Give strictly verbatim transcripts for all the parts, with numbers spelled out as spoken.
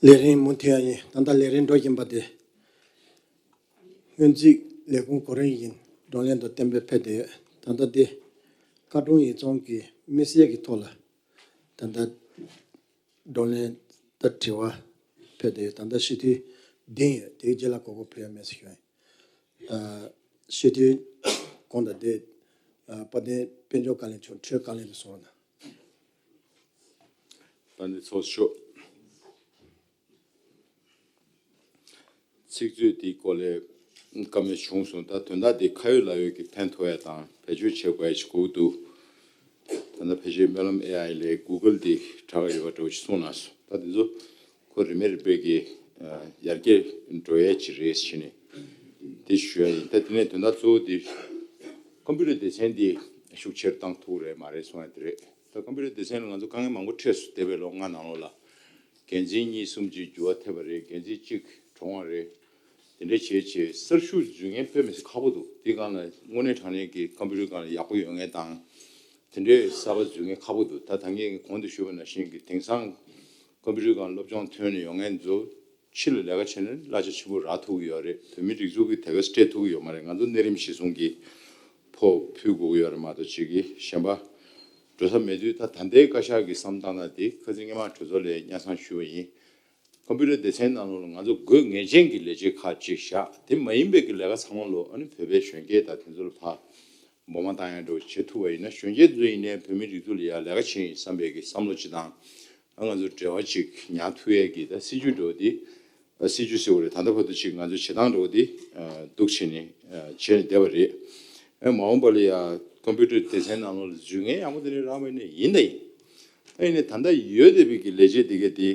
ལས་རིམ་མུ་མཐུད་ཡ་ཡིན། ད་ལྟ་ལས་རིམ་འགྲོ་བཞིན་པ་དེ། སྔོན་རྩིས་ལས་ཁུངས་གོ་རིམ་བཞིན་བགྲོ་གླེང་དང་གཏན་འབེབས་ཕེབས་བསྡད་ཡོད། ད་ལྟ་དེ་བཀའ་དྲུང་ཡིག་ཚང་གི་དམིགས་བསལ་གྱི་ཐོག་ལ་ད་ལྟ་བགྲོ་གླེང་དང་དྲི་བ་ཕེབས་བསྡད་ཡོད། ད་ལྟ་སྤྱི་འཐུས་བདུན་ཡོད། དེའི་རྗེས་ལ་གོ་སྐབས་ཕུལ་ཡ་མེད་ཟེར་ཞུ་ཡ་ཡིན། ཨ། སྤྱི་འཐུས་གོང་དང་དེ། ཨ། དཔལ་ལྡན་དཔལ་འབྱོར་བཀའ་བློན་མཆོག་འཕྲོས་བཀའ་བློན་དུ་སོང་བ་དང་། ད་ནི་ཚོགས་ཞུ། ཚིག་མཛོད་འདིའི་སྐོར་ལས་བཀའ་མོལ་བྱུང་སོང་། ད་དོན་དག་འདི་ཁ་ཡོད་ལག་ཡོད་ཀྱི་ཕན་ཐོགས་ཡ་དང་བེད་སྤྱོད་བྱེད་དགོས་ཡ་ཞིག་དགོས་འདུག་ད་ལྟ་ཕལ་ཆེར་སྨོན་ལམ་ཨེ་ཨའི་ལས་གུ་གལ་འདི་དྲག་ཡོད་པ་འདྲ་བོ་ཞིག་གསུངས་གནང་སོང་། ད་འདི་ཚོ་ཁོ་རིན་མེད་རིན་པོ་གི་ཡར་རྒྱས་འགྲོ་ཡ་ཅིག་རེད་ཟེར་ནས་འདི་ཞུ་ཡ་ཡིན། ད་དེ་ནས་དོན་དག་གཙོ་བོ་འདི་ཀམ་པུ་ཊར་སྡེ་ཚན་འདི་ཤུགས་ཆེར་བཏང་ཐུབ་རེད་མ་རེད་གསུང་ཡ་དེ་རེད། ད་ཀམ་པུ་ཊར་སྡེ་ཚན་ལ་ང་ཚོ་དཀའ་ངལ་མང་པོ་འཕྲད་སོང་། འདས་པའི་ལོ་ལྔ་ནང་ལོགས་ལ་འགན་འཛིན་གཉིས་གསུམ་ཅིག་འགྱུར་བ་ཐེབས་པ་རེད། འགན་འཛིན་གཅིག་གྲོངས་པ་རེད། དེ་འདྲ་བྱས་བྱས་གསར་ཞུགས་འཛུལ་མཁན་དཔེ་མི་སྲིད་ཁག་པོ་འདུག་དེ་སྒང་ལ་དངོས་གནས་དྲང་གནས་ཀྱི་ཀམ་པུ་ཊར་སྒང་ལ་ཡག་པོ་ཡོད་མཁན་དང་། དེ་འདྲའི་གསར་པ་འཛུལ་མཁན་ཁག་པོ་འདུག་ད་ད་གིན་གོང་དུ་ཞུས་པ་ནང་བཞིན་གྱི་དེང་སང་ཀམ་པུ་ཊར་སྒང་སློབ་སྦྱོང་ཐོན་ནས་ཡོང་མཁན་ཚོ་ཕྱི་ལ་ལས་ཀ་བྱས་ན་གླ་ཆ་ཆེན་པོ་རག་ཐུབ་ཀྱི་ཡོད་རེད། བོད་མི་སྒྲིག་འཛུགས་ཀྱིས་དེ་ག་སྤྲད་ཐུབ་ཀྱི་ཡོད་མ་རེད། ང་ཚོ་གནས་རིམ་གཞིར་བཟུང་གི་ཕོགས་ཕུལ་དགོས་ཀྱི་ཡོད་རེད་མ་གཏོགས་ཅིག་གིས་གཞན་པ་འགྲོ་ས་མེད་དུས། ད་ད་ལྟའི་བཀའ་ཤག་གི་བསམ་སྟངས་ན་དེ་ཁ་སང་སྔོན་མ་གྲོས་ཚོགས་ལ་སྙན་སེང་ཞུས་པ་ཡིན། ཀམ་པུ་ཊར་སྡེ་ཚན་ནང་ལོགས་ལ་ང་ཚོ་དགོས་ངེས་ཅན་གྱི་ལས་བྱེད་ཁག་ཅིག་བཞག་དེ་མ་ཡིན་པའི་གི་ལས་ཀ་ཚང་མ་ལོ་ཨ་ནི་བོད་པའི་གཞོན་སྐྱེས་དང་དེ་ཚོ་ལ་ཕར་སྦོམ་བཏང་ཡ་འདྲ་བོ་བྱེད་ཐུབ་པ་ཡིན་ན། གཞོན་སྐྱེས་ཚོ་ཡིན་ནའི་བོད་མི་སྒྲིག་འཛུགས་ལ་ཡ་ལས་ཀ་བྱེད་ཡིན་བསམ་པའི་གི་བསམ་བློ་ཅིག་དང་། ཨ་ང་ཚོ་འབྲེལ་བ་ཅིག་ཉར་ཐུབ་ཡས་ཀྱི་ད་སྲིད་ཇུས་འདྲ་བོ་འདི། ཨ་སྲིད་ཇུས་ཟེར་བ་རེད། ད་ལྟ་བར་དུ་ཅིག་ང་ཚོ་བྱེད་སྟངས་འདྲ་བོ་འདི་ཨ་འདུག་བྱས་ནས་ཨ་བྱས་ནས་བསྡད་པ་རེད། ཨ་མ་འོངས་པ་ལ་ཡ་ཀམ་པུ་ཊར་སྡེ་ཚན་ནང་ལོགས་ལ་འཛུལ་མཁན་ཡག་པོ་དེ་འདྲ་རག་པ་ཡིན་ན་ཡིན་ད་ཡིན། ད་ཡིན་ནའི་ད་ལྟ་ཡོད་བསྡད་པའི་གི་ལས་བྱེད་དེ་གས་དེ།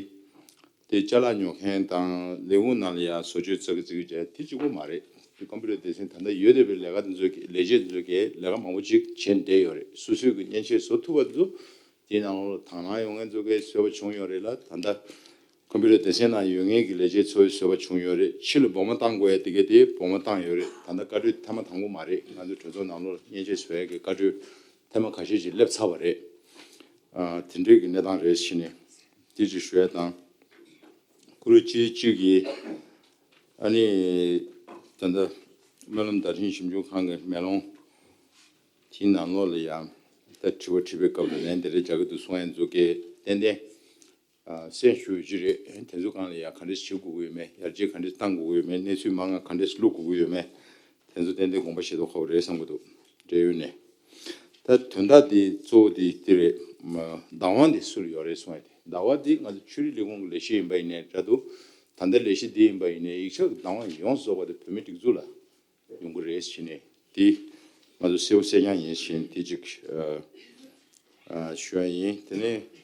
དེ་ཅ་ལག་ཉོ་མཁན་དང་ལས་ཁུངས་ནང་ལ་ཡ་བཟོ་བཅོས་རྩ་གི་རྩ་གི་བྱས་དེ་གཅིག་པོ་མ་རེད། དེ་ཀམ་པུ་ཊར་སྡེ་ཚན་ད་ལྟ་ཡོད་བསྡད་པའི་ལས་ཀ་དེ་ཚོ་གི་ལས་བྱེད་དེ་ཚོ་གིས་ལས་ཀ་མང་པོ་ཅིག་བྱས་བསྡད་ཡོད་རེད། སོ་སོའི་གི་མཉེན་ཆས་བཟོ་ཐུབ་པ་དེ་ཚོ་དེའི་ནང་ལོགས་ལ་དང་བླངས་ཡོང་མཁན་ཚོ་གིས་བཟོས་པ་བྱུང་ཡོད་རེད་ལ། ད་ལྟ་ཀམ་པུ་ཊར་སྡེ་ཚན་ནང་ཡོད་མཁན་གྱི་ལས་བྱེད་ཚོས་བཟོས་པ་བྱུང་ཡོད་རེད། ཕྱི་ལ་སྦོམ་བཏང་དགོས་ཡ་དེ་གས་དེ་སྦོམ་བཏང་ཡོད་རེད། ད་ལྟ་བཀའ་འཁྲོལ་ཐེངས་མ་དང་པོ་མ་རེད། ང་ཚོ་གྲོས་ཚོགས་ནང་ལོགས་ལ་མཉེན་ཆས་བཟོ་ཡ་གི་བཀའ་འཁྲོལ་ཐེངས་མ་ཁ་ཤས་ཅིག་སླེབས་ཚར་བ་རེད། ཨ་དེ་འདྲའི་གི་གནས་སྟངས་རེད་ཟེར་ནས་དེ་ཅིག་ཞུ་ཡ་དང་། བཀུར་འོས་སྤྱི་འཐུས་གཅིག་གིས་ཨ་ནི་ད་ལྟ་སྨོན་ལམ་བརྡ་འཕྲིན་ཞིབ་འཇུག་ཁང་གི་མེ་ལོང་དེའི་ནང་ལོགས་ལ་ཡང་ད་དྲི་བ་དྲིས་པའི་སྐབས་ལ་ལན་དེ་འདྲ་རྒྱག་གི་འདུག་གསུང་ཡ་ཚོ་གིས་ཏན་ཏན་ཨ་གསན་ཞུ་རྒྱུ་རེད། དེ་ཚོ་སྒང་ལ་ཡང་ག་འདྲས་བྱེད་དགོས་ཀྱི་ཡོད་མེད། ཡར་རྒྱས་ག་འདྲས་གཏང་དགོས་ཀྱི་ཡོད་མེད། གནས་ཚུལ་མང་ང་ག་འདྲས་བླུག་དགོས་ཀྱི་ཡོད་མེད། དེ་ཚོ་ཏན་ཏན་དགོངས་པ་བཞེས་མདོག་ཁ་པོ་རེད་བསམ་གྱི་འདུག་འབྲེལ་ཡོད་ནས། ད་དོན་དག་འདི་གཙོ་བོ་འདི་འདི་རེད། བདག་དབང་འདི་སུ་ལ་ཡོད་རེད་གསུངས་ཡ་དེ། བདག་དབང་འདི་ང་ཚོ་ཆོས་རིག་ལས་ཁུངས་ཀྱི་ལས་བྱེད་ཡིན་པ་ཡིན་ནའི་འདྲ་འདུག་ད་ལྟ་ལས་གཞི་འདི་ཡིན་པ་ཡིན་ནའི་ཡིག་ཆ་གི་བདག་དབང་ཡོངས་སུ་རྫོགས་པ་དེ་བོད་མིའི་སྒྲིག་འཛུགས་ལ་ཡོང་གི་རེད་ཟེར་ནས་འདི་ང་ཚོ་གསལ་པོ་གསལ་རྐྱང་ཡིན་ཟེར་ནས་འདི་ཅིག་ཨ་ཨ་ཞུ་ཡ་ཡིན། དེ་ནས་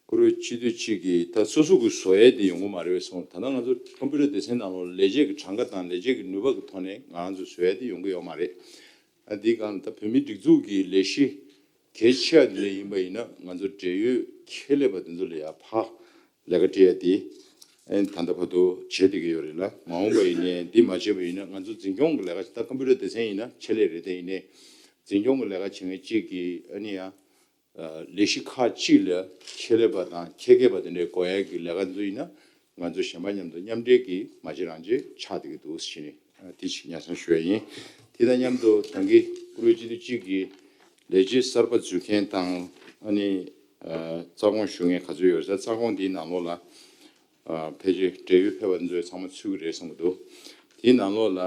བཀུར་འོས་སྤྱི་འཐུས་གཅིག་གིས་ད་སོ་སོ་གི་བཟོ་ཡས་དེ་ཡོང་གི་མ་རེད་པས་གསུངས། ད་ལྟ་ང་ཚོ་ཀམ་པུ་ཊར་སྡེ་ཚན་ནང་ལོགས་ལས་བྱེད་ཀྱི་གྲངས་ཀ་དང་ལས་བྱེད་ཀྱི་ནུས་པ་གི་ཐོག་ནས་ང་རང་ཚོ་བཟོ་ཡས་དེ་ཡོང་གི་ཡོད་མ་རེད། ཨ་འདི་སྒང་ད་བོད་མིའི་སྒྲིག་འཛུགས་ཀྱི་ལས་གཞི་གལ་ཆེ་བ་དེ་འདྲ་ཡིན་པ་ཡིན་ན་ང་ཚོ་འབྲེལ་ཡོད་ཁྱད་ལས་པ་དེ་ཚོ་ལ་ཡང་ཕར་ལས་ཀ་སྤྲད་ཡ་དེ་ཨ་ད་ལྟ་བར་དུ་བྱེད་བསྡད་ཀྱི་ཡོད་རེད་ལ། མ་འོངས་པ་ཡིན་ནའི་འདི་མ་བྱས་པ་ཡིན་ན་ང་ཚོ་འཛིན་སྐྱོང་གི་ལས་ཀ་ད་ཀམ་པུ་ཊར་སྡེ་ཚན་ཡིན་ན་ཆེད་ལས་རེད། དེ་ཡིན་ནའི་འཛིན་སྐྱོང་གི་ལས་ཀ་བྱེད་མཁན་གཅིག་གིས་ཨ་ནི་ཡང་། ལས་གཞི་ཁག་གཅིག་ལ་ཆེད་ལས་པ་དང་ཁྱད་མཁས་པ་དེ་འདྲའི་དགོས་ཡག་གི་ལས་ཀ་འཛུལ་ཡིན་ན་ང་ཚོ་གཞན་པ་མཉམ་དུ་མཉམ་འབྲེལ་གྱིས་མ་བྱེད་རང་བྱེད་ཆགས་བསྡད་ཀྱི་འདུག་ཟེར་ནས་དེ་ཞིག་སྙན་སེང་ཞུ་ཡ་ཡིན། དེ་དང་མཉམ་དུ་ད་གིན་བཀུར་འོས་སྤྱི་འཐུས་གཅིག་གིས་ལས་བྱེད་གསར་པ་འཛུལ་མཁན་དང་ཨ་ནི་རྩ་དགོངས་ཞུ་མཁན་ག་ཚོད་ཡོད་རེད། རྩ་དགོངས་འདིའི་ནང་ལོགས་ལ་ཕལ་ཆེར་འབྲེལ་ཡོད་ཕེབས་པ་ཚོས་ཚང་མ་ཚུད་ཀྱི་རེད་བསམ་གྱི་འདུག་དེའི་ནང་ལོགས་ལ།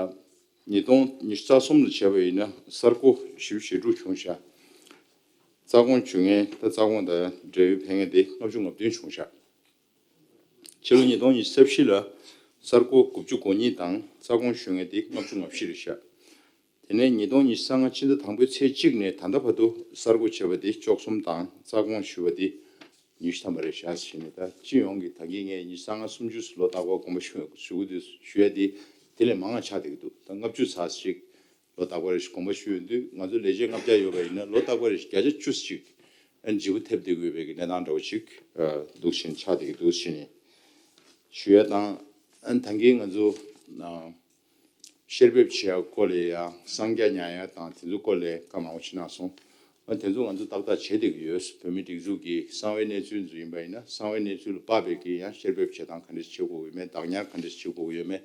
ཉིས་སྟོང་ཉི་ཤུ་རྩ་གསུམ་ལ་བྱས་པ་ཡིན་ན་གསར་འགོད་བཞི་བཅུ་ཞེ་དྲུག་བྱུང་ཤག་རྩ་དགོངས་ཞུ་མཁན་ད་རྩ་དགོངས་དང་འབྲེལ་ཡོད་ཕེབས་མཁན་དེ་ལྔ་བཅུ་ང་བདུན་བྱུང་ཤག་ཕྱི་ལོ་ཉིས་སྟོང་ཉི་ཤུ་རྩ་བཞི་ལ་གསར་འགོད་དགུ་བཅུ་གོ་གཉིས་དང་རྩ་དགོངས་ཞུ་མཁན་དེ་ལྔ་བཅུ་ང་བཞི་རེད་ཤག་དེ་ནས་ཉིས་སྟོང་ཉི་ཤུ་རྩ་ལྔ་ཕྱི་ཟླ་དང་པོའི་ཚེས་གཅིག་ནས་ད་ལྟ་བར་དུ་གསར་འགོད་བྱས་པ་དེ་བཅུ་གསུམ་དང་རྩ་དགོངས་ཞུས་པ་དེ་ཉི་ཤུ་ཐམ་པ་རེད་ཤག་ཟེར་ནས། ད་སྤྱི་ཡོངས་ཀྱི་ད་གིན་ངས་ཉི་ཤུ་རྩ་ལྔ་སུམ་ཅུ་ལོ་རྟག་པར་དགོངས་པ་ཞུ་ཞུ་གི་འདུག་ཞུ་ཡ་དེ་དེ་ལས་མང་བ་ཆགས་བསྡད་ཀྱི་འདུག་ད་ལྔ་བཅུ་ཙམ་ཞིག་ལོ་རྟག་པར་རེ་ཞིག་དགོངས་པ་ཞུ་ཡོང་དུས་ང་ཚོ་ལས་བྱེད་ལྔ་བརྒྱ་ཡོད་པ་ཡིན་ན་ལོ་རྟག་པར་རེ་ཞིག་བརྒྱ་ཆ་བཅུ་ཞིག་ཨ་ནི་བརྗེ་པོ་ཐེབས་བསྡད་ཀྱི་ཡོད་པའི་གི་གནས་སྟངས་འདྲ་བོ་ཞིག་འདུག་ཟེར་ནས་ཆགས་བསྡད་ཀྱི་འདུག་ཟེར་ནས་ཞུ་ཡ་དང་། ཨ་ནི་ད་གིན་ང་ཚོ་ཨ། བཤེར་འབེབས་བྱེད་ཡག་སྐོར་ལ་ཡང་གསང་རྒྱ་ཉར་ཡག་དང་དེ་ཚོའི་སྐོར་ལ་བཀའ་མང་པོ་ཞིག་གནང་སོང་། དེ་ཚོ་ང་ཚོ་ཏག་ཏག་བྱེད་བསྡད་ཀྱི་ཡོད། བོད་མིའི་སྒྲིག་འཛུགས་ཀྱི་གསང་བའི་གནས་ཚུལ་ཚོ་ཡིན་པ་ཡིན་ན། གསང་བའི་གནས་ཚུལ་ལ་དཔག་པའི་གི་ཡང་བཤེར་འབེབས་བྱེད་སྟངས་ག་འདྲ་བྱེད་དགོས་ཀྱི་ཡོད་མེད། བདག་ཉར་ག་འདྲ་བྱེད་དགོས་ཀྱི་ཡོད་མེད།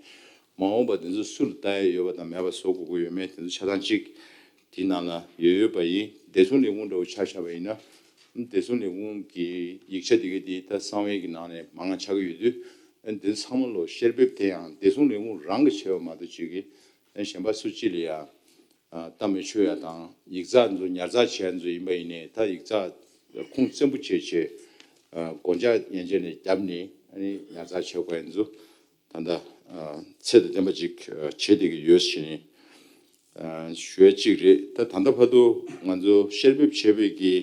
མ་འོངས་པ་དེ་ཚོ་སུ་ལ་ལྟ་ཡ་ཡོད་པ་དང་མེད་པ་བཟོ་དགོས་ཀྱི་ཡོད་མེད། དེ་ཚོ་ཆ་ཚང་གཅིག་དེའི་ནང་ལ་ཡོད་ཡོད་པ་ཡིན། བདེ་སྲུང་ལས་ཁུངས་འདྲ་བོ་ཆ་བཞག་པ་ཡིན་ན། བདེ་སྲུང་ལས་ཁུངས་ཀྱི་ཡིག་ཆ་དེ་གའི་དེ་ད་གསང་བའི་གི་ནང་ནས་མང་ང་ཆགས་ཀྱི་ཡོད་དུས། དེ་ཚང་མ་ལོ་བཤེར་འབེབས་དེ་ཡང་བདེ་སྲུང་ལས་ཁུངས་རང་གིས་བྱས་པ་མ་གཏོགས་ཅིག་གིས་གཞན་པ་སུ་གཅིག་ལ་ཡང་ལྟ་མི་ཆོག་ཡ་དང་། ཡིག་ཚགས་ཚོ་ཉར་ཚགས་བྱས་ཚོ་ཡིན་པ་ཡིན་ནའི། ད་ཡིག་ཚགས་ཁུངས་བཙན་པོ་བྱས་བྱས་སྒོ་ལྕགས་ཡན་ཆད་ནས་བརྒྱབ་ནས་ཨ་ནི་ཉར་ཚགས་བྱས་དགོས་ཡ་ཚོ་ད་ལྟ་ཚད་དང་ལྡན་པ་ཅིག་བྱེད་བསྡད་ཀྱི་ཡོད་ཟེར་ནས་ཞུ་ཡ་གཅིག་རེད། ད་ད་ལྟ་བར་དུ་ང་ཚོ་བཤེར་འབེབས་བྱས་པའི་གི་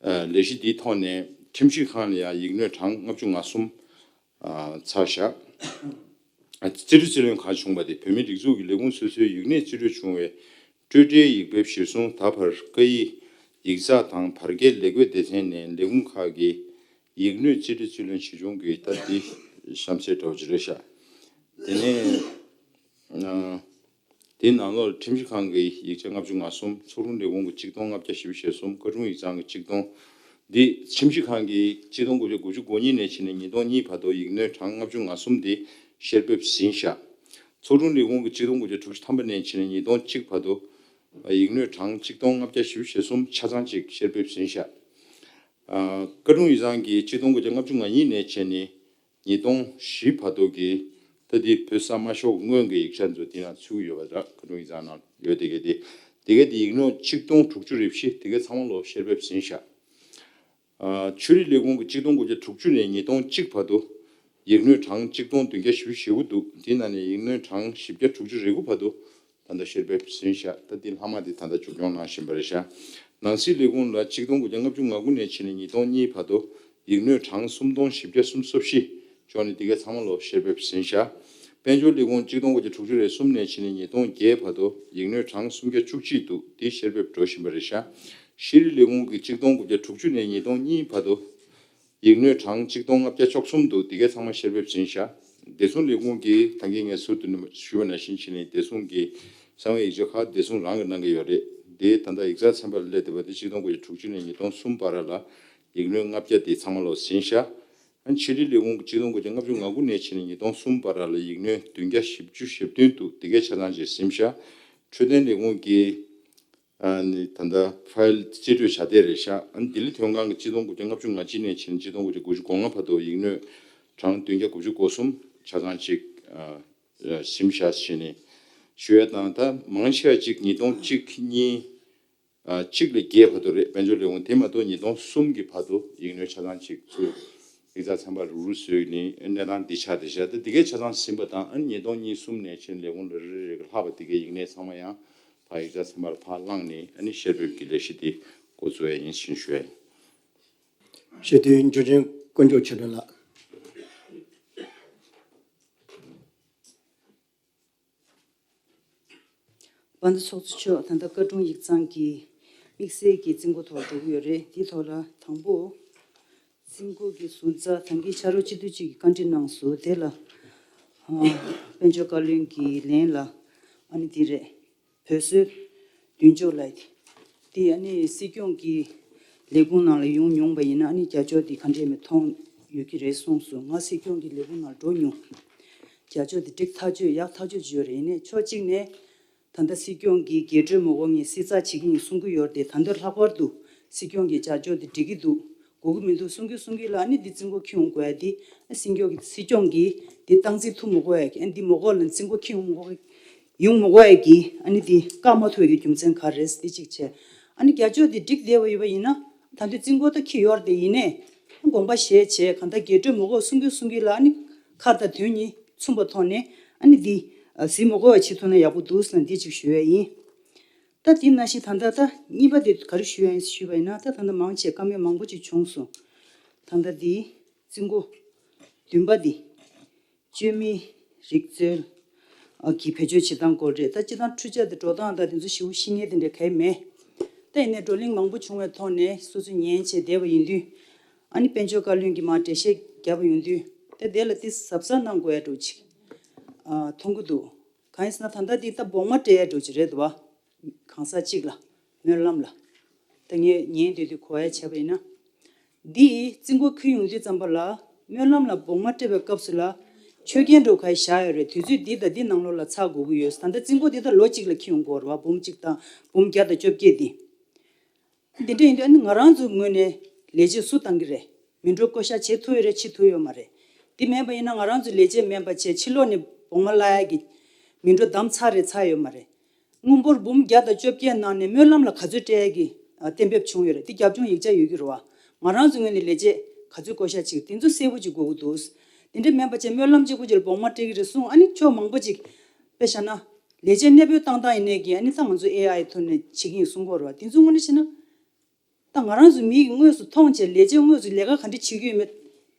ལས་གཞི་འདིའི་ཐོག་ནས་ཁྲིམས་ཞིབ་ཁང་ལ་ཡང་ཡིག་སྣོད་གྲངས་ལྔ་བཅུ་ང་གསུམ་ཚར་བཞག་རྩིས་སྤྲོད་རྩིས་ལེན་གང་བྱུང་བ་དེ་བོད་མིའི་སྒྲིག་འཛུགས་ཀྱི་ལས་ཁུངས་སོ་སོའི་ཡིག་སྣོད་རྩིས་སྤྲོད་བྱུང་བའི་སྤྲོད་འབྲས་ཡིག་དཔེ་གཞིར་བཟུང་ད་བར་བཀའ་ཡིག་ཡིག་ཚགས་དང་བར་བརྒལ་ལས་བགོས་སྡེ་ཚན་ནས་ལས་ཁུངས་ཁག་གི་ཡིག་སྣོད་རྩིས་སྤྲོད་རྩིས་ལེན་བྱེད་བྱུང་གི་ད་འདི་གཤམ་གསལ་འདྲ་བོ་ཅིག་རེད་ཤག་དེ་ནས་དེའི་ནང་ལོགས་ཁྲིམས་ཞིབ་ཁང་གི་ཡིག་ཆ་ལྔ་བཅུ་ང་གསུམ། ཚོགས་དྲུང་ལས་ཁུངས་ཀྱི་གཅིག་སྟོང་ལྔ་བརྒྱ་བཞི་བཅུ་ཞེ་གསུམ། བཀའ་དྲུང་ཡིག་ཚང་གི་གཅིག་སྟོང་། འདི་ཁྲིམས་ཞིབ་ཁང་གིས་གཅིག་སྟོང་དགུ་བརྒྱ་དགུ་བཅུ་གོ་གཉིས་ནས་བྱས་ནས་ཉིས་སྟོང་གཉིས་བར་དུ་ཡིག་སྣོད་གྲངས་ལྔ་བཅུ་ང་གསུམ་འདི་བཤེར་འབེབས་ཟིན་བཞག་ཚོགས་དྲུང་ལས་ཁུངས་ཀྱི་གཅིག་སྟོང་དགུ་བརྒྱ་དྲུག་ཅུ་ཐམ་པ་ནས་བྱས་ནས་ཉིས་སྟོང་གཅིག་བར་དུ་ཡིག་སྣོད་གྲངས་གཅིག་སྟོང་ལྔ་བརྒྱ་བཞི་བཅུ་ཞེ་གསུམ་ཆ་ཚང་གཅིག་བཤེར་འབེབས་ཟིན་བཞག་བཀའ་དྲུང་ཡིག་ཚང་གིས་གཅིག་སྟོང་དགུ་བརྒྱ་ལྔ་བཅུ་ང་གཉིས་ནས་བྱས་ནས་ཉིས་སྟོང་བཞི་བར་དུ་གི་ད་ལྟའི་བོད་ས་དམར་ཤོག་སྔོན་གྱི་ཡིག་ཆ་ཚོ་དེ་ནང་ཚུད་ཀྱི་ཡོད་པ་འདྲ། བཀའ་དྲུང་ཡིག་ཚང་ནང་ཡོད་དེ་གས་དེ། དེ་གས་དེ་ཡིག་སྣོད་གཅིག་སྟོང་དྲུག་ཅུ་རེ་བཞི་དེ་གས་ཚང་མ་ལོ་བཤེར་འབེབས་ཟིན་བཞག་ཆོས་རིག་ལས་ཁུངས་ཀྱི་གཅིག་སྟོང་དགུ་བརྒྱ་དྲུག་ཅུ་ནས་ཉིས་སྟོང་གཅིག་བར་དུ་ཡིག་སྣོད་གྲངས་གཅིག་སྟོང་བདུན་བརྒྱ་བཞི་བཅུ་ཞེ་དགུ་འདུག་དེའི་ནང་ནས་ཡིག་སྣོད་གྲངས་བཞི་བརྒྱ་དྲུག་ཅུ་རེ་དགུ་བར་དུ་ད་ལྟ་བཤེར་འབེབས་ཟིན་བཞག་ད་འདི་ལྷག་མ་འདི་ད་ལྟ་མཇུག་སྐྱོང་གནང་བཞིན་པ་རེད་ཤག་ནང་སྲིད་ལས་ཁུངས་ལ་གཅིག་སྟོང་དགུ་བརྒྱ་ལྔ་བཅུ་ང་དགུ་ནས་བྱས་ནས་ཉིས་སྟོང་གཉིས་བར་དུ་ཡིག་སྣོད་གྲངས་སུམ་སྟོང་བཞི་བརྒྱ་སུམ་ཅུ་སོ་བཞི་བྱུང་ནས་འདི་གའི་ཚང་མ་ལོ་བཤེར་འབེབས་ཟིན་བཞག་དཔལ་འབྱོར་ལས་ཁུངས་གཅིག་སྟོང་དགུ་བརྒྱ་དྲུག་ཅུ་རེ་གསུམ་ནས་བྱས་ནས་ཉིས་སྟོང་བརྒྱད་བར་དུ་ཡིག་སྣོད་གྲངས་སུམ་བརྒྱ་བཅུ་གཅིག་འདུག་འདི་བཤེར་འབེབས་འགྲོ་བཞིན་པ་རེད་ཤག་ཤེས་རིག་ལས་ཁུངས་ཀྱི་གཅིག་སྟོང་དགུ་བརྒྱ་དྲུག་ཅུ་ནས་ཉིས་སྟོང་གཉིས་བར་དུ་ཡིག་སྣོད་གྲངས་གཅིག་སྟོང་ལྔ་བརྒྱ་བཅུ་གསུམ་འདུག་འདི་གའི་ཚང་མ་བཤེར་འབེབས་ཟིན་བཞག་བདེ་སྲུང་ལས་ཁུངས་ཀྱིས་ད་གིན་ངས་ཟུར་དུ་ནས་ཞུས་པ་ནང་བཞིན་བྱས་ནས་བདེ་སྲུང་གི་གསང་བའི་ཡིག་ཆ་ཁག་བདེ་སྲུང་རང་གིས་གནང་གི་ཡོད་རེད། དེ་ད་ལྟ་ཡིག་ཚགས་ཚན་པ་ལ་སླེབས་བསྡད་པ་དེ་གཅིག་སྟོང་དགུ་བརྒྱ་དྲུག་ཅུ་ནས་ཉིས་སྟོང་གསུམ་བར་ལ་ཡིག་སྣོད་ལྔ་བརྒྱ་དེ་ཚང་མ་ལོ་ཟིན་བཞག་ཨ་ནི་ཆོས་རིག་ལས་ཁུངས་ཀྱི་གཅིག་སྟོང་དགུ་བརྒྱ་ལྔ་བཅུ་ང་དགུ་ནས་བྱས་ནས་ཉིས་སྟོང་གསུམ་བར་ལ་ཡིག་སྣོད་བདུན་བརྒྱ་བཞི་བཅུ་ཞེ་བདུན་འདུག་འདི་གའི་ཆ་ཚང་ཅིག་ཟིན་བཞག་འཕྲོད་བསྟེན་ལས་ཁུངས་ཀྱི་ཨ་ནི་ད་ལྟ་ཕ་ཡལ་རྩིས་སྤྲོད་བྱ་བསྡད་རེད་ཤག་ཨ་ནི་ལྡི་ལི་མཐོ་སྒང་གི་གཅིག་སྟོང་དགུ་བརྒྱ་ལྔ་བཅུ་ང་གཅིག་ནས་བྱས་ནས་གཅིག་སྟོང་དགུ་བརྒྱ་དགུ་བཅུ་གོ་ལྔ་བར་དུ་ཡིག་སྣོད་གྲངས་བདུན་བརྒྱ་དགུ་བཅུ་གོ་གསུམ་ཆ་ཚང་གཅིག་ཨ་ཟིན་བཞག་བྱས་ནས་ཞུ་ཡ་དང་། ད་མང་ཆེ་བ་གཅིག་ཉིས་སྟོང་གཅིག་གཉིས་ཨ་གཅིག་ལས་བརྒྱད་བར་དུ་རེད། དཔལ་འབྱོར་ལས་ཁུངས་དེ་མ་གཏོགས་ཉིས་སྟོང་གསུམ་གྱི་བར་དུ་ཡིག་སྣོད་ཆ་ཚང་གཅིག་ཚུར་ཡིག་ཚགས་ཚན་པ་རུག་རུག་བཟོས་ནས་གནས་སྟངས་འདི་ཆགས་བསྡད་ཤག་ད་འདི་གའི་ཆ་ཚང་ཟིན་པ་དང་། ཨ་ནི་ཉིས་སྟོང་གཉིས་གསུམ་ནས་བྱས་ནས་ལས་ཁུངས་ལ་རེ་རེ་རེ་གི་ལྷག་པ་དེ་གའི་ཡིག་སྣོད་ཚང་མ་ཡང་ཕར་ཡིག་ཚགས་ཚན་པར་ཕར་བླངས་ནས་ཨ་ནི་བཤེར་འབེབས་ཀྱི་ལས་གཞི་དེ་འགོ་བཙུགས་ཡ་ཡིན་ཞེས་ཞུ་ཡ་ཡིན། ཞེས་དུས་འབྱོར་ཆེན་དཀོན་མཆོག་ཆོས་སྒྲོན་ལགས། དཔལ་ལྡན་ཚོགས་གཙོ་མཆོག་ད་ལྟ་བཀའ་དྲུང་ཡིག་ཚང་གི་དམིགས་བསལ་གྱི་རྩིས་འགོ་ཐོག་འགྲོ་གི་ཡོད་རེད། དེའི་ཐོག་ལ་དང་པོ། རྩིས་འགོ་གི་ཟུར་ཚགས་ད་གིན་ཕྱག་རོགས་སྤྱི་འཐུས་གཅིག་གིས་བཀའ་འདྲི་གནང་སོང་། དེ་ལ་ཨ་དཔལ་འབྱོར་བཀའ་བློན་གྱི་ལན་ལ་ཨ་ནི་འདི་རེད། བོད་སྲོལ་མདུན་ཅོག་ལ་དེ་ཨ་ནི་སྲིད་སྐྱོང་གི་ལས་ཁུངས་ནང་ལ་ཡོང་མྱོང་པ་ཡིན་ན་ཨ་ནི་རྒྱབ་ཕྱོགས་དེ་ག་འདྲས་མེད་མཐོང་ཡོད་ཀྱི་རེད་གསུངས་སོང་། ང་སྲིད་སྐྱོང་གི་ལས་ཁུངས་ནང་འགྲོ་མྱོང་། རྒྱབ་ཕྱོགས་དེ་འགྲིག་ཐག་ཆོད་ཡག་ཐག་ཆོད་ཅིག་ཡོད་རེད། ཡིན་ནའི་ཕྱོགས་གཅིག་ནས། ད་ལྟ་སྲིད་སྐྱོང་གིས་རྒྱས་སྤྲོས་མ་དགོས་ངས་གསལ་བསྒྲགས་བྱེད་ཀྱི་ཡིན་གསུང་གི་ཡོད་རེད་དེ། ད་ལྟ་ལྷག་པར་དུ་སྲིད་སྐྱོང་གི་བྱ་སྤྱོད་དེ་འགྲིག་གི་འདུག་དགོས་ཀྱི་མི་འདུག་གསུང་གི་གསུང་གི་ལ་ཨ་ནི་འདི་རྩིས་འགོ་འཁྱེར་ཡོང་དགོས་ཡ་དེ་ཨ་སྲིད་སྐྱོང་གི་སྲིད་སྐྱོང་གིས་འདི་སྟངས་འཛིན་ཐུབ་མི་དགོས་ཡ་གི་ཨ་འདི་མ་དགོས་ལ་རྩིས་འགོ་འཁྱེར་ཡོང་མི་དགོས་ཡོང་མི་དགོས་ཡ་གི་ཨ་ནི་འདི་བཀག་མ་ཐུབ་ཡ་གི་རྒྱུ་མཚན་ག་རེ་རེད་འདི་གཅིག་བྱས། ཨ་ནི་རྒྱབ་ཕྱོགས་དེ་འགྲིག་བསྡད་པ་ཡོད་པ་ཡིན་ན་ད་འདི་རྩིས་འགོ་ད་འཁྱེར་ཡོད་རེད་དེ། ཡིན་ནའི་དགོངས་པ་བཞེས་བྱས་གང་ལྟར་རྒྱས་སྤྲོས་མི་དགོས་གསུང་གི་གསུང་གི་ལ་ཨ་ནི་ཁ་དང་དོན་གཉིས་མཚུངས་པ་ཐོག་ནས་ཨ་ནི་འདི་ཨ་གཟིགས་མི་དགོས་པ་བྱེད་ཐུབ་ན་ཡག་པོ་འདུག་ཟེར་ན་འདི་གཅིག་ཞུ་ཡ་ཡིན། ད་དེ་ནང་བཞིན་ད་ལྟ་ད་གཉིས་པ་དེ་ག་རེ་ཞུ་ཡ་ཡིན་ཞུས་པ་ཡིན་ན། ད་ད་ལྟ་མང་ཆེ་བཀའ་མོལ་མང་པོ་ཅིག་བྱུང་སོང་། ད་ལྟ་དེ་རྩིས་འགོ་བདུན་པ་དེ་བཅོས་མིན་རིག་རྩལ་གྱི་བེད་སྤྱོད་བྱེད་སྟངས་སྐོར་རེད། ད་སྤྱིར་བཏང་འཕྲུལ་ཆས་དེ་འགྲོ་སྟངས་དང་དེ་ཚོ་ཞེ་པོ་ཤེས་མཁན་དེ་འདྲ་ག་ཡེ་མེད། ད་ཡིན་ནའི་བགྲོ་གླེང་མང་པོ་བྱུང་བའི་ཐོག་ནས་སོ་སོ་ཉན་བྱས་བསྡད་པ་ཡིན་དུས་ཨ་ནི་དཔལ་འབྱོར་བཀའ་བློན་གྱིས་མར་འགྲེལ་བཤད་བརྒྱབ་པ་ཡོང་དུས་ད་དེ་ལ་དེ་གཟབ་གཟབ་གནང་དགོས་ཡ་འདྲ་བོ་ཅིག་ཨ་མཐོང་གི་འདུག་གང་ཡིན་ཟེར་ན་ད་ལྟ་འདི་ད་སྦོང་མ་སྤྲད་ཡ་འདྲ་བོ་ཅིག་རེད་འདུག་བ། གང་ཟག་གཅིག་ལ་སྨོན་ལམ་ལ། ད་ངས་ཉན་བསྡད་དུས་གོ་བ་བྱས་པ་ཡིན་ན། འདི་རྩིས་འགོ་འཁྱེར་ཡོང་དུས་ཙམ་པ་ལ། སྨོན་ལམ་ལ་བོགས་མ་སྤྲད་པའི་སྐབས་སུ་ལ། ཆོས་རྒྱན་འདྲ་བོ་ག་རེ་བཞག་ཡོད་རེད། དུས་ཚོད་འདི་དང་འདི་ནང་ལོགས་ལ་ཚར་དགོས་ཀྱི་ཡོད། ད་ལྟ་རྩིས་འགོ་འདི་ད་ལོ་གཅིག་ལ་འཁྱེར་ཡོང་གི་ཡོད་རེད་བ། འབུམ་གཅིག་དང་འབུམ་བརྒྱ་དང་བཅོ་བརྒྱད་འདི། འདི་འདྲ་ཡིན་དུས་ཨ་ནི་ང་རང་ཚོའི་ངོས་ནས་ལས་བྱེད་སུ་བཏང་གི་རེད། མི་འགྲོ་བསྐོ་བཞག་བྱེད་ཐུབ་ཡོད་རེད། བྱེད་ཐུབ་ཡོད་མ་རེད། འདི་མེད་པ་ཡིན་ན་ང་རང་ཚོའི་ལས་བྱེད་མེད་པ་བྱས་ཕྱི་ལོགས་ནས་བོགས་མ་གླ་ཡག་གི་མི་འགྲོ་བདམས་ཚར་རེད། ཚར་ཡོད་མ་རེད། དངུལ་འབོར་འབུམ་བརྒྱ་དང་བཅོ་བརྒྱད་ནང་ནས་སྨོན་ལམ་ལ་ག་ཚོད་སྤྲད་ཡག་གི་ཨ་གཏན་འབེབས་བྱུང་ཡོད་རེད། འདི་རྒྱབ་ལྗོངས་ཡིག་ཆ་ཡོད་ཀྱི་རེད་བ། ང་རང་ཚོའི་ངོས་ནས་ལས་བྱེད་ག་ཚོད་བསྐོ་བཞག་བྱེད་ཀྱི་དེ་ཚོ་གསལ་པོ་ཅིག་དགོས་ཀྱི་འདུག་དེ་འདྲ་མེད་པ་བྱས་སྨོན་ལམ་གཅིག་པོ་ཅིག་ལ་བོགས་མ་སྤྲད་ཀྱི་རེད་གསུངས། ཨ་ནི་ཕྱོགས་མང་པོ་ཅིག་དཔེ་བཞག་ན། ལས་བྱེད་གནས་སྤོས་བཏང་སྟངས་ཡིན་ནའི་གི་ཨ་ནི་ད་ང་ཚོ་ཨེ་ཨའི་ཐོག་ནས་བྱེད་ཀྱི་ཡིན་གསུང་གི་ཡོད་རེད་བ། དེ་ཚོ་དངོས་གནས་བྱས་ན། ད་ང་རང་ཚོ་མི་གིས་དངོས་སུ་མཐོང་བྱས་ལས་བྱེད་དངོས་སུ་ལས་ཀ་ག་འདྲ་བྱེད་ཀྱི་ཡོད་མེད།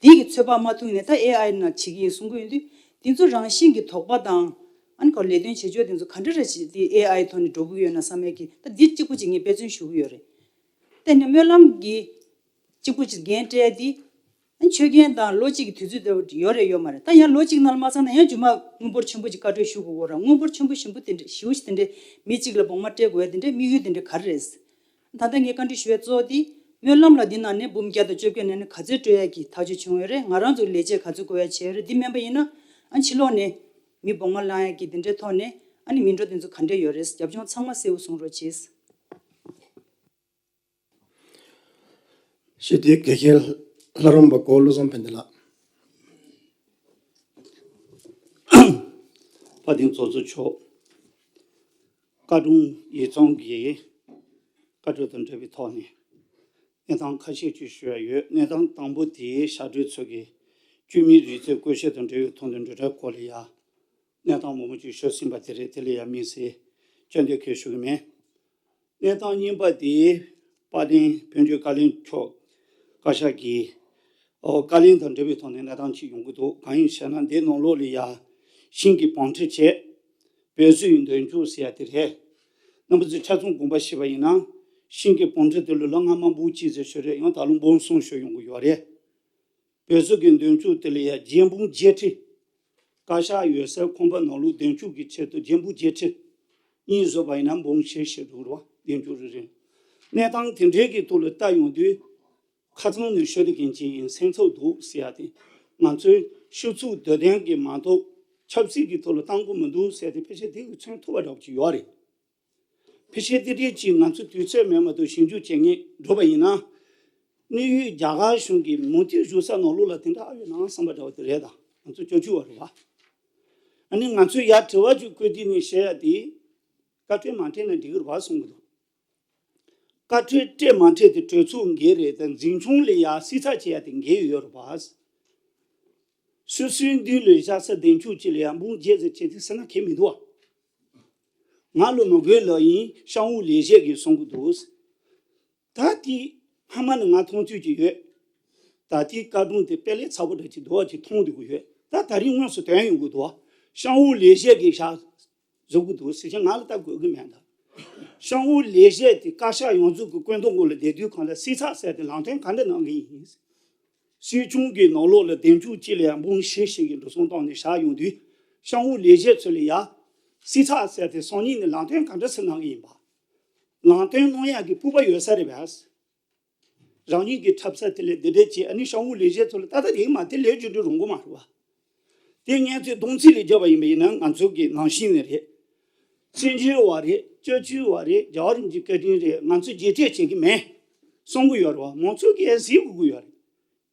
དེ་གི་ཚོད་དཔག་མ་ཐུབ་ནས་ད་ཨེ་ཨའི་ནང་བྱེད་ཀྱི་ཡིན་གསུང་གི་ཡོད་དུས། དེ་ཚོ་རང་བཞིན་གྱི་དོགས་པ་དང་། ཨ་ནི་ཁོ་ལས་དོན་བྱེད་ཕྱོགས་དེ་ཚོ་ག་འདྲ་རེ་བྱེད་དེ་ཨེ་ཨའི་ཐོག་ནས་འགྲོ་གི་ཡོད་ན་བསམ་ཡས་ཀྱི་ད་འདི་གཅིག་པོ་ཅིག་ངས་དཔེ་མཚོན་ཞུ་གི་ཡོད་རེད། དེ་ནས་སྨོན་ལམ་གྱི་གཅིག་པོ་ཅིག་འགན་སྤྲད་དེ། ཨ་ནི་ཆོས་རྒྱན་དང་ལོ་གཅིག་གི་དུས་ཚོད་དེ་ཡོད་རེད་ཡོད་མ་རེད། ད་ཡང་ལོ་གཅིག་ནང་ལ་མ་ཚང་ན་ཡང་རྗེས་མ་དངུལ་འབོར་ཆེན་པོ་ཅིག་བཀའ་འཁྲོལ་ཞུ་དགོས་ཀྱི་ཡོད་རེད། དངུལ་འབོར་ཆེན་པོ་ཞིམ་པོ་དེ་འདྲ་ཞེ་པོ་ཞིག་དེ་འདྲ་མི་གཅིག་ལ་བོགས་མ་སྤྲད་དགོས་ཡ་དེ་འདྲའི་དམིགས་ཡུལ་དེ་འདྲ་ག་རེ་རེད། ད་ལྟ་ངས་བཀའ་འདྲི་ཞུ་བའི་གཙོ་བོ་དེ། སྨོན་ལམ་ལ་འདི་ནང་ནས་འབུམ་བརྒྱ་དང་བཅོ་བརྒྱད་ནང་ནས་ག་ཚོད་སྤྲོད་ཡག་གི་ཐག་གཅོད་བྱུང་ཡོད་རེད། ང་རང་ཚོ་ལས་བྱེད་ག་ཚོད་བསྐོ་ཡ་བྱས་ཡོད་རེད། འདི་མིན་པ་ཡིན་ན། ཨ་ཕྱི་ལོགས་ནས་མི་བོགས་མ་བླང་ཡ་གི་འདི་འདྲའི་ཐོག་ནས་ཨ་ནི་མི་འགྲོ་དེ་ཚོ་ག་འདྲ་ཡོད་རེད། རྒྱབ་ལྗོངས་ཚང་མ་གསལ་པོ་གསུང་རོགས་གྱིས། ཞི་བདེའི་དགེ་རྒན་ལྷ་རམས་པ་གོ་བློ་བཟང་ཕན་བདེ་ལགས། དཔལ་ལྡན་ཚོགས་གཙོ་མཆོག་བཀའ་དྲུང་ཡིག་ཚང་གི་བཀའ་འཁྲོལ་དང་འབྲེལ་བའི་ཐོག་ནས་གནས་སྟངས་ཁ་ཤས་ཅིག་ཞུ་ཡ་ཡོད། གནས་སྟངས་དང་པོ་དེ་ཞབས་བྲོའི་ཚོགས་ཀྱི་བཅོས་མིན་རིག་རྩལ་བཀོལ་སྤྱོད་དང་འབྲེལ་བའི་ཐོག་ནས་འབྲེལ་སྒྲ་སྐོར་ལ་ཡ་གནས་སྟངས་མང་པོ་ཅིག་ཞུས་ཟིན་པ་དེ་རེད། དེ་ལ་ཡ་དམིགས་བསལ་སྐྱོན་འདོན་གལ་ཞུ་གི་མེད། གནས་སྟངས་གཉིས་པ་དེ་དཔལ་ལྡན་བོད་ལྗོངས་བཀའ་བློན་མཆོག་བཀའ་ཤག་གི་ཨོ་བཀའ་ལན་དང་འབྲེལ་བའི་ཐོག་ནས་གནས་སྟངས་ཅིག་ཡོང་གི་འདུག་གང་ཡིན་ཟེར་ན་འདི་ནང་ལོགས་ལ་ཡ་ཤིང་གི་བང་ཁྲི་བྱས། བོད་བཟོ་ཡི་མདུན་ཅོག་ཟེར་ཡ་དེ་རེད། རྣམ་པ་ཚོས་ཆ་ཚང་དགོངས་པ་ཞུས་པ་ཡིན་ན། ཤིང་གི་བང་ཁྲི་དེ་ལ་ལོ་སྔ་མ་འབུམ་གཅིག་ཙམ་ཞིག་རེད། ཡང་ད་ལོ་འབུམ་གསུམ་ཞིག་ཡོང་གི་ཡོད་རེད། བོད་བཟོ་གི་མདུན་ཅོག་དེ་ལ་ཡ་རྒྱན་འབུམ་བརྒྱད་ཁྲི། བཀའ་ཤག་ཡོད་སའི་ཁང་པ་ནང་ལོགས་མདུན་ཅོག་གི་ཆེད་དུ་རྒྱན་འབུམ་བརྒྱད་ཁྲི། གཉིས་བཟོས་པ་ཡིན་ན་འབུམ་བཞི་ཞིག་འགྲོ་གི་རེད་བ། མདུན་ཅོག་རེ་རེ། གནས་སྟངས་དེ་འདྲའི་གི་ཐོག་ལ་ལྟ་ཡོང་དུས། ཁ་ཚང་ནས་ཤོད་དེ་གན་ཅིག་ཡིན་སེམས་ཚོར་འདུག་ཟེར་ཡ་དེ། ང་ཚོའི་ཤུགས་ཚུགས་འདོད་ལྡན་གྱི་མ་གཏོགས་ཆབ་སྲིད་ཀྱི་ཐོག་ལ་བཏང་དགོས་མི་འདུག་ཟེར་ཏེ་ཕལ་ཆེར་དེ་གི་མཚོན་ཐུབ་པ་འདྲ་པོ་ཅིག་ཡོད་རེད། ཕལ་ཆེར་དེ་འདྲའི་ཅིག་ང་ཚོ་དུས་ཚོད་མེད་མ་གཏོགས་ཞིབ་འཇུག་བྱེད་མཁན་འགྲོ་བ་ཡིན་ན། གནས་ཡུལ་རྒྱ་གར་གཞུང་གི་མུ་མཐུད་བཞུགས་ས་ནང་ལོགས་ལ་དེ་འདྲ་ཨ་ཡོད་ན་བསམ་པ་འདྲ་པོ་དེ་རེད། ད་ང་ཚོ་སྐྱོ་ཆུ་བ་རེད་བ། ཨ་ནི་ང་ཚོས་ཡར་དྲི་བ་ཅིག་བཀོད་དུས་ནས་བཤད་ཡ་དེ། བཀའ་འཁྲོལ་མ་སྤྲད་ན་འགྲིག་གི་རེད་བ་གསུང་གི་འདུག་བཀའ་འཁྲོལ་སྤྲད་མ་སྤྲད་དེ་གྲོས་ཚོགས་འགན་རེད་དེ། འཛིན་སྐྱོང་ལ་ཡ་བསྲི་ཚགས་བྱེད་ཡ་དེ་འགན་ཡོད་རེད་པ། སོ་སོའི་མདུན་ལ་བཞག་ས་མདུན་ཅོག་གཅིག་ལ་ཡ་འབུམ་བརྒྱད་ཙམ་བྱེད་དུས་ཟེར་ན་ཁེལ་མི་འདུག་བ། ང་ལོ་མི་དགོས་ལབ་ཡིན་ཤང་འུ་ལས་བྱེད་ཀྱིས་གསུང་གི་འདུག་ད་དེ་སྔ་མ་ནས་ང་མཐོང་ཚུལ་གྱི་ཡོད། ད་ལྟའི་བཀའ་དྲུང་དེ་དཔེ་ལས་ཚ་པོ་འདྲ་ཅིག་འདུག་བ་ཅིག་མཐོང་བསྡད་ཀྱི་ཡོད། ད་ད་རིང་དངོས་སུ་ཐོན་ཡོང་གི་འདུག་བ། ཤང་འུ་ལས་བྱེད་ཀྱིས་བཞག་བཟོ་གི་འདུག་ཟེར་ཞིང་ང་ལ་ལྟ་དགོས་ཀྱི་མེད་ད། ཤང་འུ་ལས་བྱེད་དེ་བཀའ་ཤག་ཡོངས་རྫོགས་ཀྱི་བཀོད་འདོམས་འོག་ལ་བསྡད་དུས་གང་ལ་བསྲི་ཚགས་ཟེར་དེ་ལམ་སྟོན་ག་འདྲ་གནང་གི་ཡིན། སྲིད་སྐྱོང་གི་ནང་ལོགས་ལ་འདེམས་སྐྱོར་གཅིག་ལ་ཡང་འབུམ་བཞི་ཞིག་གི་འགྲོ་སོང་བཏང་ནས་བཞག་ཡོང་དུས་ཤང་འུ་ལས་བྱེད་ཚོ་ལ་ཡ་བསྲི་ཚགས་ཟེར་དེ་སང་ཉིན་ནས་ལམ་སྟོན་ག་འདྲ་ཟེར་གནང་གི་ཡིན་པ། ལམ་སྟོན་གནང་ཡག་གི་སྤོབས་པ་ཡོད་ས་རེད་པས། རང་ཉིད་ཀྱི་འཁྲབ་ས་དེ་ལས་འདི་འདྲས་བྱས་ཨ་ནི་ཤང་འུ་ལས་བྱེད་ཚོ་ལ་ད་ལྟ་དེ་མ་དེ་ལས་རྒྱུ་འབྲས་རུང་གི་མ་རེད་བ། དེ་ངས་ཚོས་གདོང་ཚིག་ལས་བརྒྱབ་པ་ཡིན་པ་ཡིན་ན་ང་ཚོ་གི་ནང་བཞིན་ནས་རེད། བཙན་བྱོལ་བ་རེད། སྤྱི་ཚོགས་བ་རེད། རྒྱལ་བ་རིན་པོ་ཆེའི་བཀའ་དྲིན་རེད། ང་ཚོས་རྗེས་དྲན་བྱེད་ཀྱི་མེད། གསུང་གི་ཡོད་རེད་བ། མང་ཚོགས་ཀྱིས་གཟིགས་དགོས་ཀྱི་ཡོད་རེད།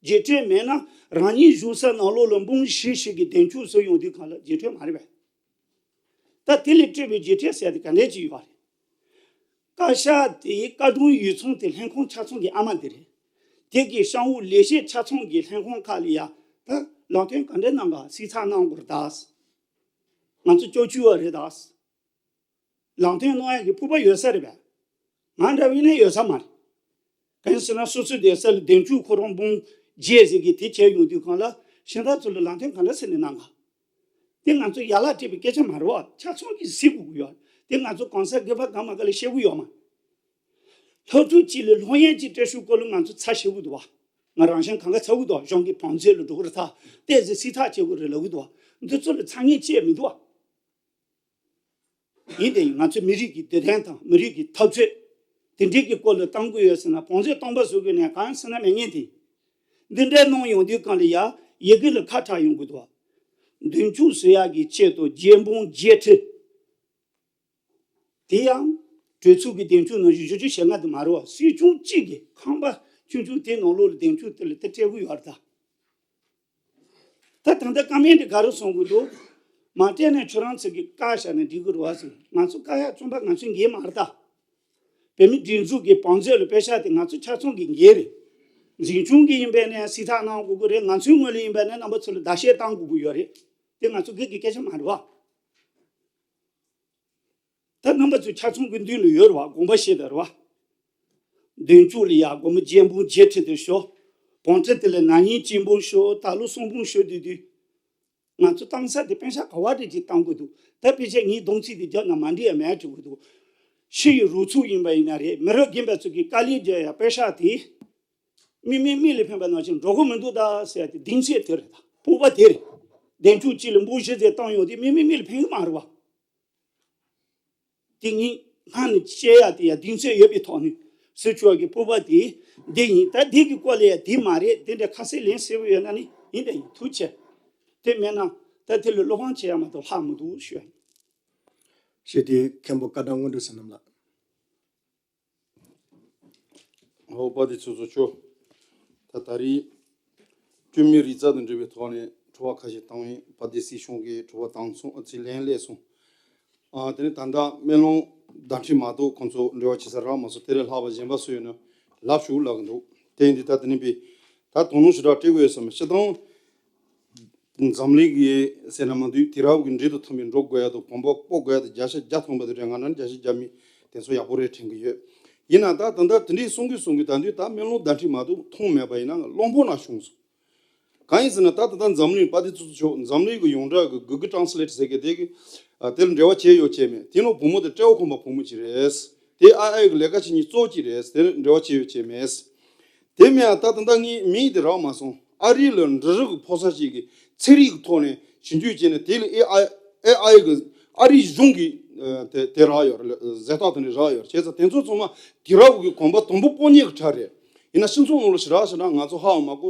རྗེས་དྲན་མེད་ན་རང་ཉིད་བཞུགས་ས་ནང་ལོགས་ལ་འབུམ་བཞི་ཞིག་གི་འདེམས་སྐྱོར་བཟོ་ཡོང་དུས་གང་ལ་རྗེས་དྲན་མ་རེད་པས། ད་དེ་ལས་སྤྲད་པའི་རྗེས་དྲན་ཟེར་དེ་ག་འདྲས་ཅིག་ཡོད་རེད། བཀའ་ཤག་དེའི་བཀའ་དྲུང་ཡིག་ཚང་དེ་ལྷན་ཁང་ཆ་ཚང་གི་ཨ་མ་དེ་རེད། དེ་གི་ཤང་འུ་ལས་བྱེད་ཆ་ཚང་གི་ལྷན་ཁང་ཁག་ལ་ཡ་ད་ལམ་སྟོན་ག་འདྲས་གནང་ག་བསྲི་ཚགས་གནང་དགོས་རེད་ད། ང་ཚོ་སྐྱོ་ཆུ་བ་རེད་ད། ལམ་སྟོན་གནང་ཡག་གི་སྤོབས་པ་ཡོད་ས་རེད་པས། ང་འདྲ་བོ་ཡིན་ན་ཡོད་ས་མ་རེད། གང་ཡིན་ཟེར་ན་སོ་སོའི་སྡོད་ས་ལ་འདེམས་སྐྱོར་ཁོ་རང་འབུམ་བརྒྱད་ཟེར་གི་དེ་བྱས་ཡོང་དུས་གང་ལ་གཞན་དག་ཚོ་ལ་ལམ་སྟོན་གང་འདྲ་ཟེར་ནས་གནང་ག་དེ་ང་ཚོ་ཡ་ལ་སྤྲད་པའི་སྐད་ཆ་མ་རེད་བ། ཆ་ཚང་གིས་གཟིགས་དགོས་ཀྱི་ཡོད། དེ་ང་ཚོ་གང་ཟག་སྒེར་པ་གང་མ་ག་ལ་བཤད་གི་ཡོད་མ། སློབ་ཕྲུག་གཅིག་ལ་སློབ་ཡོན་གཅིག་སྤྲད་ཤུགས་སྐོར་ལ་ང་ཚོ་ཚ་ཤེས་གི་འདུག་བ། ང་རང་གཞན་གང་ག་ཚ་གི་འདུག་གཞུང་གི་བང་མཛོད་ལ་འགྲོ་གི་རེད་ད། ཏོག་ཙམ་བསྲི་ཚགས་བྱེད་དགོས་རེད་ལབ་གི་འདུག་བ། འདི་ཚོ་ལ་ཚ་ངེས་ཅི་ཡང་མི་འདུག་བ། ཡིན་དེ་ཡིན་ང་ཚོའི་མི་རིགས་ཀྱི་བདེ་དོན་དང་མི་རིགས་ཀྱི་འཐབ་རྩོད། དེ་འདྲའི་གི་སྐོར་ལ་བཏང་དགོས་ཡོད་ཟེར་ན། བང་མཛོད་སྟོང་པ་བཟོ་དགོས་ནས་གང་ཟེར་ན་མེད་ངེས་དེ། འདི་འདྲའི་གནང་ཡོང་དུས་གང་ལ་ཡ་ཡི་གེ་ལ་ཁ་གྲག་ཡོང་དགོས་འདུག། མདུན་ཅུང་བཟོ་ཡག་གི་ཆེད་དུ་རྒྱན་འབུམ་བརྒྱད་ཁྲི། དེ་ཡང་གྲོས་ཚོགས་ཀྱི་འདེམས་ཤོག་ནང་བཞིན་བཞི་བཅུ་ཞེ་ལྔ་དེ་མ་རེད་བ། སྲིད་སྐྱོང་གཅིག་གི་ཁང་པ་ཆུང་ཆུང་དེ་ནང་ལོགས་ལ་འདེམས་ཤོག་དེ་ལ་དེ་སྤྲད་གི་ཡོད་རེད་ད། ད་ད་ལྟ་བཀའ་མོལ་འདི་ག་རེ་གསུང་གི་འདུག། མ་སྤྲད་ནས་ཁྱོད་རང་ཚོ་གི་བཀག་བཞག་ན་འགྲིག་གི་རེད་བ་ཟེར། ང་ཚོ་བཀག་ཡག་བཙོན་པ་ང་ཚོའི་འགན་མ་རེད་ད། བོད་མིའི་སྒྲིག་འཛུགས་ཀྱི་བང་མཛོད་ལ་པེ་ཤག་དེ་ང་ཚོ་ཆ་ཚང་གི་འགན་རེད། འཛིན་སྐྱོང་གི་ཡིན་པས་ནས་སྲིད་ཐག་གནང་དགོས་ཀྱི་རེད། ང་ཚོའི་ངོས་ལ་ཡིན་པས་ནས་རྣམ་པ་ཚོ་ལ་བརྡ་ཤད་བཏང་དགོས་ཀྱི་ཡོད་རེད། དེ་ང་ཚོ་སྒེར་གྱི་སྐད་ཆ་མ་རེད་བ། ད་རྣམ་པ་ཚོ་ཆ་ཚང་གི་མདུན་ལ་ཡོད་རེད་བ། དགོངས་པ་བཞེས་དང་རེད་བ། མདུན་ཅུང་ལ་ཡ་སྒོར་མོ་བརྒྱད་འབུམ་བརྒྱད་ཁྲི་དེ་ཤོག། བང་ཁྲི་དེ་ལ་ན་ཧིང་གཅིག་འབུམ་ཤོག། ད་ལོ་གསུམ་འབུམ་ཤོག་དུས་དུས། ང་ཚོ་བཏང་ས་དེ་པེ་ཤག་ག་བ་དེ་ཅིག་བཏང་དགོས་འདུག། ད་ཕལ་ཆེར་ངས་སྡོམ་རྩིས་དེ་རྒྱབ་ན་མ་འགྲིག་ཡ་མེད་དྲན་གྱི་འདུག། ཕྱི་ཡི་རོགས་ཚོགས་ཡིན་པ་ཡིན་ན་རེད། མི་རབས་རྒན་པ་ཚོ་གིས་དཀའ་ལས་རྒྱག་ཡ་པེ་ཤག་དེ། མི་མི་མི་ལ་ཕན་པ་ནང་བཞིན་འགྲོ་གི་མི་འདུག་ད་ཟེར་ཡ་དེ་གདེང་ཚོད་དེ་རེད། ད་སྤོབས་པ་དེ་རེད། འདེམས་ཤོག་གཅིག་ལ་འབུམ་བཞི་ཙམ་བཏང་ཡོང་དུས་མི་མི་མི་ལ་ཕན་གི་མ་རེད་བ། དེ་ངས་སྔ་ནས་བཤད་ཡ་དེ་ཡ་གདེང་ཚོད་ཡོད་པའི་ཐོག་ནས་ཟེར་ཆོག་གི་སྤོབས་པ་དེ་འདི་ཡིན། ད་འདི་གི་སྐོར་ལ་ཡ་དེ་མ་རེད། དེ་འདྲ་ཁ་གསལ་ལན་གསལ་པོ་ཡོད་ན་ནི་ཡིན་ད་ཡིན། ཐུགས་རྗེ་ཆེ། དེ་མེད་ན་ད་དེ་ལ་བློ་ཕམ་བྱེད་ཡ་མ་གཏོགས་ལྷག་མི་འདུག་ཞུ་ཡ་ཡིན། ཞེས་དེ་མཁན་པོ་བཀའ་དྲིན་དངོས་གྲུབ་བསོད་ནམས་ལགས། ཨོ་དཔལ་ལྡན་ཚོགས་གཙོ་མཆོག། ད་ད་རེས་བཅོས་མའི་རིག་རྩལ་དང་འབྲེལ་བའི་ཐོག་ནས་དྲི་བ་ཁ་ཤས་བཏང་ཡིན། དཔལ་ལྡན་སྲིད་སྐྱོང་གིས་དྲི་བ་བཏང་སོང་། ཨ་ཙི་ལན་སླེབས་སོང་། ཨ་དེ་ནས་ད་ལྟ་སྨོན་ལམ་བརྡ་འཕྲིན་མ་གཏོགས་ཁོང་ཚོ་འབྲེལ་བ་བྱེད་ས་རག་མ་སོང་། དེ་ལས་ལྷག་པ་གཞན་པ་སུ་ཡོད་ན་ལབ་ཤོག་ལབ་གི་འདུག། དེ་ཡིན་དུས་ད་དེ་ནས་པའི་ད་དོ་སྣང་ཞེ་དྲག་སྤྲད་དགོས་ཡོད་བསམ། སྤྱིར་བཏང་འཛམ་གླིང་གི་ཟེར་ན་མ་འདུག། དུས་རབས་ཀྱི་འགྲན་དུ་ཐོན་པའི་འགྲོ་དགོས་ཡ་དང་གོམ་པ་སྤོ་དགོས་ཡ་དང་བརྒྱ་ཆ་བརྒྱ་ཐམ་པ་དེ་འདྲ་ང་རང་བརྒྱ་ཆ་བརྒྱ་མེད། དེ་ཚོ་ཡག་པོ་རེད་དྲན་གི་ཡོད། ཡིན་ན་ད་ད་ལྟ་དེ་འདྲའི་གསུང་གི་གསུང་གི་ད་འདུག། ད་སྨོན་ལམ་བརྡ་འཕྲིན་མ་གཏོགས་མཐོང་མེད་པ་ཡིན་ན་བློན་པོ་ན་བྱུང་སོང་། གང་ཡིན་ཟེར་ན་ད་ད་ལྟ་འཛམ་གླིང་དཔལ་ལྡན་ཚོགས་གཙོ་མཆོག་འཛམ་གླིང་གི་ཡོངས་གྲགས་ཀྱི་Google Translate་ཟེར་གི་དེ་གི་ཨ་དེ་ལ་འབྲེལ་བ་བྱས་ཡོད་བྱས་མེད། དེ་ནང་བུ་མོ་དེ་སྤྲེའུ་ཁོམ་པ་བུ་མོ་ཅིག་རེད། དེ་ཨ་ཨའི་གི་ལས་ཀ་བྱེད་མཁན་གཙོ་བོ་ཅིག་རེད། དེ་ལ་འབྲེལ་བ་བྱས་ཡོད་བྱས་མེད། དེ་མིན་ཡང་ད་ད་ལྟ་ངས་མིང་དེ་རག་མ་སོང་། ཨ་རི་ལ་འབྲུ་རིགས་ཀྱི་ཕོ་གསར་ཞིག་གིས་ཚན་རིག་གི་ཐོག་ནས་ཞིབ་འཇུག་བྱས་ནས་དེ་ལ་ཨེ་ཨའི་ཨེ་ཨའི་གི་ཨ་རིའི་གཞུང་གི་ཨ་དེ་དེ་རག་ཡོད་རེད། ཟེར་ཐག་དེ་འདྲ་རག་ཡོད་རེད། བྱས་ཙང་དེ་ཚོ་ཚང་མ་དུས་རབས་ཀྱི་གོམ་པ་དང་པོ་སྤོ་མཁན་གྱི་གྲས་རེད། ཡིན་ན་སྤྱི་ཚོགས་ནང་ལ་ཞེ་དྲག་ཞེ་དྲག་ང་ཚོ་ཧ་ལམ་མ་གོ།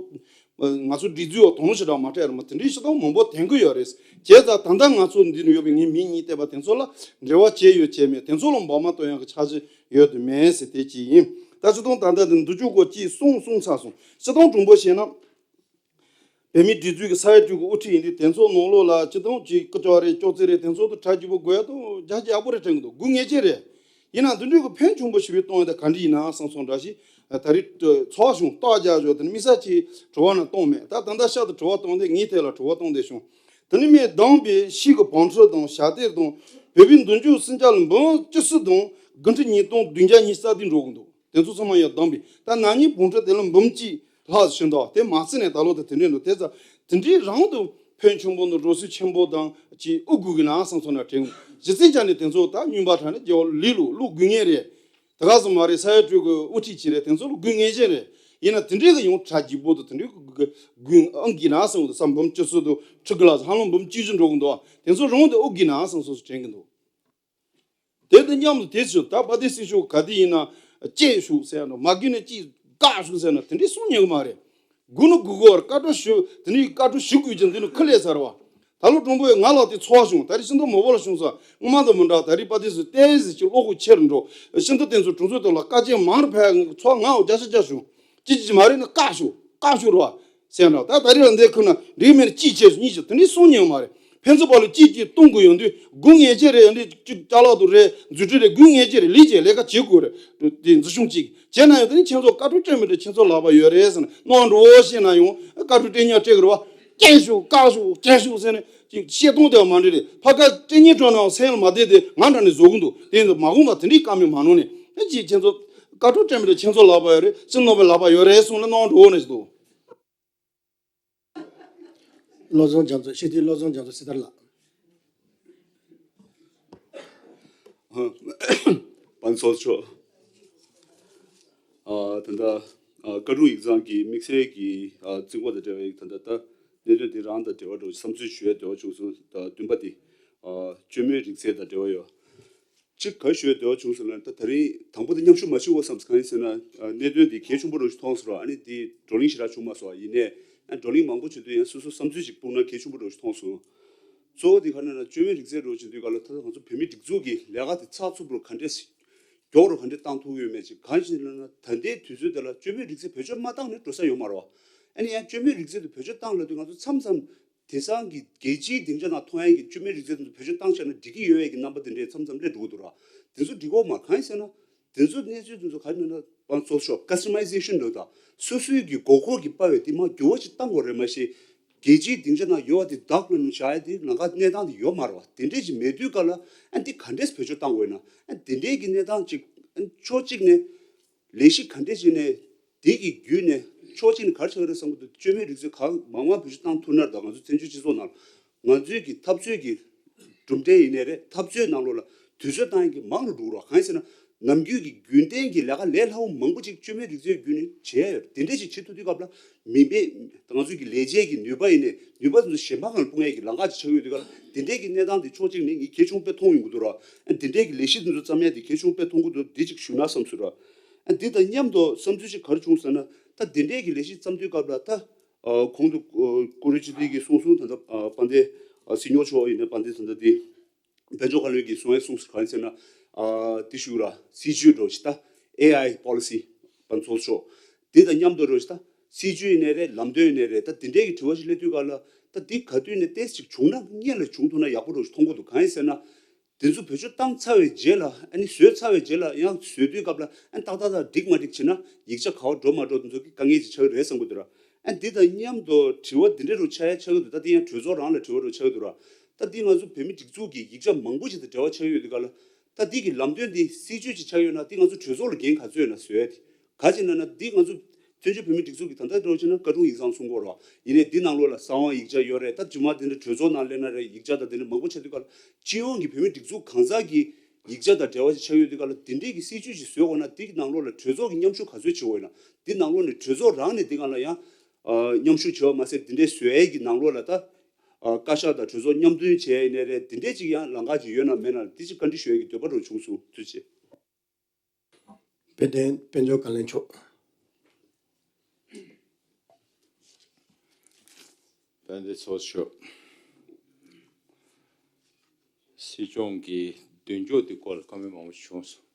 ང་ཚོ་སྒྲིག་འཛུགས་འོག་དོ་སྣང་ཞེ་དྲག་མ་སྤྲད་རེད་མ། དེ་འདྲའི་ཞེ་དྲག་མང་པོ་ཐོན་གི་ཡོད་རེད། བྱས་ཙང་ད་ལྟ་ང་ཚོ་འདི་ནས་ཡོད་པའི་ངའི་མི་གཉིས་བལྟས་པ་དེ་ཚོ་ལ་འབྲེལ་བ་བྱས་ཡོད་བྱས་མེད། དེ་ཚོ་ལ་འབབ་མ་གཏོང་ཡག་གི་འཆར་གཞི་ཡོད་དུ་མེད་ཟེར་དེ་གཅིག་ཡིན། ད་སྤྱིར་བཏང་ད་ལྟ་འདི་འདི་ཅུ་གོ་གཅིག་གསུངས་གསུངས་ཚར་སོང་། སྤྱིར་བཏང་དྲང་པོ་བཤད་ན། བོད་མིའི་སྒྲིག་འཛུགས་ཀྱི་ས་ཡ་དྲུག་གི་དབུ་ཁྲིད་ཡིན་དུས་དེ་ཚོ་ནང་ལོགས་ལ་སྤྱིར་བཏང་གི་སྐུ་ཅོག་རེད་ཅོག་ཙེ་རེད། དེ་ཚོ་དང་གྲ་རྒྱས་པོ་དགོས་ཡ་དང་རྒྱ་ཆེ་ཡག་པོ་རེད་དྲན་གི་འདུག། དགོས་ངེས་ཅན་རེད། ཡིན་ན་འདི་འདྲའི་གི་ཕན་ཆུང་པོ་ཞིག་བའི་གཏོང་ཡ་དེ་ག་འདྲ་ཡིན་ན་བསམ་སོང་འདྲ་ཞིག། ད་རེས་ཚོགས་བྱུང་རྟགས་རྒྱག་བཞག་དེ་ནི་དམིགས་བསལ་གྱི་དྲི་བ་ན་གཏོང་མེད། ད་ད་ལྟ་ཤག་ཏུ་དྲི་བ་གཏོང་དེ་ངའི་ཐད་ལ་དྲི་བ་གཏོང་དེ་བྱུང་། དེ་ནི་མི་བདམས་པའི་ཕྱིའི་གི་བང་ཁྲི་དང་ཞབས་སྟེགས་དང་བོད་པའི་མདུན་ཅོག་སུམ་ཆ་ལ་འབུམ་བཅུ་གསུམ་དང་དགུ་ཁྲི་ཉིས་སྟོང་བདུན་བརྒྱ་ཉི་ཤུ་རྩ་བདུན་འགྲོ་གི་འདུག། དེ་ཚོ་ཚང་མ་ཡང་བདམས་པས་ད་ན་ནིང་བང་ཁྲི་དེ་ལ་འབུམ་གཅིག་ལྷག་ཕྱིན་འདུག། དེ་མ་ཚད་ནས་ད་ལོ་དེ་དེ་འདྲས་འདུག། དེ་ཙང་དེ་འདྲའི་རང་དུ་ཕན་ཆེན་པོ་འདུག། རོགས་སྐྱོར་ཆེན་པོ་དང་ཅིག་ཨུ་དགོས་གི་ན་བསམ་སོང་ན་དྲན། གཞི་རྩའི་ཆ་ནས་དེ་ཚོ་ད་སྨྱོན་པ་དྲག་ནས་རྒྱལ་བ་ལི་ལུ་ལུག་དགོས་ངེས་རེད། དེ་ག་ཙམ་མ་རེད། ས་ཡ་དྲུག་གི་དབུ་ཁྲིད་ཅིག་རེད། དེ་ཚོ་ལ་དགོས་ངེས་ཅན་རེད། ཡིན་ན་དེ་འདྲའི་གི་ཡོང་གྲ་རྒྱས་པོ་དང་དེ་འདྲའི་གི་དགོས་ཨང་གི་ན་བསམ་འདུག། ས་འབུམ་བཅུ་གསུམ་དང་ཁྲི་གི་ལ་ཧ་ལམ་འབུམ་བཅུ་བཞི་འགྲོ་གི་འདུག། དེ་ཚོ་རང་དུ་ཨུ་གི་ན་བསམ་སོ་སོ་དྲན་གི་འདུག། དེ་དང་མཉམ་དུ་དེ་ཚོ་ད་པ་དེ་སྲིད་ཤོག་ག་དེ་ཡིན་ན་བཅད་ཤོག་ཟེར་ན་མ་དགོས་ན་ཅིག་བཀག་ཤོག་ཟེར་ན་དེ་འདྲའི་གསུང་ཉན་གི་མ་རེད། དགོས་ན་དགོས་གི་བར་བཀའ་འཁྲོལ་ཞུ། དེ་ནས་བཀའ་འཁྲོལ་ཞུ་དགོས་ཀྱང་འདི་ནི་ཁུ་ལས་ཚར་བ། ད་ལོ་དྲང་པོ་ཡོད། ང་ལ་དེ་ཚོར་བ་བྱུང་། ད་རེས་ཤིན་ཏུ་མོ་བོ་ལ་བྱུང་ས་སྔོན་མ་དང་མི་འདྲ། ད་རེས་པ་དེ་ཚོས་ཏོག་ཙམ་ཅིག་བློ་ཁོག་ཆེར་འགྲོ། ཤིན་ཏུ་དེ་ཚོ་དྲུང་འཚོ་དེ་ལ་དཀའ་སྤྱད་མང་རུ་ཕེབས། ཚོར་ང་འོ་བརྒྱ་ཆ་བརྒྱ་བྱུང་། ཅི་ཅི་མ་རེད་ན་བཀག་ཤོག་བཀག་ཤོག་རོ་ཟེར་འདྲ། ད་ད་རེས་ལ་འདི་ཁུ་ན་འགྲིག་མེད་ན་གཅིག་བྱས་སོ་གཉིས་བྱས་དེ་འདྲའི་གསུང་ཉན་མ་རེད། ཕན་ཚུན་བར་ལ་གཅིག་གཅིག་གཏོང་དགོས་ཡོང་དུས་དགོས་ངེས་ཅན་རེད། འདི་གཅིག་ཅ་ལག་ཏུ་རེད། འཛུལ་ཁྲིད་རེད། དགོས་ངེས་ཅན་རེད། ལས་བྱེད་ལས་ཀ་བྱེད་དགོས་རེད། དེ་འཛུལ་ཞུགས་གཅིག་བྱས་ན་ཡང་དེ་ནི་ཁྱེད་ཚོ་བཀའ་འཁྲོལ་སྤྲད་མི་འདྲ། ཁྱེད་ཚོ་ལག་པ་ཡོད་རེད་ཟེར་ན་གནང་འགྲོ་ཞེས་ན་ཡང་བཀའ་འཁྲོལ་སྤྲད་ཉག་སྤྲད་གི་རེད་བ། བཀལ་ཤོག་བཀག་ཤོག་བཀལ་ཤོག་ཟེར་ནས་ཅིག་བཤད་སྟངས་དེ་བ་མ་འདྲ་རེད། ཕ་ག་སྤྲད་ཉེན་སྤྲོད་ནའང་སེམས་ལ་མ་བདེ་དེ་ང་འདྲ་ནས་བཟོ་གི་འདུག། དེ་ཚོ་མ་འོངས་པ་དེ་འདྲའི་བཀའ་མོལ་མ་གནང་ནས་ཨེ་ཅིག་ཁྱེད་ཚོ་བཀའ་འཁྲོལ་སྤྲད་མི་འདྲ། ཁྱེད་ཚོ་ལག་པ་ཡོད་རེད། སྤྱི་ནོར་བའི་ལག་པ་ཡོད་རེད་གསུངས་ནས་གནང་འགྲོ་ནས་ཞིག་འདུག། བློ་བཟང་རྒྱ་མཚོ། སྤྱི་འཐུས་བློ་བཟང་རྒྱ་མཚོ་སྲི་ཐར་ལགས། པན་ཚོགས་མཆོག། ཨ་ད་ལྟ་ཨ་བཀའ་དྲུང་ཡིག་ཚང་གི་དམིགས་བསལ་གྱི་ཨ་རྩིས་འགོ་དང་འབྲེལ་བའི་ད་ལྟ་ད་གནད་དོན་འདི་རང་དང་འབྲེལ་བ་འགྲོ་བསམ་ཚུལ་ཞུ་ཡ་འབྲེལ་བ་བྱུང་སོང་། ད་བདུན་པ་དེ་ཨ་བཅོས་མའི་རིག་རྩལ་དང་འབྲེལ་བ་ཡོད། གཅིག་ག་ཞུ་འདོད་བྱུང་སོང་ལ། ད་ད་རིང་དང་པོ་དེ་མཉམ་ཞུགས་མ་བྱུང་བ་བསམ། གང་ཡིན་ཟེར་ན། ཨ། གནད་དོན་འདི་གལ་ཆེན་པོ་རུ་མཐོང་སོང་ར། ཨ་ནི་འདི་བགྲོ་གླེང་ཞེ་དྲག་བྱུང་མ་སོང་། ཡིན་ནའི་ཨ་བགྲོ་གླེང་མང་པོ་བྱེད་དུས་ཡང་སོ་སོ་བསམ་ཚུལ་ཅིག་སྤུངས་ན་གལ་ཆེན་པོ་རུ་མཐོང་སོང་། གཙོ་བོ་དེ་ག་རེ་ན་བཅོས་མའི་རིག་རྩལ་རུ་བྱེད་དུས་ག་ལ། ད་ང་ཚོ་བོད་མིའི་སྒྲིག་འཛུགས་ཀྱི་ལས་ཀ་དེ་ཚགས་ཚུད་པོ་རུ་ག་འདྲས་མགྱོགས་རུ་ག་འདྲས་བཏང་ཐུབ་ཡོད་མེད་ཅིག་གང་ཞིག་ལ་ན། ད་ལྟའི་དུས་ཚོད་དེ་ལ་བཅོས་མའི་རིག་རྩལ་བེད་སྤྱོད་མ་བཏང་ནས་འགྲོ་ས་ཡོད་མ་རེད་བ། ཨ་ནི་ཡང་བཅོས་མའི་རིག་རྩལ་དེ་བེད་སྤྱོད་བཏང་ལབ་དུས་ང་ཚོ་མཚམས་མཚམས་དེང་སང་གི་རྒྱལ་སྤྱིའི་སྡིངས་ཆ་ནང་མཐོང་ཡ་གི་བཅོས་མའི་རིག་རྩལ་དེ་ཚོ་བེད་སྤྱོད་བཏང་བཞག་ན་འགྲིག་གི་ཡོད་ཡ་གི་རྣམ་པ་དེ་འདྲས་མཚམས་མཚམས་སླེབས་འགྲོ་གི་འདུག་ར། དེ་ཚོ་འགྲིག་གི་མ་རེད། གང་ཡིན་ཟེར་ན། དེ་ཚོ་གནས་ཚུལ་དེ་ཚོ་ག་རེ་ན་ན་པང་ཚོ་ཤོག་ཀ་སི་ཊ་མའི་ཟེ་ཤན་འདྲ་བོ་དང་། སོ་སོའི་གི་དགོས་མཁོ་གི་དཔའ་བའི་དེ་མར་འགྱུར་བ་ཅིག་བཏང་དགོས་རེད། མ་གཞི་རྒྱལ་སྤྱིའི་སྡིངས་ཆ་ནང་ཡོད་པ་དེ་བདག་ལ་ནུ་བྱ་ཡ་དེ་ལམ་ཁ་གནས་སྟངས་དེ་ཡོད་མ་རེད་བ། དེ་འདྲས་ཅིག་མེད་དུས་ག་ལ། ཨ་འདི་ག་འདྲས་བེད་སྤྱོད་བཏང་དགོས་ན། ཨ་དེ་འདྲས་ཀྱི་གནས་སྟངས་ཅིག་ཨ་ཕྱོགས་གཅིག་ནས་ལས་གཞི་ག་འདྲས་ཅིག་ནས་དེ་གི་བརྒྱུད་ནས་ཕྱོགས་གཅིག་ནས་ག་རེ་ཆགས་ཀྱི་རེད་བསམ་གྱི་འདུག་བཅོས་མའི་རིག་རྩལ་གང་མང་མང་བེད་སྤྱོད་བཏང་ཐུབ་ན། ད་ང་ཚོ་བཙན་བྱོལ་སྤྱི་ཚོགས་ནང་ང་ཚོའི་གི་འཐབ་རྩོད་ཀྱི་གྲུབ་འབྲས་ཡིན་ནའི་རེད། འཐབ་རྩོད་ནང་ལོགས་ལ་དུས་ཚོད་བཏང་ཡག་གི་མང་རུ་འགྲོ་གི་རེད། གང་ཡིན་ཟེར་ན། ནམ་རྒྱུན་གྱི་རྒྱུན་གཏན་གྱི་ལས་ཀ་ལས་སླ་བོ་མང་པོ་ཅིག་བཅོས་མའི་རིག་རྩལ་བརྒྱུད་ནས་བྱེད་ཡ་ཡོད་རེད། དེ་འདྲས་ཅིག་བྱེད་ཐུབ་དུས་སྐབས་ལ་མི་མེད། ང་ཚོའི་གི་ལས་བྱེད་ཀྱི་ནུས་པ་ཡིན་ནའི་ནུས་པ་དེ་ཚོ་གཞན་པ་སྒང་ལ་སྤུངས་ཡ་གི་ལམ་ཁ་ཅིག་ཆགས་ཡོད་དུས་སྐབས་ལ། དེ་འདྲས་ཀྱི་གནས་སྟངས་དེ་ཕྱོགས་གཅིག་ནས་ངས་གལ་ཆེན་པོ་དཔེ་མཐོང་ཡོང་གི་འདུག་ར། ཨ་དེ་འདྲས་ཀྱི་ལས་གཞི་དེ་ཚོ་བརྩམ་ཡ་དེ་གལ་ཆེན་པོ་དཔེ་མཐོང་གི་འདུག་འདི་ཅིག་ཞུ་ན་བསམ་སོང་ར། ཨ་འདི་དང་མཉམ་དུ་བསམ་ཚུལ་ཅིག་ག་རེ་བྱུང་ཟེར་ན། ད་དེ་འདྲས་ཀྱི་ལས་གཞི་བརྩམ་དུས་སྐབས་ལ། ད་ཨ་གོང་དུ་ཨ་བཀུར་འོས་སྤྱི་འཐུས་ཀྱིས་གསུངས་སོང་། ད་ལྟ་ཨ་དཔལ་ལྡན་ཨ་སྲིད་སྐྱོང་མཆོག་ཡིན་ནའི་དཔལ་ལྡན་ད་ལྟ་དེ་དཔལ་འབྱོར་བཀའ་བློན་གྱིས་གསུངས་ཡ་གསུངས་སོང་། གང་ཡིན་ཟེར་ན། ཨ་དེ་ཞུ་ར། སྲིད་ཇུས་འདྲ་བོ་ཞིག་ད་ཨེ་ཨའི་པོ་ལི་སི་དཔལ་འབྱོར་ཚོགས་དེ་དང་མཉམ་དུ་འདྲ་བོ་ཞིག་ད་སྲིད་ཇུས་ཡིན་ནའི་རེད། ལམ་སྟོན་ཡིན་ནའི་རེད། ད་དེ་འདྲས་ཀྱི་དྲི་བ་ཞིག་སླེབས་དུས་སྐབས་ལ། ད་དེ་ག་དུས་ནས་ཏོག་ཙམ་ཅིག་བྱུང་ན། སྔོན་ལ་བྱུང་ཐུབ་ན་ཡག་པོ་འདྲ་བོ་ཞིག་མཐོང་གི་འདུག་གང་ཡིན་ཟེར་ན། དེ་ཚོ་བེད་སྤྱོད་བཏང་ཚར་བའི་རྗེས་ལ། ཨ་ནི་བཟོས་ཚར་བའི་རྗེས་ལ་ཡང་བཟོས་དུས་སྐབས་ལ། ཨ་ནི་ཏག་ཏག་ཏག་འགྲིག་མ་འགྲིག་བྱས་ན། ཡིག་ཆ་ག་པར་འགྲོ་མ་འགྲོ་དེ་ཚོ་གི་དཀའ་ངལ་ཅིག་ཆགས་ཀྱི་རེད་བསམ་གྱི་འདུག་ར། ཨ་འདི་དང་མཉམ་དུ་དྲི་བ་འདི་འདྲ་རུ་ཆགས་ཡ་ཆགས་ཀྱི་འདུག་ད་འདི་ཡང་གྲོས་ཚོགས་རང་ལ་དྲི་བ་རུ་ཆགས་ཀྱི་འདུག་ར། ད་འདི་ང་ཚོ་བོད་མིའི་སྒྲིག་འཛུགས་ཀྱི་ཡིག་ཆ་མང་པོ་ཞིག་དང་འབྲེལ་བ་ཆགས་ཡོད་དུས་སྐབས་ལ། ད་འདི་གི་ལམ་སྟོན་འདི་སྲིད་ཇུས་ཅིག་ཆགས་ཡོད་ན། འདི་ང་ཚོ་གྲོས་ཚོགས་ལ་འགན་ག་ཚོད་ཡོད་ན་བཟོ་ཡ་དེ། ག་ཅི་ན་ན། འདི་ང་ཚོ་བཙན་བྱོལ་བོད་མིའི་སྒྲིག་འཛུགས་ཀྱི་ད་ལྟ་འདྲ་བོ་བྱས་ན་བཀའ་དྲུང་ཡིག་ཚང་གསུང་གི་ཡོད་རེད་བ། ཡིན་ནའི་འདི་ནང་ལོགས་ལ་གསང་བ་ཡིག་ཆ་ཡོད་རེད། ད་རྗེས་མ་འདི་འདྲ་གྲོས་ཚོགས་ནང་སླེབས་ན་རེད། ཡིག་ཆ་དང་འདི་འདྲ་མང་པོ་ཆགས་དུས་སྐབས་ལ། སྤྱི་ཡོངས་ཀྱི་བོད་མིའི་སྒྲིག་འཛུགས་གང་ཟག་གི་ཡིག་ཆ་དང་འབྲེལ་བ་ཞིག་ཆགས་ཡོད་དུས་སྐབས་ལ། འདི་འདྲས་ཀྱི་སྲིད་ཇུས་ཤིག་བཟོས་དགོས་ན། འདི་གི་ནང་ལོགས་ལ་གྲོས་ཚོགས་ཀྱི་མཉམ་ཞུགས་ག་ཚོད་བྱེད་དགོས་ན། འདི་ནང་ལོགས་ནས་གྲོས་ཚོགས་རང་ནས་འདི་སྒང་ལ་ཡང་ཨ་མཉམ་ཞུགས་བྱེད་པ་མ་ཟད། འདི་འདྲས་བཟོ་ཡས་ཀྱི་ནང་ལོགས་ལ་ད་ཨ་བཀའ་ཤག་དང་གྲོས་ཚོགས་མཉམ་འདོན་བྱས་ཡིན་ནའི་རེད། འདི་འདྲས་ཅིག་ཡང་ལམ་ཁ་ཅིག་ཡོད་ན་མེད་ན། འདི་ཅིག་བཀའ་འདྲི་ཞུ་ཡས་ཀྱི་འདོད་པ་རུ་བྱུང་སོང་། ཐུགས་རྗེ་ཆེ། དཔལ་ལྡན་དཔལ་འབྱོར་བཀའ་བློན་མཆོག་དཔལ་ལྡན་ཚོགས་གཙོ། སྲིད་སྐྱོང་གི་མདུན་ཅོག་དེ་སྐོར་ལ་བཀའ་མོལ་མང་པོ་བྱུང་སོང་།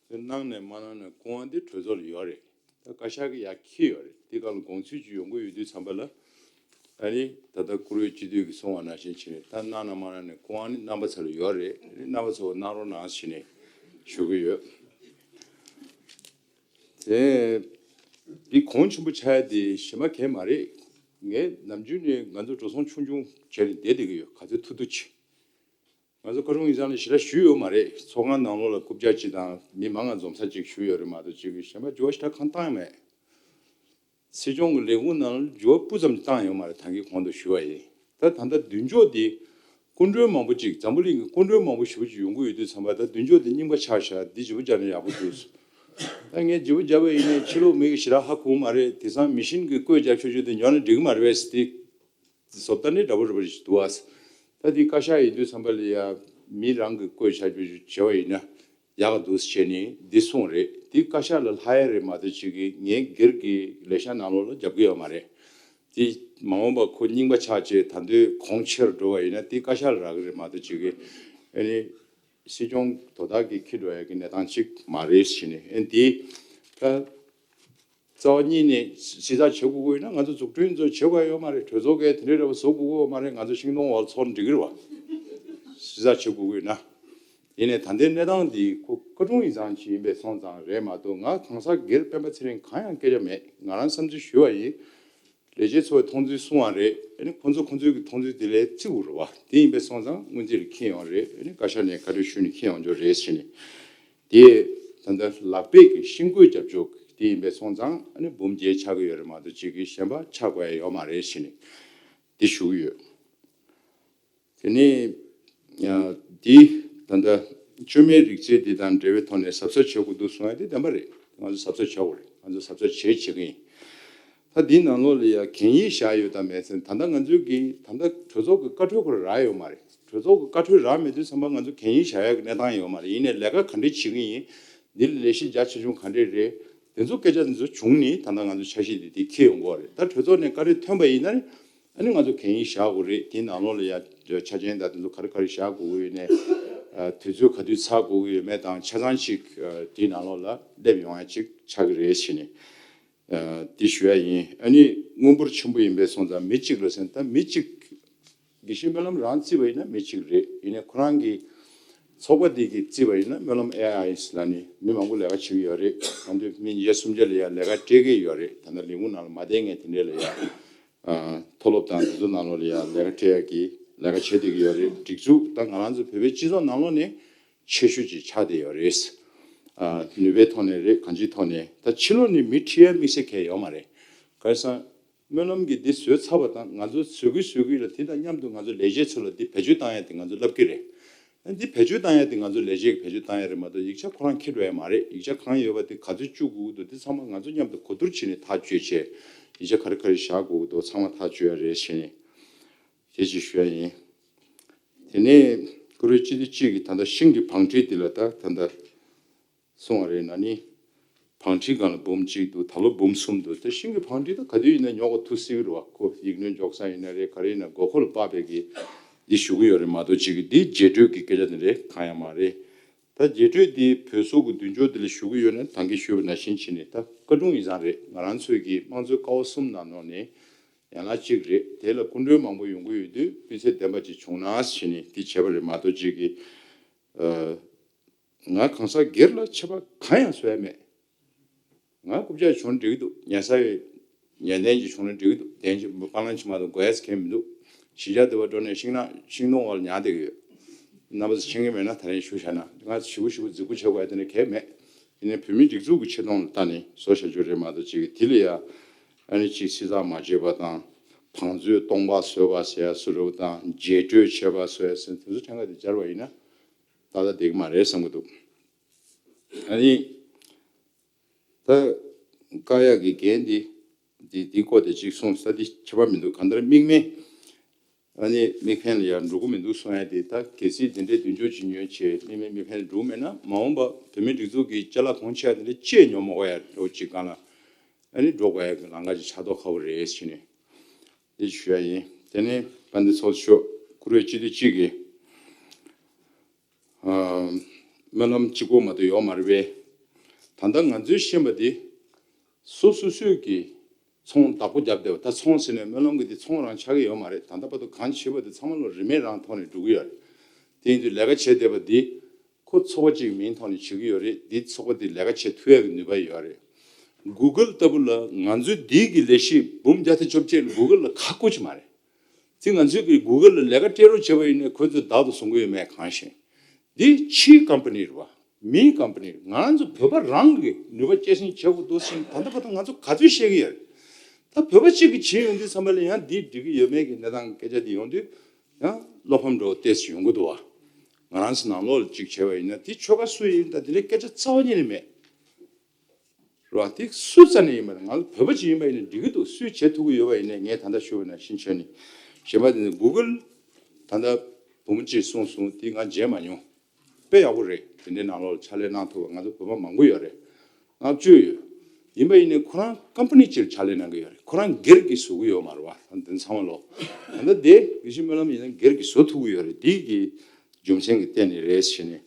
དེ་གནང་ནས་མ་གནང་ནས་སྐུ་དབང་དེ་གྲོས་ཚོགས་ལ་ཡོད་རེད། ད་བཀའ་ཤག་གིས་ཡར་འཁྱེར་ཡོད་རེད། དེ་སྒང་ལ་དགོངས་ཚུལ་ཅིག་ཡོང་གི་ཡོད་དུས་ཙམ་པ་ལ། ཨ་ནི་ད་ལྟ་བཀུར་འོས་སྤྱི་འཐུས་ཀྱིས་གསུངས་པ་ནང་བཞིན་བྱས་ནས། ད་གནང་ན་མ་གནང་ནས་སྐུ་དབང་ནི་རྣམ་པ་ཚོ་ལ་ཡོད་རེད། རྣམ་པ་ཚོ་གནང་རོགས་གནང་ཟེར་ནས་ཞུ་གི་ཡོད། དེ་འདི་གོང་ཆེན་པོ་ཆགས་ཡ་དེ་གཞན་པ་གང་ཡང་མ་རེད། ངས་ནམ་རྒྱུན་ནས་ང་ཚོ་འགྲོ་སོང་ཆུང་ཆུང་བྱས་ནས་བསྡད་བསྡད་ཀྱི་ཡོད། ག་ཚོད་ཐུབ་ཐུབ་བྱས། ང་ཚོ་བཀའ་དྲུང་ཡིག་ཚང་ལ་ཞེ་དྲག་ཞུས་ཡོད་མ་རེད། ཚོགས་ཁང་ནང་ལོགས་ལ་རྐུབ་བཀྱག་ཅིག་དང་མི་མང་ང་འཛོམས་ས་ཅིག་ཞུས་ཡོད་རེད་མ་གཏོགས། ཅིག་གཞན་པ་འགྱུར་བ་ཞེ་དྲག་གང་བཏང་ཡོད་མེད། སྲིད་སྐྱོང་གི་ལས་ཁུངས་ནང་ལ་འགྱུར་བ་སྤུ་ཙམ་བཏང་ཡོད་མ་རེད། ད་གིན་གོང་དུ་ཞུས་པ་ཡིན། ད་ད་ལྟ་མདུན་ཅོག་འདི་སྐུ་མགྲོན་མང་པོ་ཅིག་འཛམ་བུ་གླིང་གི་སྐུ་མགྲོན་མང་པོ་ཞེ་པོ་ཅིག་ཡོང་གི་ཡོད་དུས་ཙམ་པ། ད་མདུན་ཅོག་འདི་རྙིང་པ་ཆགས་ཤག་འདི་བརྗེ་པོ་རྒྱག་ན་ཡག་པོ་འདུག་ད་ངས་བརྗེ་པོ་བརྒྱབ་པ་ཡིན་ནའི་ཕྱི་ལོགས་མི་གིས་ཞེ་དྲག་ཧ་གོ་གི་མ་རེད། དེང་སང་མི་ཤིན་གྱིས་བཀོད་རྒྱག་ཆོག་ཆོག་དེ་ཉོ་ན་འགྲིག་གི་མ་རེད་པས་ཟེར་ཏེ། བཟོ་ལྟ་ནི་འདྲ་པོ་འདྲ་པོ་ཞིག་འདུག་ཨ། ད་འདི་བཀའ་ཤག་ཡིན་དུས་ཙམ་པ་ལ་ཡ་མི་རང་གིས་བཀོད་བྱ་རྒྱུ་བྱས་པ་ཡིན་ན་ཡག་འདུག་ཟེར་ནས་འདི་གསུངས་རེད། འདི་བཀའ་ཤག་ལ་ལྷག་ཡ་རེད་མ་གཏོགས་ཅིག་གིས་ངའི་སྒེར་གྱི་ལས་ཤག་ནང་ལོགས་ལ་རྒྱབ་ཀྱི་ཡོད་མ་རེད། འདི་མ་འོངས་པ་ཁོ་རྙིང་པ་ཆགས་བྱས་ད་དུང་གོང་ཆེ་རུ་འགྲོ་བ་ཡིན་ན་འདི་བཀའ་ཤག་ལ་རག་གི་རེད་མ་གཏོགས་ཅིག་གིས་ཨ་ནི་སྲིད་སྐྱོང་དོ་བདག་གིས་འཁྱེར་འགྲོ་ཡ་གི་གནས་སྟངས་ཅིག་མ་རེད་ཟེར་ནས། ཨ་ནི་འདི་ད། རྩ་བ་ཉིད་ནས་གཟིགས་ཚགས་བྱེད་དགོས་ཀྱི་ཡོད་ན། ང་ཚོ་འཛུགས་སྐྲུན་ཚོ་བྱེད་དགོས་ཡོད་མ་རེད། གྲོས་ཚོགས་ཀྱིས་དེ་འདྲའི་འདྲ་བ་བཟོ་དགོས་ཀྱི་ཡོད་མ་རེད། ང་ཚོ་ཤིང་སྡོང་འོག་ལ་འཚོ་ན་འགྲིག་གི་རེད་བ། གཟིགས་ཚགས་བྱེད་དགོས་ཀྱི་ཡོད་ན། ཡིན་ནའི་ད་ལྟའི་གནས་སྟངས་འདི་ཁོ་བཀའ་དྲུང་ཡིག་ཚང་ཅིག་ཡིན་པས་སོང་ཙང་རེད་མ་གཏོགས། ང་གང་ཟག་སྒེར་སྤེན་པ་ཚེ་རིང་གང་ཡང་སྐད་ཆ་མེད། ང་རང་བསམ་ཚུལ་ཞུས་པ་ཡིན། ལས་བྱེད་ཚོའི་མཐོང་ཚུལ་གསུངས་པ་རེད། ཨ་ནི་ཁོང་ཚོ་ཁོང་ཚོའི་གི་མཐོང་ཚུལ་དེ་ལས་བརྩི་དགོས་རེད་བ། དེ་ཡིན་པས་སོང་ཙང་སྔོན་རྩིས་ལ་འཁྱེར་ཡོང་རེད། ཨ་ནི་བཀའ་ཤག་ནས་བཀའ་འཁྲོལ་ཞུས་ནས་འཁྱེར་ཡོང་རྒྱུ་རེད་ཟེར་ནས། དེ་ད་ལྟ་ལག་པས་ཀྱི་ཤིང་བརྐོས་རྒྱབ་ཕྱོགས་དེ་ཡིན་པས་སོང་ཙང་། ཨ་ནི་འབུམ་བརྒྱད་ཆགས་ཀྱི་ཡོད་རེད་མ་གཏོགས་ཅིག་གི་གཞན་པ་ཆགས་དགོས་ཡ་ཡོད་མ་རེད་ཟེར་ནས་དེ་ཞུ་གི་ཡོད། དེ་ནས་ཡང་དེ་ད་ལྟ་བཅོས་མའི་རིག་རྩལ་འདི་དང་འབྲེལ་བའི་ཐོག་ནས་གཟབ་གཟབ་བྱེད་དགོས་འདུག་གསུང་ཡ་དེ་བདེན་པ་རེད། ང་ཚོ་གཟབ་གཟབ་བྱ་དགོས་རེད། ང་ཚོ་གཟབ་གཟབ་བྱས་བྱེད་ཀྱི་ཡིན། ད་འདིའི་ནང་ལོགས་ལ་ཡ་གན་ཡིག་བཞག་ཡོད་དམ་མེད་ཟེར། ད་ལྟ་ང་ཚོའི་གི་ད་ལྟ་གྲོས་ཚོགས་ཀྱི་བཀའ་འཁྲོལ་ཁོ་རང་རག་ཡོད་མ་རེད། གྲོས་ཚོགས་ཀྱི་བཀའ་འཁྲོལ་རག་མེད་དུས་ཙམ་པ་ང་ཚོ་གན་ཡིག་བཞག་ཡག་གི་གནས་སྟངས་ཡོད་མ་རེད། ཡིན་ནའི་ལས་ཀ་ག་འདྲས་བྱེད་ཀྱི་ཡིན། འདི་ལ་ལས་གཞི་རྒྱ་ཆེ་ཆུང་ག་འདྲས་རེད། དེ་ཚོ་སྐད་ཆ་དེ་ཚོ་བྱུང་ནས་ད་ལྟ་ང་ཚོ་འཆར་གཞི་འདི་འདི་འཁྱེར་ཡོང་གི་རེད། ད་གྲོས་ཚོགས་ནས་བཀའ་འཁྲོལ་ཐོན་པ་ཡིན་ན། ཨ་ནི་ང་ཚོ་གན་ཡིག་བཞག་དགོས་རེད། དེའི་ནང་ལོགས་ལ་ཡ་ཆ་རྐྱེན་དང་དེ་ཚོ་ག་རེ་ག་རེ་བཞག་དགོས་ཀྱི་ཡོད་ནས། ཨ། དུས་ཚོད་ག་དུས་ཚར་དགོས་ཀྱི་ཡོད་མེད་དང་ཆ་ཚང་ཞིག་ཨ། དེའི་ནང་ལོགས་ལ་སླེབས་ཡོང་ཡ་ཅིག་ཆགས་ཀྱི་རེད་ཟེར་ནས། ཨ། དེ་ཞུ་ཡ་ཡིན། ཨ་ནི་དངུལ་འབོར་ཆེན་པོ་ཡིན་པས་སོང་ཙང་མི་གཅིག་ལ་ཟེར་ན། ད་མི་གཅིག་དགེ་བཤེས་སྨོན་ལམ་རང་བརྩིས་པ་ཡིན་ན་མི་གཅིག་རེད། ཡིན་ནའི་ཁོ་རང་གི་ཚོགས་པ་འདི་གིས་བརྩིས་པ་ཡིན་ན་སྨོན་ལམ་ཨེ་ཨའི་ལབ་ནས་མི་མང་པོ་ལས་ཀ་བྱེད་ཀྱི་ཡོད་རེད། གང་འདོད་མི་ཉིས་བརྒྱ་སུམ་བརྒྱ་ལ་ཡ་ལས་ཀ་སྤྲད་ཀྱི་ཡོད་རེད། ད་ལྟ་ལས་ཁུངས་ནང་ལ་མ་བསྡད་མཁན་དེ་འདྲས་ལ་ཡ། ཨ། མཐོ་སློབ་དང་དེ་ཚོ་ནང་ལོགས་ལ་ཡ་ལས་ཀ་སྤྲད་ཡག་གི་ལས་ཀ་བྱེད་བསྡད་ཀྱི་ཡོད་རེད། སྒྲིག་འཛུགས་ད་ང་རང་ཚོ་བོད་པའི་སྤྱི་ཚོགས་ནང་ལོགས་ནས་ཆེ་ཤོས་ཅིག་ཆགས་བསྡད་ཡོད་རེད། ཨ། ནུས་པའི་ཐོག་ནས་རེད། གང་ཅིའི་ཐོག་ནས། ད་ཕྱི་ལོགས་ནས་མི་ཁྲིད་ཡ་དམིགས་བསལ་གང་ཡང་ཡོད་མ་རེད། ག་རེ་ཟེར་ན། སྨོན་ལམ་གྱིས་འདི་བཟོས་ཚར་བ་དང་ང་ཚོ་བཟོ་གི་བཟོ་གི་ལ། དེ་དང་མཉམ་དུ་ང་ཚོ་ལས་བྱེད་ཚོ་ལ་འདི་བེད་སྤྱོད་བཏང་ཡ་དེ་ང་ཚོ་ལབ་ཀྱི་རེད། འདི་བེད་སྤྱོད་བཏང་ཡ་དེ་ང་ཚོ་ལས་བྱེད་ཀྱི་བེད་སྤྱོད་བཏང་ཡ་རེད་མ་གཏོགས་ཡིག་ཆ་ཁོ་རང་འཁྱེར་འགྲོ་ཡ་མ་རེད། ཡིག་ཆ་གང་ཡོད་པ་དེ་ག་ཚོད་བཅུག་དགོས་འདུག་དེ་ཚང་མ་ང་ཚོ་མཉམ་དུ་གོ་བསྡུར་བྱས་ནས་ཐག་གཅོད་བྱས། ཡིག་ཆ་ག་རེ་ག་རེ་བཞག་དགོས་འདུག་ཚང་མ་ཐག་གཅོད་ཡ་རེད་ཟེར་ནས་དེ་ཅིག་ཞུ་ཡ་ཡིན། དེ་ནས་བཀུར་འོས་སྤྱི་འཐུས་གཅིག་གིས་ད་ལྟ་ཤིང་གི་བང་ཁྲི་འདི་ལ་ད་ད་ལྟ་གསུངས་པ་རེད། ན་ནིང་བང་ཁྲིའི་སྒང་ལ་འབུམ་གཅིག་འདུག་ད་ལོ་འབུམ་གསུམ་འདུག་ད་ཤིང་གི་བང་ཁྲི་ད་ག་དུས་ཡིན་ན་ཉོ་དགོས་ཐུག་སྲིད་ཀྱི་རེད་བ། ཁོ་ཡིག་སྣོད་འཇོག་ས་ཡིན་ན་རེད། ག་རེ་ཡིན་ན་དགོས་མཁོ་ལ་དཔག་པའི་གི་འདི་ཞུ་གི་ཡོད་རེད་མ་གཏོགས་གཅིག་གི་འདི་རྒྱས་སྤྲོས་ཀྱི་སྐད་ཆ་དེ་རེད། གང་ཡང་མ་རེད། ད་རྒྱས་སྤྲོས་འདི་བོད་སོག་གི་མདུན་ཅོག་འདི་ལ་ཞུ་གི་ཡོད་ན་ད་གིན་ཞུས་པ་ནང་བཞིན་བྱས་ནས་ད་བཀའ་དྲུང་ཡིན་ཙང་རེད། ང་རང་ཚོའི་གི་དམངས་གཙོའི་ཀ་བ་གསུམ་ནང་ནོར་ནས་ཡན་ལག་གཅིག་རེད། དེ་ལ་སྐུ་མགྲོན་མང་པོ་ཡོང་གི་ཡོད་དུས་སྤུས་ཚད་ལྡན་པ་ཅིག་བྱུང་ན་ཟེར་ནས་འདི་བྱས་པ་རེད་མ་གཏོགས་གཅིག་གི་ཨ། ང་གང་ཟག་སྒེར་ལ་ཆད་པ་གང་ཡང་བཟོ་ཡ་མེད། ང་རྐུབ་བཀྱག་བྱུང་ན་འགྲིག་གི་འདུག་ཉལ་ས་ཡོད། ཉལ་གདན་ཅིག་བྱུང་ན་འགྲིག་གི་འདུག་གདན་ཅིག་སྤང་བླང་ཅིག་མ་གཏོགས་དགོས་ཡ་གང་ཡང་མི་འདུག་གཞིས་ཆགས་སྡེ་བ་འགྲོ་ནས་ཤིང་ནགས་ཤིང་སྡོང་འོག་ལ་ཉལ་བསྡད་ཀྱི་ཡོད། རྣམ་པ་ཚོ་མཁྱེན་གྱི་མེད་ན་ད་རིང་ཞུ་བཞག་ན། ང་ཞེ་པོ་ཞེ་པོ་རྫིག་པོ་བྱེད་དགོས་ཡ་དེ་འདྲ་གང་ཡང་མེད། ཡིན་ནའི་བོད་མིའི་སྒྲིག་འཛུགས་ཀྱི་ཆེ་མཐོང་ལ་ལྟ་ནས་བཟོ་བཞག་རྒྱུ་རེད་མ་གཏོགས་གཅིག་གི་དེ་ལ་ཡ་ཨ་ནི་གཅིག་སྲིད་ཚགས་མ་བྱེད་པ་དང་། བང་མཛོད་སྟོང་པ་བཟོས་པ་ཟེར་ཡ་སུ་རེད་པ་དང་། རྒྱས་སྤྲོས་བྱས་པ་བཟོ་ཡ་ཟེར་དེ་ཚོ་ཕྲན་ཁ་དེ་སྦྱར་བ་ཡིན་ན། ཏག་ཏག་བསྡད་ཀྱི་མ་རེད་བསམ་གྱི་འདུག་ཨ་ནི་ད་བཀག་ཡག་གི་འགན་འདི་འདི་འདི་སྐོར་དེ་གཅིག་གསུངས་ས་འདི་ཁྱད་པར་མི་འདུག་གང་ལྟར་དམིགས་མེད་ཨ་ནི་དམིགས་འབེན་ལ་ཡང་འགྲོ་གི་མི་འདུག་གསུང་ཡ་དེ། ད་གལ་སྲིད་དེ་འདྲའི་མདུན་ཅོག་ཅིག་ཉོས་བྱས་དམིགས་མེད་དམིགས་འབེན་ལ་འགྲོ་གི་མེད་ན་མ་འོངས་པ་བོད་མིའི་སྒྲིག་འཛུགས་ཀྱི་ཅ་ལག་གོང་ཆེ་བ་དེ་འདྲ་ཅིག་ཉོ་མ་དགོས་ཡ་འདྲ་བོ་ཅིག་སྒང་ལ་ཨ་ནི་འགྲོ་དགོས་ཡ་གི་ལམ་ཁ་ཅིག་ཆགས་མདོག་ཁ་པོ་རེད་ཟེར་ནས་འདི་ཞུ་ཡ་ཡིན། དེ་ནས་དཔལ་ལྡན་ཚོགས་གཙོ་མཆོག་བཀུར་འོས་སྤྱི་འཐུས་གཅིག་གིས། ཨ། སྨོན་ལམ་གཅིག་པོ་མ་གཏོགས་ཡོད་མ་རེད་པས། ད་ལྟ་ང་ཚོས་ཤེས་པ་འདི་སོ་སོ་སོས་ཀྱི་ཚོང་བདག་པོ་བརྒྱབ་བསྡད་པ། ད་ཚོང་ཟེར་ནས་སྨོན་ལམ་གྱི་འདི་ཚོང་རང་ཆགས་ཀྱི་ཡོད་མ་རེད། ད་ལྟ་བར་དུ་གང་བྱས་པ་དེ་ཚང་མ་ལོ་རིན་མེད་རང་ཐོག་ནས་འགྲོ་གི་ཡོད་རེད། དེ་ཡིན་དུས་ལས་ཀ་བྱས་བསྡད་པ་འདི་ཁོ་ཚོགས་པ་གཅིག་མིང་ཐོག་ནས་བྱེད་ཀྱི་ཡོད་རེད། འདི་ཚོགས་པ་འདི་ལས་ཀ་བྱེད་ཐུབ་ཡག་གི་ནུས་པ་ཡོད་རེད། Google་ལྟ་བུ་ལ་ང་ཚོའི་འདི་གི་ལས་གཞི་འབུམ་བརྒྱ་དང་བཅོ་བརྒྱད་ལ་Google་ལ་ཁ་སྐོར་གྱི་མ་རེད། དེ་ང་ཚོས་ཀྱི་Google་ལ་ལས་ཀ་སྤྲད་རོགས་བྱས་པ་ཡིན་ན་ཁོ་ཚོས་བདག་ཏུ་བཟུང་གི་ཡོད་མེད་གང་ཤེས། འདི་ཕྱིའི་ཀམ་པ་ནི་རེད་བ། མིའི་ཀམ་པ་ནི་རེད། ང་ཚོ་བོད་པ་རང་གི་ནུས་པ་སྐྱེད་སྲིང་བྱེད་དགོས་འདུག་ཟེར་ནས་ད་ལྟ་བར་དུ་ང་ཚོ་ག་ཚོད་བཤད་ཀྱི་ཡོད་རེད། ད་བོད་པ་གཅིག་གིས་བྱས་ཡོང་དུས་ཙམ་པ་ལ་ཡང་འདི་འགྲིག་གི་ཡོད་མེད་ཀྱི་གནས་སྟངས་སྐད་ཆ་འདི་ཡོང་དུས་ཡང་བློ་ཕམ་འདྲ་བོ་ཏོག་ཙམ་ཡོང་གི་འདུག་བ། ང་རང་ཚོ་ནང་ལོགས་ལ་གཅིག་བྱས་པ་ཡིན་ན་དེ་ཆོལ་ཁ་སུ་ཡིན་ད་དེ་འདྲའི་སྐད་ཆ་རྩ་བ་ཉིད་ནས་མེད། རེད་བ། དེ་སུ་རྩ་ནས་ཡིན་པ་རེད། ང་ལ་བོད་པ་ཅིག་ཡིན་པ་ཡིན་ན་འགྲིག་གི་འདུག་སུས་བྱེད་ཐུབ་ཀྱི་ཡོད་པ་ཡིན་ནའི་ངས་ད་ལྟ་ཞུས་པ་ནང་བཞིན་བྱས་ནས། གཞན་པ་དེ་ནི་Google་ད་ལྟ་བུ་མོ་གཅིག་གསུངས་སོང་། དེ་ང་མཇལ་མ་མྱོང་། དཔེ་ཡག་པོ་རེད། དེ་འདྲའི་ནང་ལོགས་ལ་ཕྱག་ལས་གནང་ཐུབ་པ་ང་ཚོ་བོད་པ་མང་པོ་ཡོད་རེད། ལྔ་བཅུ་ཡོད། ཡིན་པ་ཡིན་ནའི་ཁོ་རང་ཀམ་པ་ནི་གཅིག་ལ་ཕྱག་ལས་གནང་གི་ཡོད་རེད། ཁོ་རང་སྒེར་གྱིས་བཟོ་གི་ཡོད་མ་རེད་བ། དེ་ཚང་མ་ལོ། ད་ལྟ་དེ་དགེ་བཤེས་སྨོན་ལམ་ཡིན་ན་སྒེར་གྱིས་བཟོ་ཐུབ་ཀྱི་ཡོད་རེད། དེ་གི་རྒྱུ་མཚན་གྱི་སྟེང་ནས་རེད་ཟེར་ནས།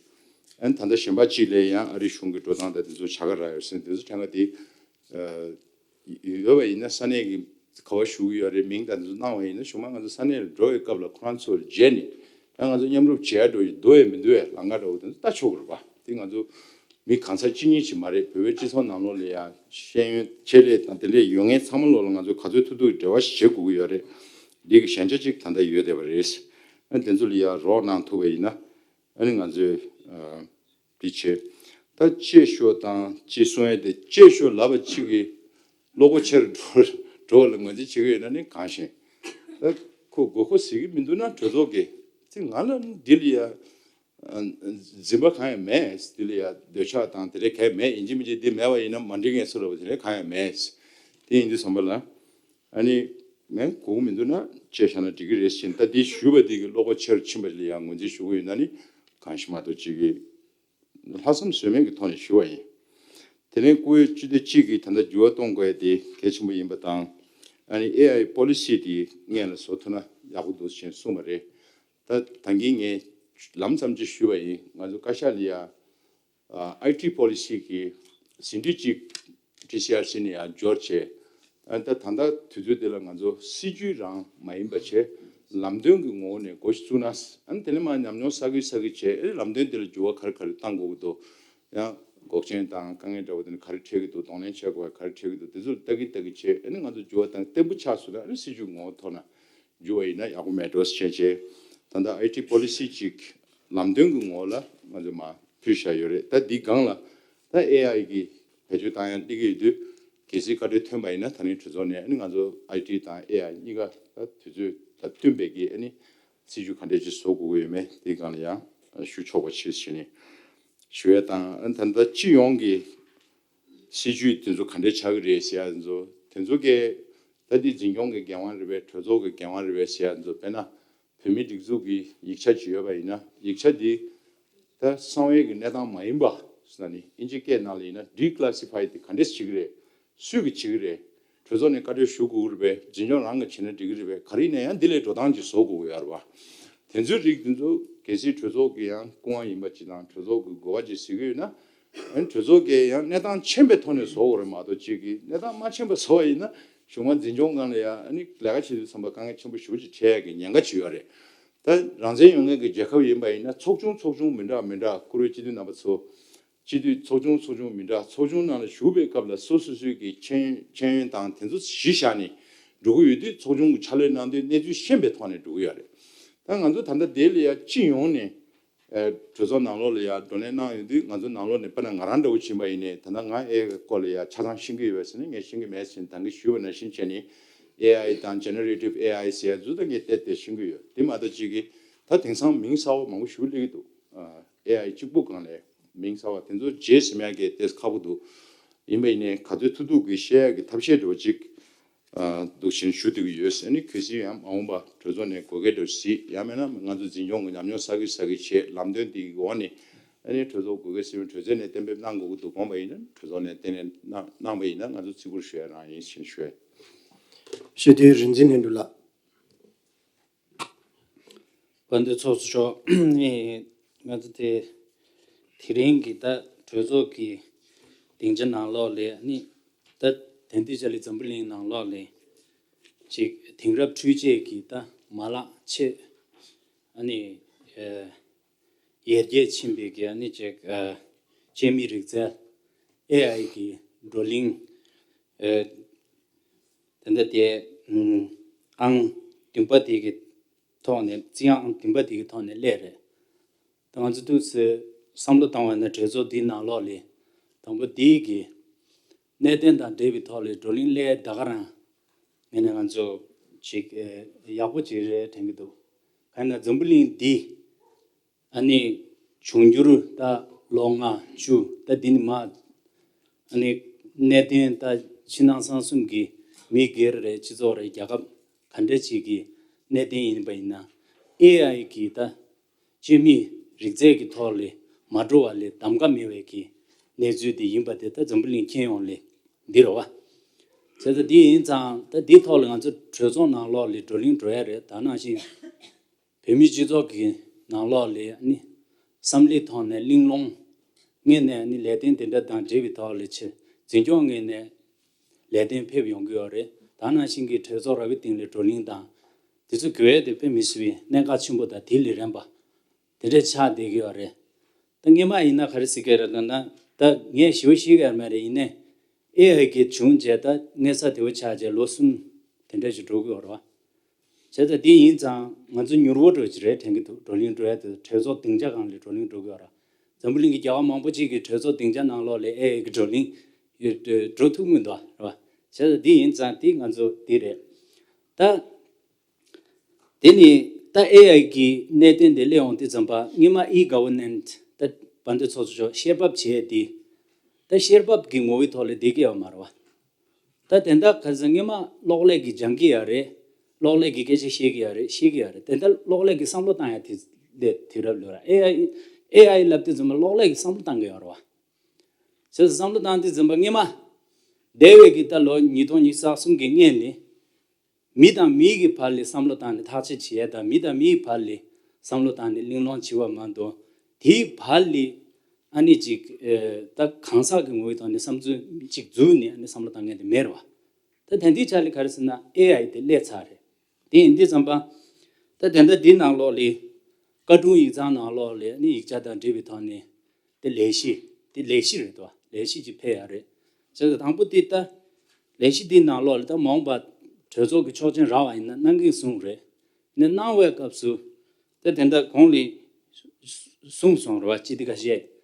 ཨ་ནི་ད་ལྟ་གཞན་པ་གཅིག་ལ་ཡང་ཨ་རི་གཞུང་གི་འགྲོ་སྟངས་དང་དེ་ཚོ་བྱ་དགའ་རག་ཡོད་ཟེར་ནས་དེ་ཚོ་དྲན་ག་དེ། ཨ། ཡོད་པ་ཡིན་ན་ས་གནས་ཀྱི་ག་བ་བཞུགས་ཡོད་རེད། མིང་དང་དེ་ཚོ་གནང་བ་ཡིན་ན་གཞུག་མ་ང་ཚོ་ས་གནས་ལ་འགྲོ་བའི་སྐབས་ལ་ཁོ་རང་ཚོ་ལ་མཇལ་ནས་ཡང་ང་ཚོ་མཉམ་རུབ་བྱེད་ཡ་འགྲོ་ཡི་འདུག་ཡ་མི་འདུག་ཡ་ལམ་ཁ་འདྲ་བོ་དེ་ཚོ་ལྟ་ཆོག་གི་རེད་པ། དེ་ང་ཚོ་མི་གང་ཟག་གཅིག་གཉིས་ཅིག་མ་རེད། བོད་པའི་སྤྱི་ཚོགས་ནང་ལོགས་ལ་ཡ་ཤེས་ཡོན་ཆེད་ལས་དང་དེ་འདྲས་ཡོད་མཁན་ཚང་མ་ལོགས་ལ་ང་ཚོ་ག་ཚོད་ཐུབ་ཐུབ་འབྲེལ་བ་ཞིག་བྱེད་དགོས་ཀྱི་ཡོད་རེད། འདི་གི་ཞན་ཆ་ཅིག་ད་ལྟ་ཡོད་བསྡད་པ་རེད། ཨ་དེ་ཚོ་ལ་ཡ་རོགས་གནང་ཐུབ་པ་ཡིན་ན་ཨ་ནི་ང་ཚོས་ཨ། འདི་བྱས། ད་གཅེས་ཤོག་དང་གཅེས་གསུང་ཡས་དེ་གཅེས་ཤོག་ལབ་པ་གཅིག་གིས་བློ་ཁོག་ཆེར་འགྲོ་འགྲོ་བ་ལ་ངོས་འཛིན་བྱེད་ཀྱི་ཡོད་ན་ནི་གང་ཤེས། ད་ཁོ་དགོས་མཁོ་ཟེར་གྱི་མི་འདུག་ན་གྲོས་ཚོགས་ཀྱིས་ཙི་ང་ལ་འདི་ལ་ཡ་འཛིན་པ་གང་ཡང་མེད། འདི་ལ་ཡ་འདོད་ཆགས་དང་དེ་འདྲ་གང་ཡང་མེད། ཡིན་གཅིག་མིན་གཅིག་འདི་མེད་པ་ཡིན་ན་མ་འགྲིག་ངེས་སུ་ལབ་པ་དེ་འདྲ་གང་ཡང་མེད། དེ་ཡིན་དུས་ཙམ་པ་ལ་ཨ་ནི། ངས་གོ་གི་མི་འདུག་ན་བཅད་བཞག་ན་འགྲིག་གི་རེད་ཟེར་ད་འདི་ཞུས་པ་འདི་གི་བློ་ཁོག་ཆེ་རུ་ཕྱིན་པ་ལ་ཡང་ངོས་འཛིན་ཞུ་གི་ཡོད་ན་ནི་གང་ཞིག་མ་གཏོགས་ཅིག་གི་ལྷག་བསམ་ཟོལ་མེད་ཀྱི་ཐོག་ནས་ཞུ་བ་ཡིན། དེ་ནས་སྐུ་འོས་སྤྱི་འཐུས་གཅིག་གིས་ད་ལྟ་འགྱུར་བ་གཏོང་དགོས་ཡ་དེ་གལ་ཆེན་པོ་ཡིན་པ་དང་། ཨ་ནི་ཨེ་ཨའི་པོ་ལི་སི་དེ་སྔོན་ལ་བཟོ་ཐུབ་ན་ཡག་པོ་འདུག་ཅེས་གསུངས་པ་རེད། ད་ད་གིན་ངས་ལམ་ཙམ་ཅིག་ཞུས་པ་ཡིན། ང་ཚོ་བཀའ་ཤག་ལ་ཡ་ཨ་ཨའི་ཊི་པོ་ལི་སི་གི་ཟིན་བྲིས་གཅིག་ཊི་སི་ཨར་སི་ནས་ཡང་འབྱོར་བྱས། ཨ་ད་ད་ལྟ་དུས་ཚོད་འདི་ལ་ང་ཚོ་སྲིད་ཇུས་རང་མ་ཡིན་པ་བྱས་ལམ་སྟོན་གྱི་ངོ་བོ་ནས་འགོ་ཞིག་བཙུགས་ན། ཨ་ནི་དེ་ནས་མར་ཉམས་མྱོང་བསགས་ཀྱི་བསགས་ཀྱི་བྱས། ཨ་ནི་ལམ་སྟོན་འདི་ལ་འགྱུར་བ་ག་རེ་ག་རེ་གཏང་དགོས་ཀྱི་འདུག་ཡང་འགོག་རྐྱེན་དང་དཀའ་ངལ་འདྲ་བོ་དེ་ནི་ག་རེ་འཕྲད་ཀྱི་འདུག་གདོང་ལེན་བྱེད་དགོས་པ་ག་རེ་འཕྲད་ཀྱི་འདུག་དེ་ཚོ་ལ་ལྟ་གི་ལྟ་གི་བྱས། ཨ་ནི་ང་ཚོ་འགྱུར་བ་གཏང་བརྟན་པོ་ཆགས་སོང་ན། ཨ་ནི་སྲིད་ཇུས་ངོ་བོ་ཐོག་ན་འགྱུར་བ་ཡིན་ན་ཡག་པོ་མེད་འགྲོ་བྱས་བྱས། ད་ལྟ་ཨའི་ཊི་པོ་ལི་སི་ཅིག་ལམ་སྟོན་གྱི་ངོ་བོ་ལ་ང་ཚོ་མར་ཕུལ་བཞག་ཡོད་རེད། ད་འདི་སྒང་ལ་ད་ཨེ་ཨའི་གི་བེད་སྤྱོད་བཏང་ཡ་སླེབས་ཀྱི་ཡོད་དུས། གལ་སྲིད་བཀའ་འཁྲོལ་ཐོན་པ་ཡིན་ན་ད་རིང་གྲོས་ཚོགས་ནས་ཨ་ནི་ང་ཚོ་ཨའི་ཊི་དང་ཨེ་ཨའི་གཉིས་ཀ་ད་དུས་ཚོད་ད་བསྟུན་པའི་གི་ཨ་ནི་སྲིད་ཇུས་ག་འདྲས་ཅིག་བཟོ་དགོས་ཀྱི་ཡོད་མེད་དེའི་སྒང་ལ་ཡང་ཞུ་ཆོག་པ་བྱེད་ཟེར་ནས་ཞུ་ཡ་དང་། ཨ་ནི་ད་ལྟ་སྤྱི་ཡོངས་ཀྱི་སྲིད་ཇུས་དེ་ཚོ་ག་འདྲས་ཆགས་ཀྱི་རེད་ཟེར་ཡ་ཚོ། དེ་ཚོ་གའི་ད་འདི་འཛིན་སྐྱོང་གི་འགན་དབང་རེད་པས། གྲོས་ཚོགས་ཀྱི་འགན་དབང་རེད་པས་ཟེར་ཡ་ཚོ། དཔེར་ན་བོད་མིའི་སྒྲིག་འཛུགས་ཀྱི་ཡིག་ཆ་ཅིག་ཡོད་པ་ཡིན་ན། ཡིག་ཆ་འདི་ད་གསང་བའི་གི་གནས་སྟངས་མ་ཡིན་པ་ཟེར་ན་ནི། ཨིན་ཇི་སྐད་ནང་ལ་ཡིན་ན་ཌི་ཀ་ལ་སི་ཕའི་དེ་ག་འདྲས་བྱེད་ཀྱི་རེད། སུས་ཀྱིས་བྱེད་ཀྱི་རེད། གྲོས་ཚོགས་ནས་བཀའ་འཁྲོལ་ཞུ་དགོས་ཀྱི་རེད་པས། འཛིན་སྐྱོང་རང་གིས་བྱེད་ན་འགྲིག་གི་རེད་པས། ག་རེ་ཡིན་ན་ཡང་འདི་ལས་འགྲོ་སྟངས་ཅིག་བཟོ་དགོས་ཀྱི་ཡོད་རེད་པ། དེ་ཚོའི་རིགས་དེ་ཚོ་གལ་སྲིད་གྲོས་ཚོགས་ཀྱི་ཡང་སྐུ་དབང་ཡིན་པ་ཅིག་དང་། གྲོས་ཚོགས་ཀྱི་གོ་བ་ཅིག་གཟིགས་ཀྱི་ཡོད་ན། ཨ་ནི་གྲོས་ཚོགས་ཀྱིས་ཡང་གནས་སྟངས་མཁྱེན་པའི་ཐོག་ནས་བཟོ་དགོས་རེད་མ་གཏོགས། གཅིག་གིས་གནས་སྟངས་མ་མཁྱེན་པ་བཟོ་བ་ཡིན་ན་གཞུག་མ་འཛིན་སྐྱོང་སྒང་ལ་ཡང་ཨ་ནི་ལས་ཀ་བྱེད་དུས་ཙམ་པ་དཀའ་ངལ་ཆེན་པོ་ཞེ་པོ་ཅིག་འཕྲད་ཡ་གི་ཉེན་ཁ་ཅིག་ཡོད་རེད། ད་རང་བཙན་ཡོད་མཁན་གྱི་རྒྱལ་ཁབ་ཡིན་པ་ཡིན་ན། ཚོགས་ཆུང་ཚོགས་ཆུང་མི་འདྲ་མི་འདྲ། བཀུར་འོས་སྤྱི་འཐུས་རྣམ་པ་ཚོ། སྤྱི་འཐུས་ཚོགས་ཆུང་ཚོགས་ཆུང་མི་འདྲ། ཚོགས་ཆུང་ནང་ལ་ཞུགས་པའི་སྐབས་ལ་སོ་སོ་སོའི་གི་ཤེས་ཤེས་ཡོན་དང་དེ་ཚོ་གཞི་བཞག་ནས་འགྲོ་གི་ཡོད་དུས། ཚོགས་ཆུང་གི་ཕྱག་ལས་གནང་དུས་གནས་ཚུལ་ཤེས་པའི་ཐོག་ནས་འགྲོ་གི་ཡོད་རེད། ད་ང་ཚོ་ད་ལྟ་དེ་ལ་ཡ་སྤྱི་ཡོངས་ནས་ཨ་གྲོས་ཚོགས་ནང་ལོགས་ལ་ཡ་བགྲོ་གླེང་གནང་ཡོང་དུས། ང་ཚོ་ནང་ལོགས་ནས་དཔེར་ན་ང་རང་འདྲ་བོ་ཕྱིན་པ་ཡིན་ནའི། ད་ལྟ་ང་ཨེ་ཨའི་སྐོར་ལ་ཡ་ཆ་ཚང་ཤེས་ཀྱི་ཡོད་པས་ཟེར་ན། ངས་ཤེས་ཀྱི་མེད་ཟེར་ནས་ད་གིན་ཞུས་པ་ནང་བཞིན་བྱས་ནས། ཨེ་ཨའི་དང་ཇེ་ནེ་རེ་ཊིབ་ཨེ་ཨའི་ཟེར་ཡ་ཚོ་ད་ངས་བལྟས་བལྟས་ཤེས་ཀྱི་ཡོད། དེ་མ་གཏོགས་གཅིག་གིས་ད་དེང་སང་མིང་གསར་པ་མང་པོ་ཞིག་སླེབས་ཀྱི་འདུག་ཨ་ཨེ་ཨའི་གཅིག་པུ་སྒང་ལ་མིང་གསར་པ་དེ་ཚོ་བརྗེད་ཟིན་ཡ་གི་ཏོག་ཙམ་ཁག་པོ་འདུག་ཡིན་པ་ཡིན་ནའི་ག་ཚོད་ཐུབ་ཐུབ་ཀྱིས་བཤད་ཡ་གི་ཐབས་ཤེས་འདྲ་བོ་ཅིག་ཨ་འདུག་བྱས་ནས་ཞུ་བསྡད་ཀྱི་ཡོད་ཟེར་ནས། གལ་སྲིད་ཡང་མ་འོངས་པ་གྲོས་ཚོགས་ནས་དགོས་གལ་འདྲ་བོ་གཟིགས། ཡང་མིན་ན་ང་ཚོ་འཛིན་སྐྱོང་གི་ཉམས་མྱོང་བསགས་ཀྱི་བསགས་ཀྱི་བྱས། ལམ་སྟོན་འདིའི་འོག་ནས་ཨ་ནི་གྲོས་ཚོགས་དགོས་གལ་སྲིད་གྲོས་ཚོགས་ནས་གཏན་འབེབས་གནང་དགོས་ཀྱི་འདུག་དགོངས་པ་ཡིན་ན། གྲོས་ཚོགས་ནས་གཏན་ནས་གནང་གནང་པ་ཡིན་ན་ང་ཚོ་བརྩི་བཀུར་ཞུ་ཡ་རང་ཡིན་ཞེས་ཞུ་ཡ། ཞུ་དོན་རིག་འཛིན་ལྷུན་གྲུབ་ལགས། དཔལ་ལྡན་ཚོགས་གཙོ་མཆོག་ནི་ང་ཚོ་དེ་དེ་རིང་གི་ད་གྲོས་ཚོགས་ཀྱི་སྡིངས་ཆ་ནང་ལོགས་ལ་ནི། ད་དེང་དུས་ཆ་ལ་འཛམ་བུ་གླིང་ནང་ལོགས་ལ་ཅིག་དེང་རབས་འཕྲུལ་ཆས་ཀྱི་ད་མ་ལག་ཆེས་ཨ་ནི་ཨ་ཡར་རྒྱས་ཕྱིན་པའི་གི་ཨ་ནི་ཅིག་ཨ་སྤྱི་མིའི་རིག་རྩལ་ཨེ་ཨའི་གི་བགྲོ་གླེང་ཨ་དེ་འདྲ་དེ་ཨང་བདུན་པ་དེ་གི་ཐོག་ནས། རྩིས་ཨང་བདུན་པ་དེ་གི་ཐོག་ནས་སླེབས་རེད། ད་ང་ཚོ་ཏོག་ཙམ་བསམ་བློ་བཏང་བ་ན་གྲོས་ཚོགས་འདིའི་ནང་ལོགས་ལ་དང་པོ་འདིའི་གི་གནད་དོན་དང་འབྲེལ་བའི་ཐོག་ལ་བགྲོ་གླེང་སླེབས་ད་ག་རང་ངས་ནས་ང་ཚོ་ཅིག་ཨེ་ཡག་པོ་ཅིག་རེད་དྲན་གྱི་འདུག་གང་ཡིན་ན་འཛམ་བུ་གླིང་འདི་ཨ་ནི་འབྱུང་འགྱུར་ད་ལོ་ལྔ་བཅུ་ད་འདི་ནས་མར་ཨ་ནི་གནད་དོན་ད་ཕྱི་ནང་གསང་གསུམ་གྱི་མི་སྒེར་རེད། སྤྱི་ཚོགས་རེད། རྒྱལ་ཁབ་ག་འདྲ་ཅིག་གི་གནད་དོན་ཡིན་པ་ཡིན་ན། ཨེ་ཨའི་གིས་ད་སྤྱི་མིའི་རིག་རྩལ་གྱི་ཐོག་ལ་མ་འགྲོ་བ་ལ་གདམ་ག་མེད་པའི་གི་གནས་ཚུལ་དེ་ཡིན་པ་དེ་ད་འཛམ་བུ་གླིང་མཁྱེན་ཡོང་ལེ་འདི་རེད་བ། བྱས་ཙང་འདི་ཡིན་ཙང་ད་འདི་ཐོག་ལ་ང་ཚོ་གྲོས་ཚོགས་ནང་ལོགས་ལ་བགྲོ་གླེང་འགྲོ་ཡ་རེད། ད་ནང་བཞིན་བོད་མིའི་སྤྱི་ཚོགས་ཀྱི་ནང་ལོགས་ལ་ནི་བསམ་བློའི་ཐོག་ནས་གླེང་སློང་། སྔོན་ནས་ནི་ལས་དོན་དེ་འདྲ་དང་འབྲེལ་བའི་ཐོག་ལ་ཆེ་འཛིན་སྐྱོང་ངོས་ནས་ལས་དོན་ཕེབས་ཡོང་གི་ཡོད་རེད། ད་ནང་བཞིན་གྱི་གྲོས་ཚོགས་ར་བའི་སྟེང་ལ་བགྲོ་གླེང་དང་དེ་ཚོ་དགོས་ཡས་དེ་དཔེ་མི་སྲིད་པའི་གནད་འགག་ཆེན་པོ་དང་དེ་ལས་རན་པ་དེ་འདྲ་ཆགས་བསྡད་ཀྱི་ཡོད་རེད། ད་སྔོན་མ་ཡིན་ན་ག་རེ་ཟེར་གྱི་རེད་ལབ་ན། ད་ངས་ཞེ་པོ་ཤེས་ཀྱི་ཡོད་མ་རེད། ཡིན་ནའི་ཨེ་ཨའི་གི་བྱུང་རྗེས་ད་སྔོན་ས་དེ་བོ་ཆགས་རྗེས་ལོ་གསུམ་དེ་འདྲ་ཞིག་འགྲོ་གི་ཡོད་རེད་བ། བྱས་ཙང་འདི་ཡིན་ཙང་ང་ཚོ་མྱུར་བོ་འགྲོ་གི་རེད་དྲན་གྱི་འདུག་བགྲོ་གླེང་འགྲོ་ཡ་དེ་གྲོས་ཚོགས་སྡིངས་ཆ་སྒང་ལ་བགྲོ་གླེང་འགྲོ་གི་ཡོད་རེད། འཛམ་བུ་གླིང་གི་རྒྱལ་ཁབ་མང་པོ་ཅིག་གི་གྲོས་ཚོགས་སྡིངས་ཆ་ནང་ལོགས་ལ་ཨེ་ཨའི་གི་བགྲོ་གླེང་འགྲོ་ཐུབ་ཀྱི་འདུག་རེད་བ། བྱས་ཙང་འདི་ཡིན་ཙང་འདི་ང་ཚོ་འདི་རེད། ད་དེ་ནི་ད་ཨེ་ཨའི་གི་གནད་དོན་དེ་སླེབས་ཡོང་དུས་ཙམ་པ་སྔོན་མ་ཨི་གོ་ཝར་ནན་སི་ད་བན་དེ་ཚོགས་གཙོ་མཆོག་བཤེར་ཕབ་བྱས་ཏེ། ད་བཤེར་ཕབ་ཀྱི་ངོ་བོའི་ཐོག་ལ་བསྡད་ཀྱི་ཡོད་མ་རེད་བ། ད་དེ་འདྲ་ག་ཚོད་སྔོན་མ་གློག་ཀླད་ཀྱིས་སྦྱང་གི་ཡོད་རེད། གློག་ཀླད་ཀྱི་སྐད་ཆ་བཤད་ཀྱི་ཡོད་རེད། ཤེས་ཀྱི་ཡོད་རེད། དེ་ལྟར་གློག་ཀླད་ཀྱི་བསམ་བློ་བཏང་ཡ་དེ་དེ་དུས་རབས་ལོས་ར། ཨེ་ཨའི་ཨེ་ཨའི་ལབ་དུས་ཙམ་པ་གློག་ཀླད་ཀྱི་བསམ་བློ་བཏང་གི་ཡོད་རེད་བ། བྱས་ཙང་བསམ་བློ་བཏང་དུས་ཙམ་པ་སྔས་མ་འདས་པའི་གི་ད་ལོ་ཉིས་སྟོང་ཉི་ཤུ་རྩ་གསུམ་གི་སྔས་ནས་མི་དང་མི་གི་བར་ལ་བསམ་བློ་བཏང་ནས་ཐག་གཅོད་བྱེད་ཡ་དང་། མི་དང་མིའི་བར་ལ་བསམ་བློ་བཏང་ནས་གླེང་སློང་བྱེད་པ་མ་གཏོགས། དེའི་བར་ལ་ཨ་ནི་ཅིག་ཨེ་ད་གང་ཟག་གི་ངོ་བོའི་ཐོག་ནས་བསམ་ཚུལ་ཅིག་འཛུགས་ནས་ཨ་ནི་བསམ་བློ་བཏང་མཁན་དེ་མེད་རེད་བ། ད་དེ་འདྲའི་ཆ་ལ་ག་རེ་ཟེར་ན་ཨེ་ཨའི་དེ་སླེབས་ཚར་རེད། དེ་ཡིན་དུས་ཙམ་པ་ད་དེ་འདྲ་འདི་ནང་ལོགས་ལ་ཀར་ཀྲུང་ཡིག་ཚང་ནང་ལོགས་ལ་ཨ་ནི་ཡིག་ཆ་དང་འབྲེལ་བའི་ཐོག་ནས་དེ་ལས་གཞི་དེ་ལས་གཞི་རེད་དོ། ལས་གཞི་ཅིག་ཕེབས་ཡ་རེད། བྱས་ཙང་དང་པོ་དེ་ད་ལས་གཞི་འདི་ནང་ལོགས་ལ་ད་མ་འོངས་པ་གྲོས་ཚོགས་ཀྱི་ཆོག་མཆན་རག་པ་ཡིན་ན་གནང་གི་གསུངས་རེད། ནས་གནང་བའི་སྐབས་སུ་ད་དེ་འདྲ་གོང་ལ་གསུངས་སོང་རེད་བ། ཅི་སྟེ་ཁ་ཤས་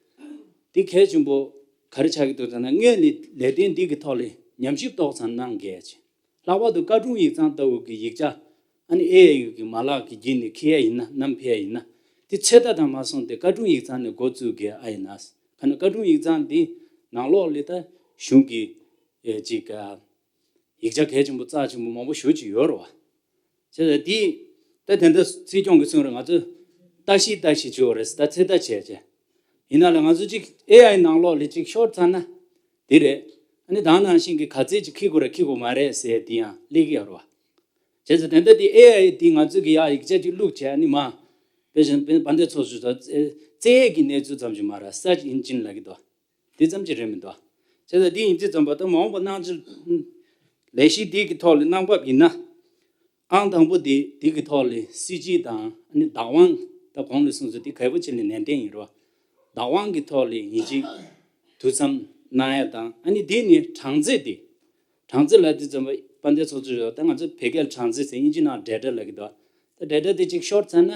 དེ་གལ་ཆེན་པོ་ག་རེ་ཆགས་ཀྱི་འདུག་ཟེར་ན། སྔོན་ལ་ལས་དོན་འདི་གི་ཐོག་ལ་ཉམས་ཞིབ་ཏོག་ཙམ་གནང་གལ་ཆེ། ལྷག་པར་དུ་ཀར་ཀྲུང་ཡིག་ཚང་ལྟ་བུ་གི་ཡིག་ཆ་ཨ་ནི་ཨེ་ཨའི་གི་མ་ལག་གི་བརྒྱུད་ནས་འཁྱེར་ཡ་ཡིན་ན། བསྣམས་ཕེབས་ཡ་ཡིན་ན། དེ་ཚོད་ལྟ་དང་མ་སོང་སྟེ་ཀར་ཀྲུང་ཡིག་ཚང་ནས་འགོ་བཙུགས་དགོས་ཨ་ཡིན་ན། ག་ན་ཀར་ཀྲུང་ཡིག་ཚང་འདི་ནང་ལོགས་ལ་ད་གཞུང་གི་ཨེ་ཅིག་ཨ་ཡིག་ཆ་གལ་ཆེན་པོ་རྩ་ཆེན་པོ་མང་པོ་ཞེ་ཅིག་ཡོད་རེད་བ། བྱས་ཙང་འདི་ད་དེ་འདྲ་སྲིད་སྐྱོང་གིས་གསུངས་རེད། ང་ཚོས་ལྟ་ཞིབ་ལྟ་ཞིབ་བྱེད་དགོས་རེད་ཟེར། ད་ཚོད་ལྟ་བྱས་བྱས། ཡིན་ན་ལ་ང་ཚོ་ཅིག་ཨེ་ཨའི་ནང་ལོགས་ལ་ཅིག་ཤོར་ཚར་ན་དེ་རེད། ཨ་ནི་ད་ནང་བཞིན་གྱི་ག་ཚད་ཅིག་འཁྱེར་དགོས་རེད་འཁྱེར་དགོས་མ་རེད་ཟེར་དེ་ཡང་སླེབས་ཀྱི་ཡོད་རེད་བ། བྱས་ཙང་དེ་འདྲ་དེ་ཨེ་ཨའི་དེ་ང་ཚོ་གི་ཡ་ཡིག་ཆ་ཅིག་བླུགས་བྱས། ཨ་ནི་མ་དཔེ་བཞིན་དཔེ་དཔལ་ལྡན་ཚོགས་གཙོས་བཙལ་ཡས་ཀྱི་གནས་ཚུལ་ཙམ་ཞིག་མ་རེད། སར་ཆི་ཨིན་ཇིན་ལབ་ཀྱི་འདུག་དེ་ཙམ་ཅིག་རེད་མི་འདུག་བྱས་ཙང་དེ་ཡིན་དུས་ཙམ་པ་ད་མ་འོངས་པ་གནང་ཕྱིར་ལས་གཞི་འདི་གི་ཐོག་ལ་གནང་བབ་ཡིན་ན། ཨང་དང་པོ་དེ་དེ་གི་ཐོག་ལ་སྲིད་སྤྱི་དང་ཨ་ནི་བདག་དབང་། ད་གོང་ལ་གསུངས་ཚུལ་དེ་གལ་པོ་ཆེ་ནས་ནན་ཏན་ཡིན་རོ། བདག་དབང་གི་ཐོག་ལ་ཡིན་གཅིག་ཐུགས་བསམ་གནང་ཡ་དང་། ཨ་ནི་དེ་ནི་གྲངས་རྩིས་དེ། གྲངས་རྩིས་ལ་དེ་ཙམ་པ་དཔལ་ལྡན་ཚོགས་གཙོས། ད་ང་ཚོ་བོད་སྐད་གྲངས་རྩིས་ཟེར། དབྱིན་ཇི་ནང་ཌེ་ཊ་ལབ་ཀྱི་འདུག་ད་ཌེ་ཊ་དེ་གཅིག་ཤོར་ཚར་ན་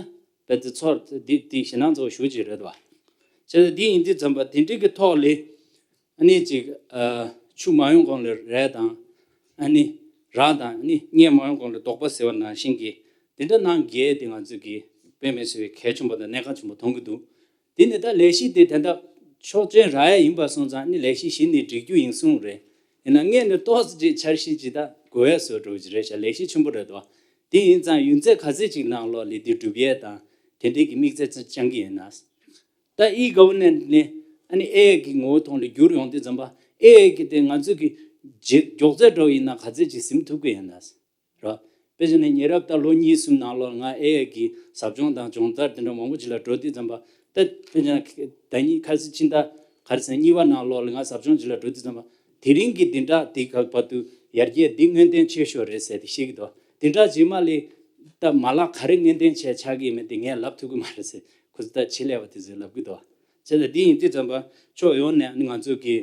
བལ་ཙི་ཚོར་དེ་དེ་ཞེད་སྣང་ཚོར་ཞུ་གཅིག་རེད་དོ། བྱས་ཙང་དེ་ཡིན་དུས་ཙམ་པ་དེ་འདྲའི་གི་ཐོག་ལ་ཨ་ནི་ཅིག་ཨ་ཆུ་མ་ཡོང་གོང་ལ་རས་དང་། ཨ་ནི་ར་དང་། ཨ་ནི་གཉེར་མ་ཡོང་གོང་ལ་རྡོག་པ་ཟེར་བ་ནང་བཞིན་གྱི་དེ་འདྲ་གནང་གལ་དེ་ང་ཚོས་ཀྱི་དཔེ་མི་སྲིད་པའི་གལ་ཆེན་པོ་དང་གནད་འགག་ཆེན་པོ་མཐོང་གི་འདུག་དེ་ནི་ད་ལས་གཞི་དེ་དེ་འདྲ་ཆོག་མཆན་རག་ཡ་ཡིན་པ་སོང་ཙང་ནི་ལས་གཞི་གཞི་ནས་སྒྲིག་རྒྱུ་ཡིན་གསུངས་རེད། ཡིན་ན་སྔོན་ནས་ཏོག་ཙམ་ཅིག་འཆར་གཞི་ཅིག་ད་དགོས་ཡ་བཟོ་འགྲོ་གི་རེད་ཤག་ལས་གཞི་ཆེན་པོ་རེད་དོ། དེ་ཡིན་ཙང་ཡུན་ཚད་ག་ཚད་ཅིག་ནང་ལོགས་ལ་དེ་སྒྲུབ་ཡས་དང་དེ་འདྲའི་གི་དམིགས་ཚད་ཅིག་བཅངས་ཀྱི་ཡིན་ན། ད་ཨི་གྷ་ཝར་ནན་ནས་ཨ་ནི་ཨེ་ཨའི་གི་ངོ་བོ་ཐོག་ལ་བསྒྱུར་ཡོང་དུས་ཙམ་པ་ཨེ་ཨའི་གི་དེ་ང་ཚོས་ཀྱི་རྗེས་མགྱོགས་ཚད་འགྲོ་ཡིན་ན་ག་ཚད་ཅིག་ཟིན་ཐུབ་ཀྱི་ཡིན་ན། ར། དཔེ་བྱས་ན་ཉེ་རབས་ད་ལོ་གཉིས་གསུམ་ནང་ལོགས་ང་ཨེ་ཨའི་གི་ཟབ་སྦྱོང་དང་སྦྱོང་བརྡར་དེ་འདྲ་མང་པོ་ཅིག་ལ་འགྲོ་དུས་ཙམ་པ། ད་དཔེ་བྱས་ན་ཟླ་གཉིས་ཁ་སང་ཕྱི་ཟླ་ག་རེ་ཟེར་གཉིས་པ་ནང་ལོགས་ལ་ང་ཟབ་སྦྱོང་ཅིག་ལ་འགྲོ་དུས་ཙམ་པ། དེ་རིང་གི་འདི་འདྲ་འདི་ག་བར་དུ་ཡར་རྒྱས་འདི་སྔོན་ཐོན་ཆེ་ཤོས་རེད་ཟེར་ཏེ་བཤད་ཀྱི་འདུག་དེ་འདྲ་རྗེས་མ་ལ་ད་མ་ལག་ག་རེ་སྔོན་ཐོན་བྱས་ཆགས་ཀྱི་ཡིན་མིན་དེ་ངས་ལབ་ཐུབ་ཀྱི་མ་རེད་ཟེར། ཁོ་ཚོ་ད་ཆེད་ལས་པ་དེ་ཚོས་ལབ་ཀྱི་འདུག་བྱས་ཙང་འདི་ཡིན་དུས་ཙམ་པ་ཕྱོགས་ཡོངས་ནས་ང་ཚོ་གི་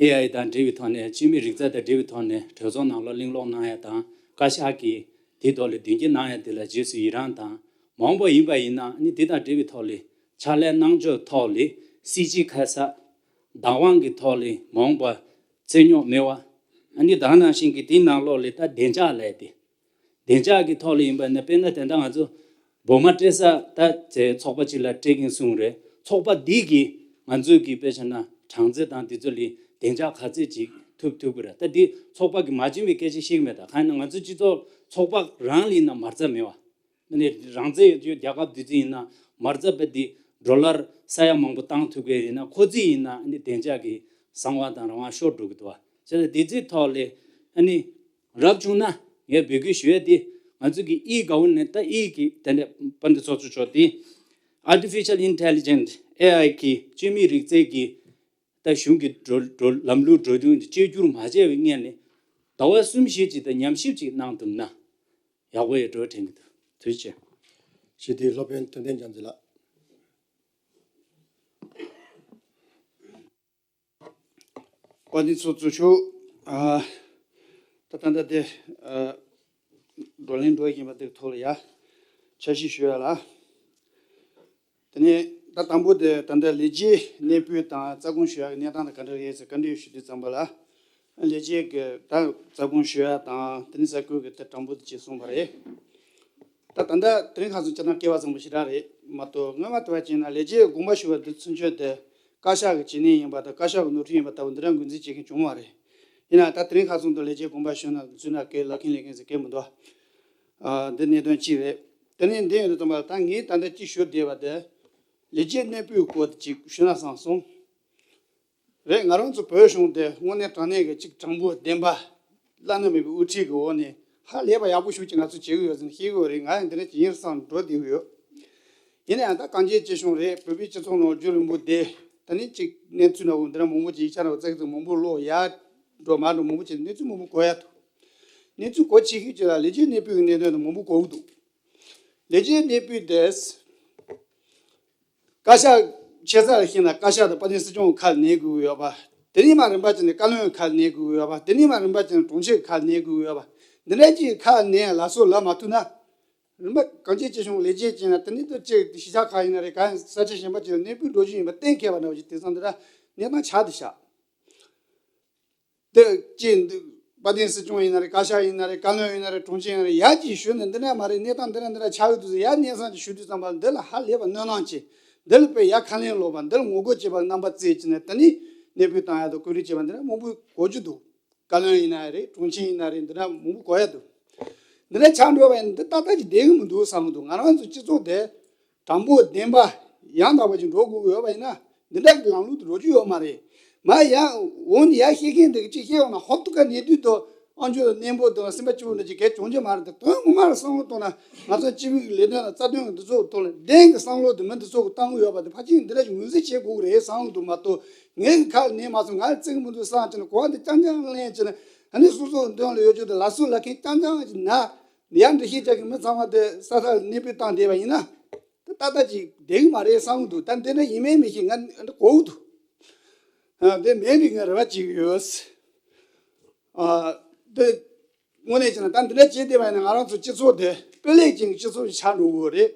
ཨེ་ཨའི་དང་འབྲེལ་བའི་ཐོག་ནས། བཅོས་མིན་རིག་རྩལ་དང་འབྲེལ་བའི་ཐོག་ནས་གྲོས་ཚོགས་ནང་ལ་གླེང་སློང་གནང་ཡ་དང་། བཀའ་ཤག་གིས་དེའི་ཐོག་ལ་མདུན་སྐྱོད་གནང་ཡ་དེ་ལ་རྗེས་སུ་ཡི་རངས་དང་། མ་འོངས་པ་ཡིན་པ་ཡིན་ན་ནི་དེ་དང་འབྲེལ་བའི་ཐོག་ལ་ཕྱག་ལས་གནང་ཕྱོགས་ཐོག་ལ་སྲིད་སྤྱི་ཁ་གསལ། བདག་དབང་གི་ཐོག་ལ་མ་འོངས་པ་རྩོད་རྙོག་མེད་པ། ཨ་ནི་ད་ནང་བཞིན་གྱི་དེའི་ནང་ལོགས་ལ་ད་བདེ་འཇགས་ལས་དེ། བདེ་འཇགས་ཀྱི་ཐོག་ལ་ཡིན་པ་ན། དཔེར་ན་དེ་འདྲ་ང་ཚོ་འབུ་མ་སྤྲད་ས་ད་ཚེ་ཚོགས་པ་གཅིག་ལ་སྤྲད་ཀྱིན་གསུངས་རེད། ཚོགས་པ་འདི་གིས་ང་ཚོའི་གི་དཔེ་བྱས་ན་གྲངས་རྩིས་དང་དེ་ཚོ་ལ་བདེ་འཇགས་ག་ཚད་ཅིག་ཐུབ་ཐུབ་ཀྱི་རེད། ད་འདི་ཚོགས་པ་གིས་མ་བྱིན་པའི་སྐད་ཆ་བཤད་ཀྱི་མེད། ད་གང་ཡིན་ན་ང་ཚོ་སྤྱི་ཚོགས་ཚོགས་པ་རང་ལ་ཡིན་ན་མ་རྩ་མེད་པ། ནི་རང་བཙན་ཡོད་རྒྱུ་རྒྱལ་ཁབ་འདི་ཚོ་ཡིན་ན་མ་རྩ་བས་འདི་ཌོ་ལར་ས་ཡ་མང་པོ་བཏང་ཐུབ་ཀྱི་ཡིན་ན། ཁོ་ཚོ་ཡིན་ན་ནི་བདེ་འཇགས་ཀྱི་གསང་བ་དང་རང་དབང་ཤོར་འགྲོ་གི་འདུག་བ། བྱས་ཙང་དེ་ཚོའི་ཐོག་ལ་ཨ་ནི་རབ་བྱུང་ན་ངས་འབོད་སྐུལ་ཞུ་ཡས་དེ། ང་ཚོ་གི་ཨི་གྷ་ཝར་ནན་ཊི། ད་ཨི་གི་དེ་འདྲ་དཔལ་ལྡན་ཚོགས་གཙོ་མཆོག་དེ་ཨར་ཊི་ཕི་ཤལ་ཨིན་ཊེ་ལི་ཇེན་ཊི། ཨེ་ཨའི་གི་བཅོས་མིན་རིག་རྩལ་གྱི་ད་གཞུང་གི་འགྲོ་འགྲོ་ལམ་ལུགས་འགྲོ་དོན་དེ་བཅོས་བསྒྱུར་མ་བྱས་པའི་སྔོན་ནས་ཟླ་བ་གསུམ་བཞི་ཅིག་ད་ཉམས་ཞིབ་ཅིག་གནང་ཐུབ་ན་ཡག་པོ་ཡོད་འགྲོ་དྲན་གྱི་འདུག་ཐུགས་རྗེ་ཆེ། ཞི་བདེའི་སློབ་དཔོན་ཐུབ་བསྟན་རྒྱ་མཚོ་ལགས། དཔལ་ལྡན་ཚོགས་གཙོ་མཆོག་ཨ། ད་ད་ལྟ་དེ་ཨ་བགྲོ་གླེང་འགྲོ་བཞིན་པ་དེའི་ཐོག་ལ་ཡ་འཆར་གཞི་ཞུ་ཡ་ལ། དེ་ནས་ད་དང་པོ་དེ་ད་ལྟ་ལས་བྱེད་གནས་སྤོས་དང་རྩ་དགོངས་ཞུ་ཡ་གི་གནས་སྟངས་དེ་ག་འདྲ་རེད་ཟེར་བཀའ་འདྲི་ཞུ་དུས་ཙམ་པ་ལ། ལས་བྱེད་ཀྱི་ད་རྩ་དགོངས་ཞུ་ཡ་དང་། དེ་ནས་གསར་འགོད་ཀྱི་དེ་དྲང་པོ་དེ་ཅིག་གསུངས་པ་རེད། ད་ད་ལྟ་དེ་རིང་ཁ་སང་སྤྱིར་བཏང་སྐལ་བ་བཟང་པོ་ཞེ་དྲག་རེད་མ་གཏོགས། སྔོན་མ་དུ་བ་ཅིག་ན་ལས་བྱེད་དགོངས་པ་ཞུ་བ་དེ་ཚུན་ཆོད་དེ་བཀའ་ཤག་གི་བྱེད་གནས་ཡིན་པ་དང་། བཀའ་ཤག་གི་ནོར་འཁྲུལ་ཡིན་པ་ལྟ་བུ་འདི་འདྲ་ངོས་འཛིན་བྱེད་མཁན་བྱུང་བ་རེད། ཡིན་ན་ད་དེ་རིང་ཁ་སང་དུ་ལས་བྱེད་དགོངས་པ་ཞུས་ན་ཚུལ་ན་སྐད་ལག་ཁྱེར་ལས་མཁན་ཟེར་སྐད་མི་འདུག་ཨ། འདི་གནད་དོན་གཅིག་རེད། དེ་ནས་འདི་ཡོད་དུ་བཏང་བ་ད་ངས་ད་ལྟ་གཅིག་ཞུ་བསྡད་པ་དེ། ལས་བྱེད་གནས་སྤོས་སྐོར་དེ་གཅིག་ཞུ་ན་བསམ་སོང་། རེད། ང་རང་ཚོ་བོད་གཞུང་དེ་དངོས་གནས་དྲང་གནས་ཀྱི་གཅིག་དྲང་པོ་བདེན་པ་བླ་ན་མེད་པའི་དབུ་ཁྲིད་ཀྱི་འོག་ནས་ཧ་ལས་པ་ཡག་པོ་ཞིག་ཅིག་ང་ཚོ་བྱེད་ཀྱི་ཡོད་ཟེར་ནས་ཤེས་ཀྱི་ཡོད་རེད། ང་ཡང་འདི་ནས་ཇི་ཡིན་བསམ་འགྲོ་བསྡད་ཀྱི་ཡོད། ཡིན་ན་ཡང་ད་གངས་ཅན་སྐྱིད་གཤོངས་རེད། བོད་པའི་སྤྱི་ཚོགས་ནང་རྒྱུན་རིང་པོ་བསྡད། ད་ནི་གཅིག་གནས་ཚུལ་འདྲ་བོ་འདི་འདྲ་མང་པོ་ཅིག་ཡིག་ཆ་འདྲ་བོ་བཙལ་གི་འདུག་མང་པོ་ཀློག་ཡག་འགྲོ་མ་འགྲོ་མང་པོ་ཅིག་གནས་ཚུལ་མང་པོ་གོ་ཡག་འདུག་གནས་ཚུལ་གོ་ཆེ་ཤོས་ཅིག་ལ་ལས་བྱེད་གནས་སྤོས་ཀྱི་གནད་དོན་དང་མང་པོ་གོ་གི་འདུག་ལས་བྱེད་གནས་སྤོས་དེ། བཀའ་ཤག་ཆེ་ས་ལ་བཤད་ན་བཀའ་ཤག་དང་དཔལ་ལྡན་སྲིད་སྐྱོང་ཁ་ལ་ཉན་དགོས་ཀྱི་ཡོད་པ། དེ་ནས་མར་རིམ་པ་བྱས་ནས་བཀའ་བློན་ཁ་ལ་ཉན་དགོས་ཀྱི་ཡོད་པ། དེ་ནས་མར་རིམ་པ་བྱས་ནས་དྲུང་ཆེ་ཁ་ལ་ཉན་དགོས་ཀྱི་ཡོད་པ། འདི་འདྲ་ཅིག་ཁ་ལ་ཉན་ལག་སོར་ལབ་མ་ཐུབ་ན། རིམ་པ་གངས་ཅན་སྐྱིད་གཤོངས་ལས་བྱེད་ཅིག་ཡིན་ན་དེ་ནས་ཏོག་ཙམ་གཞིས་ཆགས་ཁག་ཡིན་ན་རེད། གང་ས་ཆ་གཞན་པ་ཅིག་ལ་གནས་སྤོས་འགྲོ་རྒྱུ་ཡིན་པ་གཏན་འཁེལ་བ་འདྲ་བོ་ཅིག་དེང་སང་འདི་འདྲ་གནས་སྟངས་ཆགས་བསྡད་ཤག་དེ་ཅི་འདུག་དཔལ་ལྡན་སྲིད་སྐྱོང་ཡིན་ན་རེད། བཀའ་ཤག་ཡིན་ན་རེད། བཀའ་བློན་ཡིན་ན་རེད། དྲུང་ཆེ་ཡིན་ན་རེད། ཡར་ཅིག་ཞུས་ནས་འདི་འདྲ་མ་རེད། གནས་སྟངས་འདི་འདྲ་འདི་འདྲ་ཆགས་ཀྱི་འདུག་ཟེར་ཡར་སྙན་སེང་ཅིག་ཞུ་དུས་ཙམ་པ་འདི་ལ་ཧ་ལས་པ་གནོད་སྣང་ཆེ། འདི་ལ་དཔེ་ཡར་ཁས་ལེན་ལོག་པ། འདི་ལ་ངོ་རྒོལ་བྱེད་པ་རྣམ་པ་བརྩིས་བྱས་ནས་དེ་ནས་གནས་སྤོས་བཏང་ཡག་དང་བཀོད་སྒྲིག་བྱེད་པ་འདི་འདྲ་མང་པོ་གོ་རྒྱུ་འདུག་བཀའ་བློན་ཡིན་ན་རེད། དྲུང་ཆེ་ཡིན་ན་རེད། འདི་འདྲ་མང་པོ་གོ་ཡག་འདུག་འདི་འདྲ་ཆགས་འགྲོ་བ་ཡིན་ན་འདི་ཏག་ཏག་ཅིག་བསྡད་ཀྱི་མི་འདུག་བསམ་གྱི་འདུག་ང་རང་ཚོ་སྤྱི་ཚོགས་དེ། དྲང་པོ་བདེན་པ་ཡང་དག་པ་ཅིག་འགྲོ་དགོས་ཀྱི་ཡོད་པ་ཡིན་ན། འདི་འདྲ་གི་ལམ་ལུགས་དེ་འགྲོ་རྒྱུ་ཡོད་མ་རེད། མ་ཡ། འོ་ནི་ཡ་བཤད་མཁན་འདི་གི་ཅིག་བཤད་འོང་ན་ཧོབ་ཏུ་ཀ་ཉན་དུས་དོ། ཨང་ཅོ་རྣོན་པོ་དང་སེམས་པ་སྐྱིད་པོ་འདྲ་ཅིག་གལ་བྱུང་རྒྱུ་མ་རེད་དེ། དོན་ངོ་མ་ལ་བསམ་བློ་གཏོང་ན་ང་ཚོ་སྤྱི་པའི་ལས་དོན་ལ་རྩ་དོན་གྱི་འདི་ཚོ་ཐོག་ལ་བདེན་གྱི་བསམ་བློ་དེ་མི་འདི་ཚོ་གི་བཏང་གི་ཡོད་པ་དེ་ཕལ་ཆེར་འདི་འདྲ་ཞིག་ངོས་འཛིན་བྱེད་དགོས་ཀྱི་རེད་བསམ་གྱི་འདུག་མ་གཏོགས་ངས་གི་ཁ་ལ་ཉན་མ་སོང་། ང་ལ་བརྩི་གི་མི་འདུག་བསམ་བྱས་ན་གོ་བ་འདི་རྐྱང་རྐྱང་ལེན་བྱས་ན། ཨ་ནི་སོ་སོ་འདོན་ལ་ཡོད་རྒྱུ་དེ་ལ་སོ་ལ་མཁན་རྐྱང་རྐྱང་ཞིག་ན། ཡང་འདི་ཤེས་བྱ་གི་མི་ཚང་མ་དེ་ས་ས་ལ་གནས་སྤོས་བཏང་བསྡད་པ་ཡིན་ན། དེ་ཏག་ཏག་ཅིག་བསྡད་གི་མ་རེད་བསམ་གི་འདུག་ད་འདི་འདྲ་ཡིན་མིན་མི་ཤེས། ང་འདི་གོ་གི་འདུག་ཨ། དེ་མིན་པའི་ངས་རེ་བ་བྱེད་ཀྱི་ཡོད། ཨ། དེ་དངོས་གནས་བྱས་ན་ད་འདི་འདྲ་བྱས་བསྡད་པ་ཡིན་ན་ང་རང་ཚོ་སྤྱི་ཚོགས་དེ་སྤེལ་ལེགས་ཅན་གྱི་སྤྱི་ཚོགས་ཤིག་ཆགས་འགྲོ་གི་རེད།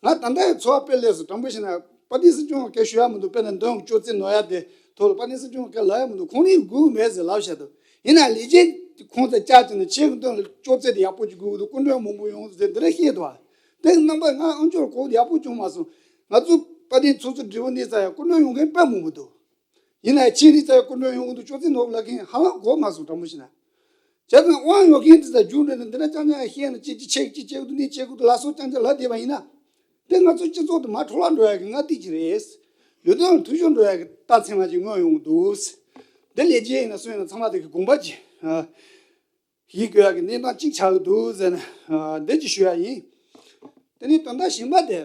ང་ད་ལྟ་ཡི་ཚོར་བ་དཔེ་ལེགས་སོ། དྲང་པོ་བཤད་ན་དཔལ་ལྡན་སྲིད་སྐྱོང་སྐད་ཞུ་ཡ་མི་འདུག་དཔེར་ན་འདོན་ཅོག་ཙེ་ནོར་ཡ་དེ་ཐོག་ལ་དཔལ་ལྡན་སྲིད་སྐྱོང་སྐད་ལབ་ཡ་མི་འདུག་ཁོང་རང་གིས་དགོས་ཀྱི་མེད་ཟེར་ལབ་བཞག་འདུག་ཡིན་ན་ལས་བྱེད་ཁོང་ཚོ་བཅར་བྱས་ནས་ཁྱེད་ཀྱི་འདོན་ཅོག་ཙེ་དེ་ཡག་པོ་ཅིག་དགོས་ཀྱི་འདུག་སྐུ་མགྲོན་མང་པོ་ཡོང་ཟེར་འདི་འདྲ་བཤད་འདུག་དེ་རྣམ་པ་ང་ཨང་ཅོག་གོ་ཡག་པོ་བྱུང་མ་སོང་། ང་ཚོ་དཔལ་ལྡན་ཚོགས་གཙོ་སྦྲེལ་པོ་གནས་ཚར་ཡ་སྐུ་མགྲོན་ཡོང་མཁན་དཔེ་མང་པོ་འདུག་ཡིན་ན་ཁྱེད་གནས་ཚར་ཡ་སྐུ་མགྲོན་ཡོང་གི་འདུག་ཅོག་ཙེ་ནོར་ལབ་མཁན་ཧ་ལམ་གོ་མ་སོང་། དྲང་པོ་བཤད་ན། བྱས་ཙང་དབང་ཡོད་མཁན་དེ་ཚོ་རྒྱུགས་འགྲོ་ནས་འདི་འདྲ་རྐྱང་རྐྱང་བཤད་ན་ཅི་ཅི་བྱེད་ཅི་བྱེད་དགོས་འདུག་ནི་བྱེད་དགོས་འདུག་ལ་སོགས་རྐྱང་རྐྱང་ལབ་བསྡད་པ་ཡིན་ན། དེ་ང་ཚོ་སྤྱི་ཚོགས་དེ་མར་འཕྲོ་བརླག་འགྲོ་ཡ་གི་སྔ་ལྟས་ཅིག་རེད། ལས་དོན་ལ་འཐུས་ཤོར་འགྲོ་ཡ་གི་རྟགས་མཚན་མ་ཅིག་མངོན་ཡོང་གི་འདུག་འདི་ལས་བྱེད་ཡིན་ན་སུ་ཡིན་ན་ཚང་མ་དེ་གི་དགོངས་པ་ཅིག་ཨ། ཡིད་སྐྱོ་ཡ་གི་གནས་སྟངས་གཅིག་ཆགས་ཀྱི་འདུག་ཟེར་ནས་ཨ། འདི་ཅིག་ཞུ་ཡ་ཡིན། དེ་ནས་དོན་དག་གཞན་པ་དེ།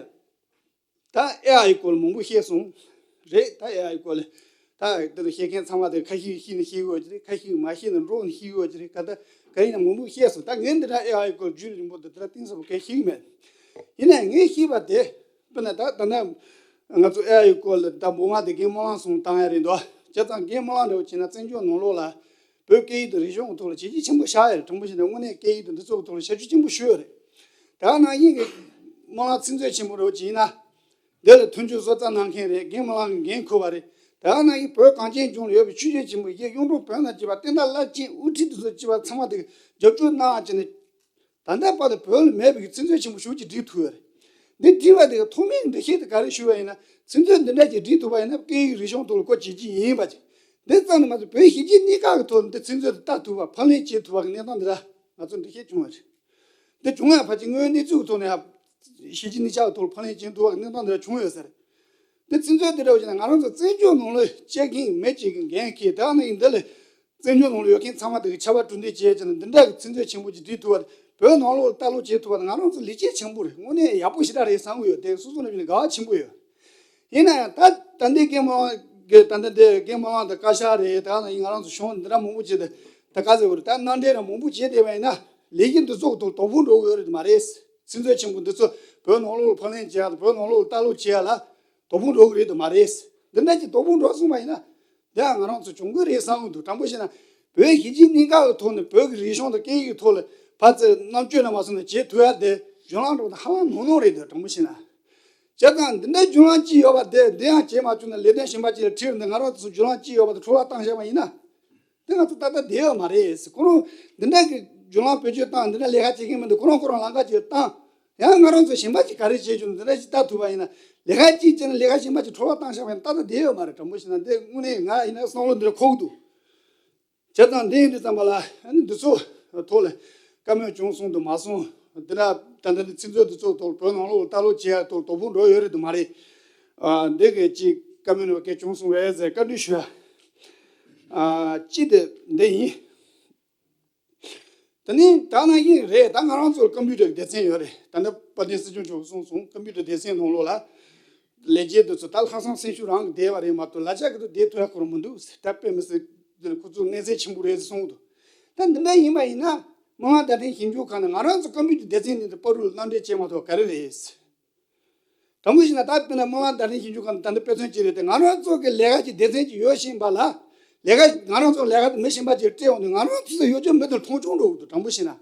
ད་ཨེ་ཨའི་སྐོར་མང་པོ་བཤད་སོང་། རེད། ད་ཨེ་ཨའི་སྐོར་ལ་ད་འདིར་བཤད་མཁན་ཚང་མ་དེ་ཁ་ཤས་ཤེས་ནི་ཤེས་དགོས་ཀྱི་རེད། ཁ་ཤས་མ་ཤེས་ན་འགྲོ་ནི་ཤེས་དགོས་ཀྱི་རེད། ག་ད་ག་ཡིན་ན་མང་པོ་བཤད་སོང་། ད་ངས་འདི་འདྲ་ཨེ་ཨའི་སྐོར་རྒྱུས་རིང་པོ་འདི་འདྲ་གཏིང་ཟབ་པོ་གང་ཤེས་ཀྱི་མེད། ཡིན་ནའི་ངས་ཤེས་པ་དེ་དཔེར་ན་ད་ད་ནང་ང་ཚོ་ཨེ་ཨའི་སྐོར་ལ་ད་འབུམ་མ་དེ་རྒན་སྨོན་ལམ་གསུམ་བཏང་ཡ་རེད་འདུག་བྱས་ཙང་རྒན་སྨོན་ལམ་འདྲ་བོ་བྱས་ན་བཙན་བྱོལ་ནང་ལོགས་ལ་བོད་སྐད་ཡིག་དང་རིག་གཞུང་གི་ཐོག་ལ་བྱས་རྗེས་ཆེན་པོ་བཞག་ཡོད་རེད། དྲང་པོ་བཤད་ན་དངོས་གནས་སྐད་ཡིག་དང་འདི་ཚོ་གི་ཐོག་ལ་ཞབས་ཞུ་ཆེན་པོ་ཞུས་ཡོད་རེད། ད་ནང་བཞིན་གྱི་སྨོན་ལམ་ཚིག་མཛོད་ཆེན་པོ་འདྲ་བོ་ཅིག་ཡིན་ན། འདི་ལ་མཐུན་འགྱུར་བཟོ་རྩ་གནང་མཁན་རེད། རྒན་སྨོན་ལམ་གྱི་འགན་འཁུར་བ་རེད། ད་ནང་བཞིན་བོད་གངས་ཅན་ལྗོངས་ལ་ཡོད་པའི་ཆོས་བརྒྱུད་ཆེན་པོ་བཞི་གཡུང་དྲུང་བོན་དང་བཅས་པ་བསྟན་དར་བླ་ཆེན་དབུ་ཁྲིད་དེ་ཚོ་བཅས་པ་ཚང་མ་དེ་རྒྱབ་སྐྱོར་གནང་བ་བྱས་ནས། ད་ལྟ་བར་དུ་བོད་ལ་མེད་པའི་ཚིག་མཛོད་ཆེན་པོ་ཞེ་པོ་ཅིག་བསྒྲིགས་ཐུབ་ཡོད་རེད། འདི་བསྒྲིགས་པ་དེ་ག་ཐོག་མའི་འགྲེལ་བཤད་དེ་ག་རེ་ཞུས་པ་ཡིན་ན། ཚིག་མཛོད་འདི་འདྲ་ཅིག་བསྒྲིགས་ཐུབ་པ་ཡིན་ན་སྐད་ཡིག་རིག་གཞུང་ཐོག་ལ་སྐོར་བྱེད་ཀྱི་ཡིན་པ་ཅིག་འདི་ཙམ་དུ་མ་ཟད་བོད་གཞིས་བྱེས་གཉིས་ཀ་གི་ཐོག་ལ་འདི་ཚིག་མཛོད་དེ་ལྟ་ཐུབ་པ་ཕབ་ལེན་བྱེད་ཐུབ་པ་གི་གནས་སྟངས་འདི་འདྲ་ང་ཚོ་འགྲེལ་བཤད་བྱུང་བ་རེད། འདི་བྱུང་ཡ་ཕལ་ཆེར་དངོས་ཡོད་གནས་ཚུལ་གྱི་ཐོག་ནས་ཡང་གཞིས་བྱེས་གཉིས་ཆ་གི་ཐོག་ལ་ཕབ་ལེན་བྱེད་ཐུབ་པ་གི་གནས་སྟངས་འདི་འདྲ་བྱུང་ཡོད་ས་རེད། འདི་ཚིག་མཛོད་འདི་འདྲ་བོ་བྱས་ན་ང་རང་ཚོ་བཙན་བྱོལ་ནང་ལ་བཅར་མཁན་མི་གཅིག་གི་འགན་འཁྱེར་དེ་ནས་འདི་ལ་བཙན་བྱོལ་ནང་ལ་ཡོད་མཁན་ཚང་མ་དེ་གི་ཆར་པ་གྲུ་འདེགས་བྱས་བྱས་ནས་འདི་འདྲ་གི་ཚིག་མཛོད་ཆེན་པོ་ཅིག་བསྒྲིགས་ཐུབ་པ་དེ་བོད་ནང་ལོགས་ལ་ལྟ་ཀློག་བྱེད་ཐུབ་པ་དེ་ང་རང་ཚོ་ལེགས་སྐྱེས་ཆེན་པོ་རེད། དངོས་གནས་ཡག་པོ་ཞེ་དྲག་རེད་བསམ་གི་ཡོད། དེ་སོ་སོ་ནས་བྱས་ནས་དགའ་བ་ཆེན་པོ་ཡོད། ཡིན་ན་ཡང་ད་ད་ལྟའི་རྒན་སྨོན་ལམ་གི་ད་ལྟ་དེ་རྒན་སྨོན་ལམ་དང་བཀའ་ཤག་རེད། ད་ང་རང་ཚོ་གཞུང་འདི་འདྲ་མང་པོ་བྱས་ཏེ་ད་ག་ཟེར་དགོས་རེད། ད་མནའ་འབྲེལ་ར་མང་པོ་བྱས་བསྡད་པ་ཡིན་ན་ལས་གཞི་འདི་ཚོ་གི་ཐོག་དོ་ཕོག་འགྲོ་གི་ཡོད་རེད་མ་རེད། ཚིག་མཛོད་ཆེན་པོ་འདི་ཚོ་བོད་ནང་ལོགས་ལ་ཕབ་ལེན་བྱེད་ཡ་དང་བོད་ནང་ལོགས་ལ་ལྟ་ཀློག་བྱེད་ཡ་ལ་དོ་ཕོག་འགྲོ་གི་རེད་དམ་མ་རེད། འདི་འདྲ་ཅིག་དོ་ཕོག་འགྲོ་སོང་བ་ཡིན་ན། དེ་ཡང་ང་རང་ཚོ་གྱོང་གུན་རེད་བསམ་གྱི་འདུག་དྲང་པོ་བཤད་ན། བོད་གཞིས་བྱེས་གཉིས་ཀ་གི་ཐོག་ནས་བོད་ཀྱི་རིག་གཞུང་དང་སྐད་ཡིག་གི་ཐོག་ལ་ཕར་ཚུར་རྣམ་དཔྱོད་ན་མ་སོང་ན་བྱེད་ཐུབ་ཡ་དེ་གཞུང་ལམ་འགྲོ་ད་ཧ་ལམ་ནོར་ནོར་རེད་འདུག་དྲང་པོ་བཤད་ན། བྱས་ཙང་འདི་འདྲའི་གཞུང་ལམ་གཅིག་ཡོད་པ་དེ་འདི་ཡང་བྱེད་མ་བཅུག་ན་ལས་དོན་གཞན་པ་ཅིག་ལ་ཁྲིད་རུང་འདི་ང་རང་ཚོ་གཞུང་ལམ་གཅིག་ཡོད་པ་དེ་འཕྲོ་བརླག་བཏང་བཞག་པ་ཡིན་ན། དེ་ང་ཚོ་ཏག་ཏག་བསྡད་ཡོད་མ་རེད། ཁོ་རང་འདི་འདྲ་གི་གཞུང་ལམ་བེད་སྤྱོད་བཏང་འདི་འདྲ་ལས་ཀ་བྱེད་མཁན་མི་འདུག་ཁོ་རང་ཁོ་རང་ལམ་ཁ་ཅིག་བཏང་། ཡང་ང་རང་ཚོ་གཞན་པ་ཅིག་ག་རེ་བྱེད་རྒྱུ་འདི་འདྲ་ཅིག་ལྟ་ཐུབ་པ་ཡིན་ན། ལས་ཀ་གཅིག་བྱས་ན་ལས་ཀ་གཞན་པ་ཅིག་འཕྲོ་བརླག་བཏང་བཞག་པ་ཡིན་ན་ཏག་ཏག་བསྡད་ཡོད་མ་རེད། དྲང་པོ་བཤད་ན་འདི་དངོས་གནས་ང་ཡིན་ན་བསམ་བློ་འདི་འདྲ་འཁོར་གི་འདུག་བྱས་ཙང་འདི་ཡིན་དུས་ཙམ་པ་ལ་ཨ་ནི་འདི་ཚོ་ཐོག་ལ་བཀའ་མོལ་བྱུང་སོང་དུ་མ་སོང་། འདི་ལ་ད་ལྟ་འདི་ཚིག་མཛོད་འདི་ཚོ་ཐོག་བོད་ནང་ལོགས་ལ་ལྟ་ཀློག་བྱེད་ཡ་ཐོག་དོ་ཕོག་འགྲོ་ཡོད་རེད་དུ་མ་རེད། ཨ་འདི་གི་ཅིག་བཀའ་མོལ་ནང་སྐད་བྱུང་སོང་བས་ཟེར་བཀའ་འདྲི་ཞུ་ཡ། ཨ་ཅི་དེ་འདི་ཡིན། དེ་ནི་ད་ནང་བཞིན་རེད། ད་ང་རང་ཚོར་ཀམ་པུ་ཊར་སྡེ་ཚན་ཡོད་རེད། ད་ནི་དཔལ་ལྡན་སྲིད་སྐྱོང་མཆོག་གིས་གསུངས་སོང་། ཀམ་པུ་ཊར་སྡེ་ཚན་ནང་ལོགས་ལ་ལས་བྱེད་དེ་ཚོ་ད་ལྷག་བསམ་སེམས་ཤུགས་རང་གིས་བསྡད་པ་རེད་མ་གཏོགས་ལ་ཆ་གི་དུ་བསྡད་ཐུབ་ཡ་ཁོ་རང་མི་འདུག་ཟེར། ད་དཔེ་མི་སྲིད་ཁོ་ཚོ་གནས་ཚད་ཆེན་པོ་རེད་ཟེར་གསུངས་འདུག་ད་འདི་འདྲ་ཡིན་པ་ཡིན་ན་མི་དབང་བརྡ་འཕྲིན་ཞིབ་འཇུག་ཁང་ནས་ང་རང་ཚོ་ཀམ་པུ་ཊར་སྡེ་ཚན་འདི་ཚོ་བར་དུ་མཉམ་འབྲེལ་བྱས་མ་ཐུབ་པ་ག་རེ་རེད། དྲང་པོ་བཤད་ན་ད་དཔེར་ན་མི་དབང་བརྡ་འཕྲིན་ཞིབ་འཇུག་ཁང་ནས་ད་ལྟ་དཔེ་མཚོན་ཅིག་རེད་དེ། ང་རང་ཚོ་གི་ལས་ཀ་གི་སྡེ་ཚན་ཅིག་ཡོད་བཞིན་པ་ལ་ལས་ཀ་ང་རང་ཚོ་ལས་ཀ་དེ་མི་གཞན་པ་ཅིག་སྤྲད་འོང་དུས་ང་རང་ཚོ་ཚོ་ཡོད་ཅོག་མི་དེ་མཐོང་ཆུང་འགྲོ་གི་འདུག་དྲང་པོ་བཤད་ན།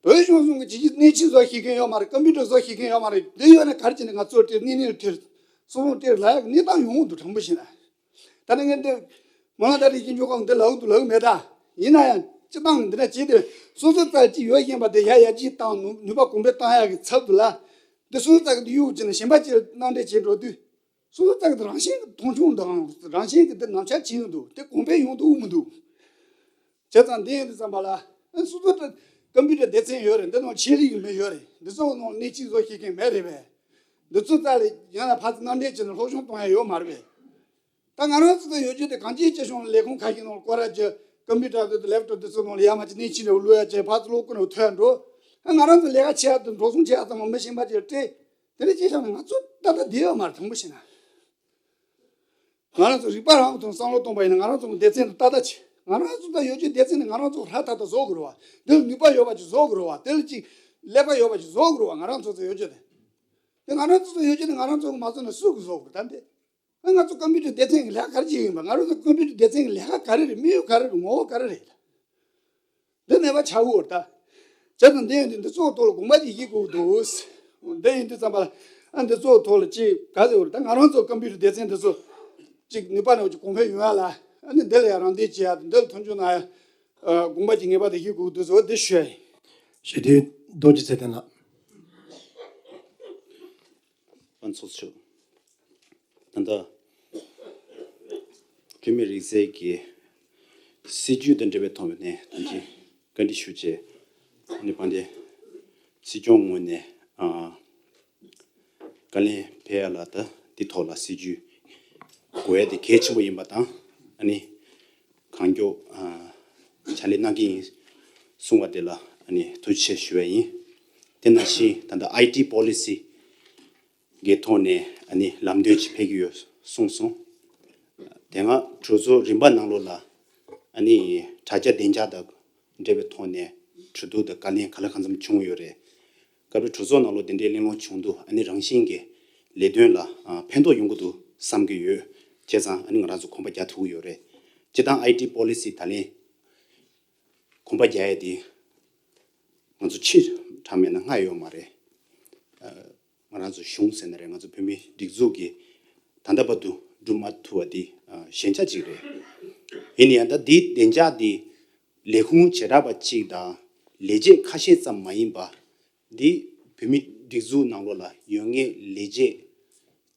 བོད་གཞུང་གསུམ་གྱི་ཅིག་གནས་ཆེན་བཟོ་ཤེས་མཁན་ཡོད་མ་རེད། ཀམ་པུ་ཊར་བཟོ་ཤེས་མཁན་ཡོད་མ་རེད། འདི་ཡོད་ན་ག་རེ་བྱས་ནས་ང་ཚོ་སྤྲད་གནས་གནས་སྤྲད་སོང་སྤྲད་ལ་ཡག་གནས་སྟངས་ཡོང་གི་འདུག་དྲང་པོ་བཤད་ན། ད་ནི་ངས་འདི་མི་དབང་བརྡ་འཕྲིན་ཞིབ་འཇུག་ཁང་འདི་ལབ་འདུག་ལབ་མེད་ད། ཡིན་ན་ཡང་སྤྱི་བཏང་འདི་འདྲ་བྱས་ཏེ་སོ་སོ་རྩ་ཅིག་ཡོད་བཞིན་པ་དེ་ཡར་ཡར་རྒྱས་བཏང་ནུས་ནུས་པ་གོང་འཕེལ་བཏང་ཡག་གི་ཚབ་ཏུ་ལ་འདི་སོ་སོ་རྩ་གི་འདི་གཡུག་བྱས་ནས་གཞན་པ་ཅིག་མཉམ་འབྲེལ་བྱས་འགྲོ་དུས་སོ་སོ་རྩ་གི་རང་བཞིན་གྱི་མཐོང་ཆུང་དང་རང་བཞིན་གྱི་འདི་ནམ་ཞག་ཕྱིན་ཡོང་འདུག་དེ་གོང་འཕེལ་ཡོང་འདུག་མི་འདུག་བྱས་ཙང་འདི་ཡིན་དུས་ཙམ་པ་ལ་སོ་སོ་ཀམ་པུ་ཊར་སྡེ་ཚན་ཡོད་རེད། འདི་ནང་ཆེད་ལས་ཀྱི་མི་ཡོད་རེད། འདི་ཚོ་ནང་སྣེ་ཁྲིད་བཟོ་ཤེས་མཁན་མེད་རེད་པས། འདི་ཚོ་རྩ་ལས་ཡང་ན་ཕར་ཚུར་མཉམ་འབྲེལ་བྱས་ནས་སློབ་སྦྱོང་གཏོང་ཡ་ཡོད་མ་རེད་པས། ད་ང་རང་ཚོ་ཚོ་ཡོད་རྒྱུ་དེ་གངས་ཅན་སྐྱིད་གཤོངས་ལས་ཁུངས་ཁ་ཤས་ནང་སྐོར་ར་རྒྱུ་ཀམ་པུ་ཊར་དེ་ལེབ་ཊོབ་དེ་ཚོ་ནང་ལ་ཡར་མར་ཅིག་སྣེ་ཁྲིད་ནས་བླུག་ཡ་བྱས་ཕར་ཚུར་སློབ་ཁུངས་ནང་ཐོན་འགྲོ། ང་རང་ཚོ་ལས་ཀ་བྱེད་ཡ་དང་འགྲོ་སོང་བྱེད་ཡ་ཚང་མ་མི་གཞན་པ་ཅིག་ལ་སྤྲད། དེ་འདྲ་བྱས་བཞག་ན་ང་ཚོ་ཏག་ཏག་བསྡད་ཡོད་མ་རེད་དྲང་པོ་བཤད་ན། ང་རང་ཚོ་རིག་པ་རང་གི་ཐོག་བསམ་བློ་གཏོང་པ་ཡིན་ན་ང་རང་ཚོ་སྡེ་ཚན་དུ་ཏག་ཏག་བྱེད། ང་རང་ཚོ་ད་ཡོད་རྒྱུ་སྡེ་ཚན་ནི་ང་རང་ཚོ་ཧྲ་ཏག་ཏག་བཟོ་དགོས་རེད་བ། འདི་ལ་ནུས་པ་ཡོད་པ་ཅིག་བཟོ་དགོས་རེད་བ། དེ་ལ་ཅིག་ཀླད་པ་ཡོད་པ་ཅིག་བཟོ་དགོས་རེད་བ། ང་རང་ཚོ་ཚོ་ཡོད་རྒྱུ་དེ། དེ་ང་རང་ཚོ་ཚོ་ཡོད་རྒྱུ་དེ་ང་རང་ཚོ་མ་བཟོ་ན་སུ་གིས་བཟོ་དགོས་ད་འདི། ང་ཚོ་ཀམ་པུ་ཊར་སྡེ་ཚན་གྱི་ལས་ཀ་ག་རེ་བྱེད་ཀྱི་ཡིན་པ། ང་རང་ཚོ་ཀམ་པུ་ཊར་སྡེ་ཚན་གྱི་ལས་ཀ་ག་རེ་རེད། དམིགས་ཡུལ་ག་རེ་རེད། ངོ་བོ་ག་རེ་རེད། འདི་ནས་པ་ཆགས་འོར་ད། བྱས་ཙང་འདི་ཡིན་དུས་འདི་ཚོའི་ཐོག་ལ་དགོངས་པ་ཅིག་བཞེས་དགོས་འདུག་འདི་ཡིན་དུས་ཙམ་པ་ལ་ཨ་འདི་ཚོའི་ཐོག་ལ་ཅིག་ག་ཟེར་འོར་ད། ང་རང་ཚོ་ཀམ་པུ་ཊར་སྡེ་ཚན་འདི་ཚོ་ཅིག་ནུས་པ་ནང་ཅིག་གོང་འཕེལ་ཡོང་ཡ་ལ་ཨ་ནི་འདི་ལ་ཡང་རམ་འདེགས་བྱེད་ཡ་དང་འདི་ལ་མཐུན་འགྱུར་གནང་ཡ་དགོངས་པ་ཅིག་ངེས་པར་དུ་བཞེས་དགོས་འདུག་ཟེར་བ་འདི་ཞུ་ཡ་ཡིན། ཞུ་དོན་རྡོ་རྗེ་ཚེ་བརྟན་ལགས། དཔལ་ཚོགས་གཙོ་མཆོག་ད་ལྟ་བོད་མིའི་རིགས་རྫས་ཀྱི་སྲིད་ཇུས་དང་འབྲེལ་བའི་ཐོག་ནས་ཐམས་ཅད་བཀའ་འདྲི་ཞུ་ཆེད་ནི་དཔལ་ལྡན་སྲིད་སྐྱོང་ངོས་ནས་ཨ་བཀའ་ལན་ཕེབས་ཡ་ལ་ད་འདི་ཐོག་ལ་སྲིད་ཇུས་དགོས་ཡ་དེ་གལ་ཆེན་པོ་ཡིན་པ་དང་ཨ་ནི་གང་མགྱོགས་ཨ་ཕྱག་ལས་གནང་གི་ཡིན་གསུང་བ་དེ་ལ་ཨ་ནི་ཐུགས་རྗེ་ཆེ་ཞུ་བ་ཡིན། དེ་ནང་བཞིན་ད་ལྟ་ཨའི་ཊི་པོ་ལི་སི་གི་ཐོག་ནས་ཨ་ནི་ལམ་སྟོན་ཅིག་ཕེབས་ཀྱི་ཡོད་གསུངས་སོང་། དེ་སྔ་གྲོས་ཚོགས་རིམ་པ་ནང་ལོགས་ལ་ཨ་ནི་དྲ་རྒྱ་བདེ་འཇགས་དང་འབྲེལ་བའི་ཐོག་ནས་གྲོས་བསྡུར་དང་བཀའ་ལན་ག་ལ་གང་འཚམ་བྱུང་ཡོད་རེད། སྐབས་རེ་གྲོས་ཚོགས་ནང་ལོགས་དེ་འདྲའི་གླེང་སློང་བྱུང་དུས་ཨ་ནི་རང་བཞིན་གྱི་ལས་དོན་ལ་ཨ་ཕན་ཐོགས་ཡོང་གི་འདུག་བསམ་གྱི་ཡོད། བྱས་ཙང་ཨ་ནི་ང་རང་ཚོ་གོམ་པ་རྒྱག་ཐུབ་ཀྱི་ཡོད་རེད། སྤྱིར་བཏང་ཨའི་ཊི་པོ་ལི་སི་ད་ལན་གོམ་པ་རྒྱག་ཡས་དེ་ང་ཚོ་ཕྱིར་དྲངས་མེད་ན་སྔ་ཡོད་མ་རེད། ཨ་ང་རང་ཚོ་གཞུང་ཟེར་ན་རེད། ང་ཚོ་བོད་མིའི་སྒྲིག་འཛུགས་ཀྱིས་ད་ལྟ་བར་དུ་སྒྲུབ་མ་ཐུབ་པ་འདི་ཨ་ཞན་ཆ་ཅིག་རེད། ཡིན་ན་ཡང་ད་འདི་བདེ་འཇགས་འདི་ལས་ཁུངས་བྱེ་བྲག་པ་གཅིག་དང་ལས་བྱེད་ཁ་ཤས་ཙམ་མ་ཡིན་པ་འདི་བོད་མིའི་སྒྲིག་འཛུགས་ནང་ལོགས་ལ་ཡོད་མཁན་ལས་བྱེད་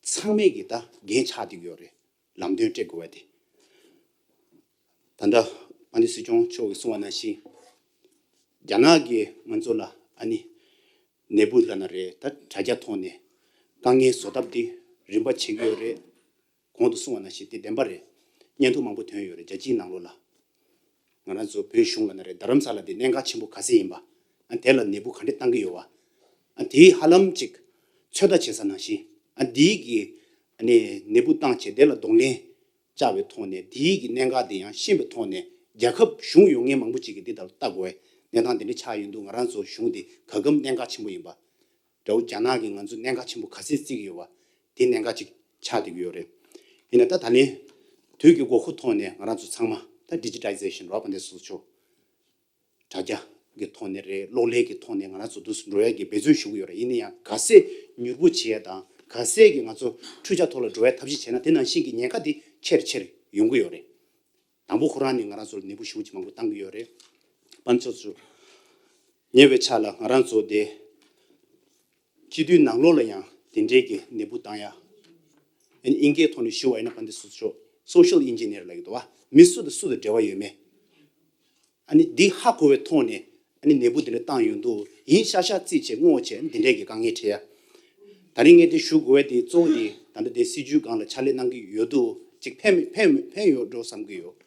ཚང་མས་ཀྱི་ད་འགན་ཆགས་བསྡད་ཀྱི་ཡོད་རེད། ལམ་སྟོན་སྤྲད་དགོས་པ་དེ། ད་ལྟ་ཨ་ནི་སྲིད་སྐྱོང་མཆོག་གིས་གསུངས་པ་ནང་བཞིན་རྒྱ་ནག་གིས་ང་ཚོ་ལ་ཨ་ནི་ནད་འབུ་ལབ་ན་རེད། ད་དྲ་རྒྱ་ཐོག་ནས་དཀའ་ངལ་བཟོ་ཐབས་དེ་རིམ་པ་བྱེད་ཀྱི་ཡོད་རེད། གོང་དུ་གསུངས་པ་ནང་བཞིན་དེ་བདེན་པ་རེད། བརྙན་ཐུང་མང་པོ་ཐོན་ཡོད་རེད། རྒྱལ་སྤྱིའི་ནང་ལོགས་ལ་ང་རང་ཚོ་བོད་གཞུང་ལབ་ན་རེད། རྡ་རམ་ས་ལ་དེ་གནད་འགག་ཆེན་པོ་ག་ཚད་ཡིན་པ། ཨ་དེ་ལ་ནད་འབུ་ག་འདྲས་བཏང་གི་ཡོད་པ། ཨ་དེའི་ཧ་ལམ་ཅིག་ཚོད་ལྟ་བྱེད་ས་ནང་བཞིན་ཨ་འདིའི་གི་ཨ་ནི་ནད་འབུ་བཏང་བྱས་དེ་ལ་གདོང་ལེན་བཅའ་བའི་ཐོག་ནས་འདིའི་གི་གནད་འགག་དེ་ཡང་ཤེས་པའི་ཐོག་ནས་རྒྱལ་ཁབ་གཞུང་ཡོད་མཁན་མང་པོ་ཅིག་གིས་འདི་ལྟར་ལྟ་དགོས་པའི་གནས་སྟངས་དེ་འདྲ་ཆགས་ཡོང་དུས་ང་རང་ཚོ་གཞུང་དེ་ག་གམ་གནད་འགག་ཆེན་པོ་ཡིན་པ། དགྲ་བོ་རྒྱ་ནག་གིས་ང་ཚོ་གནད་འགག་ཆེན་པོ་ག་ཚད་བརྩི་གི་ཡོད་པ་དེ་གནད་འགག་ཅིག་ཆགས་བསྡད་ཀྱི་ཡོད་རེད། ཡིན་ན་ད་ད་ལན་དུས་ཀྱི་དགོས་མཁོ་ཐོག་ནས་ང་རང་ཚོ་ཚང་མ་ད་ཌི་ཇི་ཊའི་ཟེ་ཤན་རོགས་པ་འདི་སོ་སོ་དྲ་རྒྱ་གི་ཐོག་ནས་རེད། གློག་ཀླད་ཀྱི་ཐོག་ནས་ང་རང་ཚོ་འདུག་སེ་འགྲོ་ཡ་གི་འབད་བརྩོན་ཞུ་གི་ཡོད་རེད། ཡིན་ན་ཡང་ག་ཚད་མྱུར་པོ་བྱེད་ཡ་དང་ག་ཚད་ཀྱི་ང་ཚོ་འཕྲུལ་ཆ་ཐོག་ལ་འགྲོ་ཡ་ཐབས་ཤེས་བྱས་ན་དེ་ནང་བཞིན་གྱི་ཉེན་ཁ་དེ་ཆེར་ཆེར་ཡོང་གི་ཡོད་རེད། དང་པོ་ཁོ་རང་ནས་ང་རང་ཚོར་ནད་འབུ་ཞེ་པོ་ཅིག་མང་པོ་བཏང་གི་ཡོད་རེད། དཔལ་འབྱོར་ཚོ་ཉེ་བའི་ཆར་ལ་ང་རང་ཚོ་དེ་སྤྱི་འཐུས་ནང་ལོགས་ལ་ཡང་དེ་འདྲའི་གི་ནད་འབུ་བཏང་ཡ། ཨ་ནི་དབྱིན་སྐད་ཐོག་ནས་ཞུ་བ་ཡིན་ན་དཔལ་ལྡན་སྲིད་ཟུར་མཆོག་སོ་ཤལ་ཨིན་ཇི་ནི་ཡར་ལབ་ཀྱི་འདུག་བ། མི་སུ་དང་སུ་དང་འབྲེལ་བ་ཡོད་མེད། ཨ་ནི་འདི་ཧ་གོ་བའི་ཐོག་ནས་ཨ་ནི་ནད་འབུ་འདི་འདྲ་བཏང་ཡོང་དུས་ཡིན་ཤག་ཤག་རྩིས་བྱས་བསྔོགས་བྱས་འདི་འདྲས་ཀྱི་དཀའ་ངལ་འཕྲད་ཡ། ད་རིང་ངས་འདི་ཞུ་དགོས་པའི་འདི་གཙོ་བོ་འདི་ད་ལྟ་འདི་སྲིད་ཇུས་སྒང་ལ་ཕྱག་ལས་གནང་གི་ཡོད་དུས་ཅིག་ཕན་ཕན་ཕན་ཡོད་འགྲོ་བསམ་གྱི་ཡོད།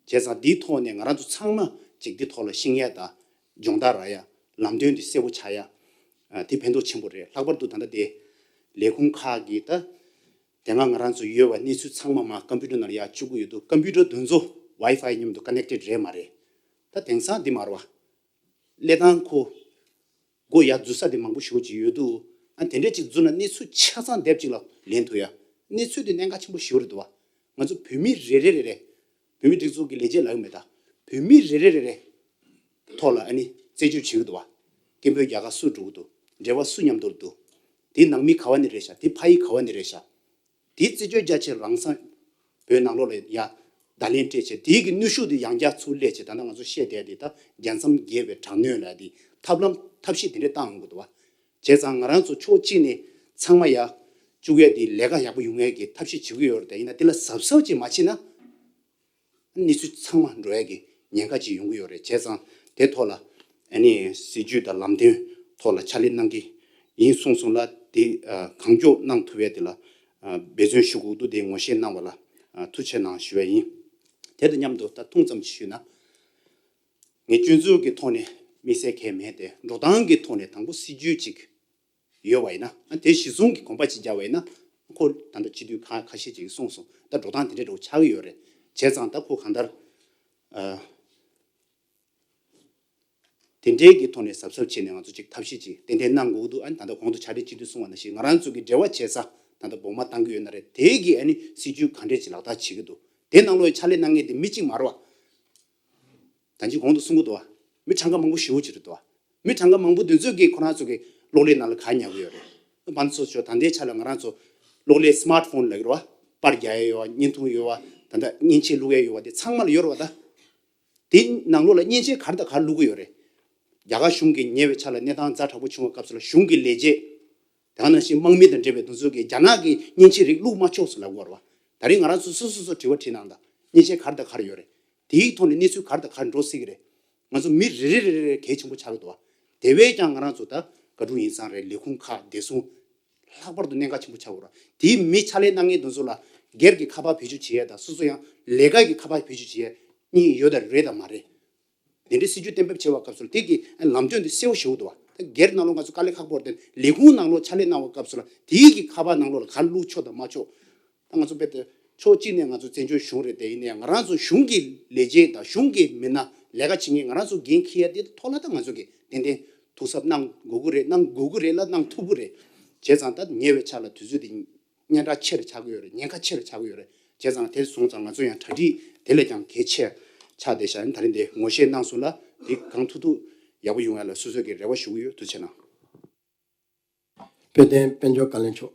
བྱས་ཙང་འདིའི་ཐོག་ནས་ང་རང་ཚོ་ཚང་མ་ཅིག་འདི་ཐོག་ལ་ཤེས་ཡ་དང་སྦྱོང་བརྡར་རག་ཡ། ལམ་སྟོན་འདི་གསལ་པོ་ཆགས་ཡ། ཨ། དེ་ཕན་ཐོགས་ཆེན་པོ་རེད། ལྷག་པར་དུ་ད་ལྟ་དེ་ལས་ཁུངས་ཁག་གི་ད་དེ་སྔ་ང་རང་ཚོ་ཡོད་པ་གནས་ཚུལ་ཚང་མ་མར་ཀམ་པུ་ཊར་ནང་ལ་ཡར་བཅུག་གི་ཡོད་འདུག་ཀམ་པུ་ཊར་དེ་ཚོ་ཝའི་ཕའི་མཉམ་དུ་ཀ་ནེག་ཊེཌ་རེད་མ་རེད། ད་དེང་སང་འདི་མ་རེད་བ། ཀླད་སྟངས་ཁོ་སྒོ་ཡར་འཛུལ་ས་དེ་མང་པོ་ཞེ་པོ་ཅིག་ཡོད་འདུག་ཨ། དེ་འདྲས་ཅིག་འཛུལ་ན་གནས་ཚུལ་ཆ་ཚང་སྡེབ་ཅིག་ལ་ལེན་ཐུབ་ཡ། གནས་ཚུལ་དེ་གནད་འགག་ཆེན་པོ་ཞེ་པོ་རེད་འདུག་བ། ང་ཚོ་བོད་མི་རེ་རེ་རེ་རེ། བོད་མི་སྒྲིག་འཛུགས་ཀྱི་ལས་བྱེད་ལབ་ཀྱི་མེད་ད། བོད་མི་རེ་རེ་རེ་རེ་ཐོག་ལ་ཨ་ནི་རྩད་གཅོད་བྱེད་ཀྱི་འདུག་བ། སྐད་འབོད་རྒྱག་ག་སུ་འགྲོ་གི་འདུག་འབྲེལ་བ་སུ་མཉམ་དུ་འདུག་དེ་ནང་མི་ག་བ་ནས་རེད་ཤག་དེ་ཕ་ཡུལ་ག་བ་ནས་རེད་ཤག་དེ་རྩད་གཅོད་རྒྱ་ཆེར་རང་སང་བོད་ནང་ལོགས་ལ་ཡ་བརྡ་ལན་སྤྲད་བྱས་དེའི་གི་གནོན་ཤུགས་དེ་ཡང་བསྐྱར་ཚུར་སླེབས་བྱས། ད་ལྟ་ང་ཚོ་བཤད་བསྡད་དེ་ད་རྒྱལ་མཚམས་བརྒལ་བའི་དྲག་གནོན་ལ་དེ་ཐབས་ལམ་ཐབས་ཤེས་དེ་འདྲས་བཏང་ཡོང་གི་འདུག་བ། བྱས་ཙང་ང་རང་ཚོ་ཕྱོགས་གཅིག་ནས་ཚང་མ་ཡ་བཅུག་ཡ་དེ་ལས་ཀ་ཡག་པོ་ཡོང་ཡ་གི་ཐབས་ཤེས་བྱེད་ཀྱི་ཡོད་རེད། ད་ཡིན་ན་དེ་ལ་གཟབ་གཟབ་ཅིག་མ་བྱས་ན། གནས་ཚུལ་ཚང་མ་འགྲོ་ཡ་གི་ཉེན་ཁ་ཅིག་ཡོང་གི་ཡོད་རེད། བྱས་ཙང་དེ་ཐོག་ལ་ཨ་ནི་སྲིད་ཇུས་དང་ལམ་སྟོན་ཐོག་ལ་ཕྱག་ལས་གནང་གི་ཡིན་གསུངས་སོང་ལ། དེ་ཨ་གང་མགྱོགས་གནང་ཐུབ་ཡ་དེ་ལ་ཨ་འབད་བརྩོན་ཞུ་དགོས་འདུག་དེ་ངོ་ཤེས་གནང་བ་ལ་ཨ་ཐུགས་རྗེ་གནང་ཞུ་བ་ཡིན། དེ་དང་མཉམ་དུ་ད་ཐུང་ཙམ་ཞུས་ན། ངས་སྤྱོད་ཚུལ་གྱི་ཐོག་ནས་དམིགས་བསལ་གང་ཡང་མེད་དེ། འགྲོ་སྟངས་ཀྱི་ཐོག་ནས་དང་པོ་སྲིད་ཇུས་ཅིག་ཡོད་པ་ཡིན་ན། ཨ་དེ་གཞི་བཟུང་གི་གོམ་པ་གཅིག་བརྒྱབ་པ་ཡིན་ན། ཁོ་ད་ལྟ་སྤྱི་འཐུས་ཁ་ཁ་ཤས་ཅིག་གིས་གསུངས་སོང་། ད་འགྲོ་སྟངས་དེ་འདྲའི་འདྲ་བོ་ཆགས་ཀྱི་ཡོད་རེད། བྱས་ཙང་ད་ཁོ་གང་ལྟར་ཨ་དེ་འདྲའི་གི་ཐོག་ནས་གཟབ་གཟབ་བྱས་ནས་ང་ཚོ་ཅིག་ཐབས་ཤེས་ཅིག་ཏན་ཏན་གནང་དགོས་ཀྱི་འདུག་ཨ་ནི་ད་ལྟ་གོང་དུ་ཕྱག་སྦྲེལ་སྤྱི་འཐུས་གསུངས་པ་ནང་བཞིན་ང་རང་ཚོ་གི་འབྲེལ་བ་བྱེད་ས་ད་ལྟ་འབོ་མ་བཏང་གི་ཡོད་ན་རེད། དེ་གི་ཨ་ནི་སྲིད་ཇུས་ག་འདྲས་ཅིག་ལག་བསྟར་བྱེད་ཀྱི་འདུག་དེ་ནང་ལོགས་ཕྱག་ལས་གནང་མཁན་དེ་མི་གཅིག་མ་རེད་བ། ད་ཅི་གོང་དུ་གསུང་གི་འདུག་བ། མི་གྲངས་ཀ་མང་པོ་ཞེ་པོ་ཅིག་རེད་འདུག་བ། མི་གྲངས་ཀ་མང་པོ་དེ་ཚོས་ཀྱིས་ཁོ་རང་ཚོ་གི་གློག་ཀླད་ནང་ལ་ག་ཉར་གི་ཡོད་རེད། ཕན་ཚུན་ཚོ་ད་ལྟའི་ཆ་ལ་ང་རང་ཚོ་གློག་ཀླད་སི་མཱར་ཊི་ཕོན་ལབ་ཀྱི་རེད་བ། པར་རྒྱག་ཡ་ཡོད་བ། བརྙན་ཐུང་ཡོད་བ། ད་ལྟ་མཉེན་ཆས་བླུག་ཡ་ཡོད་བ། དེ་ཚང་མ་ལ་ཡོད་རེད་བ་ད། དེ་ནང་ལོགས་ལ་མཉེན་ཆས་ག་རེ་དང་ག་རེ་བླུག་གི་ཡོད་རེད། རྒྱ་གར་གཞུང་གིས་ཉེ་བའི་ཆར་ལ་གནས་སྟངས་ཛ་དྲག་པོ་བྱུང་བའི་སྐབས་སུ་ལ་གཞུང་གི་ལས་བྱེད། དེ་ནང་བཞིན་དམག་མི་དང་འབྲེལ་བའི་དེ་ཚོ་གིས་རྒྱ་ནག་གི་མཉེན་ཆས་རིགས་བླུག་མ་ཆོག་ཟེར་ལབ་ཀྱི་ཡོད་རེད་བ། ད་རིང་ང་རང་ཚོ་སོ་སོ་སོ་དྲི་བ་དྲིས་གནང་དང་། མཉེན་ཆས་ག་རེ་དང་ག་རེ་ཡོད་རེད། དེའི་ཐོག་ནས་གནས་ཚུལ་ག་རེ་དང་ག་རེ་འགྲོ་སྲིད་ཀྱི་རེད། ང་ཚོ་མི་རེ་རེ་རེ་རེ་གལ་ཆེན་པོ་ཆགས་ཀྱི་འདུག་བ། དེ་བས་ཀྱང་ང་རང་ཚོ་ད་བཀའ་དྲུང་ཡིག་ཚང་རེད། ལས་ཁུངས་ཁག་བདེ་སྲུང་ལྷག་པར་དུ་གནད་འགག་ཆེན་པོ་ཆགས་ཀྱི་རེད། དེའི་མི་ཕྱག་ལས་གནང་མཁན་དེ་ཚོ་ལ་སྒེར་གྱི་ཁ་པར་བེད་སྤྱོད་བྱེད་ཡ་དང་། སོ་སོ་ཡང་ལས་ཀ་གི་ཁ་པར་བེད་སྤྱོད་བྱེད་ཡ་གཉིས་ཡོད་ད་རེད་དམ་མ་རེད། དེ་འདྲའི་སྲིད་ཇུས་གཏན་འབེབས་བྱེད་པའི་སྐབས་སུ་ལ་དེ་གི་ལམ་སྟོན་དེ་གསལ་པོ་ཞེ་པོ་འདུག་བ། ད་སྒེར་ནང་ལོགས་ང་ཚོ་དཀའ་ལས་ཁག་པོ་རེད་དེ། ལས་ཁུངས་ནང་ལོགས་ཕྱག་ལས་གནང་བའི་སྐབས་སུ་ལ་དེའི་གི་ཁ་པར་ནང་ལོགས་ལ་ག་རེ་བླུག་ཆོག་དང་མ་ཆོག་ད་ང་ཚོ་དཔེ་དེ་ཕྱོགས་གཅིག་ནས་ང་ཚོ་བཙན་བྱོལ་གཞུང་རེད། དེ་ཡིན་ནའི་ང་རང་ཚོ་གཞུང་གི་ལས་བྱེད་དང་གཞུང་གི་མི་སྣ་ལས་ཀ་བྱེད་མཁན་ང་རང་ཚོ་འགན་འཁྱེར་ཡ་དེ་ཐོག་ལ་ད་ང་ཚོ་གི་ཏན་ཏན་ཐུགས་གཟབ་གནང་དགོས་ཀྱི་རེད། གནང་དགོས་ཀྱི་རེད་ལ་གནང་ཐུབ་ཀྱི་རེད། བྱས་ཙང་ད་ཉེ་བའི་ཆར་ལ་དུས་ཚོད་དེ་སྙན་གྲགས་ཆེ་རུ་ཆགས་ཀྱི་ཡོད་རེད། ཉེན་ཁ་ཆེ་རུ་ཆགས་ཀྱི་ཡོད་རེད། བྱས་ཙང་དེ་སོང་ཙང་ང་ཚོ་ཡང་གྲ་སྒྲིག་དེ་ལས་ཀྱང་གལ་ཆེ་ཆགས་བསྡད་ཤག་ཨ་ནི་ད་རིང་འདི་ངོ་ཤེས་གནང་སོང་ལ། འདི་གང་ཐུབ་ཐུབ་ཡག་པོ་ཡོང་ཡ་ལ་སོ་སོ་གི་རེ་བ་ཞུ་གི་ཡོད། ཐུགས་རྗེ་གནང་། དཔལ་ལྡན་དཔལ་འབྱོར་བཀའ་བློན་མཆོག་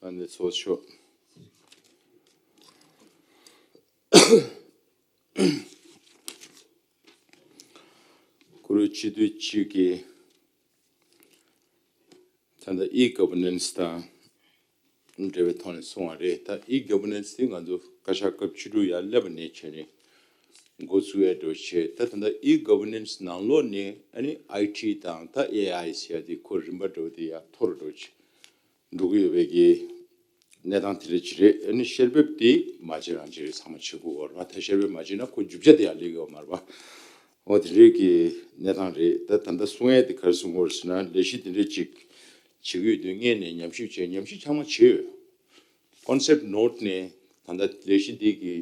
ཨ་ནི་ཚོགས་མཆོག་གུ་རུ་སྤྱི་འཐུས་གཅིག་གིས་ད་ལྟ་ཨི་གྷ་ཝར་ནན་སི་དང་འབྲེལ་བའི་ཐོག་ནས་གསུངས་པ་རེད། ད་ཨི་གྷ་ཝར་ནན་སི་དེ་ང་ཚོ་བཀའ་ཤག་སྐབས་བཅུ་དྲུག་ཡར་སླེབས་པ་ནས་བྱས་ནས་འགོ་བཙུགས་ཡས་འགྲོ་བྱས། ད་ད་ལྟ་ཨི་གྷ་ཝར་ནན་སི་ནང་ལོགས་ནས་ཨ་ནི་ཨའི་ཊི་དང་ད་ཨེ་ཨའི་ཟེར་ཡ་དེ་ཁོ་རིམ་པ་འགྲོ་དེ་ཡར་མཐོ་རུ་འགྲོ་བྱས། འགྲོ་གི་ཡོད་པའི་གི་གནས་སྟངས་དེ་འདྲ་ཅིག་རེད། ཨ་ནི་བཤེར་འབེབས་དེ་མ་བྱེད་རང་བྱེད་རེད། ཚང་མ་བྱེད་དགོས་པ་རེད་པ། ད་བཤེར་འབེབས་མ་བྱེད་ན་ཁོ་རྒྱུ་ཆ་དེ་ཡང་སླེབས་ཀྱི་ཡོད་མ་རེད་པ། འོ་དེ་འདྲའི་གི་གནས་སྟངས་རེད། ད་ད་ལྟ་གསུང་ཡས་དེ་ག་རེ་གསུང་དགོས་རེད་ཟེར་ན། ལས་གཞི་དེ་འདྲ་ཅིག་བྱེད་ཀྱི་ཡོད་དུས་སྔོན་ནས་ཉམས་ཞིབ་བྱས། ཉམས་ཞིབ་ཚང་མ་བྱས་ཡོད། ཀོན་སེབ་ནོ་ཊི་ནས་ད་ལྟ་ལས་གཞི་འདི་གི་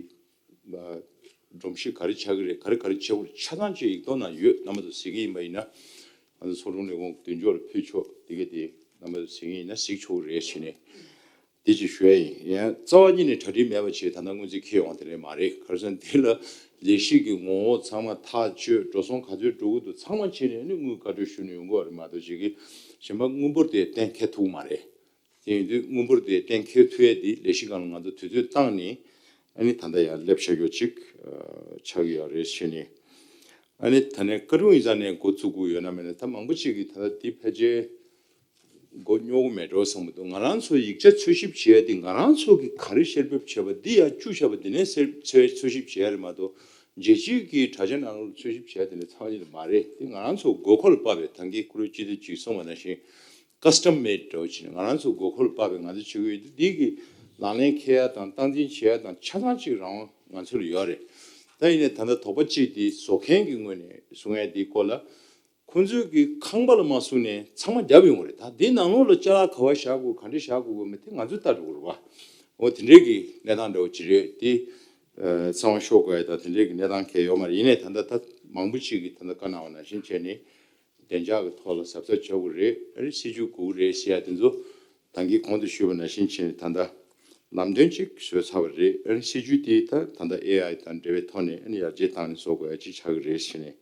སྒྲོམ་གཞི་ག་རེ་ཆགས་ཀྱི་རེད། ག་རེ་ག་རེ་བྱེད་དགོས་རེད། ཆ་ཚང་ཅིག་ཡིག་ཐོག་ནང་ཡོད། རྣམ་པ་ཚོ་གཟིགས་ཀྱི་ཡིན་པ་ཡིན་ན། ང་ཚོ་ཚོགས་དྲུང་ལས་ཁུངས་མདུན་ཕྱོགས་ལ་ཕུལ་ཆོག་དེ་ག་དེ་རྣམ་པ་ཚོ་གཟིགས་ཀྱི་ཡིན་ན་གཟིགས་ཆོག་གི་རེད་བྱས་ནས། དེ་ཅིག་ཞུ་ཡ་ཡིན། ཡང་རྩ་བ་ཉིད་ནས་གྲ་སྒྲིག་མེད་པ་བྱས་ད་ལྟ་སྔོན་རྩིས་འཁེལ་ཡོང་བ་དེ་འདྲ་མ་རེད། ག་རེ་ཟེར་ན་དེ་ལ་ལས་གཞི་གི་ངོ་བོ་ཚང་མ་ཐག་གཅོད། འགྲོ་སོང་ག་ཚོད་འགྲོ་གི་འདུག་ཚང་མ་བྱས་ནས་ནི་དངུལ་བཀའ་འཁྲོལ་ཞུ་ནས་ཡོང་གི་ཡོད་རེད་མ་གཏོགས། གཅིག་གི་གཞན་པ་དངུལ་འབོར་དེ་གཏན་འཁེལ་ཐུབ་ཀྱི་མ་རེད། དེ་ཡིན་དུས་དངུལ་འབོར་དེ་གཏན་འཁེལ་ཐུབ་ཡ་དེ་ལས་གཞི་སྒང་ལ་ང་ཚོ་དུས་ཚོད་བཏང་ནས་ཨ་ནི་ད་ལྟ་ཡང་སླེབས་བཞག་ཡོད་ཅིག་ཨ་ཆགས་ཀྱི་ཡོད་རེད་བྱས་ནས། ཨ་ནི་ད་ནས་བཀའ་དྲུང་ཡིག་ཚང་ནས་འགོ་བཙུགས་དགོས་ཡོད་ན་མེད་ན། ད་མང་པོ་ཅིག་གིས་ད་ལྟ་འདི་ཕལ་ཆེར་ མགོ་རྙོག་གི་མེད་འགྲོ་བསམ་གྱི་འདུག་ང་རང་ཚོ་ཡིག་ཆ་འཚོལ་ཞིབ་བྱེད་ཡ་འདི་ང་རང་ཚོ་གི་ག་རེ་བཤེར་འབེབས་བྱས་པ་འདི་ཡར་བཅུག་བཞག་པ་འདི་ནས་གསལ་འཚོལ་འཚོལ་ཞིབ་བྱེད་ཡ་རེད་མ་གཏོགས། རྒྱལ་སྤྱིའི་གི་དྲ་རྒྱ་ནང་ལོགས་འཚོལ་ཞིབ་བྱས་དེ་ལས་ཚང་ཡིན་མ་རེད། དེ་ང་རང་ཚོ་དགོས་མཁོ་ལ་དཔག་པའི་ད་གིན་ཀུ་རེ་སྤྱི་འཐུས་ཅིག་གསུངས་པ་ནང་བཞིན་ཀ་སི་ཊམ་མེད་འདྲ་བོ་བྱས་ནས་ང་རང་ཚོ་དགོས་མཁོ་ལ་དཔག་པའི་ང་ཚོ་བྱེད་ཀྱི་ཡོད་དེ། འདི་གི་ལག་ལེན་འཁེལ་ཡ་དང་སྟངས་འཛིན་བྱེད་ཡ་དང་ཆ་ཚང་ཅིག་རང་དབང་ང་ཚོ་ལ་ཡོད་རེད། ད་ཡིན་ནའི་ད་ལྟ་དོགས་པ་གཅིག་དེ་བཟོ་མཁན་གྱི་ངོས་ནས་གསུང་ཡ་དེའི་སྐོར་ལ། ཁོང་ཚོས་ཀྱི་ཁང་པ་ལ་མ་བཟུང་ནས་ཚང་མ་བརྒྱབ་ཡོང་གི་རེད། ད་འདི་ནང་ལོགས་ལ་ཅ་ལག་ག་བ་བཞག་དགོས་ག་འདྲ་བཞག་དགོས་དགོས་མེད་དེ་ང་ཚོས་ལྟ་འགྲོ་གི་རེད་བ། འོ་དེ་འདྲའི་གི་གནས་སྟངས་འདྲ་བོ་ཅིག་རེད་དེ། ཨ་ཚང་མ་ཤོག་དགོས་ཡ་ད་དེ་འདྲའི་གི་གནས་སྟངས་གལ་ཡོད་མ་རེད། ཡིན་ནའི་ད་ལྟ་ད་མང་པོ་ཅིག་གིས་ད་ལྟ་བཀའ་གནང་བ་ནང་བཞིན་བྱས་ནས་བདེ་འཇགས་ཀྱི་ཐོག་ལ་གཟབ་གཟབ་བྱ་དགོས་རེད། ཨ་རི་སྲིད་ཇུས་དགོས་ཀྱི་རེད་ཟེར་ཡ་དེ་ཚོ་ད་གིན་གོང་དུ་ཞུས་པ་ནང་བཞིན་བྱས་ནས་ད་ལྟ་ལམ་སྟོན་ཅིག་བཟོས་ཚར་བ་རེད། ཨ་རི་སྲིད་ཇུས་དེ་ད་ད་ལྟ་ཨེ་ཨའི་དང་འབྲེལ་བའི་ཐོག་ནས་ཨ་ནི་ཡར་རྒྱས་བཏང་ནས་བཟོ་དགོས་ཡ་ཅིག་ཆགས་ཀྱི་རེད་ཟེར་ནས།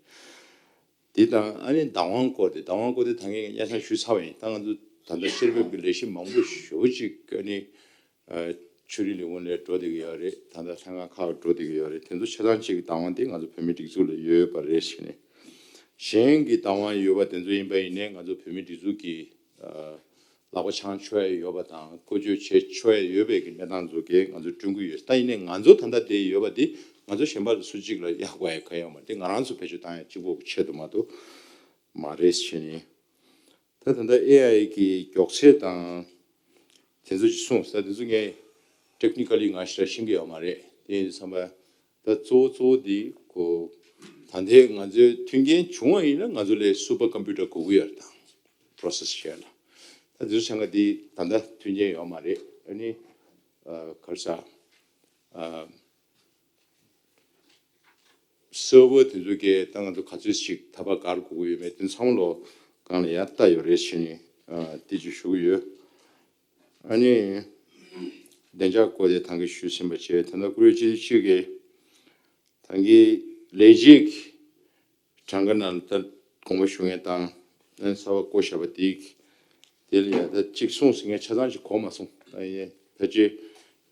དེ་དང་ཨ་ནི་བདག་དབང་སྐོར་དེ་བདག་དབང་སྐོར་དེ་ད་ངས་སྙན་སེང་ཞུས་ཚར་བ་ཡིན། ད་ང་ཚོ་ད་ལྟ་བཤེར་འབེབས་ཀྱི་ལས་གཞི་མང་པོ་ཞེ་པོ་ཅིག་ཨ་ནི་ཨ་ཆོས་རིག་ལས་ཁུངས་ལ་འགྲོ་བསྡད་ཀྱི་ཡོད་རེད། ད་ལྟ་ལྷན་ཁང་ཁག་འགྲོ་བསྡད་ཀྱི་ཡོད་རེད། དེ་ཚོ་ཆ་ཚང་གཅིག་གི་བདག་དབང་དེ་ང་ཚོ་བོད་མིའི་སྒྲིག་འཛུགས་ལ་ཡོད་པ་རེད་ཟེར་ནས། གཞན་གྱི་བདག་དབང་ཡོད་པ་དེ་ཚོ་ཡིན་པ་ཡིན་ནའི་ང་ཚོ་བོད་མིའི་སྒྲིག་འཛུགས་ཀྱི་ཨ་ལག་པ་འཆང་ཆོག་ཡ་ཡོད་པ་དང་བཀོལ་སྤྱོད་བྱེད་ཆོག་ཡ་ཡོད་པའི་གི་གནས་སྟངས་ཚོ་གས་ང་ཚོས་བསྐྲུན་གྱི་ཡོད། ད་ཡིན་ནའི་ང་ཚོ་ད་ལྟ་དེ་ཡོད་པ་དེ་ང་ཚོ་གཞན་པ་ལ་སུ་གཅིག་ལ་གཡར་དགོས་ཡ་གང་ཡོད་མ་རེད། དེ་ང་རང་ཚོ་བེད་སྤྱོད་བཏང་ཡ་གཅིག་པོ་གི་ཆེད་དུ་མ་གཏོགས་མ་རེད་ཟེར་ནས། ད་ད་ལྟ་ཨེ་ཨའི་གི་མགྱོགས་ཚད་དང་དེ་ཚོ་ཅིག་གསུངས་ས་དེ་ཚོ་ངས་ཊེག་ནི་ཀ་ལི་ང་ཞེ་དྲག་ཤེས་ཀྱི་ཡོད་མ་རེད། དེ་ཡིན་དུས་ཙམ་པ། ད་གཙོ་བོ་གཙོ་བོ་འདི་ཁོ་ད་ལྟའི་ང་ཚོའི་མཐུན་རྐྱེན་བྱུང་བ་ཡིན་ན་ང་ཚོ་ལ་སུ་པར་ཀམ་པུ་ཊར་དགོས་ཀྱི་ཡོད་རེད། ད་པོ་རོ་སེ་སི་བྱས་ལ་ད་འདི་ཚོ་ཆ་ཚང་འདི་ད་ལྟ་མཐུན་རྐྱེན་ཡོད་མ་རེད། ཨ་ནི་ཨ་ག་རེ་ཟ་ཨ་སར་བར་དེ་ཚོ་གས་ད་ང་ཚོ་ག་ཚོད་ཞིག་ད་བར་བརྒལ་དགོས་ཀྱི་ཡོད་མེད་དེ་ཚང་མ་ལོ་གང་ལ་ཡར་ལྟ་ཡོད་རེད་ཟེར་ནས་ཨ་དེ་ཅིག་ཞུ་གི་ཡོད། ཨ་ནི་བདེ་འཇགས་སྐོར་དེ་ད་གིན་ཞུས་ཟིན་པ་བྱས། ད་ལྟ་ཀུ་རེ་སྤྱི་འཐུས་གཅིག་གིས་ད་གིན་ལས་བྱེད་ཀྱི་གྲངས་ཀ་ནང་ལ་ད་དགོངས་པ་ཞུ་མཁན་དང་ཨ་ནི་གསར་པ་བསྐོ་བཞག་པ་དེ་དེ་ལ་ཡང་ད་གཅིག་གསུངས་ཟིན་མཁན་ཆ་ཚང་ཞིག་གོ་མ་སོང་། ད་ཡིན་ཕལ་ཆེར་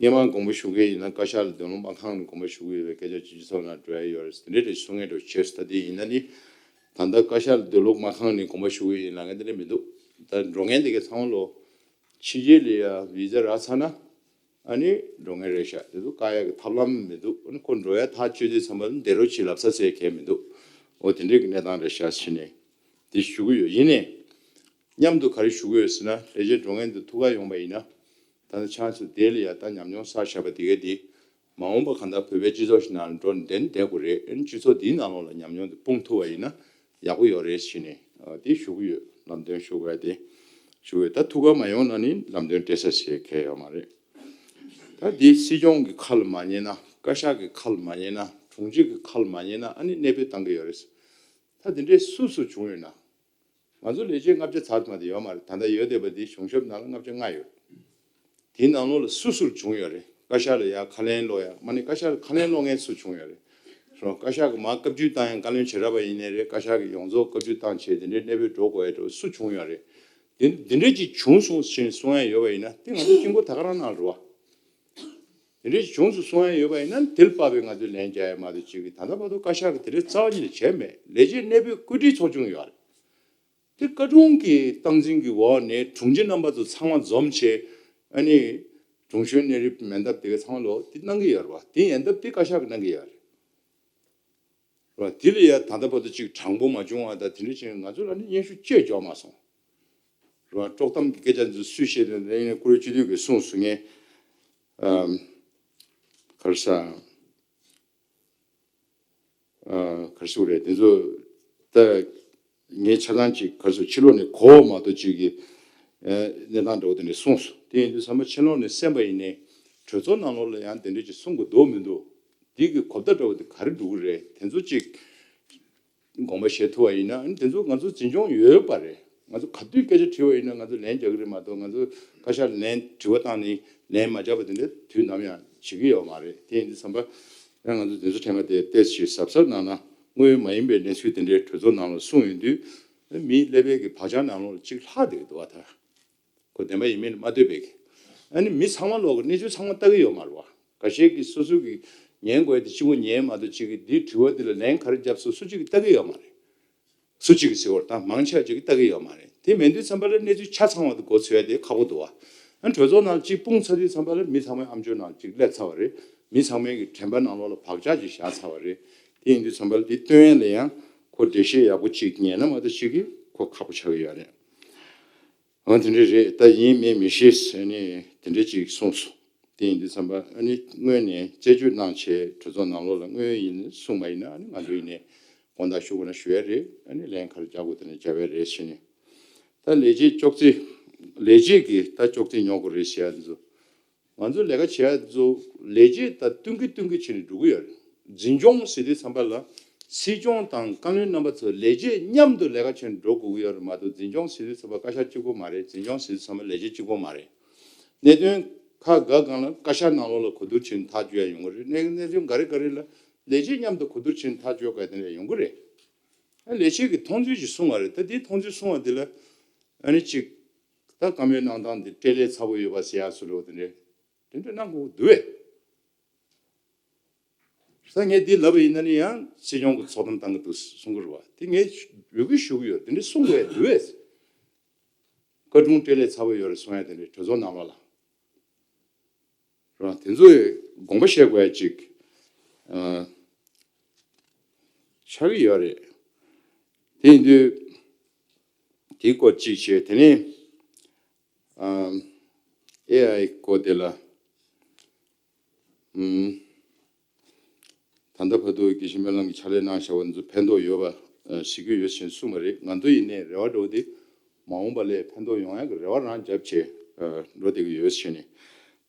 སྔས་མ་དགོངས་པ་ཞུ་མཁན་ཡིན་ན་བཀའ་ཤག་ལ་འདོན་ལུགས་མ་འཁང་ནས་དགོངས་པ་ཞུ་གི་ཡོད་པའི་སྐད་ཆ་སྤྱི་སྤྱི་ཚོགས་ནང་འགྲོ་ཡ་ཡོད་རེད། དེ་འདྲའི་རེ་གསུང་མཁན་འགྲོ་བྱས་སོང་། ད་དེ་ཡིན་ན་ནི་ད་ལྟ་བཀའ་ཤག་ལ་འདོན་ལུགས་མ་འཁང་ནས་དགོངས་པ་ཞུ་གི་ཡིན་ལབ་མཁན་དེ་འདྲ་མི་འདུག་ད་འགྲོ་མཁན་དེ་གའི་ཚང་མ་ལོ་ཕྱི་རྒྱལ་ལ་ཡ་བི་ཛ་རག་ཚར་ན་ཨ་ནི་འགྲོ་མཁན་རེད་ཤག་དེ་ཚོ་བཀག་ཡ་གི་ཐབས་ལམ་མི་འདུག་ཨ་ནི་ཁོ་འགྲོ་ཡ་ཐག་གཅོད་དུས་ཙམ་པ་ལ་འདི་རུ་ཕྱིན་ལབ་ས་ཟེར་མཁན་མི་འདུག་འོ་དེ་འདྲའི་གི་གནས་སྟངས་རེད་ཤག་ཟེར་ནས་དེ་ཞུ་གི་ཡོད། ཡིན་ནའི་མཉམ་དུ་ག་རེ་ཞུ་གི་ཡོད་ཟེར་ན། ལས་བྱེད་འགྲོ་མཁན་དེ་ཐུག་ག་ཡོང་པ་ཡིན་ན་ད་ནི་ཆང་ཚོ་དེ་ལ་ཡ་ད་ཉམས་མྱོང་བསགས་བཞག་པ་དེ་གའི་དེ་མ་འོངས་པ་གང་ལྟར་བོད་པའི་སྤྱི་ཚོགས་ཤིག་ནང་ལ་འགྲོ་ནས་བསྡད་ན་བསྡད་དགོས་རེད། ཨ་ནི་སྤྱི་ཚོགས་འདིའི་ནང་ལོགས་ལ་ཉམས་མྱོང་དེ་སྤུངས་ཐུབ་པ་ཡིན་ན་ཡག་པོ་ཡོད་རེད་ཟེར་ནས་ཨ་དེ་ཞུ་གི་ཡོད། ལམ་སྟོན་ཞུ་དགོས་ཡ་དེ་ཞུ་གི་ཡོད། ད་ཐུག་ག་མ་ཡོང་ན་ནི་ལམ་སྟོན་སྤྲད་ས་ཞིག་གལ་ཡོད་མ་རེད། ད་འདི་སྲིད་སྐྱོང་གི་ཁ་ལ་མ་ཉན་ན། བཀའ་ཤག་གི་ཁ་ལ་མ་ཉན་ན། དྲུང་ཆེ་གི་ཁ་ལ་མ་ཉན་ན་ཨ་ནི་གནས་སྤོས་བཏང་གི་ཡོད་རེད། ད་དེ་འདྲའི་སུ་སུ་བྱུང་ཡོད་ན། ང་ཚོ་ལས་བྱེད་ལྔ་བརྒྱ་ཚར་མ་དེ་ཡོད་མ་རེད། ད་ལྟ་ཡོད་བསྡད་པ་འདི་གཞུང་ཞབས་ནང་ལ་ལྔ་བརྒྱ་ལྔ་ཡོད། དེའི་ནང་ལོགས་ལ་སུ་སུར་བྱུང་ཡོད་རེད། བཀའ་ཤག་ལ་ཡ་ཁ་ལན་སློག་ཡ་མ་ནི་བཀའ་ཤག་ལ་ཁ་ལན་སློག་མཁན་སུ་བྱུང་ཡོད་རེད། སོ་བཀའ་ཤག་གི་མར་བཀའ་བཀྱོན་བཏང་ཡ་བཀའ་བློན་བྱེ་བྲག་པ་ཡིན་ནའི་རེད། བཀའ་ཤག་གི་ཡོངས་རྫོགས་བཀའ་བཀྱོན་བཏང་བྱས་དེ་འདྲའི་གནས་སྤོས་འགྲོ་དགོས་ཡ་འགྲོ་སུ་བྱུང་ཡོད་རེད། དེ་དེ་འདྲས་ཅིག་བྱུང་སོང་ཞེས་གསུང་ཡ་ཡོད་པ་ཡིན་ན་དེ་ང་ཚོ་དཀྱིལ་འཁོར་ད་ག་རང་ནང་རེད་བ། དེ་འདྲས་ཅིག་བྱུང་སོང་གསུང་ཡ་ཡོད་པ་ཡིན་ན་དེ་ལ་དཔག་པའི་ང་ཚོས་ལན་རྒྱག་ཡ་མ་གཏོགས་ཅིག་གི་ད་ལྟ་བར་དུ་བཀའ་ཤག་གི་དེ་འདྲའི་རྩ་བ་ཉིད་ནས་བྱས་མེད། ལས་བྱེད་གནས་སྤོས་བཀོད་སྒྲིག་ཚོགས་ཆུང་ཡོད་རེད། དེ་བཀའ་དྲུང་གི་སྟངས་འཛིན་གྱི་འོག་ནས་དྲུང་ཆེ་རྣམ་པ་ཚོ་ཚང་མ་འཛོམས་བྱས། ཨ་ནི་དྲུང་གཞོན་གནས་རིམ་མན་ཐབས་དེ་ག་ཚང་མ་ལོ་དེ་གནང་གི་ཡོད་རེད་བ། དེ་ཡན་ཐབས་དེ་བཀའ་ཤག་གིས་གནང་གི་ཡོད་རེད་བ། དེ་ལ་ཡ་ད་ལྟ་བར་དུ་ཅིག་དྲང་པོ་མ་བྱུང་བ་དང་དེ་འདྲ་བྱས་ང་ཚོ་ལ་ནི་སྙན་ཞུ་བཅས་འབྱོར་མ་སོང་རེད་བ། དཀྲོག་གཏམ་གྱི་སྐད་ཆ་འདི་སུས་བཤད་དེ་ཡིན་ན་ཀུ་རེ་སྤྱི་འཐུས་ཀྱིས་གསུངས་སོང་ངས། ཨམ། ག་རེ་ཟ། ཨ། ག་རེ་ཟེར་དགོས་རེད། དེ་ཚོ་ད་ངས་ཆ་ཚང་ཅིག་ག་རེ་ཟེར་ཕྱི་ལོགས་ནས་གོ་བ་མ་གཏོགས་ཅིག་གི་ཨ་གནས་སྟངས་འདྲ་བོ་དེ་འདྲ་གསུངས་སོང་། དེ་ཡིན་དུས་ཚང་མ་ཕྱི་ལོགས་ནས་གསན་པ་ཡིན་ནའི་གྲོས་ཚོགས་ནང་ལོགས་ལ་ཡང་དེ་འདྲ་ཅིག་གསུང་དགོས་འདུག་མི་འདུག་འདི་གི་གོ་བརྡ་འདྲ་བོ་དེ་ག་རེ་འགྲོ་གི་རེད། དེ་ཚོ་ཅིག་དགོངས་པ་བཞེས་ཐུབ་པ་ཡིན་ན་ཨ་ནི་དེ་ཚོ་ང་ཚོ་འཛིན་སྐྱོང་ཡོད་པ་རེད། ང་ཚོ་ག་དུས་སྐད་ཆ་དྲིས་པ་ཡིན་ན་ང་ཚོ་ལན་རྒྱག་གི་རེད་མ་གཏོགས་ང་ཚོ་བཀའ་ཤག་ལ་ལན་དྲི་བ་བཏང་ནས་ལན་མ་རྒྱག་པ་དེ་འདྲ་དུས་ནམ་ཡང་བྱེད་ཀྱི་ཡོད་མ་རེད། དེ་ཡིན་དུས་ཙམ་པ་ཡང་ང་ཚོ་དེ་ཚོ་དྲན་པ་དེ་ཏོག་ཙམ་གཟབ་གཟབ་གནང་ན་དངོས་ཡོད་མ་ཡིན་པའི་གནས་ཚུལ་དེ་འདྲའི་གྲོས་ཚོགས་ནང་ལ་གསུངས་ཡོང་དུས་མི་ཀླད་པའི་གི་བག་ཆགས་ནང་ལོགས་ལ་གཅིག་ལྷག་བསྡད་ཀྱི་འདུག་བ། ད་ཁོ་བདེན་པ་ཡིན་མིན་ལ་མ་ལྟོས་པའི་གི་ཨ་ནི་མི་ཚང་མ་ལོག་གི་གནས་ཚུལ་ཚང་མ་ལྟ་གི་ཡོད་མ་རེད་བ། འགའ་ཤས་ཀྱིས་སོ་སོ་གི་ཉན་དགོས་དེ་གཅིག་པོ་ཉན་མ་གཏོགས་གཅིག་གིས་འདིའི་དྲི་བ་འདི་ལ་ལན་ག་རེ་བརྒྱབ་སོང་སུ་གཅིག་གིས་ལྟ་གི་ཡོད་མ་རེད། སུ་གཅིག་གིས་ཟེར་བར་ད་མང་ཆེ་བ་ཅིག་གིས་ལྟ་གི་ཡོད་མ་རེད། དེ་མེད་དུས་ཙམ་པ་ལ་གནས་ཚུལ་ཆ་ཚང་བ་དེ་མགོ་ཚོས་ཡ་དེ་ཁག་པོ་འདུག་བ། ཨ་གྲོས་ཚོགས་ནང་གཅིག་སྤུངས་ཚར་དུས་ཙམ་པ་ལ་མི་ཚང་མའི་ཨམ་ཅོག་ནང་གཅིག་སླེབས་ཚར་བ་རེད། མི་ཚང་མའི་གི་དྲན་པ་ནང་ལོགས་ལ་བག་ཆགས་ཅིག་བཞག་ཚར་བ་རེད། དེ་ཡིན་དུས་ཙམ་པ་ལ་དེ་སྟོན་ཡ་ལ་ཡང་ཁོ་འགྲེལ་བཤད་ཡག་པོ་ཅིག་ཉན་ན་མ་གཏོགས་ཅིག་གི་ཁོ་ཁག་པོ་ཆགས་ཀྱི་ཡོད་རེད། འོ་དེ་འདྲ་རེད། ད་ཡིན་མིན་མི་ཤེས་ཟེར་ནས་དེ་འདྲ་ཅིག་གསུངས་སོང་། དེ་ཡིན་དུས་ཙམ་པ་ཨ་ནི་སྔོན་ནས་རྩད་གཅོད་གནང་བྱས་གྲོས་ཚོགས་ནང་ལོགས་ལ་སྔོན་ཡིན་གསུངས་པ་ཡིན་ན་ཨ་ནི་ང་ཚོ་ཡིན་ནས་དགོངས་དག་ཞུ་དགོས་ན་ཞུ་ཡ་རེད། ཨ་ནི་ལན་ག་རེ་རྒྱག་དགོས་དེ་ནས་རྒྱབ་ཡ་རེད་ཟེར་ནས། ད་ལས་བྱེད་ཅོག་ཙེ་ལས་བྱེད་ཀྱི་ད་ཅོག་ཙེ་ཉོ་དགོས་རེད་ཟེར་ཡ་འདི་ཚོ། ང་ཚོ་ལས་ཀ་བྱེད་ཡ་ཚོ་ལས་བྱེད་དང་བསྟུན་གྱི་བསྟུན་གྱི་བྱས་ནས་འགྲོ་གི་ཡོད་རེད། འཛིན་སྐྱོང་ཟེར་དུས་ཙམ་པ་ལ་སྲིད་སྐྱོང་དང་བཀའ་བློན་རྣམ་པ་ཚོ་ལས་བྱེད་མཉམ་དུ་ལས་ཀ་བྱས་ནས་འགྲོ་དགོས་ཀྱི་ཡོད་རེད་མ་གཏོགས་འཛིན་སྐྱོང་ཟེར་དུས་ཙམ་པ་བཀའ་ཤག་གཅིག་པོ་མ་རེད། འཛིན་སྐྱོང་ཟེར་དུས་ཙམ་པ་ལས་བྱེད་གཅིག་པོ་མ་རེད། གནད་དོན་ཁག་འགའ་སྒང་ལ་བཀའ་ཤག་ནང་ལོགས་ལ་གོ་བསྡུར་བྱས་ནས་ཐག་གཅོད་ཡ་ཡོང་གི་རེད། གནད་གནད་དོན་འགའ་རེ་འགའ་རེ་ལ་ལས་བྱེད་མཉམ་དུ་གོ་བསྡུར་བྱས་ནས་ཐག་གཅོད་དགོས་ཡ་དེ་འདྲ་ཡོང་གི་རེད། ལས་བྱེད་ཀྱི་མཐོང་ཚུལ་ཞིག་གསུང་བ་རེད། ད་དེའི་མཐོང་ཚུལ་གསུང་བ་འདི་ལ་ཨ་ནི་གཅིག་ད་བཀའ་མོལ་གནང་སྟངས་འདི་སྤྲེལ་ལད་ཚ་པོ་ཡོད་པ་ཟེར་ཡག་བཟོ་འདྲ་བོ་དེ་འདྲས་དེ་འདྲ་གནང་དགོས་འདུག་བས། ས་ངས་འདི་ལབ་པ་ཡིན་ན་ནི་ཡང་སྲིད་སྐྱོང་གི་ཚོགས་གཏམ་བཏང་གི་འདུག་གསུང་གི་རེད་བ། དེ་ངས་འབོད་སྐུལ་ཞུ་གི་ཡོད། དེ་འདྲས་གསུང་དགོས་འདུག་བས། བཀའ་དྲུང་སྤྲེལ་ལད་ཚ་པོ་ཡོད་རེད་གསུང་ཡ་དེ་འདྲས་གྲོས་ཚོགས་ནང་ལོགས་ལ། རང་དེ་ཚོས་དགོངས་པ་བཞེས་དགོས་ཡ་ཅིག་ཨ་ཆགས་ཀྱི་ཡོད་རེད། དེ་ཡིན་དུས་དེའི་སྐོར་གཅིག་བྱས། དེ་ནས་ཨ་ཨེ་ཨའི་སྐོར་དེ་ལ་ཨམ་ད་ལྟ་བར་དུ་དགེ་བཤེས་སྨོན་ལམ་གྱི་ཕྱག་ལས་གནང་བཞག་པ་ཚོ་ཕན་ཐོགས་ཡོད་པ་ཨ་གཟིགས་ཀྱི་ཡོད་ཟེར་གསུངས་པ་རེད། ང་ཚོ་ཡིན་ནའི་རེ་བ་འདྲ་བོ་དེ་མ་འོངས་པ་ལ་ཕན་ཐོགས་ཡོང་ཡག་གི་རེ་བ་རང་བརྒྱབ་བྱས་ཨ་འགྲོ་བསྡད་ཀྱི་ཡོད་ཟེར་ནས།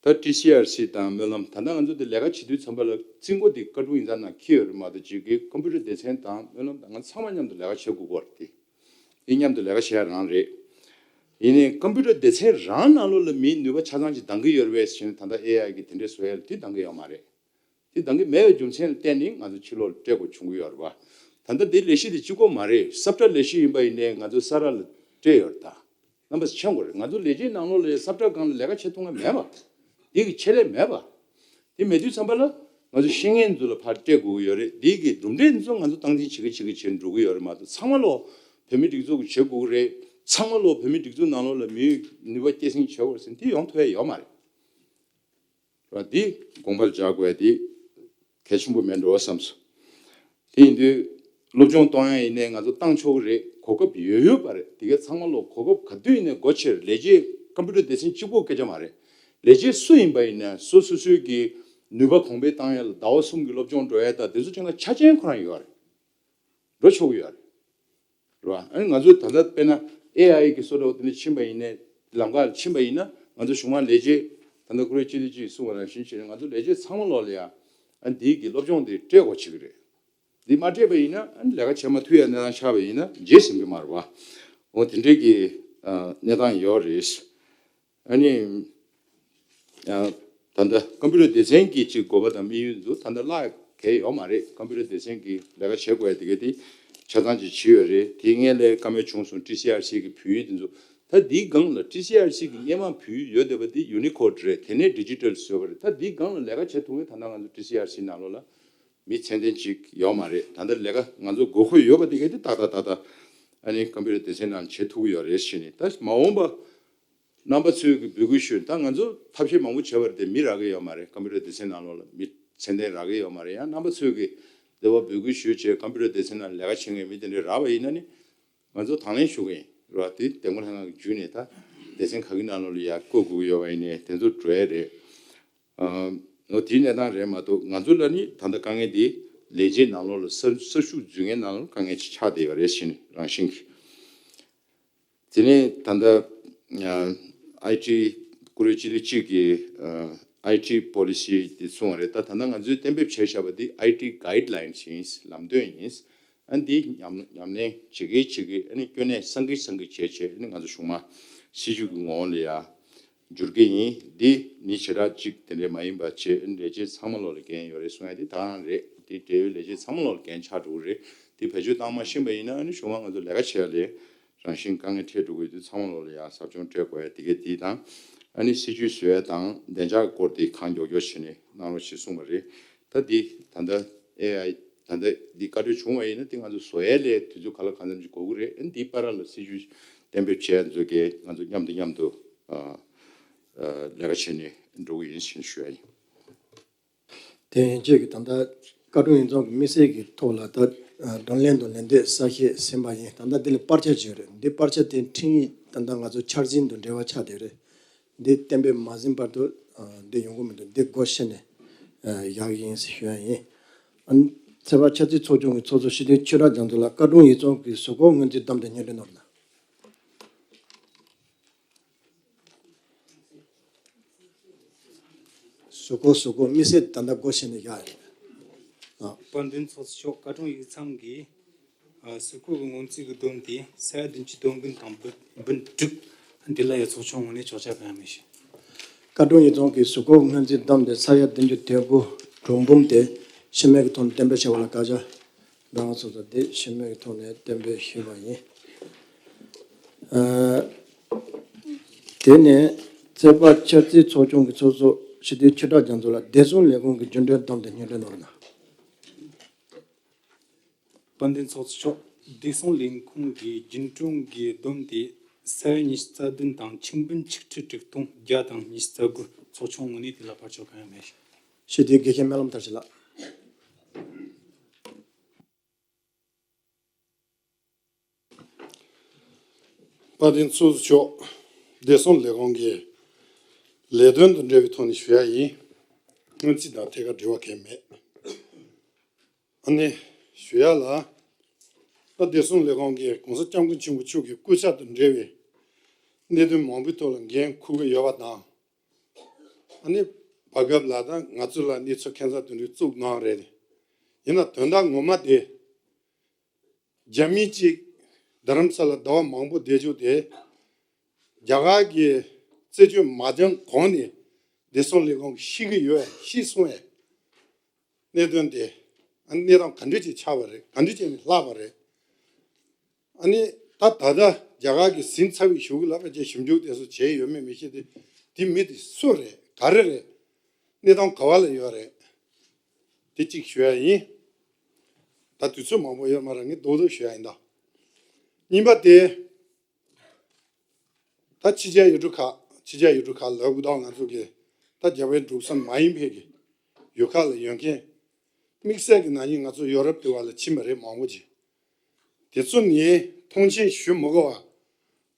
ད་ཊི་སི་ཨར་སི་དང་སྨོན་ལམ་ད་ལྟ་ང་ཚོ་དེ་ལས་ཀ་བྱེད་དུས་ཙམ་པ་ལ་རྩིས་འགོ་དེ་བཀའ་དྲུང་ཡིག་ཚང་ནང་འཁྱེར་ཡོད་རེད་མ་གཏོགས་ཅིག་གི་ཀམ་པུ་ཊར་སྡེ་ཚན་དང་སྨོན་ལམ་དང་ང་ཚང་མ་མཉམ་དུ་ལས་ཀ་བྱེད་དགོས་ཀྱི་ཡོད་རེད་དེ། དེ་མཉམ་དུ་ལས་ཀ་བྱེད་ཡ་རང་རེད། ཡིན་ནའི་ཀམ་པུ་ཊར་སྡེ་ཚན་རང་ནང་ལོགས་ལ་མིའི་ནུས་པ་ཆ་ཚང་ཅིག་འདང་གི་ཡོད་རེད་པས་ཟེར་ནས་ད་ལྟ་ཨེ་ཨའི་གི་དེ་འདྲས་བཟོ་ཡ་ལ་དེ་འདང་གི་ཡོད་མ་རེད། དེ་འདང་གི་མེད་པའི་རྒྱུ་མཚན་ལ་བརྟེན་ནས་ང་ཚོ་ཕྱི་ལོགས་ལ་སྤྲད་དགོས་བྱུང་གི་ཡོད་རེད་པ། ད་ལྟ་དེ་ལས་གཞི་དེ་གཅིག་པོ་མ་རེད། ས་བཀྲ་ལས་གཞི་ཡིན་པ་ཡིན་ནའི་ང་ཚོ་ས་ར་ལ་སྤྲད་ཡོད་རེད་ད། རྣམ་པ་ཚོས་མཁྱེན་དགོས་རེད། ང་ཚོ་ལས་བྱེད་ནང་ལོགས་ལ་ས་བཀྲ་སྒང་ལ་ལས་ཀ་བྱེད་ཐུབ་མཁན་མེད་པ། དེ་གི་ཆེད་ལས་མེད་པ། དེ་མེད་དུས་ཙམ་པ་ལ་ང་ཚོ་ཤེས་མཁན་ཚོ་ལ་ཕར་སྤྲད་དགོས་ཀྱི་ཡོད་རེད། དེ་གི་གྲུབ་འབྲས་འདི་ཚོ་ང་ཚོ་སྟངས་འཛིན་བྱེད་ཀྱི་བྱེད་ཀྱི་བྱེད་འགྲོ་གི་ཡོད་རེད་མ་གཏོགས་ཚང་མ་ལོག་བོད་མི་སྒྲིག་འཛུགས་ཀྱིས་བྱེད་དགོས་ཀྱི་རེད། ཚང་མ་ལོག་བོད་མི་སྒྲིག་འཛུགས་ནང་ལོགས་ལ་མིའི་ནུས་པ་སྐྱེད་སྲིང་བྱེད་དགོས་རེད་ཟེར་ན་དེ་ཡོང་ཐུབ་ཡ་ཡོད་མ་རེད། ར་འདི་དགོངས་པར་འཇགས་དགོས་ཡ་འདི་གལ་ཆེན་པོ་མེད་འགྲོ་བསམ་སོང་། དེ་ཡིན་དུས་སློབ་སྦྱོང་གཏོང་ཡ་ཡིན་ནའི་ང་ཚོ་བཏང་ཆོག་གི་རེད། གོ་སྐབས་ཡོད་ཡོད་པ་རེད། དེ་གའི་ཚང་མ་ལོག་གོ་སྐབས་ག་དུས་ཡིན་ནའི་སྒོ་ཕྱེ་རེད། ལས་བྱེད་ཀམ་པུ་ཊར་སྡེ་ཚན་གཅིག་པོ་སྐད་ཆ་མ་རེད། ལས་བྱེད་སུ་ཡིན་པ་ཡིན་ནའི་སོ་སོ་སོའི་གི་ནུས་པ་གོང་འཕེལ་བཏང་ཡ་ལ་ཟླ་བ་གསུམ་གི་སློབ་སྦྱོང་འགྲོ་ཡ་དང་དེ་ཚོ་ཅང་ཆ་རྐྱེན་ཁོ་རང་ཡོད་རེད། འགྲོ་ཆོག་གི་ཡོད་རེད། རེད་བ། ཨ་ནི་ང་ཚོས་ད་ལྟ་དཔེར་ན་ཨེ་ཨའི་གི་བཟོ་འདྲ་བོ་དེ་འདྲ་ཕྱིན་པ་ཡིན་ནའི་ལམ་ཁ་ལ་ཕྱིན་པ་ཡིན་ན་ང་ཚོ་གཞུང་མང་ལས་བྱེད་ད་ལྟ་ཁོ་རེ་སྤྱི་འཐུས་ཅིག་གསུངས་པ་ནང་བཞིན་བྱས་ནས་ང་ཚོ་ལས་བྱེད་ཚང་མ་ལོག་ལ་ཡ་ཨ་ནི་འདིའི་གི་སློབ་སྦྱོང་དེ་སྤྲད་དགོས་བྱེད་ཀྱི་རེད། འདི་མ་སྤྲད་པ་ཡིན་ན་ཨ་ནི་ལས་ཀ་བྱེད་མ་ཐུབ་ཡ་གནས་སྟངས་ཆགས་པ་ཡིན་ན་བརྗེད་ཟིན་གི་མ་རེད་བ། འོ་དེ་འདྲའི་གི་ཨ་གནས་སྟངས་ཡོད་རེད། ཨ་ནི། ཡང་ད་ལྟ་ཀམ་པུ་ཊར་སྡེ་ཚན་གྱི་ཅིག་དགོས་པ་དང་དམིགས་ཡུལ་འདུག་ད་ལྟ་གླ་གས་ཡོད་མ་རེད། ཀམ་པུ་ཊར་སྡེ་ཚན་གྱི་ལས་ཀ་བྱེད་དགོས་ཡ་དེ་ག་དེ་ཆ་ཚང་ཅིག་བྱས་ཡོད་རེད། དེ་སྔོན་ལ་བཀའ་མོལ་བྱུང་སོང་། ཊི་སི་ཨར་སི་གི་བོད་ཡིག་དེ་ཚོ་ད་འདིའི་སྒང་ལ་ཊི་སི་ཨར་སི་གི་སྔོན་མ་བོད་ཡིག་ཡོད་བསྡད་པ་དེ་ཡུ་ནི་ཀོཌ་རེད། དེ་ནས་ཌི་ཇི་ཊལ་བཟོས་པ་རེད། ད་འདིའི་སྒང་ལ་ལས་ཀ་བྱེད་ཐུབ་མཁན་ད་ལྟ་ང་ཚོ་ཊི་སི་ཨར་སི་ནང་ལོགས་ལ་མི་ཚད་ལྡན་ཅིག་ཡོད་མ་རེད། ད་ལྟ་ལས་ཀ་ང་ཚོ་དགོས་མཁོ་ཡོད་པ་དེ་ག་དེ་ཏག་ཏག་ཏག་ཏག་ཨ་ནི་ཀམ་པུ་ཊར་སྡེ་ཚན་ནང་བྱེད་ཐུབ་ཀྱི་ཡོད་རེད་ཟེར་ནས། ད་མ་འོངས་པ། རྣམ་པ་ཚོས་ཀྱི་འབོད་སྐུལ་ཞུས། ད་ང་ཚོ་ཐབས་ཤེས་མང་པོ་བྱས་པ་རེད་དེ་མི་རག་གི་ཡོད་མ་རེད། ཀམ་པུ་ཊར་སྡེ་ཚན་ནང་ལོགས་ལ་མི་ཚད་ལྡན་རག་གི་ཡོད་མ་རེད། ཡང་རྣམ་པ་ཚོས་ཀྱི་འདི་བ་འབོད་སྐུལ་ཞུས་བྱས་ཀམ་པུ་ཊར་སྡེ་ཚན་ནང་ལས་ཀ་བྱེད་མཁན་མི་དེ་འདྲ་རག་པ་ཡིན་ན་ནི་ང་ཚོ་དང་ལེན་ཞུ་གི་ཡིན་ར། དེ་དེ་སྔོན་ལྷན་ཁང་གི་བརྒྱུད་ནས་ད་སྡེ་ཚན་ག་གི་ནང་ལོགས་ལ་ཡར་བསྐོ་དགོས་ཀྱི་ཡོད་པ་ཡིན་ནའི་དེ་ཚོ་འགྲོ་ཡ་རེད། ཨ་ནོ་དེའི་གནས་སྟངས་རེད་མ་གཏོགས་ང་ཚོ་ལ་ནི་ད་ལྟ་དཀའ་ངལ་འདི་ལས་བྱེད་ནང་ལོགས་ལ་གསར་གསར་ཞུགས་འཛུལ་མཁན་ནང་ལོགས་དཀའ་ངལ་ཅིག་ཆགས་བསྡད་ཡོད་རེད་ཟེར་ནས་རང་བཞིན་གྱིས། དེ་ནས་ད་ལྟ་ཨ་ཨའི་ཊི་ཀུ་རེ་སྤྱི་འཐུས་གཅིག་གིས་ཨ་ཨའི་ཊི་པོ་ལི་སི་དེ་གསུངས་པ་རེད། ད་ད་ལྟ་ང་ཚོས་གཏན་འབེབས་བྱས་བཞག་པ་འདི་ཨའི་ཊི་གྷའིཌ་ལའིན་ཡིན། ལམ་སྟོན་ཡིན། ཨ་འདི་ཉམས་ཉམས་ལེན་བྱེད་ཀྱི་བྱེད་ཀྱི་ཨ་ནི་སྐྱོན་གནས་སངས་ཀྱི་སངས་ཀྱི་བྱས་བྱས་ཨ་ནི་ང་ཚོ་གཞུང་མང་སྲིད་བྱུས་ཀྱི་ངོ་བོ་ལ་ཡ་འགྱུར་གྱི་ཡིན། འདི་མི་བྱེ་བྲག་གཅིག་དེ་འདྲས་མ་ཡིན་པ་བྱས་ཨ་ནི་ལས་བྱེད་ཚང་མ་ལོག་ལ་འགན་ཡོད་རེད་གསུང་ཡ་འདི་ད་ག་རང་རེད། འདི་འབྲེལ་ཡོད་ལས་བྱེད་ཚང་མ་ལོག་ལ་འགན་ཆགས་འགྲོ་གི་རེད། འདི་བེད་སྤྱོད་བཏང་མ་ཤེས་པ་ཡིན་ན་ཨ་ནི་གཞུང་མང་ང་ཚོ་ལས་ཀ་བྱེད་ཡ་ལས། རང་བཞིན་དཀའ་ངལ་འཕྲད་འགྲོ་གི་ཡོད་དུས་ཚང་མ་ལོག་ལ་ཡང་ཟབ་སྦྱོང་སྤྲད་དགོས་ཡ་དེ་གས་དེ་དང་། ཨ་ནི་སྲིད་ཇུས་བཟོ་ཡ་དང་བདེ་འཇགས་སྐོར་དེ་གང་མགྱོགས་མགྱོགས་བྱས་ནས་གནང་རོགས་ཞེས་གསུངས་པ་རེད། ད་འདི་ད་ལྟ་ཨེ་ཨའི་ད་ལྟ་འདི་བཀའ་འཁྲོལ་བྱུང་བ་ཡིན་ན་དེ་ང་ཚོ་བཟོ་ཡ་ལས་དུས་ཚོད་ག་ལ་གང་འཚམ་ཅིག་འགོར་གི་རེད། ཨ་ནི་འདིའི་བར་ལ་སྲིད་ཇུས་ གཏན་འབེབས་བྱས་ཚོ་གིས་ང་ཚོ་མཉམ་དུ་མཉམ་དུ་ཨ་ཨ་ལས་ཀ་བྱས་ནས་འགྲོ་གི་ཡིན་ཞེས་ཞུ་ཡ་ཡིན། དེ་ཡན་ཆད་ཀྱི་ད་ལྟ་ཀ་ཀྲུང་ཡིག་ཚང་གི་དམིགས་བསལ་གྱི་ཐོག་ལ་ད་ཨ་གདོང་ལེན་དང་ལེན་འདེད་གསལ་བཤད་ཟིན་པ་ཡིན། ད་ལྟ་འདི་ལ་པར་ཆས་བྱས་རེད། འདི་པར་ཆས་དེ་འཕྲིན་ཡིག་ད་ལྟ་ང་ཚོ་འཆར་ཟིན་དང་འབྲེལ་བ་ཆགས་བསྡད་རེད། འདི་གཏན་འབེབས་མ་ཟིན་བར་དུ་ཨ་འདི་ཡོང་གི་མི་འདུག་འདི་སྒོ་ཕྱེ་ནས་ཨ་བཞག་གི་ཡིན་ཞེས་ཞུ་ཡ་ཡིན། ཨ་ནི་ཚོད་དཔག་འཆར་རྩིས་ཚོགས་ཆུང་གི་ཚོགས་གཙོ་སྤྱི་འཐུས་ཆོས་གྲགས་རྒྱ་མཚོ་ལགས་ཀ་ཀྲུང་ཡིག་ཚང་གི་གཟུགས་སྐོར་སྔོན་རྩིས་བདམས་ཏེ་སྙན་སྒྲོན་གནང་རོགས་གནང་། གཟུགས་སྐོར་གཟུགས་སྐོར་དམིགས་བསལ་ད་ལྟ་སྒོ་ཕྱེ་ནས་བཞག་ཡོད། ཨ། དཔལ་ལྡན་ཚོགས་གཙོ་མཆོག་ཀ་ཀྲུང་ཡིག་ཚང་གི་ཨ་གཟུགས་སྐོར་གྱི་སྔོན་རྩིས་ཀྱི་བསྡོམས་དེ་ས་ཡ་བདུན་ཅུ་དོན་དགུ་དང་འབུམ་འབུམ་དྲུག་འདི་ལ་ཡ་ཚོགས་ཆུང་ངོས་ནས་ཆོག་མཆན་གང་ཡང་མི་ཞུ། ཀ་ཀྲུང་ཡིག་ཚང་གི་གཟུགས་སྐོར་སྔོན་རྩིས་བདམས་ཏེ་ས་ཡ་བདུན་ཅུ་དོན་དགུ་གྲངས་འབུམ་དེ་ཕྱི་མིག་གི་ཐོག་ནས་གཏན་འབེབས་བྱས་པ་ལ་བཀའ་རྒྱ། ཟླ་བ་ཚོགས་གཙོ་དེ་ཕྱི་མིག་གི་ཐོག་ནས་གཏན་འབེབས་ཞུས་པ་ཡིན། ཨ། དེ་ནས་ཚོད་དཔག་འཆར་རྩིས་ཚོགས་ཆུང་གི་ཚོགས་གཙོ་སྤྱི་འཐུས་ཆོས་གྲགས་རྒྱ་མཚོ་ལགས་བདེ་སྲུང་ལས་ཁུངས་ཀྱི་རྒྱུན་གྲོན་བདམས་ཏེ་སྙན་སྒྲོན་གནང་རོགས་གནང་། དཔལ་ལྡན་ཚོགས་གཙོ་མཆོག་བདེ་སྲུང་ལས་ཁུངས་ཀྱི་རྒྱུན་གྲོན་གྱི་བསྡོམས་དེ་ས་ཡ་ཉི་ཤུ་རྩ་བདུན་དང་ཆིག་འབུམ་ཆིག་ཁྲི་དྲུག་སྟོང་བརྒྱ་དང་ཉི་ཤུ་རྩ་དགུ་ཚོགས་ཆུང་ངོས་ནས་དེ་ལ་ཕར་ཕྱོགས་གང་ཡང་མེད། སྤྱི་འཐུས་དགེ་བཤེས་སྨོན་ལམ་མཐར་ཕྱིན་ལགས། དཔལ་ལྡན་ཚོགས་གཙོ་མཆོག་བདེ་སྲུང་ལས་ཁུངས་ཀྱི་ལས་དོན་དང་འབྲེལ་བའི་ཐོག་ནས་ཞུ་ཡ་ཡིན། སྔོན་རྩིས་དང་ཐད་ཀར་འབྲེལ་བ་གང་ཡང་མེད། ཨ་ནི་ཞུ་ཡ་ལ། ད་བདེ་སྲུང་ལས་ཁུངས་ཀྱིས་༸གོང་ས་༸སྐྱབས་མགོན་ཆེན་པོ་མཆོག་གི་སྐུ་ཚབ་དང་འབྲེལ་བའི་གནད་དོན་མང་པོའི་ཐོག་ལ་འགན་འཁུར་གྱི་ཡོད་པ་དང་། ཨ་ནི་བར་སྐབས་ལ་ད་ང་ཚོ་ལ་གནས་ཚུལ་ཁྱད་མཚར་དེ་འདྲ་བཙུགས་གནང་རེད། ཡིན་ན་དོན་དག་ངོ་མ་དེ། རྒྱ་མི་གཅིག་རྡ་རམ་ས་ལ་ཟླ་བ་མང་པོ་བསྡད་རྒྱུ་དེ། རྒྱ་གར་གྱི་རྩད་གཅོད་མ་སྦྱངས་གོང་ནས་བདེ་སྲུང་ལས་ཁུངས་ཤི་གི་ཡོད་ཤི་སོང་བའི་གནད་དོན་དེ། ཨ་ནི་གནས་སྟངས་ག་འདྲ་ཅིག་ཆགས་པ་རེད། ག་འདྲ་བྱས་ནས་ལྷག་པ་རེད། ཨ་ནི་ད་ད་ལྟ་རྒྱ་གར་གྱི་ཟིན་ཚར་བའི་གཞུག་ལ་ཕལ་ཆེར་ཞིབ་འཇུག་དེ་ཚོ་བྱས་ཡོད་མེད་མི་ཤེས་ཏེ། དེ་མི་དེ་སུ་རེད། ག་རེ་རེད། གནས་སྟངས་ག་བ་ལ་ཡོད་རེད། དེ་གཅིག་ཞུ་ཡ་ཡིན། ད་དུས་ཚོད་མང་པོ་ཡོད་མ་རེད། ངས་རྡོག་རྡོག་ཞུ་ཡ་ཡིན་ད། གཉིས་པ་དེ། ད་ཕྱི་རྒྱལ་ཡུལ་གྲུ་ཁག་ཕྱི་རྒྱལ་ཡུལ་གྲུ་ཁག་ལ་འུ་ཐང་ང་ཚོ་གི་ད་རྒྱ་བལ་འབྲུག་གསུམ་མ་ཡིན་པའི་གི་ཡུལ་ཁག་ལ་ཡོད་མཁན། དམིགས་བསལ་གྱི་ན་ནིང་ང་ཚོ་ཡོ་རོབ་དེ་བ་ལ་ཕྱིན་པ་རེད་མང་པོ་ཅིག་དེ་ཚོ་ནི་མཐོང་མཆན་ཞུ་མི་དགོས་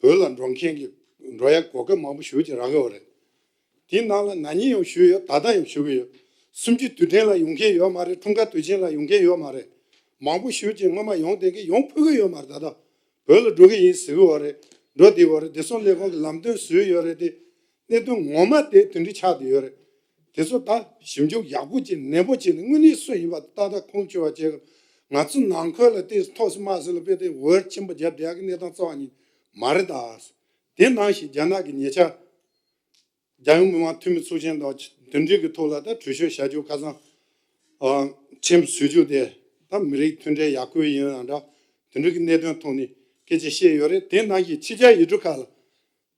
པ། བོད་ལ་འགྲོ་མཁན་གྱི་འགྲོ་ཡ་གོ་སྐབས་མང་པོ་ཞེ་པོ་ཅིག་རག་གི་ཡོད་རེད། དེའི་ནང་ལ་ན་ནིང་ཡང་ཞུས་ཡོད། ད་ལྟ་ཡང་ཞུ་གི་ཡོད། གསུམ་བཅུའི་དུས་དྲན་ལ་ཡོང་མཁན་ཡོད་མ་རེད། འཁྲུངས་སྐར་དུས་ཆེན་ལ་ཡོང་མཁན་ཡོད་མ་རེད། མང་པོ་ཞེ་པོ་ཅིག་སྔོན་མ་ཡོང་བསྡད་མཁན་ཡོང་ཕོད་ཀྱི་ཡོད་མ་རེད། ད་ལྟ་བོད་ལ་འགྲོ་གི་ཡིན་ཟེར་གི་ཡོད་རེད། འགྲོ་བསྡད་ཡོད་རེད། བདེ་སྲུང་ལས་ཁུངས་ཀྱི་ལམ་སྟོན་བཟོས་ཡོད་རེད་དེ། གནད་དོན་ངོ་མ་དེ་དེ་འདྲ་ཆགས་བསྡད་ཡོད་རེད། དེ་ཚོ་ད་ཞིབ་འཇུག་ཡག་པོ་བྱས་ནན་པོ་བྱས་ནས་དངོས་གནས་སུ་ཡིན་པ་ཏག་ཏག་ཁུངས་འཁྱོལ་བ་བྱས། ང་ཚོ་ནང་ཁུལ་ལ་དེ་ཐོག་སུ་མ་སུ་ལ་དཔེ་དེ་འོར་ཆེན་པོ་བརྒྱབ་བསྡད་ཡག་གི་གནས་སྟངས་རྩ་བ་ཉིད་མ་རེད་ད། དེ་ནང་བཞིན་རྒྱ་ནག་གི་ཉེ་ཆར་རྒྱལ་ཡོངས་མི་དམངས་འཐུས་མི་ཚོགས་ཆེན་དང་མཐུན་སྒྲིལ་གྱི་ཐོག་ལ་ད་གྲོས་ཆོད་བཞག་རྒྱུ་ཁ་སང་ཁྲིམས་བཟོ་རྒྱུ་དེ་ད་མི་རིགས་མཐུན་སྒྲིལ་ཡར་སྐུལ་ཡིན་ཡང་འདྲ། དེ་འདྲ་གི་གནད་དོན་ཐོག་ནས་སྐད་ཆ་བཤད་ཡོད་རེད། དེ་ནང་བཞིན་ཕྱི་རྒྱལ་ཡུལ་གྲུ་ཁག་ལ་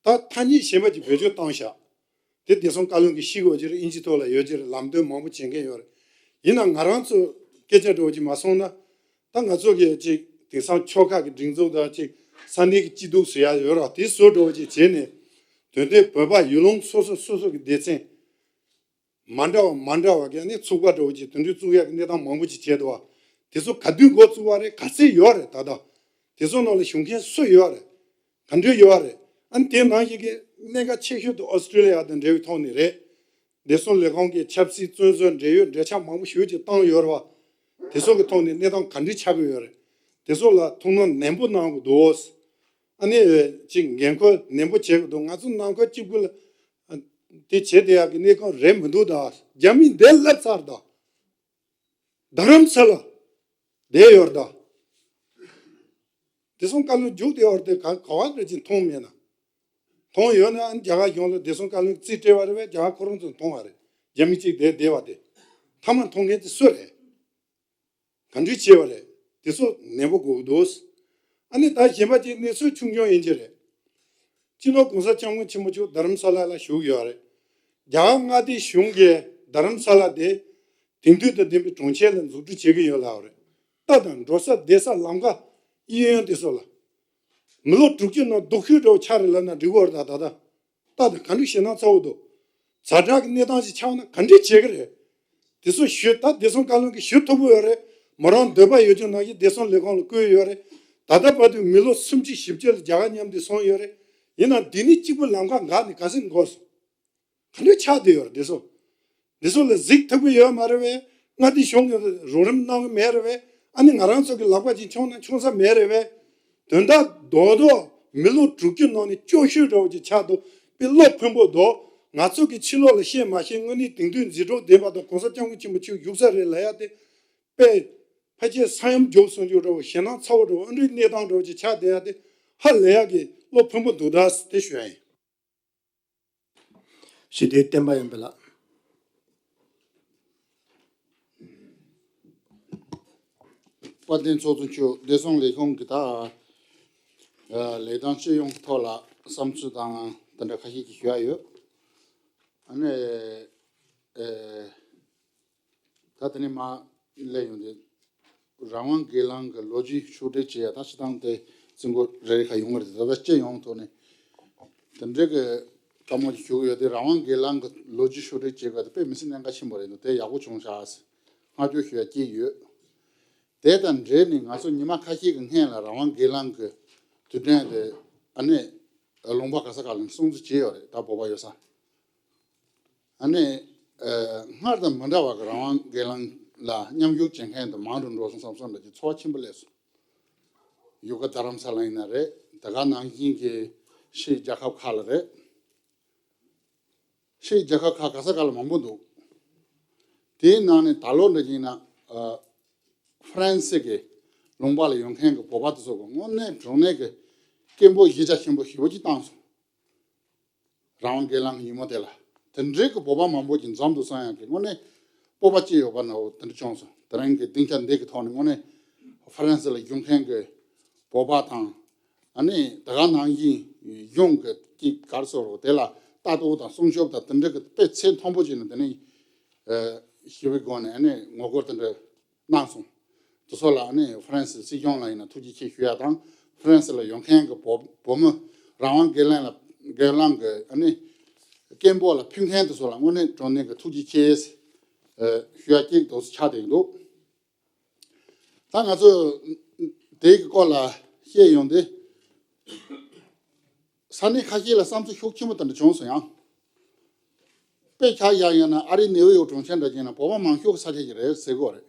ད་ཐ་སྙད་གཞན་པ་ཅིག་བེད་སྤྱོད་བཏང་བཞག་དེ་བདེ་སྲུང་བཀའ་བློན་གྱིས་ཤེས་དགོས་ཀྱི་རེད། དབྱིན་ཇི་ཐོག་ལ་ཡོད་ཀྱི་རེད། ལམ་སྟོན་མང་པོ་བྱེད་མཁན་ཡོད་རེད། ཡིན་ནའང་ང་རང་ཚོ་སྐད་ཆ་འདྲ་བོ་ཅིག་མ་སོང་ན། ད་ང་ཚོ་གི་ཅིག་དེང་སང་ཆོལ་ཁ་གི་སྒྲིག་འཛུགས་དང་ཅིག་ས་གནས་ཀྱི་སྐྱིད་སྡུག་ཟེར་ཡ་ཡོད་ར། དེ་བཟོ་འདྲ་བོ་ཅིག་བྱས་ནས། དོན་དེ་བོད་པ་ཡུལ་ལུང་སོ་སོ་སོ་སོ་གི་སྡེ་ཚན་མ་འདྲ་བ་མ་འདྲ་བ་གི་ནི་ཚོགས་པ་འདྲ་བོ་ཅིག་དེ་འདྲ་བཙུགས་ཡ་གི་གནས་སྟངས་མང་པོ་ཅིག་བྱས་འདུག་བ། དེ་ཚོ་ག་དུས་འགོ་བཙུགས་པ་རེད། ག་ཚད་ཡོད་རེད། ད་ལྟ་དེ་ཚོ་ནང་ལ་ཞུགས་མཁན་སུ་ཡོད་རེད། ག་འདྲ་ཡོད་རེད། ཨ་ནི་དེ་ནང་བཞིན་གྱི་གནད་འགག་ཆེ་ཤོས་དེ་ཨོ་སི་ཀྲི་ལི་ཡ་དང་འབྲེལ་བའི་ཐོག་ནས་རེད། བདེ་སྲུང་ལས་ཁུངས་ཀྱི་ཆབ་སྲིད་བཙོན་ཟུར་འབྲེལ་ཡོད་འབྲེལ་ཆགས་མང་པོ་ཞེ་པོ་ཅིག་བཏང་ཡོད་རེད་བ། དེ་ཚོ་གི་ཐོག་ནས་གནས་སྟངས་ག་འདྲ་ཆགས་ཀྱི་ཡོད་རེད། དེ་ཚོ་ལ་ཐུགས་སྣང་ནན་པོ་གནང་དགོས་འདུག་ཨ་ནི་ཅིག་འགན་ཁུར་ནན་པོ་བྱེད་དགོས་འདུག་ང་ཚོ་ནང་ཁུལ་གཅིག་པུ་ལ་དེ་བྱེད་བསྡད་ཡག་གི་གནས་སྐབས་རེད་མི་འདུག་ད་རྒྱ་མི་འདིར་སླེབས་ཚར་ད། རྡ་རམ་ས་ལ་བསྡད་ཡོད་རེད་ད། བདེ་སྲུང་བཀའ་བློན་རྒྱུགས་བསྡད་ཡོད་རེད་དེ། ག་ག་བ་རེད་ཅིག་མཐོང་མེད་ན། མཐོང་ཡོད་ན་ཨ་ནི་རྒྱ་གར་གཞུང་ལ་བདེ་སྲུང་བཀའ་བློན་རྩིས་སྤྲད་པ་རེད་པས། རྒྱ་གར་ཁོ་རང་ཚོས་མཐོང་བ་རེད། རྒྱ་མི་གཅིག་བསྡད་བསྡད་པ་དེ། མཐའ་མ་མཐོང་མཁན་དེ་སུ་རེད། ག་འདྲ་བྱས་པ་རེད། དེ་ཚོ་ནན་པོ་དགོས་ཀྱི་འདུག་ཨ་ནི་ད་གཞན་པ་ཅིག་གནས་ཚུལ་ཆུང་ཆུང་ཡིན་གྱི་རེད། སྤྱི་ནོར་༸གོང་ས་༸སྐྱབས་མགོན་ཆེན་པོ་མཆོག་རྡ་རམ་ས་ལ་ལ་བཞུགས་ཡོད་རེད། རྒྱ་གར་མངའ་སྡེའི་གཞུང་གིས་རྡ་རམ་ས་ལ་དེ་དེང་དུས་དང་ལྡན་པའི་གྲོང་ཁྱེར་ལ་འཛུགས་སྐྲུན་བྱེད་ཀྱི་ཡོད་ལབ་པ་རེད། ལྟ་དང་འགྲོ་ས་བསྡད་ས་ལམ་ཁ་གཡས་གཡོན་དེ་ཚོ་ལ། མི་ལོ་དྲུག་ཅུ་ནང་སྡུག་ཤོས་འདྲ་བོ་ཆགས་རེད་ལབ་ན་འགྲིག་གི་རེད། ད་ད་ད་ལྟ་དེ་ག་འདྲ་ཞེད་སྣང་ཚ་བོ་འདུག་ཛ་དྲག་གི་གནས་སྟངས་ཤིག་ཆགས་ན་ག་འདྲ་བྱེད་ཀྱི་རེད། དེ་ཚོ་ཞུ་ད་བདེ་སྲུང་བཀའ་བློན་གྱིས་ཞུ་ཐུབ་ཀྱི་ཡོད་རེད། མོ་རང་འདོད་པ་ཡོད་ཀྱང་ནང་བཞིན་བདེ་སྲུང་ལས་ཁུངས་ལ་བསྐུར་ཡོད་རེད། ད་ལྟ་བར་དུ་མི་ལོ་སུམ་ཅུ་བཞི་བཅུ་ལ་རྒྱ་གར་མཉམ་དུ་སོང་ཡོད་རེད། ཡིན་ནའང་འདི་ནས་གཅིག་པུ་ལམ་ཁ་འགག་ནས་ག་ཚོད་འགོར་སོང་། ག་འདྲ་ཆགས་བསྡད་ཡོད་རེད། འདི་ཚོ་འདི་ཚོ་ལ་གཟིགས་ཐུབ་ཀྱི་ཡོད་མ་རེད་པས། མངའ་སྡེ་གཞུང་གིས་རོགས་རམ་གནང་གི་མེད་རེད་པས། ཨ་ནི་ང་རང་ཚོ་གི་ལག་པ་ཅིག་མཆོང་ན་མཆོང་ས་མེད་རེད་པས། དོན་དག་རྡོག་རྡོག་མི་ལོ་དྲུག་ཅུ་ནང་ནས་སྐྱོ་ཤོས་འདྲ་བོ་ཅིག་ཆགས་འདུག་དཔེ་བློ་ཕམ་པོ་འདུག་ང་ཚོ་གི་ཕྱི་ལོགས་ལ་བཤད་མ་བཤད་དངོས་གནས་དེང་དུས་འཛིན་གྲོགས་ལྡན་པ་དང་གོང་ས་སྐྱབས་མགོན་ཆེན་པོ་མཆོག་བཞུགས་ས་རེད་ལབ་ཡ་དེ་དཔེ་ཕལ་ཆེར་ས་ཡོམ་མགྱོགས་སོང་རྒྱུ་འདྲ་བོ། ཞེད་སྣང་ཚ་བོ་འདྲ་བོ། ཨ་འདྲའི་གནས་སྟངས་འདྲ་བོ་ཅིག་ཆགས་བསྡད་ཡ་དེ་ཧ་ལས་ཡ་གི་བློ་ཕམ་པོ་འདུག་ད་དེ་ཞུ་ཡ་ཡིན། ཞི་བདེའི་བསྟན་པ་ཡིན་པ་ལགས། དཔལ་ལྡན་ཚོགས་གཙོ་མཆོག་བདེ་སྲུང་ལས་ཁུངས་ཀྱི་ད་ལས་དོན་སྤྱི་ཡོངས་ཐོག་ལ་བསམ་ཚུལ་དང་དེ་འདྲ་ཁ་ཤས་ཀྱི་ཞུ་ཡ་ཡོད། ཨ་ནི་ད་དེ་ནས་མར་སླེབས་ཡོང་དུས། རང་དབང་སྒེར་ལངས་ཀྱི་ལོ་རྒྱུས་ཕྱོགས་སྒྲིག་བྱེད་ཡ་ད་སྤྱིར་བཏང་དེ་རྩིས་འགོ་རེ་རེ་ཁ་ཡོང་གི་རེད། ད་ལྟ་སྤྱི་ཡོངས་ཐོག་ནས་དེ་འདྲའི་གི་བཀའ་མོལ་ཞུ་གི་ཡོད་དེ། རང་དབང་སྒེར་ལངས་ཀྱི་ལོ་རྒྱུས་ཕྱོགས་སྒྲིག་བྱེད་དགོས་དེ་དཔེ་མི་སྲིད་གནད་འགག་ཆེན་པོ་རེད་འདུག་དེ་ཡག་པོ་བྱུང་ཤག་ཟེར་བསྔགས་བརྗོད་ཞུ་ཡ་གཅིག་ཡོད། དེ་དང་འབྲེལ་ནས་ང་ཚོ་ཉི་མ་ཁ་ཤས་ཀྱི་སྔོན་ལ་རང་དབང་སྒེར་ལངས་ཀྱི་དུས་དྲན་དེ་ཨ་ནི་ལུང་པ་ག་ས་ག་ལ་སྲུང་བརྩི་བྱས་ཡོད་རེད། ད་བོད་པ་ཡོད་ས། ཨ་ནི། ཨ། སྔར་དང་མི་འདྲ་བ་གི་རང་དབང་སྒེར་ལངས་ལ་མཉམ་ཞུགས་བྱེད་མཁན་དེ་མང་རུ་འགྲོ་སོང་བསམ་སོང་འདྲ་གི་ཚོར་བ་ཆེན་པོ་སླེབས་སོང་། ཡུ་གུར་རྡ་རམ་ས་ལ་ཡིན་ན་རེད། དེ་ག་ནང་བཞིན་གྱི་ཕྱིའི་རྒྱལ་ཁབ་ཁག་ལ་རེད། ཕྱིའི་རྒྱལ་ཁབ་ཁག་ག་ས་ག་ལ་མང་པོ་འདུག་དེའི་ནང་ནས་ད་ལོ་འདྲ་ཡིན་ན། ཨ། ཧྥ་རན་སི་གི་ལུང་པ་ལ་ཡོད་མཁན་གྱི་བོད་པ་དེ་ཚོ་གི་དངོས་གནས་དྲང་གནས་ཀྱི་སྐད་འབོད་གཞི་རྒྱ་ཆེན་པོ་ཞེ་པོ་ཅིག་བཏང་སོང་། རང་དབང་སྒེར་ལངས་ཀྱི་ཉིན་མོ་དེ་ལ། དེ་འདྲའི་གི་བོད་པ་མང་པོ་ཅིག་འཛོམས་འདུག་བསམ་ཡག་གི་དངོས་གནས་སྤོབས་པ་སྐྱེ་ཡོད་པ་འདྲ་བོ་དེ་འདྲ་བྱུང་སོང་། དེ་རིང་གི་སྡིངས་ཆ་འདི་གི་ཐོག་ནས་དངོས་གནས་ཧྥ་རན་སི་ལ་བཞུགས་མཁན་གྱི་བོད་པ་དང་། ཨ་ནི་དེ་ག་ནང་བཞིན་གཞུང་གི་ཅིག་ག་རེ་ཟེར་དགོས་རེད། དེ་ལ་ལྟ་རྟོག་དང་སྲུང་སྐྱོབ་དང་དེ་འདྲ་གི་དཔེ་ཚད་མཐོན་པོ་ཅིག་ནས་དེ་ནས་ཞི་བའི་སྒོ་ནས་ཨ་ནི་ངོ་རྒོལ་དེ་འདྲ་གནང་སོང་། དེ་ཚོ་ལ་ཨ་ནི་ཧྥ་རན་སི་སྲིད་གཞུང་ལ་ཡིན་ན་ཐུགས་རྗེ་ཆེ་ཞུ་ཡ་དང་། ཧྥ་རན་སི་ལ་ཡོད་མཁན་གྱི་བོད་བོད་མི་རང་དབང་སྒེར་ལངས་ལ་སྒེར་ལངས་ཀྱི་ཨ་ནི་སྐད་འབོད་ལ་ཕུལ་མཁན་དེ་ཚོ་ལ་དངོས་གནས་དྲང་གནས་ཀྱི་ཐུགས་རྗེ་ཆེ་ཞུ་ཡ་གཅིག་དེ་ཚོ་ཆགས་བསྡད་ཀྱི་འདུག་ད་ང་ཚོ་དེའི་སྐོར་ལ་བཤད་ཡོང་དུས། ས་གནས་ཁ་ཤས་ལ་བསམ་ཚུལ་ཤུགས་ཆེན་པོ་དེ་འདྲ་བྱུང་སོང་ཡང་། དཔེ་ཆ་བཞག་ཡོད་ན་ཨ་རིའི་ནེའུ་ཡོག་གྲོང་ཁྱེར་འདྲ་ཅིག་ན་བོད་པ་མང་ཤོས་ཀྱི་ས་ཆ་ཞིག་རེད་ཟེར་གྱི་ཡོད་རེད།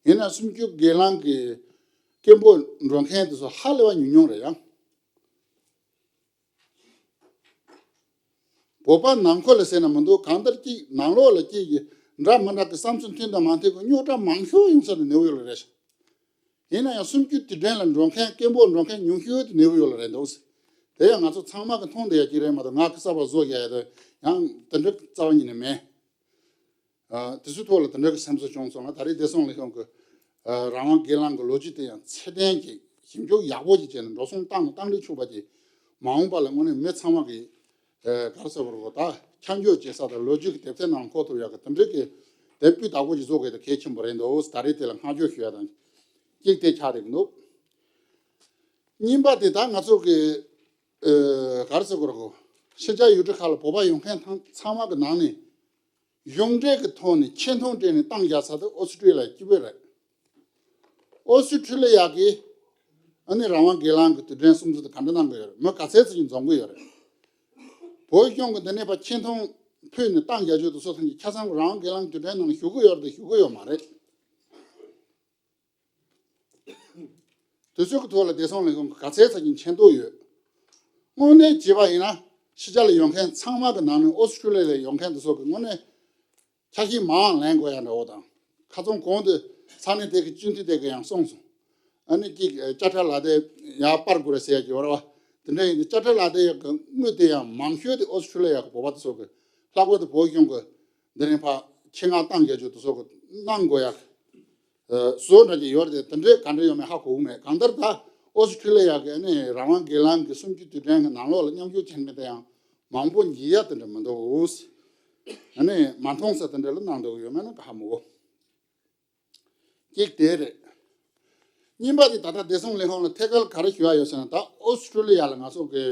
ཡིན་ན་སུམ་ཅུ་སྒེར་ལངས་ཀྱི་སྐད་འབོད་འགྲོ་མཁན་དེ་ཚོ་ཧ་ལས་པ་ཉུང་ཉུང་རེད་ཡང་། བོད་པ་ནང་ཁུལ་ལ་ཟེར་ན་མི་འདུག་གང་ལྟར་གཅིག་ནང་ལོགས་ལ་གཅིག་གི་འདྲ་མི་འདྲ་གི་བསམ་ཚུལ་མཐུན་དང་མ་མཐུན་གྱི་རྙོག་དྲ་མང་ཤོས་ཡོང་ས་དེ་ནེའུ་ཡོག་ལ་རེད་ཤག་ཡིན་ན་ཡང་སུམ་ཅུ་དུས་དྲན་ལ་འགྲོ་མཁན་སྐད་འབོད་འགྲོ་མཁན་ཉུང་ཤོས་དེ་ནེའུ་ཡོག་ལ་རེད་འདུག་དེ་ཡང་ང་ཚོ་ཚང་མ་གི་མཐོང་བསྡད་ཡ་གཅིག་རེད་མ་གཏོགས། ང་གི་གསར་པ་བཟོ་རྒྱག་ཡ་དེ་ཡང་དེ་འདྲ་རྩ་བ་ཉིད་ནས་མེད། ཨ། དེ་ཚོའི་ཐོག་ལ་དེ་འདྲ་གི་སེམས་གསོ་བྱུང་སོང་ང་། ད་རེས་བདེ་སྲུང་ལས་ཁུངས་ཀྱི་ཨ་རང་དབང་སྒེར་ལངས་ཀྱི་ལོ་རྒྱུས་དེ་ཡང་ཚད་ལྡན་གྱི་ཞིབ་འཇུག་ཡག་པོ་ཞིག་བྱས་ནས་འགྲོ་སོང་བཏང་ནས་བཏང་འདྲ་ཆུག་པ་ཅིག་མ་འོངས་པ་ལ་དངོས་གནས་མི་ཚང་མ་གི་ཨ་ག་རེ་ཟེར་དགོས་རེད་གོ། ད་ཁྱབ་འཇུག་བྱེད་ས་དང་ལོ་རྒྱུས་ཀྱི་དེབ་ཐེར་ནང་འཁོད་ཐུབ་ཡག་གི་དེ་འདྲ་གི་དེབ་སྤུས་དག་པོ་ཞིག་བཟོ་དགོས་དེ་གལ་ཆེན་པོ་རེད་འདུག་ད་རེས་དེ་ལ་བསྔགས་བརྗོད་ཞུ་ཡ་དང་གཅིག་དེ་ཆགས་བསྡད་ཀྱི་འདུག་གཉིས་པ་དེ་ད་ང་ཚོ་གི་ཨ་ག་རེ་ཟེར་དགོས་རེད་གོ། ཕྱི་རྒྱལ་ཡུལ་གྲུ་ཁག་ལ་བོད་པ་ཡོད་མཁན་ཚང་ཚང་མ་གི་ནང་ནས་གཞུང་འབྲེལ་གྱི་ཐོག་ནས་ཆེ་མཐོང་སྤྲད་ནས་གཏམ་བརྒྱབ་ས་དེ་ཨོ་སི་ཁྲུ་ལི་ཡ་གཅིག་པོ་རེད། ཨོ་སི་ཁྲུ་ལི་ཡ་གིས་ཨ་ནི་རང་དབང་སྒེར་ལངས་ཀྱི་དུས་དྲན་སྲུང་བརྩི་དེ་ག་འདྲ་གནང་གི་ཡོད་རེད། མི་ག་ཚད་ཙམ་ཞིག་འཛོམས་ཀྱི་ཡོད་རེད། བོད་གཞུང་གི་འདི་ནས་ཕར་ཆེ་མཐོང་ཕུལ་ནས་གཏམ་བརྒྱབ་རྒྱུ་དེ་ཚོ་ཐམས་ཅད་ཆ་ཚང་རང་དབང་སྒེར་ལངས་དུས་དྲན་ནང་ཞུགས་ཀྱི་ཡོད་རེད་དང་ཞུགས་ཀྱི་ཡོད་མ་རེད། དུས་ཚོད་ཀྱི་ཐོག་ལ་བདེ་སྲུང་ལས་ཁུངས་ཀྱི་ག་ཚད་ཙམ་ཞིག་མཁྱེན་རྟོགས་ཡོད། དངོས་གནས་བྱས་པ་ཡིན་ན་ཕྱི་རྒྱལ་ལ་ཡོད་མཁན་ཚང་མ་གི་ནང་ནས་ཨོ་སི་ཁྲུ་ལི་ཡ་ལ་ཡོད་མཁན་དེ་ཚོ་གི་དངོས་གནས་འཆར་གཞི་མང་ལེན་དགོས་ཡ་འདྲ་བོ་དང་། ཁ་སང་གོང་དུ་ས་གནས་དེ་གི་སྤྱི་འཐུས་དེ་གི་ཡང་གསུངས་སོང་། ཨ་ནི་གཅིག་དཔྱ་ཁྲལ་ལག་དེབ་ཡར་སྤར་དགོས་རེད་ཟེར་ཡ་གི་ཡོད་རེད་བ། དེ་འདྲ་ཡིན་དུས་དཔྱ་ཁྲལ་ལག་དེབ་ཡ་གི་དངུལ་དེ་ཡང་མང་ཤོས་དེ་ཨོ་སི་ཁྲུ་ལི་ཡ་གི་བོད་པ་དེ་ཚོ་གི་ལྷག་པར་དུ་བོད་གཞུང་གི་འདི་ནས་ཕར་ཆེད་མངགས་གཏོང་རྒྱག་རྒྱུ་དེ་ཚོ་གི་གནང་དགོས་ཡ་གི་བཟོ་འདྲ་ཅིག་ཡོད་རེད་དེ། དེ་འདྲའི་ག་འདྲ་ཡོད་མེད་ཧ་གོ་གི་མེད། གང་ལྟར་ད་ཨོ་སི་ཁྲུ་ལི་ཡ་གི་ཨ་ནི་རང་དབང་སྒེར་ལངས་ཀྱི་གསུམ་བཅུའི་དུས་དྲན་གྱི་ནང་ལོགས་ལ་མཉམ་ཞུགས་བྱེད་མཁན་དེ་ཡང་མང་པོ་འགྱིག་ཡ་དེ་འདྲ་མི་འདུག་ཨ་ནི་མ་མཐོང་ས་དེ་འདྲ་ལ་གནང་འདུག་ཡོད་མེད་ན་ཧ་མི་གོ། གཅིག་དེ་རེད། གཉིས་པ་དེ་ད་ལྟ་བདེ་སྲུང་ལས་ཁུངས་ལ་ཐད་ཀར་ག་རེ་ཞུ་ཡ་ཡོད་ཟེར་ན། ད་ཨོ་སི་ཀྲུ་ལི་ཡ་ལ་ང་ཚོ་གི་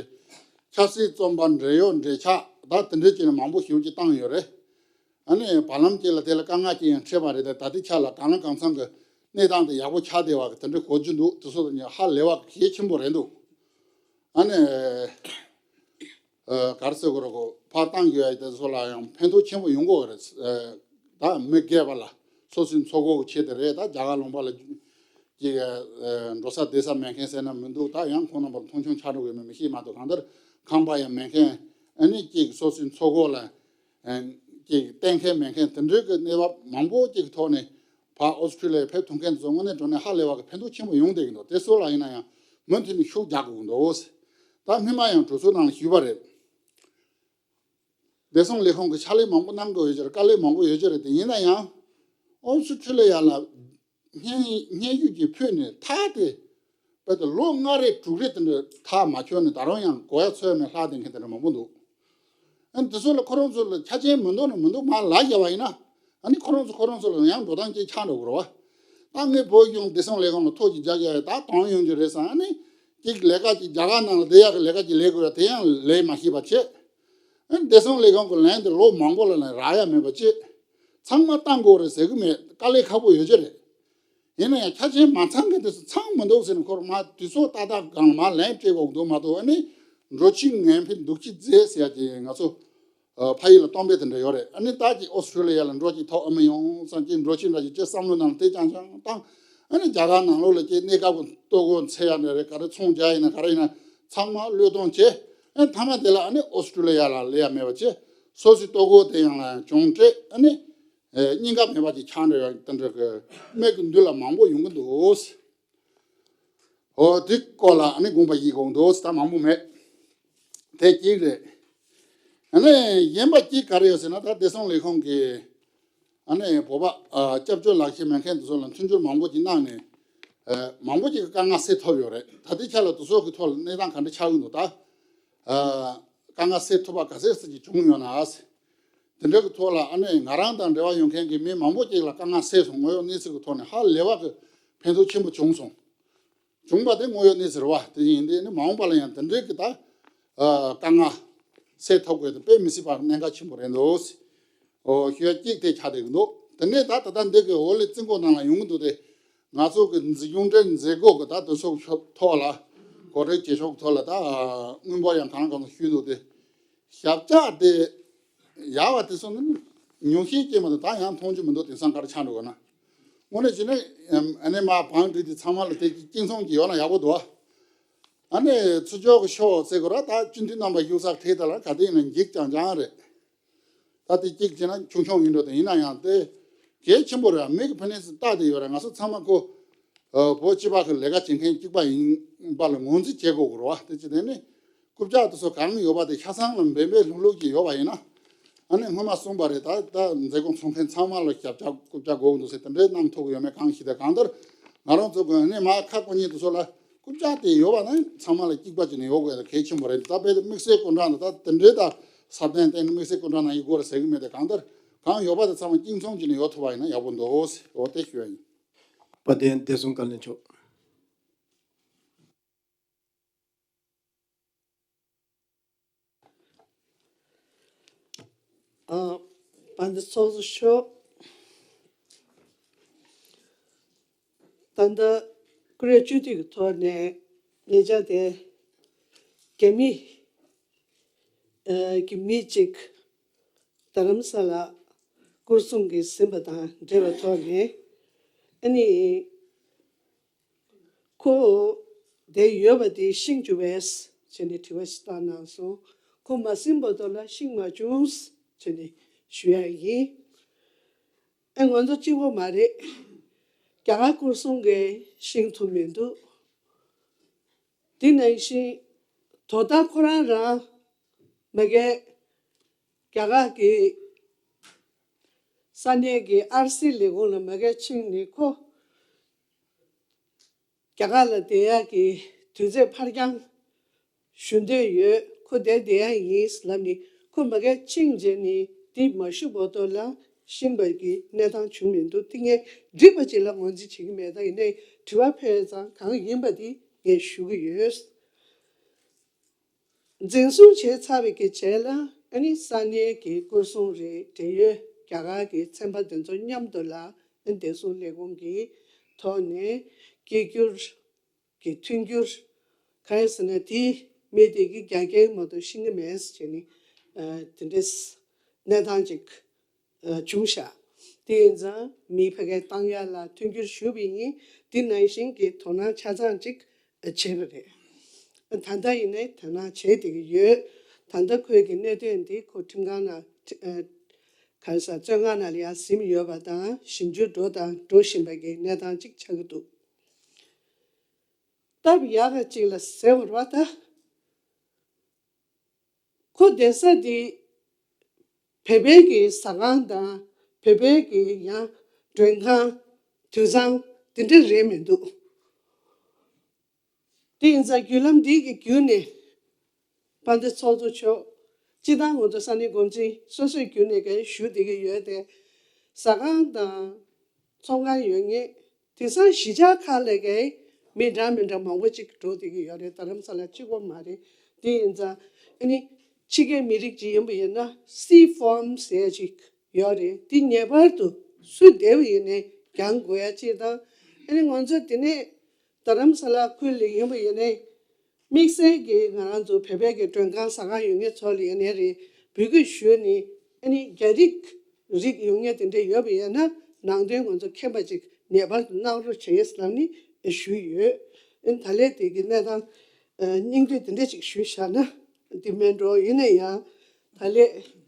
ཆབ་སྲིད་བཙོན་པ་འབྲེལ་ཡོད་འབྲེལ་ཆགས་ད་དེ་འདྲའི་ཅིག་ནས་མང་པོ་ཞེ་པོ་ཅིག་བཏང་ཡོད་རེད། ཨ་ནི་བར་ལམ་ཅིག་ལ་དེ་ལ་དཀའ་ངལ་ཅིག་ཡང་འཕྲད་པ་རེད། ད་ད་ལྟའི་ཆ་ལ་གང་ལ་གང་འཚམ་གི་གནས་སྟངས་དེ་ཡག་པོ་ཆགས་བསྡད་པ་གི་དེ་འདྲའི་གོ་རྒྱུ་འདུག་དེ་ཚོ་དང་ཧ་ལས་པ་གལ་ཆེན་པོ་རེད་འདུག་ཨ་ནི། ཨ་ག་རེ་ཟེར་དགོས་རེད། གོ་ཕར་བཏང་དགོས་ཡ་དེ་ཚོ་ལ་ཡང་ཕན་ཐོགས་ཆེན་པོ་ཡོང་གི་རེད། ཨ་ད་མི་སྒེར་པ་ལ་སོ་སོའི་འཚོ་གོ་གི་ཆེད་དུ་རེད། ད་རྒྱ་གར་ལུང་པ་ལ་ཅིག་ཨ་འགྲོ་ས་བསྡད་ས་མེད་མཁན་ཟེར་ན་མི་འདུག་ད་ཡང་ཁོང་རྣམ་པར་མཐོང་ཆུང་ཆགས་འགྲོ་གི་མེད་མི་ཤེས་མ་གཏོགས། གང་ལྟར་ཁང་པ་ཡང་མེད་མཁན། ཨ་ནི་ཅིག་སོ་སོའི་འཚོ་གོ་ལ་ཨ་ཅིག་གཏན་འཁེལ་མེད་མཁན་དེ་འདྲའི་གི་གནས་བབ་མང་པོ་ཅིག་གི་ཐོག་ནས་ཕར་ཨོ་སི་ཀྲུ་ལི་ཡར་ཕེབས་ཐུབ་མཁན་དེ་ཚོ་དངོས་གནས་དྲང་གནས་ཧ་ལས་པ་གི་ཕན་ཐོགས་ཆེན་པོ་ཡོང་བསྡད་ཀྱི་འདུག་དེ་ཚོ་ལ་ཡིན་ན་ཡང་མུ་མཐུད་ནས་ཤུགས་རྒྱག་དགོས་ཀྱི་འདུག་ད་སྔོན་མ་ཡང་གྲོས་ཚོགས་ནང་ལ་ཞུས་པ་རེད། བདེ་སྲུང་ལས་ཁུངས་ཀྱི་ཕྱག་ལས་མང་པོ་གནང་དགོས་ཡོད་ཀྱི་རེད། དཀའ་ལས་མང་པོ་ཡོད་ཀྱི་རེད། དེ་ཡིན་ན་ཡང་ཨོ་སི་ཀྲུ་ལི་ཡ་ལ་སྙན་སྙན་ཞུ་ཅིག་ཕུལ་ནས་ཐག་དེ་བལ་ཏེ་ལོ་ལྔ་རེ་དྲུག་རེ་དེ་འདྲ་ཐག་མ་ཆོད་ནས་ད་རུང་ཡང་གོ་ཡ་ཚོད་མེད་ལྷག་བསྡད་མཁན་དེ་འདྲ་མང་པོ་འདུག་ཨ་ནི་དེ་ཚོ་ལ་ཁོ་རང་ཚོ་ལ་ཆ་རྐྱེན་མི་འདུག་ན་མི་འདུག་མར་ལབ་བཞག་པ་ཡིན་ན། ཨ་ནི་ཁོ་རང་ཚོ་ཁོ་རང་ཚོ་ལ་ཡང་འགྲོ་སྟངས་ཅིག་ཆགས་འགྲོ་གི་རེད་བ། ད་ངའི་བོད་གཞུང་བདེ་སྲུང་ལས་ཁུངས་ལ་ཐོ་ཅིག་རྒྱག་ཡ་ཡོད། ད་གཏོང་ཡོང་རྒྱུ་རེད་བསམ། ཨ་ནི་ཅིག་ལས་ཀ་ཅིག་རྒྱ་གར་ནང་ལ་བསྡད་ཡག་གི་ལས་ཀ་ཅིག་ལས་དགོས་ཡ་དེ་ཡང་ལས་མ་ཤེས་པ་བྱས། ཨ་ནི་བདེ་སྲུང་ལས་ཁུངས་ཀྱི་ལན་དེ་ལོ་མང་པོ་ལ་ལན་རག་ཡ་མེད་པ་བྱས། ཚང་མ་བཏང་དགོས་རེད་ཟེར་གི་མེད། དཀའ་ལས་ཁག་པོ་ཡོད་ཀྱི་རེད། ཡིན་ན་ཡང་ཆ་རྐྱེན་མ་ཚང་མཁན་དེ་ཚོ་ཚང་མི་འདུག་ཟེར་ནས་ཁོར་མ་དུས་ཚོད་ཏག་ཏག་སྒང་ལ་མར་ལན་སྤྲད་དགོས་འདུག་མ་གཏོགས། ཨ་ནི་འགྲོ་ཕྱི་ངན་འཕེན་སྡུག་ཕྱི་མཛེས་ཟེར་ཡ་ཅིག་ང་ཚོ་ཨ་ཕ་ཡུལ་ལ་གཏམ་དཔེ་དེ་འདྲ་ཡོད་རེད། ཨ་ནི་ད་ཅིག་ཨོ་སི་ཀྲུ་ལི་ཡ་ལ་འགྲོ་ཅིག་ཐོབ་ཨ་མི་ཡོང་བསམ་ཅིག་འགྲོ་ཕྱི་འདྲ་ཅིག་ཅེས་བསམ་བློ་ནང་དེ་རྐྱང་རྐྱང་བཏང་། ཨ་ནི་རྒྱ་གར་ནང་ལོགས་ལ་ཅིག་གནས་སྐབས་ཀྱི་ལྟོ་གོས་འཚོལ་ཡ་འདྲ་རེད། ག་རེ་ཚོང་རྒྱག་ཡིན་ན་ག་རེ་ཡིན་ན་ཚང་མ་བློས་གཏོང་བྱས། ཨ་ནི་མཐའ་མ་དེ་ལ་ཨ་ནི་ཨོ་སི་ཀྲུ་ལི་ཡ་ལ་སླེབས་ཡ་མེད་པ་བྱས། སོ་སོའི་ལྟོ་གོས་དེ་ཡང་ལ་གྱོང་སྤྲད། ཨ་ནི་ཨེ་སྙིང་ག་མེད་པ་ཅིག་ཆགས་འགྲོ་ཡ་དེ་འདྲ་གི་མི་གི་འདུ་ལ་མང་པོ་ཡོང་གི་འདུག་ཨོ་དེ་སྐོར་ལ་ཨ་ནི་དགོངས་པ་བཞེས་དགོས་འདུག་ད་མང་པོ་མེད། དེ་གཅིག་རེད། ཨ་ནི་གཞན་པ་གཅིག་ག་རེ་ཡོད་ཟེར་ན། ད་བདེ་སྲུང་ལས་ཁུངས་ཀྱིས་ཨ་ནི་བོད་པ་ཨ་སྐྱབས་བཅོལ་ལག་ཁྱེར་མེད་མཁན་དེ་ཚོ་ལ་མཐུན་འགྱུར་མང་པོ་ཅིག་གནང་ནས། ཨ་མང་པོ་ཅིག་གི་དཀའ་ངལ་སེལ་ཐུབ་ཡོད་རེད། ད་ལྟའི་ཆ་ལ་དེ་ཚོ་གི་ཐོག་ལ་གནས་སྟངས་ག་འདྲ་ཆགས་ཀྱི་འདུག་ད་ཨ་དཀའ་ངལ་སེལ་ཐུབ་པ་ག་ཚད་ཙམ་ཅིག་བྱུང་ཡོད་ན། དེ་འདྲ་གི་ཐོག་ལ་ཨ་ནི་ང་རང་དང་འབྲེལ་བ་ཡོད་མཁན་གྱི་མི་མང་པོ་ཅིག་ལ་དཀའ་ངལ་སེལ་སོང་། དངོས་ཡོད་གནས་ཚུལ་གྱི་ཐོག་ནས་ཧ་ལས་པ་གི་ཕན་ཐོགས་ཆེན་པོ་བྱུང་སོང་། བྱུང་བ་དེ་དངོས་ཡོད་གནས་ཚུལ་རེད་བ། དེ་ཡིན་དུས་ནི་མ་འོངས་པ་ལ་ཡང་དེ་འདྲའི་གི་ད་ཨ་དཀའ་ངལ་སེལ་ཐུབ་དགོས་དེ་དཔེ་མི་སྲིད་པར་གནད་འགག་ཆེན་པོ་རེད་འདུག་ཨོ་ཞུ་ཡ་གཅིག་དེ་ཆགས་བསྡད་ཀྱི་འདུག་དེ་ནས་ད་ད་ལྟ་འདི་གི་འོ་ལས་རྩིས་འགོ་ནང་ལ་ཡོང་གི་འདུག་སྟེ། ང་ཚོ་གི་འཛིན་སྐྱོང་འབྲེལ་མཛད་སྒོ་གི་ད་དེ་ཚོ་ཐོག་ལ་གོ་སྒྲིག་བྱེད་ཕྱོགས་ཐོག་ལ་ད་དངུལ་འབོར་ཡང་གང་གང་ཞུས་འདུག་སྟེ། ཞབས་བཅགས་དེ་ཡག་པ་དེ་ཚོ་ནི་ཉུང་ཤས་ཀྱིས་མ་གཏོགས་ད་ཡང་མཐོང་རྒྱུ་མི་འདུག་དེང་སང་ག་རེ་ཆགས་འགྲོ་གི་ན། དངོས་གནས་བྱས་ན་ཨ་ནེ་མ་བང་སྒྲིག་དེ་ཚང་མ་ལ་དེ་གཅིག་མཚུངས་ཀྱི་ཡོད་ན་ཡག་པོ་འདུག་ཨ་ནེ་ཚུར་ཕྱོགས་ཀྱི་ཕྱོགས་ཟེར་དགོས་ར། ད་སྤྱི་འཐུས་རྣམ་པ་བཞུགས་ས་དེ་ད་ལ་ག་དེ་ཡིན་ན་འགྱིག་རྐྱང་རྐྱང་རེད། ད་དེ་གཅིག་བྱས་ན་ཆུང་ཆུང་ཡིན་འགྲོ། དེ་ཡིན་ན་ཡང་དེ་གལ་ཆེན་པོ་རེད། མི་གི་ཕན་ནུས་སུ་ལྟ་དེ་ཡོད་རེད། ང་ཚོ་ཚང་མ་ཁོ་ཨ་བོད་སྤྱི་པ་གི་ལས་ཀ་བྱེད་མཁན་གཅིག་པ་ཡིན་པ་ལ་ངོས་འཛིན་བྱེད་དགོས་དགོས་རེད་བ། དེ་ཅི་དེ་ནི་རྐུབ་བཀྱག་དེ་ཚོ་གང་ཡོད་པ་དེ་ཆ་ཚང་ལ་འབེན་འབེན་ལྷུག་ལྷུག་ཅིག་ཡོད་པ་ཡིན་ན། ཨ་ནི་སྔོན་མ་གསུངས་པ་རེད། ད་ད་མཛད་སྒོ་འཚོགས་མཁན་ཚང་མ་ལ་ཞབས་བཅགས་རྐུབ་བཀྱག་དགོས་འདུག་ཟེར་དེ་འདྲའི་གནང་ཐུབ་ཀྱི་ཡོད་མེད་གང་ཤེས། ད་གང་ལྟར་ང་རང་ཚོ་གི་ཨ་ནི་མ་ཁ་སྐོང་མཁན་དེ་ཚོ་ལ་རྐུབ་བཀྱག་དེ་ཡོད་པ་ན་ཚང་མ་ལ་གཅིག་པ་བྱས་ནས་ཡོད་དགོས་ཡ་གལ་ཆེན་པོ་རེད། ད་དཔེ་དེ་དམིགས་བསལ་སྐུ་མགྲོན་དང་ད་དེ་འདྲའི་ད་ས་བརྟན་བརྟན་ནས་དམིགས་བསལ་སྐུ་མགྲོན་གནང་ཡི་དགོས་རེད་ཟེར་གི་མེད། དེ་གང་ལྟར་གང་ཡོད་པ་དེ་ཚང་མ་གཅིག་མཚུངས་བྱས་ནས་ཡོད་ཐུབ་པ་ཡིན་ན་ཡག་པོ་འདུག་འོ་དེ་ཞུ་ཡ་ཡིན། དཔལ་ལྡན་བདེ་སྲུང་བཀའ་བློན་མཆོག་ཨ་བ་འདི་ཚོགས་གཙོ་མཆོག་ད་ལྟ་ཀུ་རེ་བཅུ་དུས་ཀྱི་ཐོག་ནས་ཉེ་ཆར་དེ་རྒྱ་མི་ཨ་གི་མི་གཅིག་རྡ་རམ་ས་ལ་སྐོར་སྲུང་གིས་ཟིན་པ་དང་འབྲེལ་བའི་ཐོག་ནས་ཨ་ནི་ཁོ་དེ་ཡོད་པ་དེ་ཤེས་རྒྱུ་བས་བྱས་ནས་དྲི་བ་ཞིག་བཏང་གནང་སོང་། ཁོ་མ་ཟིན་བར་དུ་ལ་ཤེས་མ་བྱུང་བྱས་ནས་ཞུ་ཡ་ཡིན། ཨེ་ང་ཚོ་གཅིག་པོ་མ་རེད། རྒྱ་གར་སྐོར་སྲུང་གིས་ཤེས་ཐུབ་མི་འདུག་དེ་ནང་བཞིན་དོ་བདག་ཁོ་རང་རང་མ་གི་རྒྱ་གར་གྱི་ས་གནས་ཀྱི་ཨར་སི་ལས་ཁུངས་ལ་མ་གི་ཕྱིན་ནས་ཁོ་རྒྱ་གར་ལ་བསྡད་ཡག་གི་དུས་ཚོད་ཕར་འགྱངས་ཞུ་འདོད་ཡོད། ཁོ་བསྡད་བསྡད་ཡག་ཡིན་ལབ་ནས་ཁོ་མ་གི་ཕྱིན་རྗེས་ནས་དེ་མ་ཞུ་བར་དུ་ལ་ ཤེས་པ་གི་གནས་སྟངས་བྱུང་མི་འདུག་དེ་ངས་འགྲིག་པ་ཅིག་ལ་ངོས་འཛིན་བྱེད་ཀྱི་མེད། ད་ཡིན་ནའི་དྲི་བ་ཕེབས་ཙང་གང་ཡིན་པ་དེ་ངས་ཞུ་གི་ཡོད། འཛིན་བཟུང་བྱས་ཚར་བའི་གི་རྗེས་ལ་ཨ་ནི་ས་གནས་ཀྱི་སྐོར་སྲུང་རེད། འབྲེལ་ཡོད་རྒྱ་གར་གྱི་ཚན་པ་དེ་ཚོ་མཉམ་དུ་ལ་ཨ་ནི་བདེ་སྲུང་ལས་ཁུངས་ཀྱི་ཐོག་ནས་སྐད་སྒྱུར་གྱི་མཐུན་འགྱུར་གང་ཡིན་ཟེར་ན། དེའི་མི་དེ་གི་རྒྱ་སྐད་མ་གཏོགས་ཤེས་ཀྱི་མེད་ཟེར་ནས་དེ་འདྲའི་གནས་སྟངས་ཅིག་བྱུང་ཤག་དེ་ཡིན་ཙང་མི་ཕ་གིར་བཏང་ཡ་ལ་མཐུན་འགྱུར་ཞུས་པ་ཡིན། དེ་ནང་བཞིན་གྱི་དོ་སྣང་ཆ་ཚང་ཅིག་བྱས་པ་རེད། ད་ལྟ་ཡིན་ནའི་དོ་སྣང་བྱས་བསྡད་ཀྱི་ཡོད། ད་ལྟ་ཁོས་ཀྱི་གནད་དོན་འདི་ཁོ་ཁྲིམས་ཁང་ནང་ག་རེ་ཟ་བཙོན་ཁང་ནང་ལ་ཡང་ཟིན་ཡོད་པ་དང་། ཞིབ་འཇུག་འགྲོ་དང་འགྲོ་བཞིན་པ་གི་གནས་སྟངས་ཅིག་ཆགས་ཀྱི་འདུག་སྟབས་ཡག་ག་ཅིག་ལ་ཟེར་བ་རེད་པ། ད་ཁོ་བསྡད་ས་དེ་བོད་པའི་གི་ཟ་ཁང་དང་བོད་པའི་གི་ཡང་མགྲོན་ཁང་དུད་ཚང་དེ་འདྲ་རེད་མི་འདུག་དེ་ཡིན་ཙང་བརྒྱུད་ལམ་འདི་གི་བརྒྱུད་ནས་དཔལ་ལྡན་ཚོགས་གཙོ་མཆོག་སྤྱི་བཏང་ང་ཚོ་ས་གནས་འགོ་འཛིན་སོ་སོའི་བརྒྱུད་ནས་གས་ཞུ་བསྡད་ཀྱི་ཡོད་དེ། ཟ་ཁང་དང་ཚོང་ཁང་ཡོད་མཁན། དེང་སང་གཞིས་ཆགས་ཁག་ལ་གས་མི་འདྲ་མི་འདྲ་མང་པོ་ཅིག་འགྲོ་བསྡད་ཀྱི་ཡོད་རེད། རྡ་རམ་ས་ལ་གཅིག་པོ་མ་རེད། དེ་ཡིན་ཙང་ཨ་ནི་ཕྱི་རྒྱལ་མི་རིགས་ཅིག་ཡིན་པ་ཡིན་ན་སི་ཕོམ་ཟེར་ཅིག་ཡོད་རེད། དེ་ངེས་པར་དུ་སུ་བསྡད་པ་ཡིན་ནའི་སྦྱང་དགོས་ཡ་གཅིག་དང་། ཨ་ནི་ང་ཚོ་དེ་ནས་རྡ་རམ་ས་ལ་ཁུལ་ལ་ཡིན་པ་ཡིན་ནའི་དམིགས་བསལ་གྱི་ང་རང་ཚོ་བོད་པའི་གི་མགྲོན་ཁང་ཟ་ཁང་ཡོད་མཁན་ཚོ་ལ་ཡིན་ནའི་རེད། འབོད་སྐུལ་ཞུས་ནས་ཨ་ནི་རྒྱ་རིགས་རིགས་ཡོད་མཁན་དེ་འདྲ་ཡོད་པ་ཡིན་ན་ནང་དོན་ང་ཚོ་མཁྱེན་པ་ཅིག་ངེས་པར་དུ་གནང་རོགས་བྱེད་ཟེར་ནས་ཞུས་ཡོད། ཨ་ནི་ད་ལན་དེ་གི་གནས་སྟངས་སྙིང་བསྡུས་དེ་འདྲ་ཅིག་ཞུས་བཞག་ན་འདི་མིན་འགྲོ། ཡིན་ན་ཡང་ད་ལན་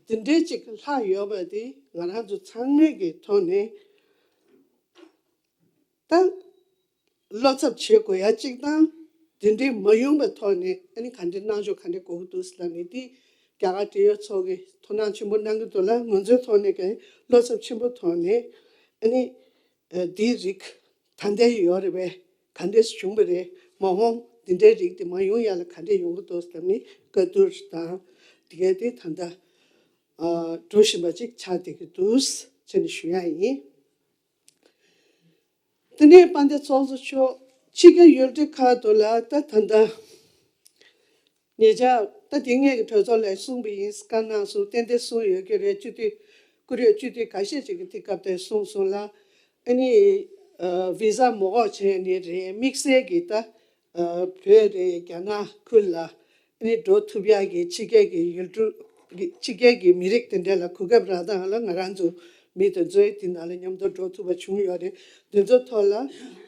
དེ་འདྲ་ཅིག་ལྷག་ཡོད་པ་དེ་ང་རང་ཚོ་ཚང་མའི་གི་ཐོག་ནས་ད་བློ་འཚབ་བྱེད་དགོས་ཡ་གཅིག་དང་། དེ་འདྲའི་མ་ཡོང་བའི་ཐོག་ནས་ཨ་ནི་ག་འདྲའི་གནང་ཕྱོགས་ག་འདྲའི་དགོས་ཀྱི་འདུག་ཟེར་ནས་དེ་རྒྱ་གར་འབྲེལ་ཡོད་ཚོ་གིས་དོ་སྣང་ཆེན་པོ་གནང་གི་འདུག་ལ། ང་ཚོའི་ཐོག་ནས་ཀྱང་བློ་འཚབ་ཆེན་པོ་ཐོག་ནས་ཨ་ནི་འདིའི་རིགས་ད་ལྟའི་ཡོད་རེད་པས། ག་འདྲས་བྱུང་བ་རེད། མ་འོངས་འདི་འདྲའི་རིགས་དེ་མ་ཡོང་ཡ་ལ་ག་འདྲས་ཡོང་གི་འདུག་ཟེར་ནས་བཀའ་བསྡུར་དང་དེ་གས་དེ་ད་ལྟ་འགྲོ་བཞིན་པ་ཅིག་ཆགས་བསྡད་ཀྱི་འདུག་ཟེར་ནས་ཞུ་ཡ་ཡིན། དེ་ནས་དཔལ་ལྡན་ཚོགས་གཙོ་མཆོག་ཕྱི་རྒྱལ་ཡུལ་གྲུ་ཁག་ཏུ་ལ་ད་ད་ལྟ་ཉེ་ཆར་ད་དེ་སྔའི་གི་གྲོས་ཚོགས་ལ་གསུངས་པ་ཡིན། བཀའ་གནང་སོང་། ཏན་ཏན་གསུངས་ཡོད་ཀྱི་རེད། སྤྱི་འཐུས་བཀུར་འོས་སྤྱི་འཐུས་ཁ་ཤས་ཅིག་གིས་དེ་སྐབས་དེར་གསུངས་སོང་ལ། ཨ་ནི་ཝི་ཟ་མ་དགོས་བྱས་ནས་རེད། དམིགས་བསལ་གྱི་ད་བོད་རེད། རྒྱ་ནག་ཁུལ་ལ་ཨ་ནི་འགྲོ་ཐུབ་ཡག་གི་ཕྱི་རྒྱལ་གྱི་ཡུལ་གྲུ་གི་ཕྱི་རྒྱལ་གྱི་མི་རིགས་དེ་འདྲ་ལ་གོ་སྐབས་རག་སྟངས་ལ་ང་རང་ཚོ་མི་དེ་ཚོའི་དེ་ནང་ལ་མཉམ་དུ་འགྲོ་ཐུབ་པ་བྱུང་ཡོད་རེད། འདི་ཚོ་ཐོག་ལ་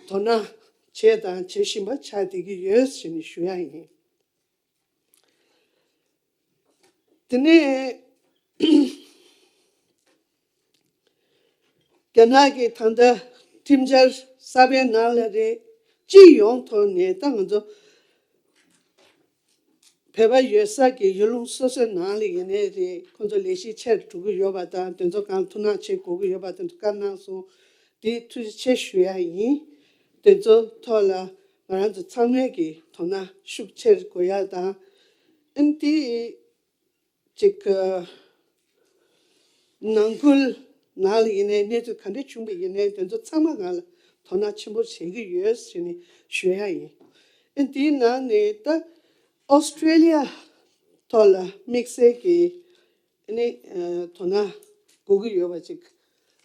དོ་སྣང་བྱས་དང་བྱེད་བཞིན་པ་ཆགས་བསྡད་ཀྱི་ཡོད་ཟེར་ནས་ཞུ་ཡ་ཡིན། དེ་ནས་རྒྱ་ནག་གི་ད་ལྟ་ཁྲིམས་འཆར་གསར་པའི་ནང་ལ་རེད། སྤྱི་ཡོངས་ཐོག་ནས་ད་ང་ཚོ་བོད་པ་ཡོད་ས་ཀྱི་ཡུལ་ལུང་སོ་སོའི་ནང་ལ་ཡིན་ནའི་རེད། ཁོང་ཚོ་ལས་གཞི་ཆེར་འགྲོ་གི་ཡོད་པ་དང་། དེ་ཚོ་གང་ཐུགས་སྣང་བྱེད་དགོས་ཀྱི་ཡོད་པ་དེ་ཚོ་བཀའ་གནང་སོང་། དེ་ཐུགས་རྗེ་ཆེ་ཞུ་ཡ་ཡིན། དེ་ཚོ་ཐོག་ལ་ང་རང་ཚོ་ཚང་མས་ཀྱི་དོ་སྣང་ཤུགས་ཆེར་དགོས་ཡ་དང་། ཨ་ནི་དེ་ཅིག་ནང་ཁུལ་ནང་ལ་ཡིན་ནའི་གནས་ཚུལ་ག་འདྲ་བྱུང་བ་ཡིན་ནའི་དེ་ཚོ་ཚང་མ་ང་ལ་དོ་སྣང་ཆེན་པོ་བྱེད་ཀྱི་ཡོད་ཟེར་ནས་ཞུ་ཡ་ཡིན། ཨ་ནི་དེའི་ནང་ནས་ད་ཨོ་སི་ཀྲེ་ལི་ཡ་ཐོག་ལ་དམིགས་བསལ་གྱི་ཨ་ནི་དོ་སྣང་དགོས་ཀྱི་ཡོད་པ་ཅིག་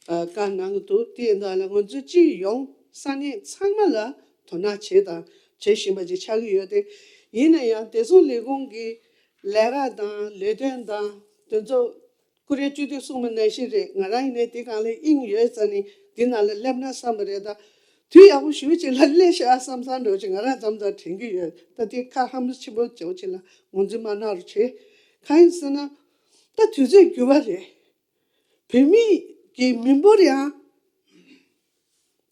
བཀའ་གནང་གི་འདུག་དེ་ཡིན་ད་ལ་ང་ཚོ་སྤྱི་ཡོངས་ས་གནས་ཚང་མ་ལ་དོ་སྣང་བྱེད་དང་བྱེད་བཞིན་པ་ཅིག་ཆགས་ཀྱི་ཡོད་དེ། ཡིན་ན་ཡང་བདེ་སྲུང་ལས་ཁུངས་ཀྱི་ལས་ཀ་དང་ལས་དོན་དང་དེ་ཚོ་བཀུར་འོས་སྤྱི་འཐུས་གསུངས་པ་ནང་བཞིན་རེད། ང་རང་ཡིན་ནའི་དེ་སྒང་ལ་དབྱིངས་ཡོད་ཙང་ནི་འདི་ནང་ལ་སླེབས་ན་བསམ་པ་རེད། ད་དུས་ཡག་པོ་ཞེ་པོ་ཅིག་ལ་སླེབས་ཤག་བསམ་བསམ་འདྲ་བོ་ཅིག་ང་རང་མཚམས་མཚམས་དྲན་གྱི་ཡོད། ད་དེ་ཁ་ཧམ་པ་ཆེན་པོ་བྱེད་པོ་ཅིག་ལ་ངོས་འཛིན་མ་གནང་རོགས་བྱེད། གང་ཡིན་ཟེར་ན་ད་དུས་ཚོད་འགྱུར་བ་རེད། བོད་མི་གི་མི་འབོར་ཡང་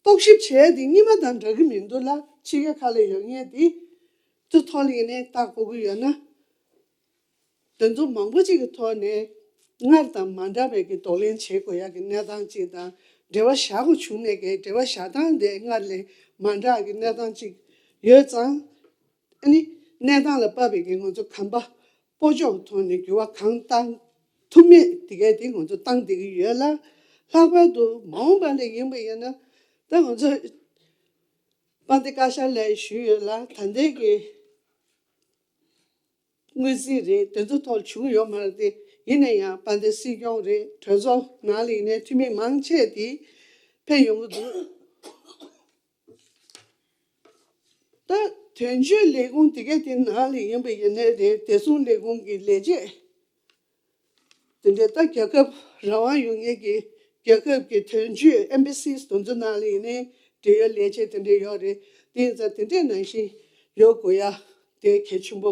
རྟོག་ཞིབ་བྱས་ཏེ་སྔོན་མ་དང་འདྲ་གི་མི་འདུག་ལ། ཕྱི་རྒྱལ་ཁག་ལ་ཡོད་མཁན་དེ་ཚོ་ཐོག་ལ་ཡིན་ནའི་ལྟ་དགོས་ཀྱི་ཡོད་ན། དེ་ཚོ་མང་པོ་ཅིག་གི་ཐོག་ནས་སྔར་དང་མ་འདྲ་བའི་གི་གདོང་ལེན་བྱེད་དགོས་ཡག་གི་གནས་སྟངས་ཅིག་དང་། འབྲེལ་བ་བཞག་དགོས་བྱུང་ནས་གི་འབྲེལ་བ་བཞག་སྟངས་དེ་སྔར་ལས་མ་འདྲ་གི་གནས་སྟངས་ཅིག་ཡོད་ཙང་། ཨ་ནི་གནས་སྟངས་ལ་དཔག་པའི་གི་ང་ཚོ་གོམ་པ་སྤོ་ཆོག་གི་ཐོག་ནས་འགྱུར་བ་གང་བཏང་ཐུབ་མེད་དེ་གའི་དེ་ང་ཚོ་བཏང་བསྡད་ཀྱི་ཡོད་ལ། ལྷག་པར་དུ་མ་འོངས་པ་ལ་ཡིན་པ་ཡིན་ན། ད་ང་ཚོ་དཔལ་ལྡན་བཀའ་ཤག་ལ་ཞུས་ཡོད་ལ། ད་ལྟའི་གི་དངུལ་རྩིས་རེད། དེ་ཚོ་ཐོག་བྱུང་ཡོད་མ་རེད་དེ། ཡིན་ན་ཡང་དཔལ་ལྡན་སྲིད་སྐྱོང་རེད། གྲོས་ཚོགས་ནང་ལ་ཡིན་ནའི་འཐུས་མི་མང་ཆེ་དེ་ཕེབས་ཡོང་གི་འདུག་ད་དོན་གཅོད་ལས་ཁུངས་དེ་ག་དེ་ནང་ལ་ཡིན་པ་ཡིན་ནའི་རེད། བདེ་སྲུང་ལས་ཁུངས་ཀྱི་ལས་བྱེད་དེ་འདྲའི། ད་རྒྱལ་ཁབ་རང་དབང་ཡོང་མཁན་གྱི་རྒྱལ་ཁབ་ཀྱི་དོན་གཅོད་ཨེམ་བྷ་སིས་དེ་ཚོ་ནང་ལ་ཡིན་ནའི་འབྲེལ་ཡོད་ལས་བྱེད་དེ་འདྲ་ཡོད་རེད། དེ་ཡིན་ཙང་དེ་འདྲའི་ནང་བཞིན་ཡོད་དགོས་ཡ་དེ་གལ་ཆེན་པོ།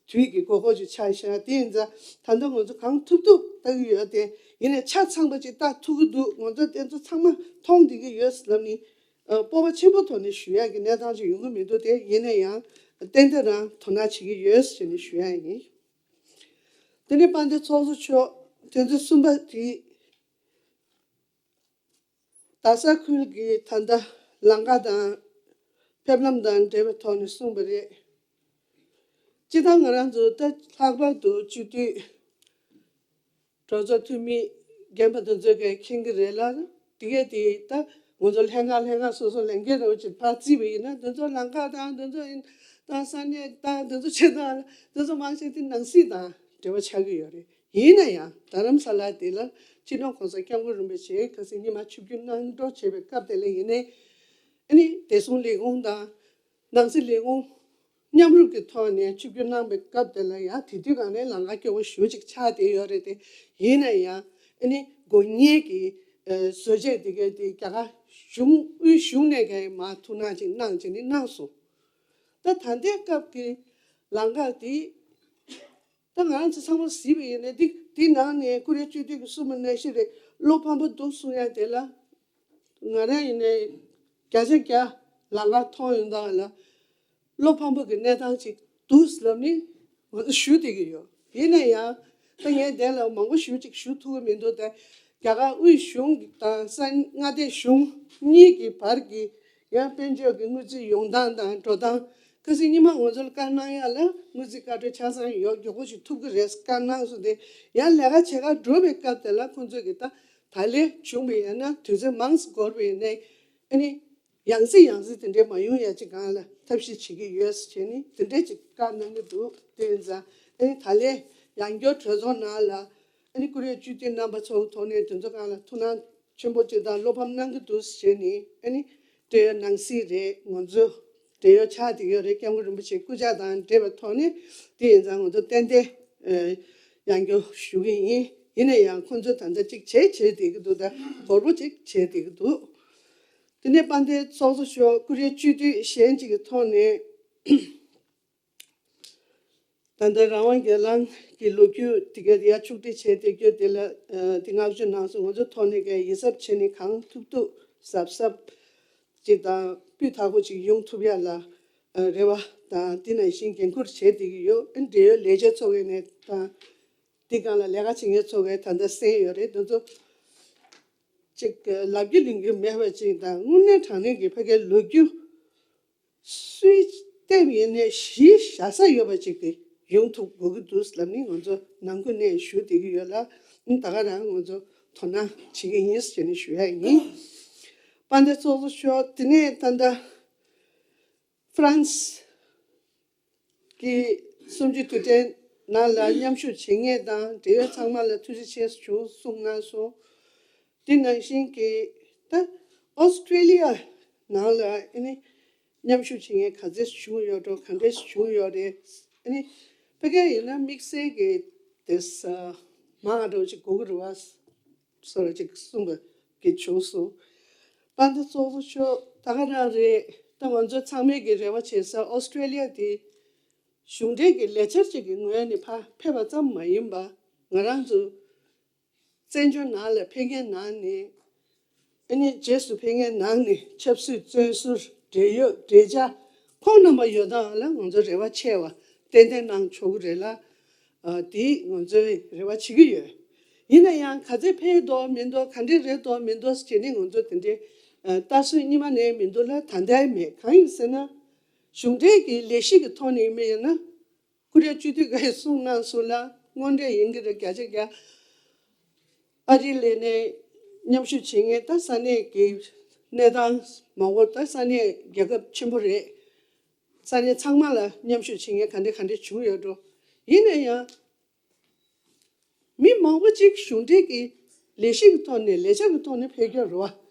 དུས་ཀྱི་དགོས་མཁོ་ཅིག་ཆགས་ཤག་དེ་ཡིན་ཙང་ད་ལྟ་ང་ཚོ་གང་ཐུབ་ཐུབ་ལྟ་གི་ཡོད་དེ། ཡིན་ནའི་ཆ་ཚང་པ་ཅིག་ལྟ་ཐུབ་ཀྱི་འདུག་ང་ཚོ་དེ་ཚོ་ཚང་མ་མཐོང་བསྡད་ཀྱི་ཡོད་ལབ་ནི། ཨ། སྤོབས་པ་ཆེན་པོ་ཐོག་ནས་ཞུ་ཡག་གི་གནས་སྟངས་ཅིག་ཡོང་གི་མི་འདུག་དེ་ཡིན་ན་ཡང་ཏན་ཏན་རང་དོ་སྣང་བྱེད་ཀྱི་ཡོད་ཟེར་ནས་ཞུ་ཡག་ཡིན། དེ་ནས་དཔལ་ལྡན་ཚོགས་གཙོ་མཆོག་དོན་ཚན་གསུམ་པ་དེ། རྡ་ས་ཁུལ་གྱི་ད་ལྟ་ལམ་ཁ་དང་ཕེབས་ལམ་དང་འབྲེལ་བའི་ཐོག་ནས་གསུངས་པ་རེད། སྤྱིར་བཏང་ང་རང་ཚོ་ད་ལྷག་པར་དུ་སྤྱི་འཐུས། གྲོས་ཚོགས་འཐུས་མི་རྒན་པ་དེ་ཚོས་གས་མཁྱེན་གྱི་རེད་ལ། དེ་གས་དེ་ད་ང་ཚོ་ལྷན་ཁང་ལྷན་ཁང་སོ་སོ་ལས་འགན་རེ་བ་ཅིག་ཕར་བརྩིས་པ་ཡིན་ན། དེ་ཚོ་ལམ་ཁ་དང་དེ་ཚོ་ཡིན་དང་ས་གནས་དང་དེ་ཚོ་ཆེད་དང་དེ་ཚོ་མང་ཆེ་དེ་ནང་སྲིད་དང་འབྲེལ་བ་ཆགས་ཀྱི་ཡོད་རེད། ཡིན་ན་ཡང་རྡ་རམ་ས་ལ་དེ་ལ་སྤྱི་ནོར་གོང་ས་སྐྱབས་མགོན་རིན་པོ་ཆེ་ཁ་སང་ཉི་མ་ཆིབས་བསྒྱུར་གནང་འགྲོ་བྱས་པའི་སྐབས་དེ་ལ་ཡིན་ནའི། ཨ་ནི་བདེ་སྲུང་ལས་ཁུངས་དང་ནང་སྲིད་ལས་ཁུངས་མཉམ་རུབ་ཀྱི་ཐོག་ནས་ཆིབས་བསྒྱུར་གནང་པའི་སྐབས་དེ་ལ་ཡང་དེ་དུས་གང་ནས་ལམ་ཁ་སྐྱོ་བོ་ཞེ་པོ་ཅིག་ཆགས་བསྡད་ཡོད་རེད་དེ། ཡིན་ན་ཡང་ཨ་ནི་དགོས་ངེས་ཀྱི་ཨ་བཟོ་བཅོས་དེ་གའི་དེ་རྒྱ་གར་གཞུང་དབུས་གཞུང་ནས་གའི་མར་ཐུགས་སྣང་ཅིག་གནང་བྱས་ནས་གནང་སོང་། ད་ད་ལྟའི་སྐབས་ཀྱི་ལམ་ཁ་དེ། ད་ང་རང་ཚོ་ཚང་མ་གཟིགས་པ་ཡིན་ན། འདི་འདི་ནང་ནས་ཀོ་རི་ཡ་སྤྱི་འཐུས་ཀྱིས་གསུངས་པ་ནང་བཞིན་རེད། བློ་ཕམ་པོ་འདུག་གསུང་ཡ་དེ་ལ། ང་རང་ཡིན་ནའི་བརྒྱ་ཆ་བརྒྱ་ལམ་ཁ་མཐོང་ཡོང་དང་ལ། བློ་ཕམ་པོ་གི་གནས་སྟངས་ཅིག་འདུག་ལབ་ནི་ང་ཚོ་ཞུ་བསྡད་ཀྱི་ཡོད། ཡིན་ན་ཡང་ད་ངས་དེ་ལ་མང་པོ་ཞེ་པོ་ཅིག་ཞུ་ཐུབ་ཀྱི་མི་འདུག་ད་རྒྱ་གར་དབུས་གཞུང་དང་ས་མངའ་སྡེ་གཞུང་གཉིས་ཀྱི་བར་གྱི་ཡང་དཔལ་འབྱོར་གྱི་དངུལ་རྩིས་ཡོང་སྟངས་དང་འགྲོ་སྟངས། ཁ་སང་ཉི་མ་ང་ཚོ་ལ་བཀའ་གནང་ཡ་ལ་དངུལ་རྩིས་བཀའ་འཁྲོལ་ཆ་ཚང་ཡོད། མགྱོགས་པོ་ཞིག་ཐུབ་ཀྱི་རེད་བཀའ་གནང་སོང་སྟེ། ཡང་ལས་ཀ་བྱེད་གར་འགྲོ་བའི་སྐབས་དེ་ལ་ཁོང་ཚོས་ཀྱི་ད་ད་ལན་བྱུང་བ་ཡིན་ན། དུས་ཚོད་མང་ཙམ་འགོར་བ་ཡིན་ནའི། ཨ་ནི་ཡང་སེ་ཡང་སེ་དེ་འདྲའི་མ་ཡོང་ཡ་ཅིག་སྒང་ལ་ཐབས་ཤེས་བྱེད་ཀྱི་ཡོད་ཟེར་བྱས་ནས་དེ་འདྲའི་ཅིག་བཀའ་གནང་གི་འདུག་དེ་ཡིན་ཙང་ཨ་ནི་ད་ལན་ཡང་བསྐྱར་གྲོས་ཚོགས་ནང་ལ་ཨ་ནི་ཀོ་རི་ཡ་སྤྱི་འཐུས་རྣམ་པ་ཚོའི་ཐོག་ནས་དེ་ཚོ་སྒང་ལ་ཐུགས་སྣང་ཆེན་པོ་ཅིག་དང་བློ་ཕམ་གནང་གི་འདུག་ཟེར་བྱས་ནས། ཨ་ནི་འབྲེལ་ཡོད་ནང་སྲིད་རེད། ང་ཚོ་འབྲེལ་ཡོད་ཆགས་བསྡད་ཡོད་རེད། སྐྱབས་མགོན་རིན་པོ་ཆེའི་སྐུ་ཕྱྭ་དང་འབྲེལ་བའི་ཐོག་ནས། དེ་ཡིན་ཙང་ང་ཚོ་ཏན་ཏན་ཨ་ཡང་བསྐྱར་ཞུ་གི་ཡིན། ཡིན་ན་ཡང་ཁོང་ཚོས་ད་ལྟ་ཅིག་བྱས་བྱས་བསྡད་ཀྱི་འདུག་ད་འགོར་པོ་ཅིག་བྱས་བསྡད་ཀྱི་འདུག་དེ་ནས་དཔལ་ལྡན་ཚོགས་གཙོ་མཆོག་ཀོ་རི་ཡ་སྤྱི་འཐུས་གཞན་ཅིག་གི་ཐོག་ནས། ད་ལྟ་རང་དབང་སྒེར་ལངས་ཀྱི་ལོ་རྒྱུས་དེ་ག་ཡར་ཕྱོགས་སྒྲིག་བྱས་བསྡད་རྒྱུ་དེ་ལ་ཨ་དེ་བསྔགས་བརྗོད་གནང་སོང་། ང་ཚོ་ཐོག་ནས་ག་ཡིད་གཟབ་བྱས་ནས་གང་ཐུབ་ཐུབ་གཟབ་གཟབ་ཅིག་དང་སྤུས་དག་པོ་ཅིག་ཡོང་ཐུབ་ཡ་ལ་ཨ་རེ་བ་དང་། དེ་ནང་བཞིན་འགན་འཁུར་བྱས་བསྡད་ཀྱི་ཡོད། ཨ་འབྲེལ་ཡོད་ལས་བྱེད་ཚོ་གི་ནས་དང་། དེ་སྒང་ལ་ལས་ཀ་བྱེད་མཁན་ཚོ་གས་ད་ལྟ་གསན་ཡོད་རེད། དེ་ཚོ་ཅིག་ལབ་རྒྱུ་ལིང་རྒྱུ་མེད་པ་ཅིག་དང་། དངོས་གནས་དྲང་གནས་ཀྱི་ཕ་གིའི་ལོ་རྒྱུས་སུས་བལྟས་པ་ཡིན་ནའི་གཞི་བཞག་ས་ཡོད་པ་ཅིག་གི་ཡོང་ཐུབ་དགོས་ཀྱི་འདུག་ལབ་ནི་ང་ཚོ་ནང་ཁུལ་ནས་ཞུ་བསྡད་ཀྱི་ཡོད་ལ། ད་ག་རང་ང་ཚོ་དོ་སྣང་བྱེད་ཀྱི་ཡིན་ཟེར་ནས་ཞུ་ཡ་ཡིན། དཔལ་ལྡན་ཚོགས་གཙོ་མཆོག་དེ་ནས་ད་ལྟ་ཧྥ་རན་སི་གི་གསུམ་བཅུའི་དུས་དྲན་ནང་ལ་མཉམ་ཞུགས་བྱེད་མཁན་དང་འབྲེལ་ཡོད་ཚང་མ་ལ་ཐུགས་རྗེ་ཆེ་ཞུ་གསུངས་གནང་སོང་། དེ་ནང་བཞིན་གྱི་ད་ཨོ་སི་ཀྲེ་ལི་ཡ་ནང་ལ་ཨ་ནི་མཉམ་ཞུགས་བྱེད་མཁན་ག་ཚད་བྱུང་ཡོད་འགྲོ། ག་འདྲས་བྱུང་ཡོད་རེད། ཨ་ནི་ཕ་གི་ཡིན་ན་དམིགས་བསལ་གྱི་དེ་ས་མང་འགྲོ་ཅིག་དགོས་ཀྱི་རེད་བ། སོ་ར་ཅིག་གསུངས་པ་གི་བྱུང་སོང་། དཔལ་ལྡན་ཚོགས་གཙོ་མཆོག་ད་ག་རང་རེད། ད་ང་ཚོ་ཚང་མས་ཀྱི་རེ་བ་བྱེད་ས་ཨོ་སི་ཀྲེ་ལི་ཡ་དེ་གཞུང་འབྲེལ་གྱི་ལས་འཆར་ཅིག་གི་ངོས་ནས་ཕར་ཕེབས་པ་ཙམ་མ་ཡིན་པ། ང་རང་ཚོ་བཙན་བྱོལ་ནང་ལ་ཕེབས་མཁན་ནང་ནས། ཨ་ནི་རྗེས་སུ་ཕེབས་མཁན་ནང་ནས་ཆབ་སྲིད་བཙོན་ཟུར་འབྲེལ་ཡོད་འབྲེལ་ཆགས་ཁོང་རྣམ་པ་ཡོད་སྟངས་ལ་ང་ཚོ་རེ་བ་ཆེ་བ་ཏན་ཏན་གནང་ཆོག་གི་རེད་ལ། ཨ་དེ་ང་ཚོས་རེ་བ་བྱེད་ཀྱི་ཡོད། ཡིན་ན་ཡང་ག་ཚད་ཕེབས་འདུག་མི་འདུག་ག་འདྲས་རེད་འདུག་མི་འདུག་ཟེར་ནས་ང་ཚོ་དེ་འདྲའི་ཨ་ལྟ་སྲོལ་སྔོན་མ་ནས་མི་འདུག་ལ། ད་ལྟའི་མེད། གང་ཡིན་ཟེར་ན། གཞུང་འབྲེལ་གྱི་ལས་གཞི་གི་ཐོག་ནས་ཡིན་པ་ཡིན་ན། ཀོ་རི་ཡ་སྤྱི་འཐུས་ཀྱིས་གསུངས་གནང་སོང་ལ། དངོས་འབྲེལ་ཡིན་གྱི་རེད། བརྒྱ་ཆ་བརྒྱ། ཨ་རི་ལ་ནས་ མཉམ་ཞུགས་བྱེད་མཁན་ད་ས་གནས་ཀྱི་གནས་སྟངས་མང་པོ། ད་ས་གནས་རྒྱལ་ཁབ་ཆེན་པོ་རེད། ས་གནས་ཚང་མ་ལ་མཉམ་ཞུགས་བྱེད་མཁན་ག་འདྲ་ག་འདྲ་བྱུང་ཡོད་འགྲོ། ཡིན་ན་ཡང་། མི་མང་པོ་གཅིག་གཞུང་འབྲེལ་གྱི་ལས་གཞི་གི་ཐོག་ནས་ལས་འཆར་གྱི་ཐོག་ནས་ཕེབས་རྒྱུ་རེད་བ།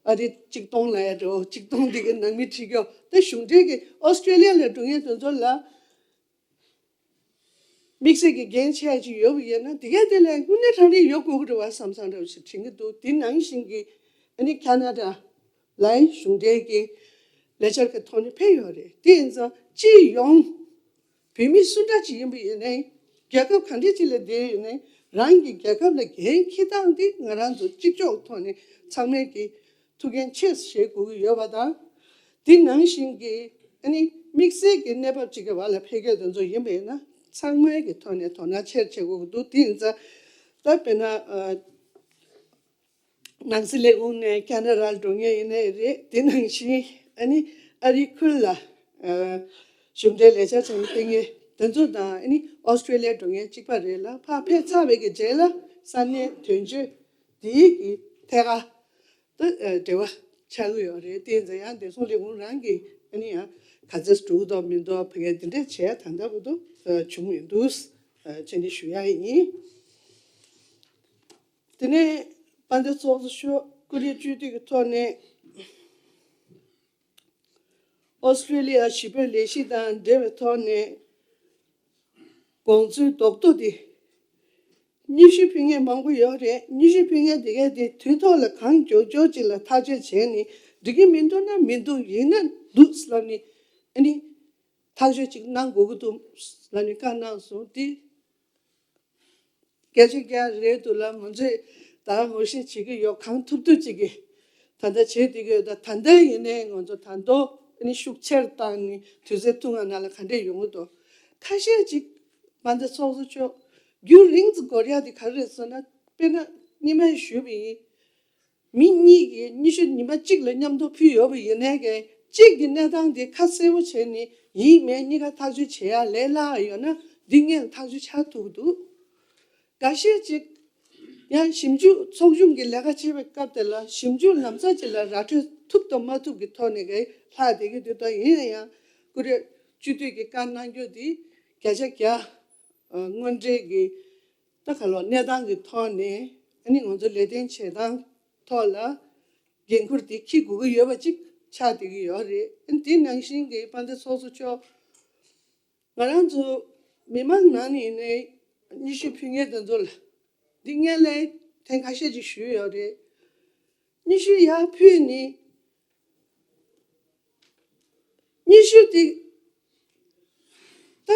ཨ་རི་གཅིག་སྟོང་ལ་ཡ་འགྲོ་གཅིག་སྟོང་འདི་གི་ནང་མི་ཁྲིད་རྒྱུ་ད་གཞུང་འབྲེལ་གྱི་ཨོ་སི་ཀྲེ་ལི་ཡ་ལ་འགྲོ་མཁན་དེ་ཚོ་ལ་དམིགས་བསལ་གྱི་འགན་ཆེ་ཅིག་ཡོད་པ་ཡིན་ན་དེ་ག་དེ་ལས་དངོས་གནས་དྲང་གནས་ཡོད་དགོས་ཀྱི་རེད་བ་བསམ་བསམ་འདྲ་བ་ཞིག་དྲན་གྱི་འདུག་དེ་ནང་བཞིན་གྱི་ཨ་ནི་ཁ་ན་ཌ་ལའི་གཞུང་འབྲེལ་གྱི་ལས་འཆར་གྱི་ཐོག་ནས་ཕེབས་ཡོད་རེད། དེ་ཡིན་ཙང་སྤྱི་ཡོངས་བོད་མི་སུ་འདྲ་ཅིག་ཡིན་པ་ཡིན་ནའི་རྒྱལ་ཁབ་ག་འདྲ་ཅིག་ལ་བསྡད་ཡོད་ནའི་རང་གི་རྒྱལ་ཁབ་ལ་འགན་འཁྱེར་སྟངས་དེ་ང་རང་ཚོ་གཅིག་ལྕོགས་ཐོག་ནས་ཚང་མས་ཀྱི་ཐུགས་འགན་ཆེ་བཞེས་དགོས་ཀྱི་ཡོད་པ་དང་། དེ་ནང་བཞིན་གྱི་ཨ་ནི་དམིགས་བསལ་གྱི་གནས་བབ་ཅིག་གི་བར་ལ་ཕེབས་མཁན་དེ་ཚོ་ཡིན་པ་ཡིན་ན་ཚང་མའི་གི་ཐོག་ནས་དོ་སྣང་ཆེར་བྱེད་དགོས་ཀྱི་འདུག་དེ་ཡིན་ཙང་ད་དཔེར་ན། ནང་སྲིད་ལས་ཁུངས་ནས་ཁ་ན་ཌ་ལ་འགྲོ་མཁན་ཡིན་ནའི་རེད། དེ་ནང་བཞིན་ཨ་ནི་ཨ་རིའི་ཁུལ་ལ་ཨ་གཞུང་འབྲེལ་ལས་འཆར་བྱེད་མཁན་དེ་ཚོ་དང་ཨ་ནི་ཨོ་སི་ཀྲེ་ལི་ཡ་འགྲོ་མཁན་གཅིག་པ་རེད་ལ་ཕར་ཕེབས་ཚར་བའི་གི་རྗེས་ལ་ས་གནས་དོན་གཅོད་དེའི་གི་ཐད་ཀར་དུ་ཨ་འབྲེལ་བ་ཆགས་ཀྱི་ཡོད་རེད། དེ་ཡིན་ཙང་ཡང་བདེ་སྲུང་ལས་ཁུངས་རང་གིས་ཨ་ནི་ཡང་ག་ཚོད་འགྲོ་གི་འདུག་མི་འདུག་བོད་སྐད་དེ་འདྲས་བྱས་ད་ལྟ་བར་དུ་ཨ་བྱུང་མི་འདུག་ཨ་བྱས་ནས་ཞུ་ཡ་ཡིན། དེ་ནས་དཔལ་ལྡན་ཚོགས་གཙོ་མཆོག་ཀུ་རེ་སྤྱི་འཐུས་ཀྱི་ཐོག་ནས་ཨོ་སི་ཀྲེ་ལི་ཡ་གཞིས་སྤོས་ལས་གཞི་དང་འབྲེལ་བའི་ཐོག་ནས་དགོངས་ཚུལ་རྡོག་རྡོག་དེ་སྙན་ཞུ་ཕུལ་མཁན་མང་པོ་ཡོད་རེད། སྙན་ཞུ་ཕུལ་མཁན་དེ་གས་དེ་དུས་ཐོག་ལ་གང་མགྱོགས་མགྱོགས་ཅིག་ལ་ཐག་གཅོད་བྱས་ནས་འགྲིག་གི་མི་འདུག་ན་མི་འདུག་ཡིན་ན་འདུག་ལབ་ནས་ཨ་ནི་ཐག་གཅོད་ཅིག་གནང་དགོས་ཀྱི་འདུག་ལབ་ནས་བཀའ་གནང་སོང་། དེ་བརྒྱ་ཆ་བརྒྱ་རེད་འདུག་ལ་ང་ཚོས་ད་ངོ་ཤེས་བྱེད་ཀྱི་ཡོད། གང་ཐུབ་ཐུབ་ཅིག་གིས་ད་ལྟ་བྱེད་བསྡད་ཀྱི་ཡོད། ད་ད་ལྟ་ཡིན་ནའི་ང་ཚོ་ད་དུང་ཨ་ནི་ཤུགས་ཆེར་བཏང་ནས་དུས་ཚོད་ཐུང་ང་ནང་ལ་ག་འདྲས་ཡོང་གི་འདུག་ཁ་ཤས་ཅིག་མ་འདི་ཚོགས་གཙོ་མཆོག་རྒྱུན་རིང་ཙམ་འགོར་ཡག་དེ་ག་རེ་རེད་ཟེར་ན། དཔེར་ན་སྔོན་མ་ཞུས་པ་ཡིན། མི་གཉིས་ཀྱིས་སྙན་ཞུ་ཉི་མ་གཅིག་ལ་མཉམ་དུ་ཕུལ་ཡོད་པ་ཡིན་ནའི་གི་གཅིག་གི་གནས་སྟངས་དེ་ཁ་གསལ་པོ་བྱས་ནས་ཡིན་མིན་གཉིས་ཀ་ཐག་གཅོད་བྱེད་ཡ་ལས་སླ་བ་ཡོད་ན་འདི་སྔོན་ཐག་གཅོད་ཆགས་ཐུབ་ཀྱི་འདུག་འགའ་ཤས་ཅིག་ཡང་ཞིབ་འཇུག་ཚོགས་ཆུང་གི་ལས་ཀ་བྱེད་པའི་སྐབས་དེ་ལ་ཞིབ་འཇུག་ལམ་སང་ཅིག་ལ་ར་སྤྲོད་ཐུབ་དང་མ་ཐུབ་ཀྱི་ཐོག་ནས་གི་ལྷག་བསྡད་ཀྱི་འདུག་ད་ཡིན་ན་ཡང་ཀུ་རེ་སྤྱི་འཐུས་ཀྱི་བཀའ་གནང་རྒྱུ་དེ་བརྒྱ་ཆ་བརྒྱ་དངོས་འབྲེལ་གྱི་ད་ག་ལོ་གནས་སྟངས་ཀྱི་ཐོག་ནས་ཨ་ནི་ང་ཚོ་ལས་དོན་བྱེད་སྟངས་ཐོག་ལ་འགན་ཁུར་དེ་འཁྱེར་དགོས་ཀྱི་ཡོད་པ་ཅིག་ཆགས་བསྡད་ཀྱི་ཡོད་རེད། ཨ་ནི་དེ་ནང་བཞིན་གྱི་དཔལ་ལྡན་ཚོགས་གཙོ་མཆོག་ང་རང་ཚོ་མི་མང་ནང་ནས་ཡིན་ནའི་སྙན་ཞུ་ཕུལ་མཁན་དེ་ཚོ་ལ་འདི་སྔོན་ལ་ཐེངས་ཁ་ཤས་ཅིག་ཞུས་ཡོད་རེད། སྙན་ཞུ་ཡར་ཕུལ་ནས་སྙན་ཞུ་དེ་ད་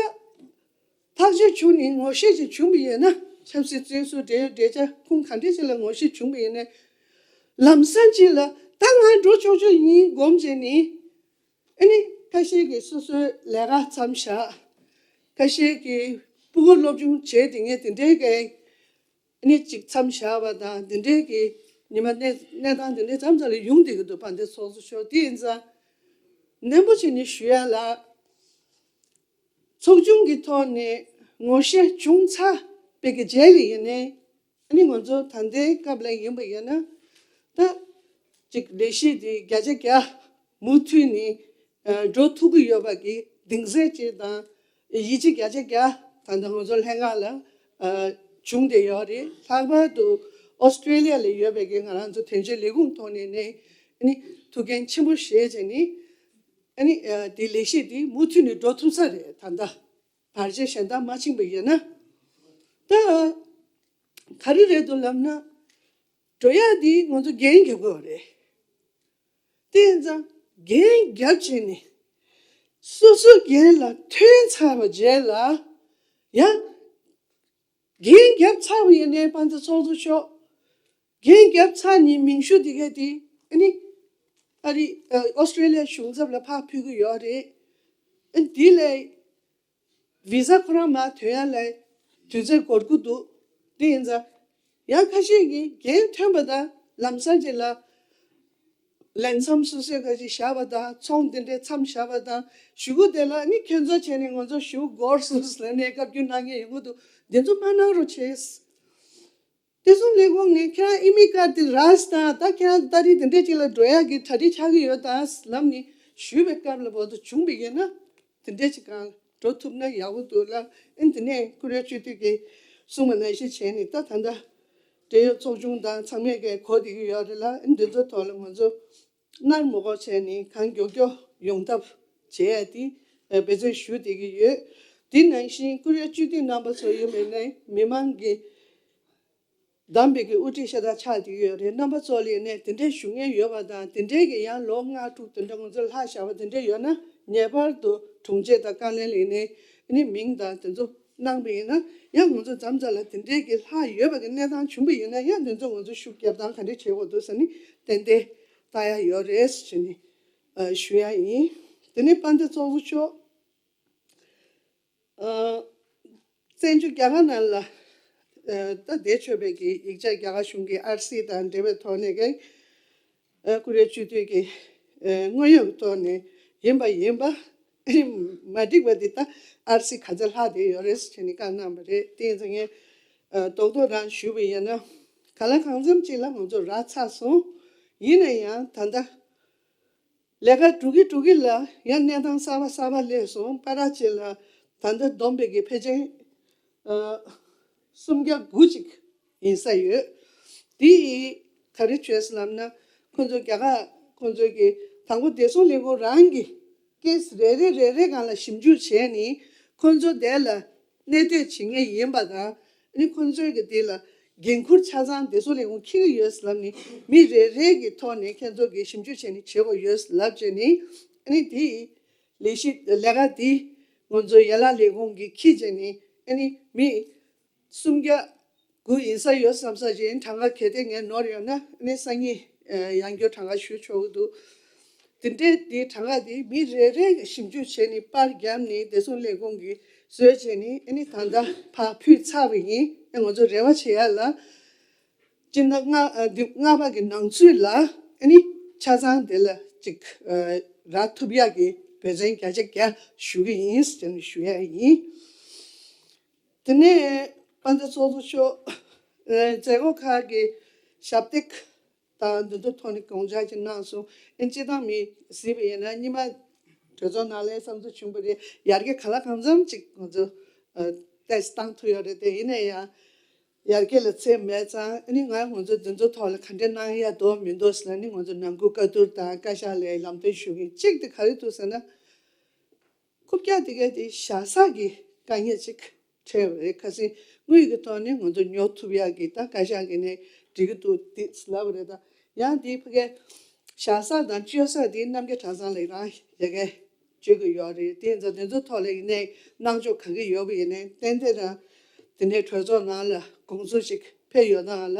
ཐག་གཅོད་བྱུང་ནས་ངོ་ཤེས་ཅིག་བྱུང་བ་ཡིན་ན། ཆབ་སྲིད་བཙོན་ཟུར་འབྲེལ་ཡོད་འབྲེལ་ཆ་ཁུངས་ག་འདྲ་ཅིག་ལ་ངོ་ཤེས་བྱུང་བ་ཡིན་ན་ལམ་སང་ཅིག་ལ་ད་ང་འགྲོ་ཆོག་ཆོག་ཡིན་སྒོམ་བྱས་ནས་ཨ་ནི་ཁ་ཤས་ཀྱིས་སོ་སོའི་ལས་ཀ་མཚམས་བཞག་ཁ་ཤས་ཀྱིས་ཕྲུ་གུ་སློབ་སྦྱོང་བྱས་དེ་ངས་དེ་འདྲའི་གི་ནི་གཅིག་མཚམས་བཞག་པ་དང་དེ་འདྲའི་གི་ཉི་མ་གནས་གནས་སྟངས་དེ་འདྲའི་མཚམས་མཚམས་ལ་ཡོང་བསྡད་ཀྱི་འདུག་དཔལ་ལྡན་ཚོགས་གཙོ་མཆོག་དེ་ཡིན་ཙང་ནན་པོ་བྱས་ནས་ཞུ་ཡ་ལ། ཚོགས་ཆུང་གི་ཐོག་ནས་ངོ་ཤེས་བྱུང་ཚར་བའི་གི་རྗེས་ལ་ཡིན་ནའི་ཨ་ནི་ང་ཚོ་ད་ལྟའི་སྐབས་ལ་ཡིན་པ་ཡིན་ན་ད་ཅིག་ལས་གཞི་དེ་བརྒྱ་ཆ་བརྒྱ་མུ་མཐུད་ནས་འགྲོ་ཐུབ་ཀྱི་ཡོད་པ་གི་གདེང་ཚོད་ཅིག་དང་། ཡིད་ཆེས་བརྒྱ་ཆ་བརྒྱ་ད་ལྟ་ང་ཚོ་ལྷན་ཁང་ལ་ཨ་བྱུང་བསྡད་ཡོད་རེད། ལྷག་པར་དུ་ཨོ་སི་ཀྲེ་ལི་ཡ་ལ་ཡོད་པའི་གི་ང་རང་ཚོ་དོན་གཅོད་ལས་ཁུངས་ཐོག་ནས་ནས་ཨ་ནི་ཐུགས་འགན་ཆེན་པོ་བཞེས་བྱས་ནས་ཨ་ནི་ཨ་དེ་ལས་གཞི་དེ་མུ་མཐུད་ནས་འགྲོ་ཐུབ་ས་རེད། ད་ལྟ་བར་ཆད་གཞན་དག་མ་ཕྱིན་པ་ཡིན་ན། ད་ག་རེ་རེད་འདུག་ལབ་ན། འགྲོ་ཡག་འདི་ང་ཚོ་འགན་རྒྱབ་དགོས་པ་རེད། དེ་ཡིན་ཙང་འགན་རྒྱབ་བྱས་ནས་སོ་སོའི་འགན་ལ་ཐོན་ཚར་བའི་རྗེས་ལ་ཡང་འགན་རྒྱབ་ཚར་བ་ཡིན་ནའི་དཔལ་ལྡན་ཚོགས་གཙོ་མཆོག་འགན་རྒྱབ་ཚར་ནས་མིང་ཞུ་འདི་ག་དེ་ཨ་ནི་ཨ་རི་ཨོ་སི་ཀྲེ་ལི་ཡ་གཞུང་ཚབ་ལ་ཕར་ཕུལ་གི་ཡོད་རེད། ཨ་འདི་ལས། བི་ཟ་ཁོ་རང་མར་ཐོན་ཡ་ལ་དུས་ཚོད་འགོར་གི་འདུག་དེ་ཡིན་ཙང་ཡང་ཁ་ཤས་ཀྱིས་འགན་ཐོན་པ་དང་ལམ་སང་ཅིག་ལ་ལས་མཚམས་སོ་སོས་ཁ་ཅིག་བཞག་པ་དང་ཚོང་དེ་འདྲའི་མཚམས་བཞག་པ་དང་གཞུག་གུ་དེ་ལ་ནི་ཁྱོད་ཚོ་བྱས་ནས་ང་ཚོ་གཞུག་གུ་འགོར་སོང་ཟེར་ནས་བཀའ་བཀྱོན་གནང་མཁན་ཡོང་གི་འདུག་དེ་ཚོ་མ་གནང་རོགས་བྱས། བདེ་སྲུང་ལས་ཁུངས་ནས་ཁྱེད་རང་ཨི་མི་ཀར་དེ་རག་སོང་དང་། ད་ཁྱེད་རང་ཏ་རིག་དེ་འདྲས་ཅིག་ལ་འགྲོ་ཡག་གི་གྲ་སྒྲིག་ཆགས་ཀྱི་ཡོད་དང་ལབ་ནས་ཞུས་པའི་སྐབས་ལ་བར་དུ་བྱུང་བ་ཡིན་ན། དེ་འདྲས་ཅིག་གང་འགྲོ་ཐུབ་ན་ཡག་པོ་འདུག་ལ། ཨ་ནི་དེ་ནས་ཀུ་རེ་སྤྱི་འཐུས་ཀྱིས་གསུངས་པ་ནང་བཞིན་བྱས་ནས། ད་ད་ལྟ་འབྲེལ་ཡོད་ཚོགས་ཆུང་དང་ཚང་མས་ཀྱང་གོ་བསྡད་ཀྱི་ཡོད་རེད་ལ། ཨ་ནི་འདི་ཚོའི་ཐོག་ལ་ང་ཚོ་སྣར་མོ་སྒོ་ཕྱེ་ནས་གང་མགྱོགས་མགྱོགས་ཡོང་ཐབས་བྱེད་ཡ་དེ་འབད་བརྩོན་ཞུ་བསྡད་ཀྱི་ཡོད། དེ་ནང་བཞིན་ཀུ་རེ་སྤྱི་འཐུས་རྣམ་པ་ཚོ་ཡིན་པ་ཡིན་ན། མི་མང་གི་བདམས་པའི་གི་དབུ་ཁྲིད་ཤ་སྟག་ཆགས་བསྡད་ཀྱི་ཡོད་རེད། རྣམ་པ་ཚོ་ལ་ཡིན་ནའི་དེ་འདྲའི་ཞུ་མཁན་ཡོད་པ་དང་། དེ་འདྲའི་གི་ཡང་ལོ་ལྔ་དྲུག་དེ་འདྲ་ང་ཚོ་ལྷག་བཞག་པ་དེ་འདྲ་ཡོད་ན། ངེས་པར་དུ་དྲུང་ཆེ་དང་བཀའ་བློན་ལ་ཡིན་ནའི་ཨ་ནི་མིང་དང་དེ་ཚོ་གནང་པ་ཡིན་ན། ཡང་ང་ཚོ་མཚམས་མཚམས་ལ་དེ་འདྲའི་གི་ལྷག་ཡོད་པ་གི་གནས་སྟངས་བྱུང་པ་ཡིན་ན། ཡང་དེ་ཚོ་ང་ཚོ་ཤུགས་རྒྱབ་སྟངས་ག་འདྲ་བྱེད་དགོས་འདུག་ཟེར་ནས་ཏན་ཏན་ལྟ་ཡ་ཡོད་རེད་ཟེར་ནས་ཨ་ཞུ་ཡ་ཡིན། དེ་ནས་དཔལ་ལྡན་ཚོགས་གཙོ་མཆོག་ཨ། བཙན་བྱོལ་རྒྱ་གར་ནང་ལ་ཨ་ད་བསྡད་ཆོག་པའི་གི་ཡིག་ཆ་རྒྱ་གར་གཞུང་གི་ཨར་སི་དང་འབྲེལ་བའི་ཐོག་ནས་ཀྱང་། ཨ། ཀུ་རེ་སྤྱི་འཐུས་ཀྱི་ཨ་དངོས་ཡོད་ཀྱི་ཐོག་ནས་ཡིན་པ་ཡིན་པ། མ་འགྲིག་པ་འདི་ད་ཨར་སི་ག་ཚོད་ལྷག་བསྡད་ཡོད་རེད་ཟེར་ནས་བཀའ་གནང་བ་རེད། དེ་ཡིན་ཙང་ངས་ཨ་རྡོག་རྡོག་རང་ཞུས་པ་ཡིན་ན། གང་ལ་གང་འཚམ་ཅིག་ལ་ང་ཚོ་རག་ཚར་སོང་། ཡིན་ན་ཡང་ད་ལྟ་ལས་ཀ་འགྲོ་གི་འགྲོ་གི་ལ་ཡང་གནས་སྟངས་གསར་པ་གསར་པ་སླེབས་སོང་། པ་ར་ཅིག་ལ་ད་ལྟ་བསྡོམས་པའི་གི་ཕལ་ཆེར་ཨ་སུམ་བརྒྱ་དགུ་ཅིག་ཡིན་ས་ཡོད། དེ་ག་རེ་བྱས་ལབ་ན། ཁོང་ཚོ་རྒྱ་གར་ཁོང་ཚོའི་གི་དང་པོ་བདེ་སྲུང་ལས་ཁུངས་རང་གི་ཀེ་སི་རེ་རེ་རེ་རེ་སྒང་ལ་ཞིབ་འཇུག་བྱས་ནས། ཁོང་ཚོ་དེ་ལ་གནས་སྡོད་བྱེད་མཁན་ཡིན་པ་དང་། ཨ་ནི་ཁོང་ཚོའི་གི་དེ་ལ་འགན་འཁུར་ཆ་ཚང་བདེ་སྲུང་ལས་ཁུངས་འཁྱེར་གྱི་ཡོད་ལབ་ནས། མི་རེ་རེ་གི་ཐོག་ནས་ཁྱེད་ཚོ་གི་ཞིབ་འཇུག་བྱས་ནས་བྱེད་དགོས་ཡོད་ལབ་བྱས་ནས། ཨ་ནི་དེ་ལས་གཞི་ལས་ཀ་དེ་ང་ཚོ་ཡན་ལག་ལས་ཁུངས་ཀྱིས་འཁྱེར་བྱས་ནས། ཨ་ནི་མི་སུམ་བརྒྱ་དགུ་ཡིན་ས་ཡོད་བསམ་ས་ཅིག་གྲངས་ཀ་གལ་ཏེ་ངས་ནོར་ཡོད་ན། ཨ་ནི་སང་ཉིན་ཡང་བསྐྱར་གྲངས་ཀ་ཞུ་ཆོག་གི་འདུག་དེ་འདྲའི་དེ་གྲངས་ཀ་དེ་མི་རེ་རེ་གིས་ཞིབ་འཇུག་བྱས་ནས་པར་བརྒྱབ་ནས་བདེ་སྲུང་ལས་ཁུངས་ཀྱིས་བཟོས་བྱས་ནས། ཨ་ནི་ད་ལྟ་ཕར་ཕུལ་ཚར་བ་ཡིན། ཨ། ང་ཚོ་རེ་བ་བྱེད་ཡ་ལ། སྤྱི་ཟླ་ལྔ་ཨ་འདི་ལྔ་པ་གི་ནང་ཚུད་ལ། ཨ་ནི་ཆ་ཚང་དེ་ལ་ཅིག་ཨ་རག་ཐུབ་ཡག་གི་འབད་བརྩོན་བརྒྱ་ཆ་བརྒྱ་ཞུ་གི་ཡིན་ཟེར་ནས་ཞུ་ཡ་ཡིན། དེ་ནས་དཔལ་ལྡན་ཚོགས་གཙོ་མཆོག་ཨ་མཛད་སྒོ་ཁག་གི་ཞབས་སྟེགས་དང་འདི་ཚོ་ཐོག་ནས་དགོངས་འཆར་ཅིག་གནང་སོང་། ཨ་ནི་སྤྱིར་བཏང་མི་གཟིགས་པ་ཡིན་ན། སྔོན་མ་གྲོས་ཚོགས་ནང་ལ་བསམ་ཚུལ་བྱུང་བ་རེད། ཡར་རྒྱས་གང་ལ་གང་འཚམ་ཅིག་ང་ཚོ་ཨ་ཏོག་ཙམ་བཏང་ཐུབ་ཡོད་རེད། དེ་ཡིན་ན་ཡང་ཡར་རྒྱས་ལ་ཚད་མེད་ཙང་། ཨ་ནི་ང་ང་ཚོ་འདི་ཚོ་ཐོག་ལ་ག་འདྲ་གནང་ཡ་འདུག་མི་འདུག་ཟེར་ན། ཨ་ནི་ང་ཚོ་ནང་ཁུལ་བཀའ་བསྡུར་དང་བཀའ་ཤག་ལ་ལམ་སྟོན་ཞུ་གི་ཡིན། གཅིག་དེ་ག་རེ་འདུག་ཟེར་ན། རྐུབ་བཀྱག་དེ་ག་དེ་བཞག་ས་གི་དཀའ་ངལ་ཅིག་འཕྲད་པ་རེད། ཁ་སང་དངུལ་གྱི་ཐོག་ནས་ང་ཚོ་ཉོ་ཐུབ་ཡག་གི་ད་བཀའ་ཤག་གི་ནས་འགྲིག་གི་འདུག་དེ་ལབ་པ་རེད། ད་ཡང་དེ་ཕ་གི་བཞག་ས་དང་སྤྱོད་ས་དེ་རྣམ་རྒྱལ་གྲྭ་ཚང་ལ་རང་ཡ་གི་བཅོལ་གི་ཡོད་རེད། དེ་ཡིན་ཙང་དེ་ཚོ་ཐོག་ལ་ཡིན་ནའི་གནང་ཕྱོགས་ག་གི་ཡོད་པ་ཡིན་ནའི། ཏན་ཏན་རང་དེ་ནས་གྲོས་ཚོགས་ནང་ལ་དགོངས་ཚུལ་ཞིག་ཕེབས་ཡོང་ནའང་ལ།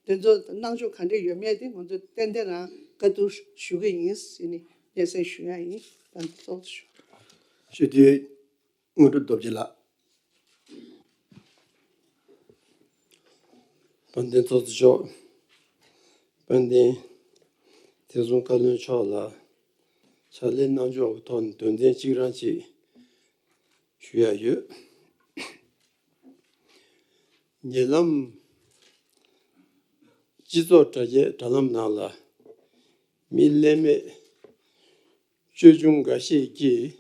དེ་ཚོ་གནང་ཕྱོགས་ག་འདྲ་ཡོད་མེད་དེ་ང་ཚོ་ཏན་ཏན་རང་བཀའ་བསྡུར་ཞུ་གི་ཡིན་ཟེར་ནས་སྙན་སེང་ཞུ་ཡ་ཡིན། ད་ཚོགས་གཙོ་ཞུ། ཞུ་དུས། དངོས་གྲུབ་རྡོ་རྗེ་ལགས། དཔལ་ལྡན་ཚོགས་གཙོ་མཆོག་དཔལ་ལྡན་བདེ་སྲུང་བཀའ་བློན་མཆོག་ལ་ཕྱག་ལས་གནང་ཕྱོགས་ཀྱི་ཐོག་ནས་དོན་ཚན་གཅིག་རང་ཅིག་ཞུ་ཡ་ཡོད། ཉེ་ལམ་སྤྱི་ཚོགས་དྲ་རྒྱའི་དྲ་ལམ་ནང་ལ་མི་ཀླད་མེད་ཅོལ་ཆུང་འགའ་ཤས་ཀྱིས་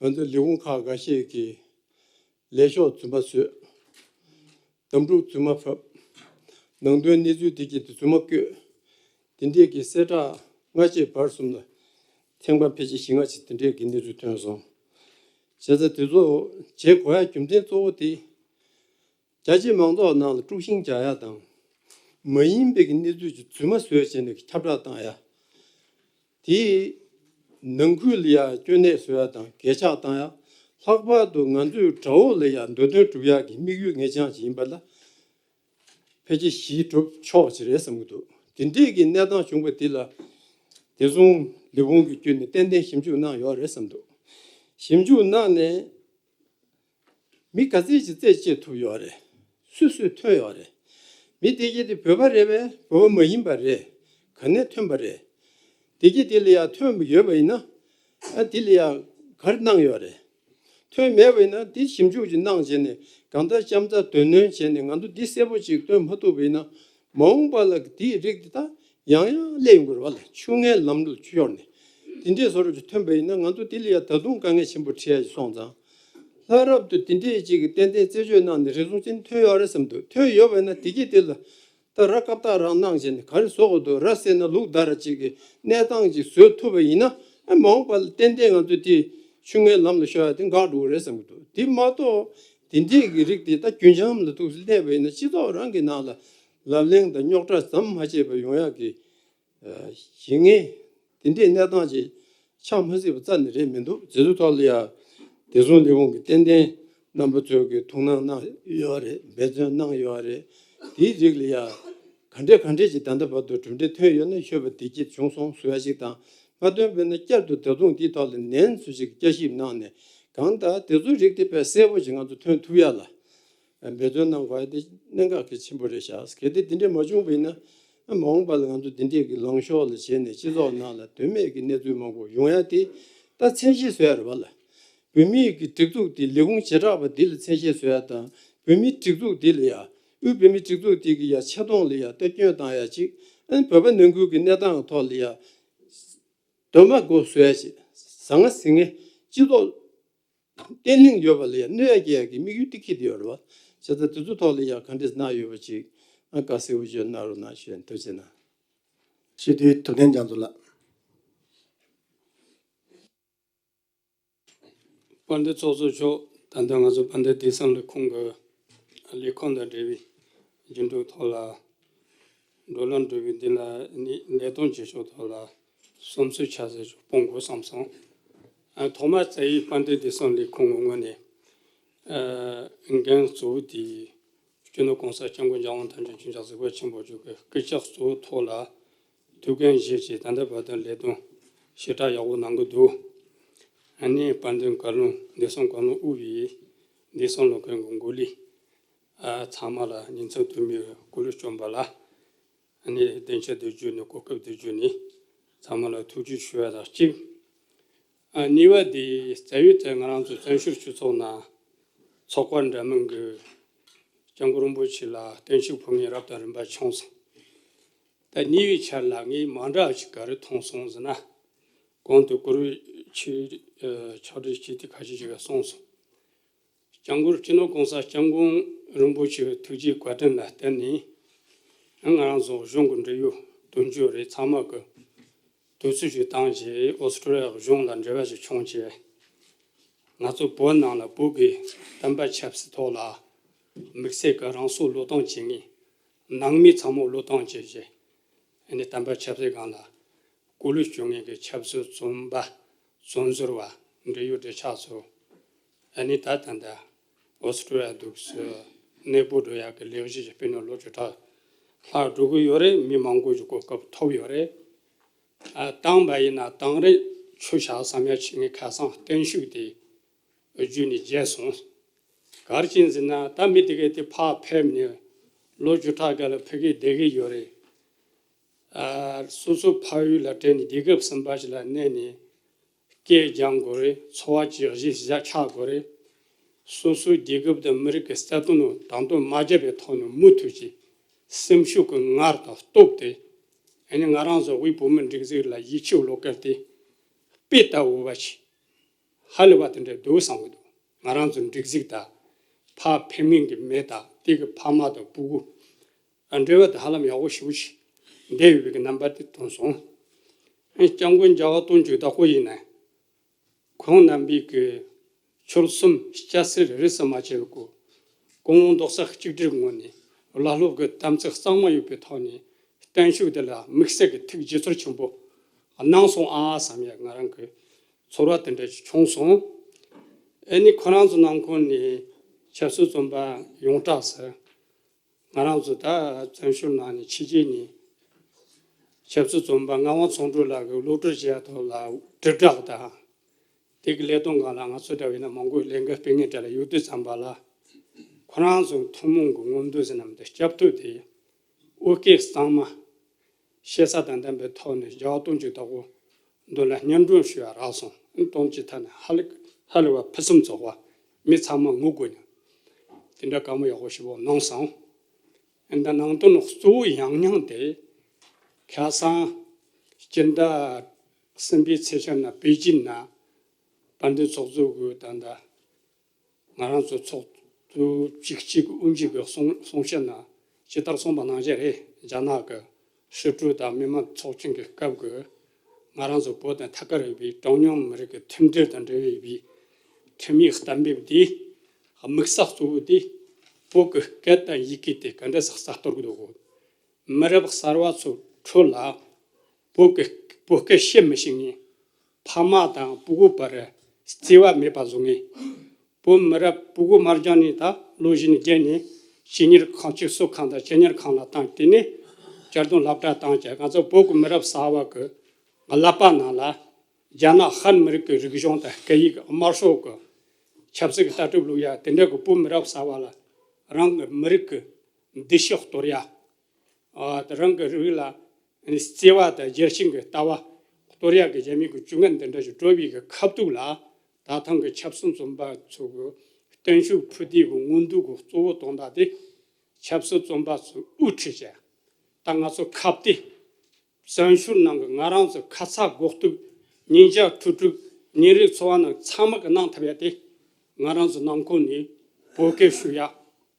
ང་ཚོའི་ལས་ཁུངས་ཁག་འགའ་ཤས་ཀྱི་ལས་ཤོག་རྫུན་མ་བཟོས། དམ་ཕྲུག་རྫུན་མ་ཕབ། ནང་དོན་གནས་ཚུལ་དེ་གྱད་དེ་རྫུན་མ་བཀོད། དེ་འདྲས་ཀྱི་གསལ་བསྒྲགས་སྔ་རྗེས་བར་གསུམ་ལ་ཐེངས་པ་ཕལ་ཆེར་བཞི་ལྔ་ཅིག་དེ་འདྲས་ཀྱི་གནས་ཚུལ་ཐོན་སོང་། བྱས་ཙང་དེ་ཚོ་བྱེད་དགོས་ཡ་རྒྱུ་མཚན་གཙོ་བོ་དེ། རྒྱ་ཆེ་མང་ཚོགས་ནང་ལ་དཀྲུག་ཤིང་རྒྱག་ཡ་དང་། མ་ཡིན་པའི་གི་གནས་ཚུལ་ཅིག་རྫུན་མ་བཟོས་བྱས་ནས་ཁྱབ་བསྒྲགས་བཏང་ཡ། དེས་ནང་ཁུལ་ལ་ཡ་སྐྱོན་གནས་བཟོ་ཡ་དང་། གས་ཆག་བཏང་ཡ། ལྷག་པར་དུ་ང་ཚོའི་དགྲ་བོ་ལ་ཡ་འདོད་དོན་སྒྲུབ་ཡ་གི་དམིགས་ཡུལ་ངེས་ཅན་ཅིག་ཡིན་པ་ལ་ཕལ་ཆེར་གཞི་གྲུབ་ཕྱོགས་ཅིག་རེད་བསམ་གྱི་འདུག་དེ་འདྲས་ཀྱི་གནས་སྟངས་བྱུང་བ་དེ་ལ་བདེ་སྲུང་ལས་ཁུངས་ཀྱི་བརྒྱུད་ནས་ཏན་ཏན་ཞིབ་འཇུག་གནང་ཡོད་རེད་བསམ་འདུག་ཞིབ་འཇུག་གནང་ནས། མི་ག་ཚད་ཅིག་རྩད་བཅད་ཐུབ་ཡོད་རེད། སུས་སུས་ཐོན་ཡོད་རེད། མི་དེ་གྱད་དེ་བོད་པ་རེད་པས། བོད་པ་མ་ཡིན་པ་རེད། ག་ནས་ཐོན་པ་རེད། དེ་གྱད་དེ་ལ་ཡ་ཐོན་པ་ཡོད་པ་ཡིན་ན། ཨ་དེ་ལ་ཡ་ག་རེ་གནང་ཡོད་རེད། ཐོན་མེད་པ་ཡིན་ན་འདི་ཞིབ་འཇུག་ཅིག་གནང་བྱས་ནས་གང་ལྟར་ལྕམ་ཚ་དོན་གནོན་བྱས་ནས་ང་ཚོ་འདི་གསལ་པོ་ཅིག་སྟོན་མ་ཐུབ་པ་ཡིན་ན་མ་འོངས་པ་ལ་འདིའི་རིགས་འདི་ད་ཡང་ཡང་སླེབས་ཡོང་གི་རེད་བ་ལ། ཆུ་ངན་ལམ་ལུགས་ཆུ་ཡོར་ནས་འདི་འདྲས་བཟོ་འདྲ་ཅིག་ཐོན་པ་ཡིན་ན་ང་ཚོ་འདི་ལ་ཡང་ད་དུང་དཀའ་ངལ་ཆེན་པོ་འཕྲད་ཡ་ཅིག་སོང་ཙང་། ལྷ་རབ་ཏུ་འདི་འདྲས་ཅིག་གི་ཏན་ཏན་རྩད་གཅོད་གནང་ནས་རེ་ཟུང་ཅན་ཐོན་ཡོད་རེད་བསམ་འདུག་ཐོན་ཡོད་པ་ཡིན་ན་འདི་གི་འདི་ལ། ད་ར་སྐབས་ཐག་རང་གནང་བྱས་ནས་ག་རེ་བཟོ་དགོས་འདུག་ར་བསད་ན་ལུག་བདའ་ར་ཅིག་གི་གནས་སྟངས་ཅིག་བཟོས་ཐུབ་པ་ཡིན་ན་ཨ་མ་འོངས་པ་ལ་ཏན་ཏན་ང་ཚོས་དེ་ཆུ་ངན་ལམ་ལ་ཤོར་ཡ་དེ་འགག་འགྲོ་གི་རེད་བསམ་གྱི་འདུག་དེ་མ་གཏོགས་དེ་འདྲས་ཀྱི་རིགས་དེ་ད་རྒྱུན་འབྱམས་ལ་ཐུག་སླེབས་པ་ཡིན་ན་སྤྱི་ཚོགས་རང་གི་ནང་ལ་ལབ་གླེང་དང་རྙོག་དྲ་ཙམ་མ་བྱས་པར་ཡོང་ཡག་གི་ཞེད་སྣང་དེ་འདྲའི་གནས་སྟངས་ཅིག་ཆགས་མ་སྲིད་པ་རྩ་ནས་རེད་མི་འདུག་དེ་ཚོའི་ཐོག་ལ་ཡ་བདེ་སྲུང་ལས་ཁུངས་ཀྱི་ཏན་ཏན་རྣམ་པ་ཚོས་ཀྱི་ཐུགས་སྣང་གནང་ཡོད་རེད། འབད་བརྩོན་གནང་ཡོད་རེད། དེའི་རིགས་ལ་ཡ་ག་འདྲས་ག་འདྲས་ཅིག་ད་ལྟ་བར་དུ་གྲུབ་འབྲས་ཐོན་ཡོད་ན་ཤོད་པ་བདེ་སྐྱིད་བྱུང་སོང་ཟེར་ཡ་ཞིག་དང་མ་ཐོན་པས་ན་བསྐྱར་དུ་ད་དུང་དེའི་ཐོག་ལ་ནན་ཚུལ་ཞིག་བསྐྱར་ཞིབ་གནང་ནས་གང་ལྟར་དེ་ཚོའི་རིགས་དེ་དཔེ་གསལ་པོ་ཅིག་ང་ཚོ་ཐོན་ཐུབ་ཡ་ལ། འབད་བརྩོན་གནང་དགོས་ཡ་དེ་གནད་འགག་གལ་ཆེན་པོ་རེད་ཤག་གལ་ཏེ་དེ་འདྲས་མ་བྱུང་བ་ཡིན་ན་མ་འོངས་པ་ལ་ང་ཚོ་དེ་འདྲས་ཀྱི་ལངས་ཕྱོགས་ལ་བྱས་ནས་སྤྱི་ཚོགས་ནང་ལ་དོན་མེད་ཀྱི་གནས་ཚུལ་མང་པོ་ཡོང་ཡ་དེ་ད་མཚན་ཤས་བཟོ་ཡ་རེད་བ་ལ། བོད་མིའི་གི་སྒྲིག་འཛུགས་དེ་ལས་ཁུངས་བྱེ་བྲག་པ་འདི་ལ་མཚན་ཤས་བཟོ་ཡ་དང་བོད་མིའི་སྒྲིག་འཛུགས་འདི་ལ་ཡ་དབུས་བོད་མིའི་སྒྲིག་འཛུགས་དེ་གི་ཡ་ཆེ་མཐོང་ལ་ཡ་གཏོར་སྐྱོན་བཏང་ཡ་ཅིག་ཨ་ནི་བོད་པ་ནང་ཁུལ་གྱི་གནས་སྟངས་ཐོག་ལ་ཡ་གདོད་མ་སྒོ་བཟོ་ཡ་ཅིག་ཟང་ངེ་ཟིང་ངེ་སྤྱི་ཚོགས། བརྟན་ལྷིང་ཡོད་པ་ལ་ཡང་གནོད་ཡ་སྐྱེལ་ཡ་གི་དམིགས་ཡུལ་དེ་འཁྱེར་ཏེ་ཡོད་རེད་བ། བྱས་ཙང་དེ་ཚོ་ཐོག་ལ་ཡང་ག་འདྲས་གནང་ཡོད་པ་ཅིག་ཨ་དཀའ་སེ་འུ་ཅོ་གནང་རོགས་གནང་ཞུ་ཡ་ཐུགས་རྗེ་གནང་། སྤྱི་འཐུས་ཐུབ་བསྟན་རྒྱ་མཚོ་ལགས། དཔལ་ལྡན་ཚོགས་གཙོ་མཆོག་ད་ལྟ་ང་ཚོ་དཔལ་ལྡན་བདེ་སྲུང་ལས་ཁུངས་ཀྱི་ལས་ཁུངས་དང་འབྲེལ་བའི་རྒྱུན་སྒྲོག་ཐོག་ལ། བགྲོ་གླེང་འགྲོ་བའི་འདི་ལ་ནི་ལས་དོན་བྱེད་ཕྱོགས་ཐོག་ལ་བསམ་ཚུལ་ཆ་ཚང་ཞིག་སྤུངས་དགོས་བསམ་སོང་། ཨ་ཐོག་མར་རྩ་བའི་དཔལ་ལྡན་བདེ་སྲུང་ལས་ཁུངས་ཀྱི་ངོས་ནས་ཨ་འགན་གཙོ་བོ་དེ་སྤྱི་ནོར་༸གོང་ས་༸སྐྱབས་མགོན་རྒྱལ་དབང་ཐམས་ཅད་མཁྱེན་ཅིང་གཟིགས་པ་ཆེན་པོ་མཆོག་གི་སྐུ་ཕྱག་གཙོ་བོ་ཐོག་ལ་ཐུགས་འགན་བཞེས་ཀྱིས་ད་ལྟ་བར་དུ་ལས་དོན་ཞེ་དྲག་ཡག་པོ་གནང་གི་འདུག་ཨ་ནི་དཔལ་ལྡན་བཀའ་བློན་བདེ་སྲུང་བཀའ་བློན་དབུས་པའི་བདེ་སྲུང་ལས་ཁུངས་ཀྱི་འགོ་ལས། ཨ་ཚང་མ་ལ་ཉིན་མཚན་དུས་མིན་གུས་ལུགས་བསྐྱོན་པ་ལ་ཨ་ནི་བདེ་འཇགས་དུ་བརྒྱུད་ནས་གོ་སྐབས་དུ་བརྒྱུད་ནས་ཚང་མ་ལ་ཐུགས་རྗེ་ཞུ་བ་དང་གཅིག་ཨ་གཉིས་པ་དེ་རྩ་བའི་ཐད་ང་རང་ཚོ་བཙན་བྱོལ་སྤྱི་ཚོགས་ནང་ཚོགས་པ་འདྲ་མིན་གྱི་སྐྱབས་མགོན་རིན་པོ་ཆེ་ལ་བརྟན་བཞུགས་ཕུལ་མཁན་རབ་དང་རིམ་པ་བྱུང་སོང་། ད་གཉིས་པའི་ཆར་ལ་ངས་མ་འདྲ་བ་ཞིག་ག་རེ་མཐོང་སོང་ཟེར་ན། གོང་དུ་གུ་རུ་ཆོས་ཕྱག་བྲིས་ཀྱི་དེ་ཁ་ཤས་ཤིག་གིས་གསུངས་སོང་། སྐྱབས་མགོན་སྤྱི་ནོར་༸གོང་ས་༸སྐྱབས་མགོན་རིན་པོ་ཆེའི་ཐུགས་རྗེའི་བཀའ་དྲིན་ལ་བརྟེན་ནས་ང་རང་ཚོ་གཞུང་གི་འབྲེལ་ཡོད་དོན་གཅོད་རེད་ཚང་མ་གི་དུས་ཚོད་ཞིག་བཏང་རྗེས་ཨོ་སི་ཀྲོ་ལི་ཡ་གཞུང་ལ་འབྲེལ་བ་ཞིག་བྱུང་རྗེས་ང་ཚོ་བོད་ནང་ལ་བོད་ཀྱི་བསྟན་པ་ཆབ་སྲིད་ཐོག་ལ་དམིགས་བསལ་གྱི་རང་སྲོག་བློས་གཏོང་བྱེད་མཁན་ནང་མི་ཚང་མ་བློས་གཏོང་བྱས་རྗེས་ཨ་ནི་བསྟན་པ་ཆབ་སྲིད་སྒང་ལ་སྐུ་ལུས་སྐྱོན་མཁན་གྱི་ཆབ་སྲིད་བཙོན་པ་བཙོན་ཟུར་བ་འབྲེལ་ཡོད་གྲོས་ཆོད་ཚོ་ཨ་ནི་ད་ད་ལྟ་ཨོ་སི་ཀྲོ་ལི་ཡ་འདུག་སེ་གནས་སྤོ་འགྲོ་ཡག་གི་ལས་གཞི་ཞིག་སྤེལ་ནས་ལོ་བཅུ་ཕྲག་ལྷག་འགྲོ་གི་ཡོད་རེད། མི་མང་པོ་ཞིག་གོ་སྐབས་ཐོབ་ཡོད་རེད། ཨ་བཏང་བ་ཡིན་ན་བཏང་རེད་ཆོག་ཤག་བསམ་ཡ་ཆེད་ངས་ཁ་སང་བརྟན་བཞུགས་དེ་བརྒྱུད་ནས་མཇལ་སོང་། ག་རེ་བྱས་ཟེར་ན་ད་མི་དེ་གས་དེ་ཕར་ཕེབས་ནས་ལོ་བཅུ་ཕྲག་འགའ་ལ་ཕ་གིར་བསྡད་ཀྱི་ཡོད་རེད། ཨ་སོ་སོ་ཕ་ཡུལ་ལ་བྲོས་ནས་དུས་སྐབས་གསུམ་པ་ཞིག་ལ་གནས་ནས་སྐད་སྦྱང་དགོས་རེད། འཚོ་བ་སྐྱེལ་གཞི་ཞིག་ཆགས་དགོས་རེད། སོ་སོའི་རྒྱལ་ཁབ་དང་མི་རིགས་ཀྱི་རྩ་དོན་དང་དོན་མ་བརྗེད་པའི་ཐོག་ནས་མུ་མཐུད་ཀྱིས་སེམས་ཤུགས་ཀྱི་ངར་དང་སྟོབས་དེ་ཨ་ནི་ང་རང་ཚོ་དབུས་བོད་མིའི་སྒྲིག་འཛུགས་ལ་ཡིད་ཆེས་བློ་དཀར་དེ་དཔེ་ལྟ་བུ་བ་ཞིག་ཧ་ལས་པ་དེ་འདྲ་འདུག་བསམ་གྱི་འདུག་ང་རང་ཚོ་སྒྲིག་འཛུགས་དང་ཕར་ཕེབས་མཁན་གྱི་མི་དང་དེ་གི་ཕ་མ་དང་སྤུ་གུ་འབྲེལ་བ་དེ་ཧ་ལམ་ཡག་པོ་ཞེ་པོ་ཞིག་བསྡད་ཡོད་པའི་གི་རྣམ་པ་དེ་མཐོང་སོང་། སྐྱབས་མགོན་རྒྱལ་བ་དོན་གཅོད་བདག་པོ་ཡིན་ན་ཁོང་རྣམ་པས་ཀྱི་ཆོལ་གསུམ་སྐྱ་སེར་རིས་སུ་མ་ཆད་པའི་སྐུ་ཀུན་སློང་རྡོག་རྩ་གཅིག་སྒྲིལ་ངང་ནས་བླ་སློབ་ཀྱི་དམ་ཚིག་གཙང་མ་ཡོད་པའི་ཐོག་ནས་བརྟན་བཞུགས་དེ་ལ་དམིགས་བསལ་གྱི་ཐུགས་དགྱེས་ཚོར་ཆེན་པོ་གནང་སོང་ཨ་བསམ་ཡ་ང་རང་གི་ཚོར་བ་དེ་འདྲ་ཞིག་བྱུང་སོང་། ཨ་ནི་ཁོ་རང་ཚོ་ནང་ཁོངས་ནས་ཆབ་སྲིད་བཙོན་པ་ཡོངས་གྲགས་སུ་ང་རང་ཚོ་ད་བཙན་བྱོལ་ནང་ནས་ཕྱི་རྒྱལ་ནས་ཆབ་སྲིད་བཙོན་པ་ངག་དབང་ཚོང་འགྲུལ་ལགས་ཀྱིས་གློད་བཀྲོལ་བྱེད་ཡ་ཐོག་ལ་དྲིལ་བསྒྲགས་དང་དེ་གི་ལས་དོན་སྒང་ལ་ང་ཚོ་འདྲ་བས་ན་མང་པོས་ལས་འགུལ་སྤེལ་མཁན་འདྲ་ལ་ཡོད་དུས་ཙམ་པ་ལ་ཁོ་རང་ཚོའི་ཐུན་མོང་གི་མངོན་འདོད་ཟེར་ན་མི་འདུག་སྐྱབས་ཐོ་དེ་ཨོ་སྐད་གཙང་མ་ཤེས་ས་དང་ལྡན་པའི་ཐོག་ནས་རྒྱལ་བ་དོན་གཅོད་བདག་པོ་མདུན་ལ་སྙན་སྒྲོན་ཞུ་ཡ་རག་སོང་། དོན་གྱི་ཐད་ནས་ཧ་ལས་ཧ་ལས་པ་ཕུན་སུམ་ཚོགས་ མི་ཚང་མ་ངུ་དགོས་ནས་དེ་འདྲ་བཀའ་མོལ་ཡག་པོ་ཞིག་གནང་སོང་། ཨ་ནི་ད་ནང་དོན་གཙོ་བོ་ཡང་སྙིང་དེ་ཁ་སང་སྤྱི་ཟླ་གསུམ་པའི་ཚེས་བཅུ་ན་པེ་ཅིན་ན་དཔལ་ལྡན་ཚོགས་གཙོ་གི་ད་ལྟ་ང་རང་ཚོ་ཚོགས་གཙོ་གཅིག་གཅིག་གི་དབུ་འབྱེད་ཀྱི་གསུང་གསུང་བཤད་ནང་ཇི་ལྟར་གསུངས་པ་ནང་བཞིན་རེད། རྒྱ་ནག་གི་ཧྲིལ་པོ་དང་མི་དམངས་ཚོགས་ཆེན་གྱི་སྐབས་ཀྱི་ང་རང་ཚོ་བོད་དང་ཐད་ཀར་ཡོད་པའི་གྲངས་ཉུང་མི་རིགས་ཀྱི་མཐུན་སྒྲིལ་དང་འབྲེལ་བའི་ཁྲིམས་ཡིག་གཏན་འབེབས་འདིས་དམིགས་ས་གཙོ་བོ་དེ་བོད་ཀྱི་སྐད་དང་ཡི་གེ་དེ་ག་འདྲ་ཟིག་གསར་གཏོད་དགོས་འདུག་མི་རབས་གསར་བ་ཚོའི་ཁྲོད་ལ་བོད་ཀྱི་བོད་སྐད་བཤད་མི་ཤེས་མཁན་ཕ་མ་དང་སྤུ་གུ་བར་བརྩེ་བ་མེད་པ་བཟོ་མཁན། བོད་མི་རབས་སྤུ་གུ་དམར་ལྗང་ནས་ད་ལོ་བཞི་ནས་བརྒྱད་ནས་སྤྱི་གཉེར་ཁང་ཆེད་གསོ་ཁང་དང་སྤྱི་གཉེར་ཁང་ལ་བཏང་། དེ་ནས་གཅར་རྡུང་སློབ་གྲྭ་བཏང་བྱས་ང་ཚོ་བོད་ཀྱི་མི་རབས་གསར་བ་གི་ཀླད་པ་ནང་ལ་རྒྱ་ནག་ཧན་མི་རིགས་ཀྱི་རིག་གཞུང་དང་སྐད་ཡིག་དམར་ཤོག་གི་ཆབ་སྲིད་ཀྱི་ལྟ་གྲུབ་བླུག་ཡ། དེ་འདྲ་གི་བོད་མི་རབས་གསར་བ་ལ་རང་གི་མི་རིགས་ཀྱི་འདུ་ཤེས་གཏོར་ཡ། ཨ་དེ་རང་གི་རིགས་ལ་བརྩེ་བ་དང་རྒྱལ་ཞེན་གྱི་ལྟ་བ་གཏོར་ཡག་གི་རྒྱ་མི་གི་བྱུས་ངན་འདི་འདྲ་ཞིག་འགྲོ་བའི་གི་ཁ་ཐུག་ལ་ད་ཐེངས་ཀྱི་ཆབ་སྲིད་བཙོན་པ་ཚོ་གི་བརྟན་བཞུགས་ཕུལ་དུས་གི་སྔོན་འདུག་གི་གཙོ་བོ་དོན་དག་དེ་ཆབ་སྲིད་བཙོན་པ་ཚོ་དབུ་ཁྲིད་བྱས། ད་ང་ཚོ་ཁ་གཏད་བཙོན་ཤོར་ནང་གི་ང་རང་ཚོ་ཁ་ཚ་དགོས་གཏུག་ཉིན་ཞག་ཁྲོ་དཀྲུག་ཉིན་རེའི་འཚོ་བ་ནང་ཚང་མ་གི་གནང་ཐུབ་ཡ་དེ་ང་རང་ཚོ་ནང་ཁུལ་ནས་བོད་སྐད་ཤོད་ཡ།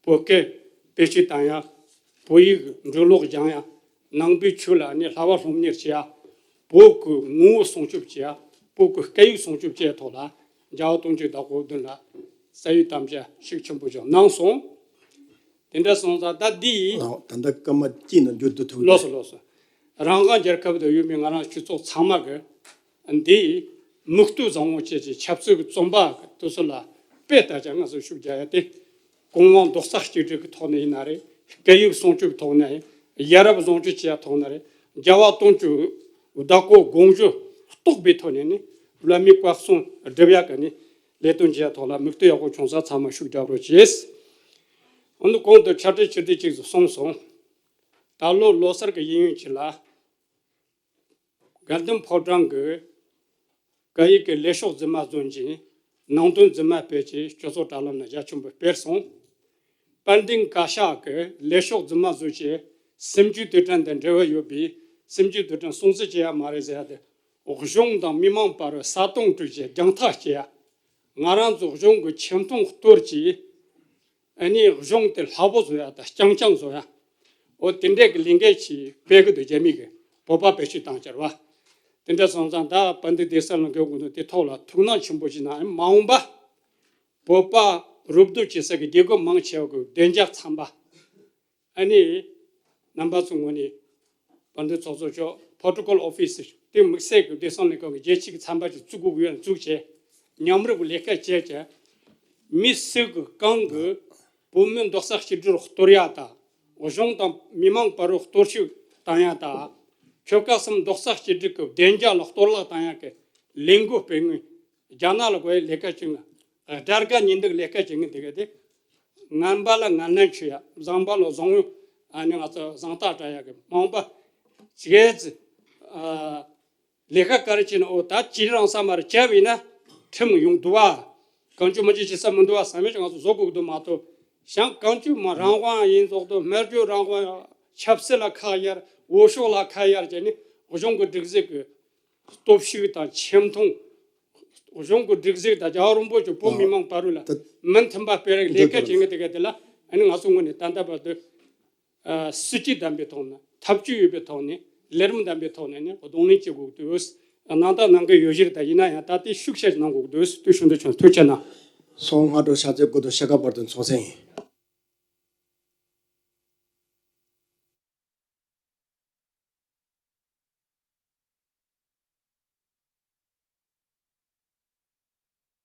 བོད་སྐད་བེད་སྤྱོད་བཏང་ཡ། བོད་ཡིག་འབྲི་ཀློག་སྦྱང་ཡ། ནང་པའི་ཆོས་ལ་ནི་བསླབ་པ་སློབ་གཉེར་བྱེད་ཡ། བོད་ཀྱི་ངོ་བོ་སྲུང་སྐྱོབ་བྱེད་ཡ། བོད་ཀྱི་སྐད་ཡིག་སྲུང་སྐྱོབ་བྱེད་ཡ་ཐོག་ལ་རྒྱལ་བ་དོན་གྲུབ་བདག་པོ་བདུན་ལ་རྩ་བའི་དམ་བཅའ་ཤུགས་ཆེན་པོ་ཞིག་གནང་སོང་། དེ་འདྲ་སོང་ཙང་ད་འདི་ཡིས་ཨོ། ད་ལྟ་སྐར་མ་གཅིག་ནང་མཇུག་བསྡུ་ཐུབ་ལོས་སོ་ལོས་སོ། རང་དབང་རྒྱལ་ཁབ་ཏུ་ཡོད་པའི་ང་རང་སྤྱི་ཚོགས་ཚང་མ་གི་འདི་མིག་ལྟོས་བཟང་བོ་བྱས་ཀྱི་ཆབ་སྲིད་ཀྱི་བཙོན་པ་དེ་ཚོ་ལ་དཔེ་ལྟ་ཅག་ང་ཚོ་ཤུགས་རྒྱག་ཡ་དེ་གོང་འོག་རྡོག་རྩ་གཅིག་སྒྲིལ་གྱི་ཐོག་ནས་ཡིན་ན་རེད། སྐད་ཡིག་སྲུང་སྐྱོབ་ཐོག་ནས་ཡིན། ཡ་རབས་བཟང་སྤྱོད་བྱེད་ཡ་ཐོག་ནས་རེད། རྒྱལ་བ་དོན་གྲུབ་བདག་པོ་དགོངས་ཞུ་རྟོགས་པའི་ཐོག་ནས་ནི་བླ་མའི་བཀའ་གསུང་སྒྲུབ་ཡ་གི་ནི་ལས་དོན་བྱེད་ཡ་ཐོག་ལ་མིག་ལྟོས་ཡག་པོ་བྱུང་ས་ཚང་མ་ཤུགས་རྒྱག་རོགས་བྱེད། འོ་ན་གོང་དུ་ཕྱག་བྲིས་ཕྱིར་བསྡུ་གཅིག་ཏུ་གསུངས་སོང་། ད་ལོ་ལོ་གསར་གྱི་ཡིན་ཡུན་གྱི་ལ། དགའ་ལྡན་ཕོ་བྲང་གི་སྐད་ཡིག་གི་ལས་ཤོག་རྫུན་མ་བཟོ་རྒྱུ། ནང་དོན་རྫུན་མ་སྤེལ་གྱི་སྤྱི་ཚོགས་དྲ་ལམ་ན་རྒྱ་ཆེན་པོ་སྤེལ་སོང་། དཔལ་ལྡན་བཀའ་ཤག་གི་ལས་ཤོག་རྫུན་མ་བཟོ་བྱས་སེམས་ཅན་དུས་དྲན་དང་འབྲེལ་བ་ཡོད་པའི་སེམས་ཅན་དུས་དྲན་སྲུང་བརྩི་བྱེད་ཡ་མ་རེད་ཟེར་ཡ་དེ། གཞུང་དང་མི་མང་བར་ས་སྟོང་སྤྲུགས་བྱས་རྒྱང་ཐག་བཅད་ཡ། ང་རང་ཚོ་གཞུང་གི་ཆེ་མཐོང་གཏོར་གྱིས། ཨ་ནི་གཞུང་དེ་སླ་པོ་བཟོ་ཡ་དང་རྐྱང་རྐྱང་བཟོ་ཡ། འོ་དེ་འདྲས་ཀྱི་ལས་འགན་ཞིག་སྤེལ་གི་འདུག་རྒྱ་མི་གི་བོད་པ་བེད་སྤྱོད་བཏང་བྱར་བ། དེ་འདྲ་སོང་ཙང་ད་དཔལ་ལྡན་བདེ་གསལ་ལ་འགན་དགོས་འདུག་དེ་ཐོག་ལ་ཐུགས་སྣང་ཆེན་པོ་ཞིག་གནང་། མ་འོངས་པ་བོད་པ་རུབ་རྡོ་བྱེད་ས་གི་རྒྱལ་ཁབ་མང་ཆེ་བ་གི་བདེ་འཇགས་ཚན་པ། ཨ་ནི། རྣམ་པ་ཚོའི་ངོས་ནས་དཔལ་ལྡན་ཚོགས་གཙོ་མཆོག་Protocol Office དེ་དམིགས་བསལ་གྱི་བདེ་སྲུང་ལས་ཁུངས་ཀྱི་རྒྱལ་སྤྱི་གི་ཚན་པ་ཞིག་བཙུགས་དགོས་ཀྱི་ཡོད་ན་བཙུགས་བྱས། མཉམ་རུབ་ལས་ཀ་བྱས་བྱས། མི་སུ་གི་གང་གི་བོད་མི་རྡོག་རྩ་གཅིག་སྒྲིལ་གཏོར་ཡ་དང་། གཞུང་དང་མི་མང་བར་རུ་གཏོར་བཤིག་བཏང་ཡ་དང་། ཆོལ་ཁ་གསུམ་རྡོག་རྩ་གཅིག་སྒྲིལ་གྱི་བདེ་འཇགས་ལ་གཏོར་བརླག་བཏང་ཡ་གི་ལས་འགུལ་སྤེལ་ངོས། རྒྱ་ནག་ལ་དགོས་ཡ་ལས་ཀ་བྱེད་ངོས། དགྲ་དགའ་གཉེན་སྡུག་ལས་ཀ་བྱེད་ངེས་དེ་ག་དེ། ངན་པ་ལ་ངན་ལན་ཆོད་ཡ། བཟང་པ་ལ་བཟང་བོ། ཨ་ནི་ང་ཚོ་བཟང་རྟགས་སྤྲད་ཡ་གི་མ་འོངས་པ། ཅིག་ཨ་ལས་ཀ་ག་རེ་བྱེད་ན། འོ་ད་ཅི་རང་ས་མ་རེ་བྱས་པ་ཡིན་ན་ཁྲིམས་ཡོང་འདུག་བ། གང་བྱུང་མ་བྱུང་བྱེད་ས་མི་འདུག་བ་བསམ་ཡས་ང་ཚོ་བཟོ་དགོས་ཀྱི་འདུག་མ་གཏོགས། གཞན་གང་བྱུང་མ་རང་དབང་ཡིན་ཙོག་ཏུ། སྨྲ་བརྗོད་རང་དབང་། ཆབ་སྲིད་ལ་ཁ་གཡར། འོས་ཤོག་ལ་ཁ་གཡར་བྱས་ནས་གཞུང་གི་སྒྲིག་འཛུགས་ཀྱི་སྟོབས་ཤུགས་དང་ཆེ་མཐོང་། གཞུང་གི་སྒྲིག་འཛུགས་དང་རྒྱལ་བ་རིན་པོ་ཆེ་བོད་མི་མང་བར་ལ་མི་མཐུན་པ་སྤེལ་རེས་ལས་ཀ་བྱེད་མཁན་དེ་ག་དེ་ལ། ཨ་ནི་ང་ཚོ་ངོས་ནས་ད་ལྟ་བར་དུ་ཨ་སྲིད་ཇུས་ལྡན་པའི་ཐོག་ནས། ཐབས་ཇུས་ཡོད་པའི་ཐོག་ནས། ལས་རིམ་ལྡན་པའི་ཐོག་ནས་ནི་གདོང་ལེན་བྱེད་དགོས་འདུག་གནང་དང་གནང་གི་ཡོད་གཞིར་ད་ཡིན་ན་ཡང་ད་ལྟའི་ཤུགས་ཆེ་གནང་དགོས་འདུག་དུས་ཤུགས་འདི་ཆུང་ཐུགས་ཆེ་གནང་། སོང་སྔ་དྲོ་ཕྱག་ཚོད་དགུ་དང་ཕྱེད་ཀ་བར་དུ་ཚོགས་གསན་ཡིན།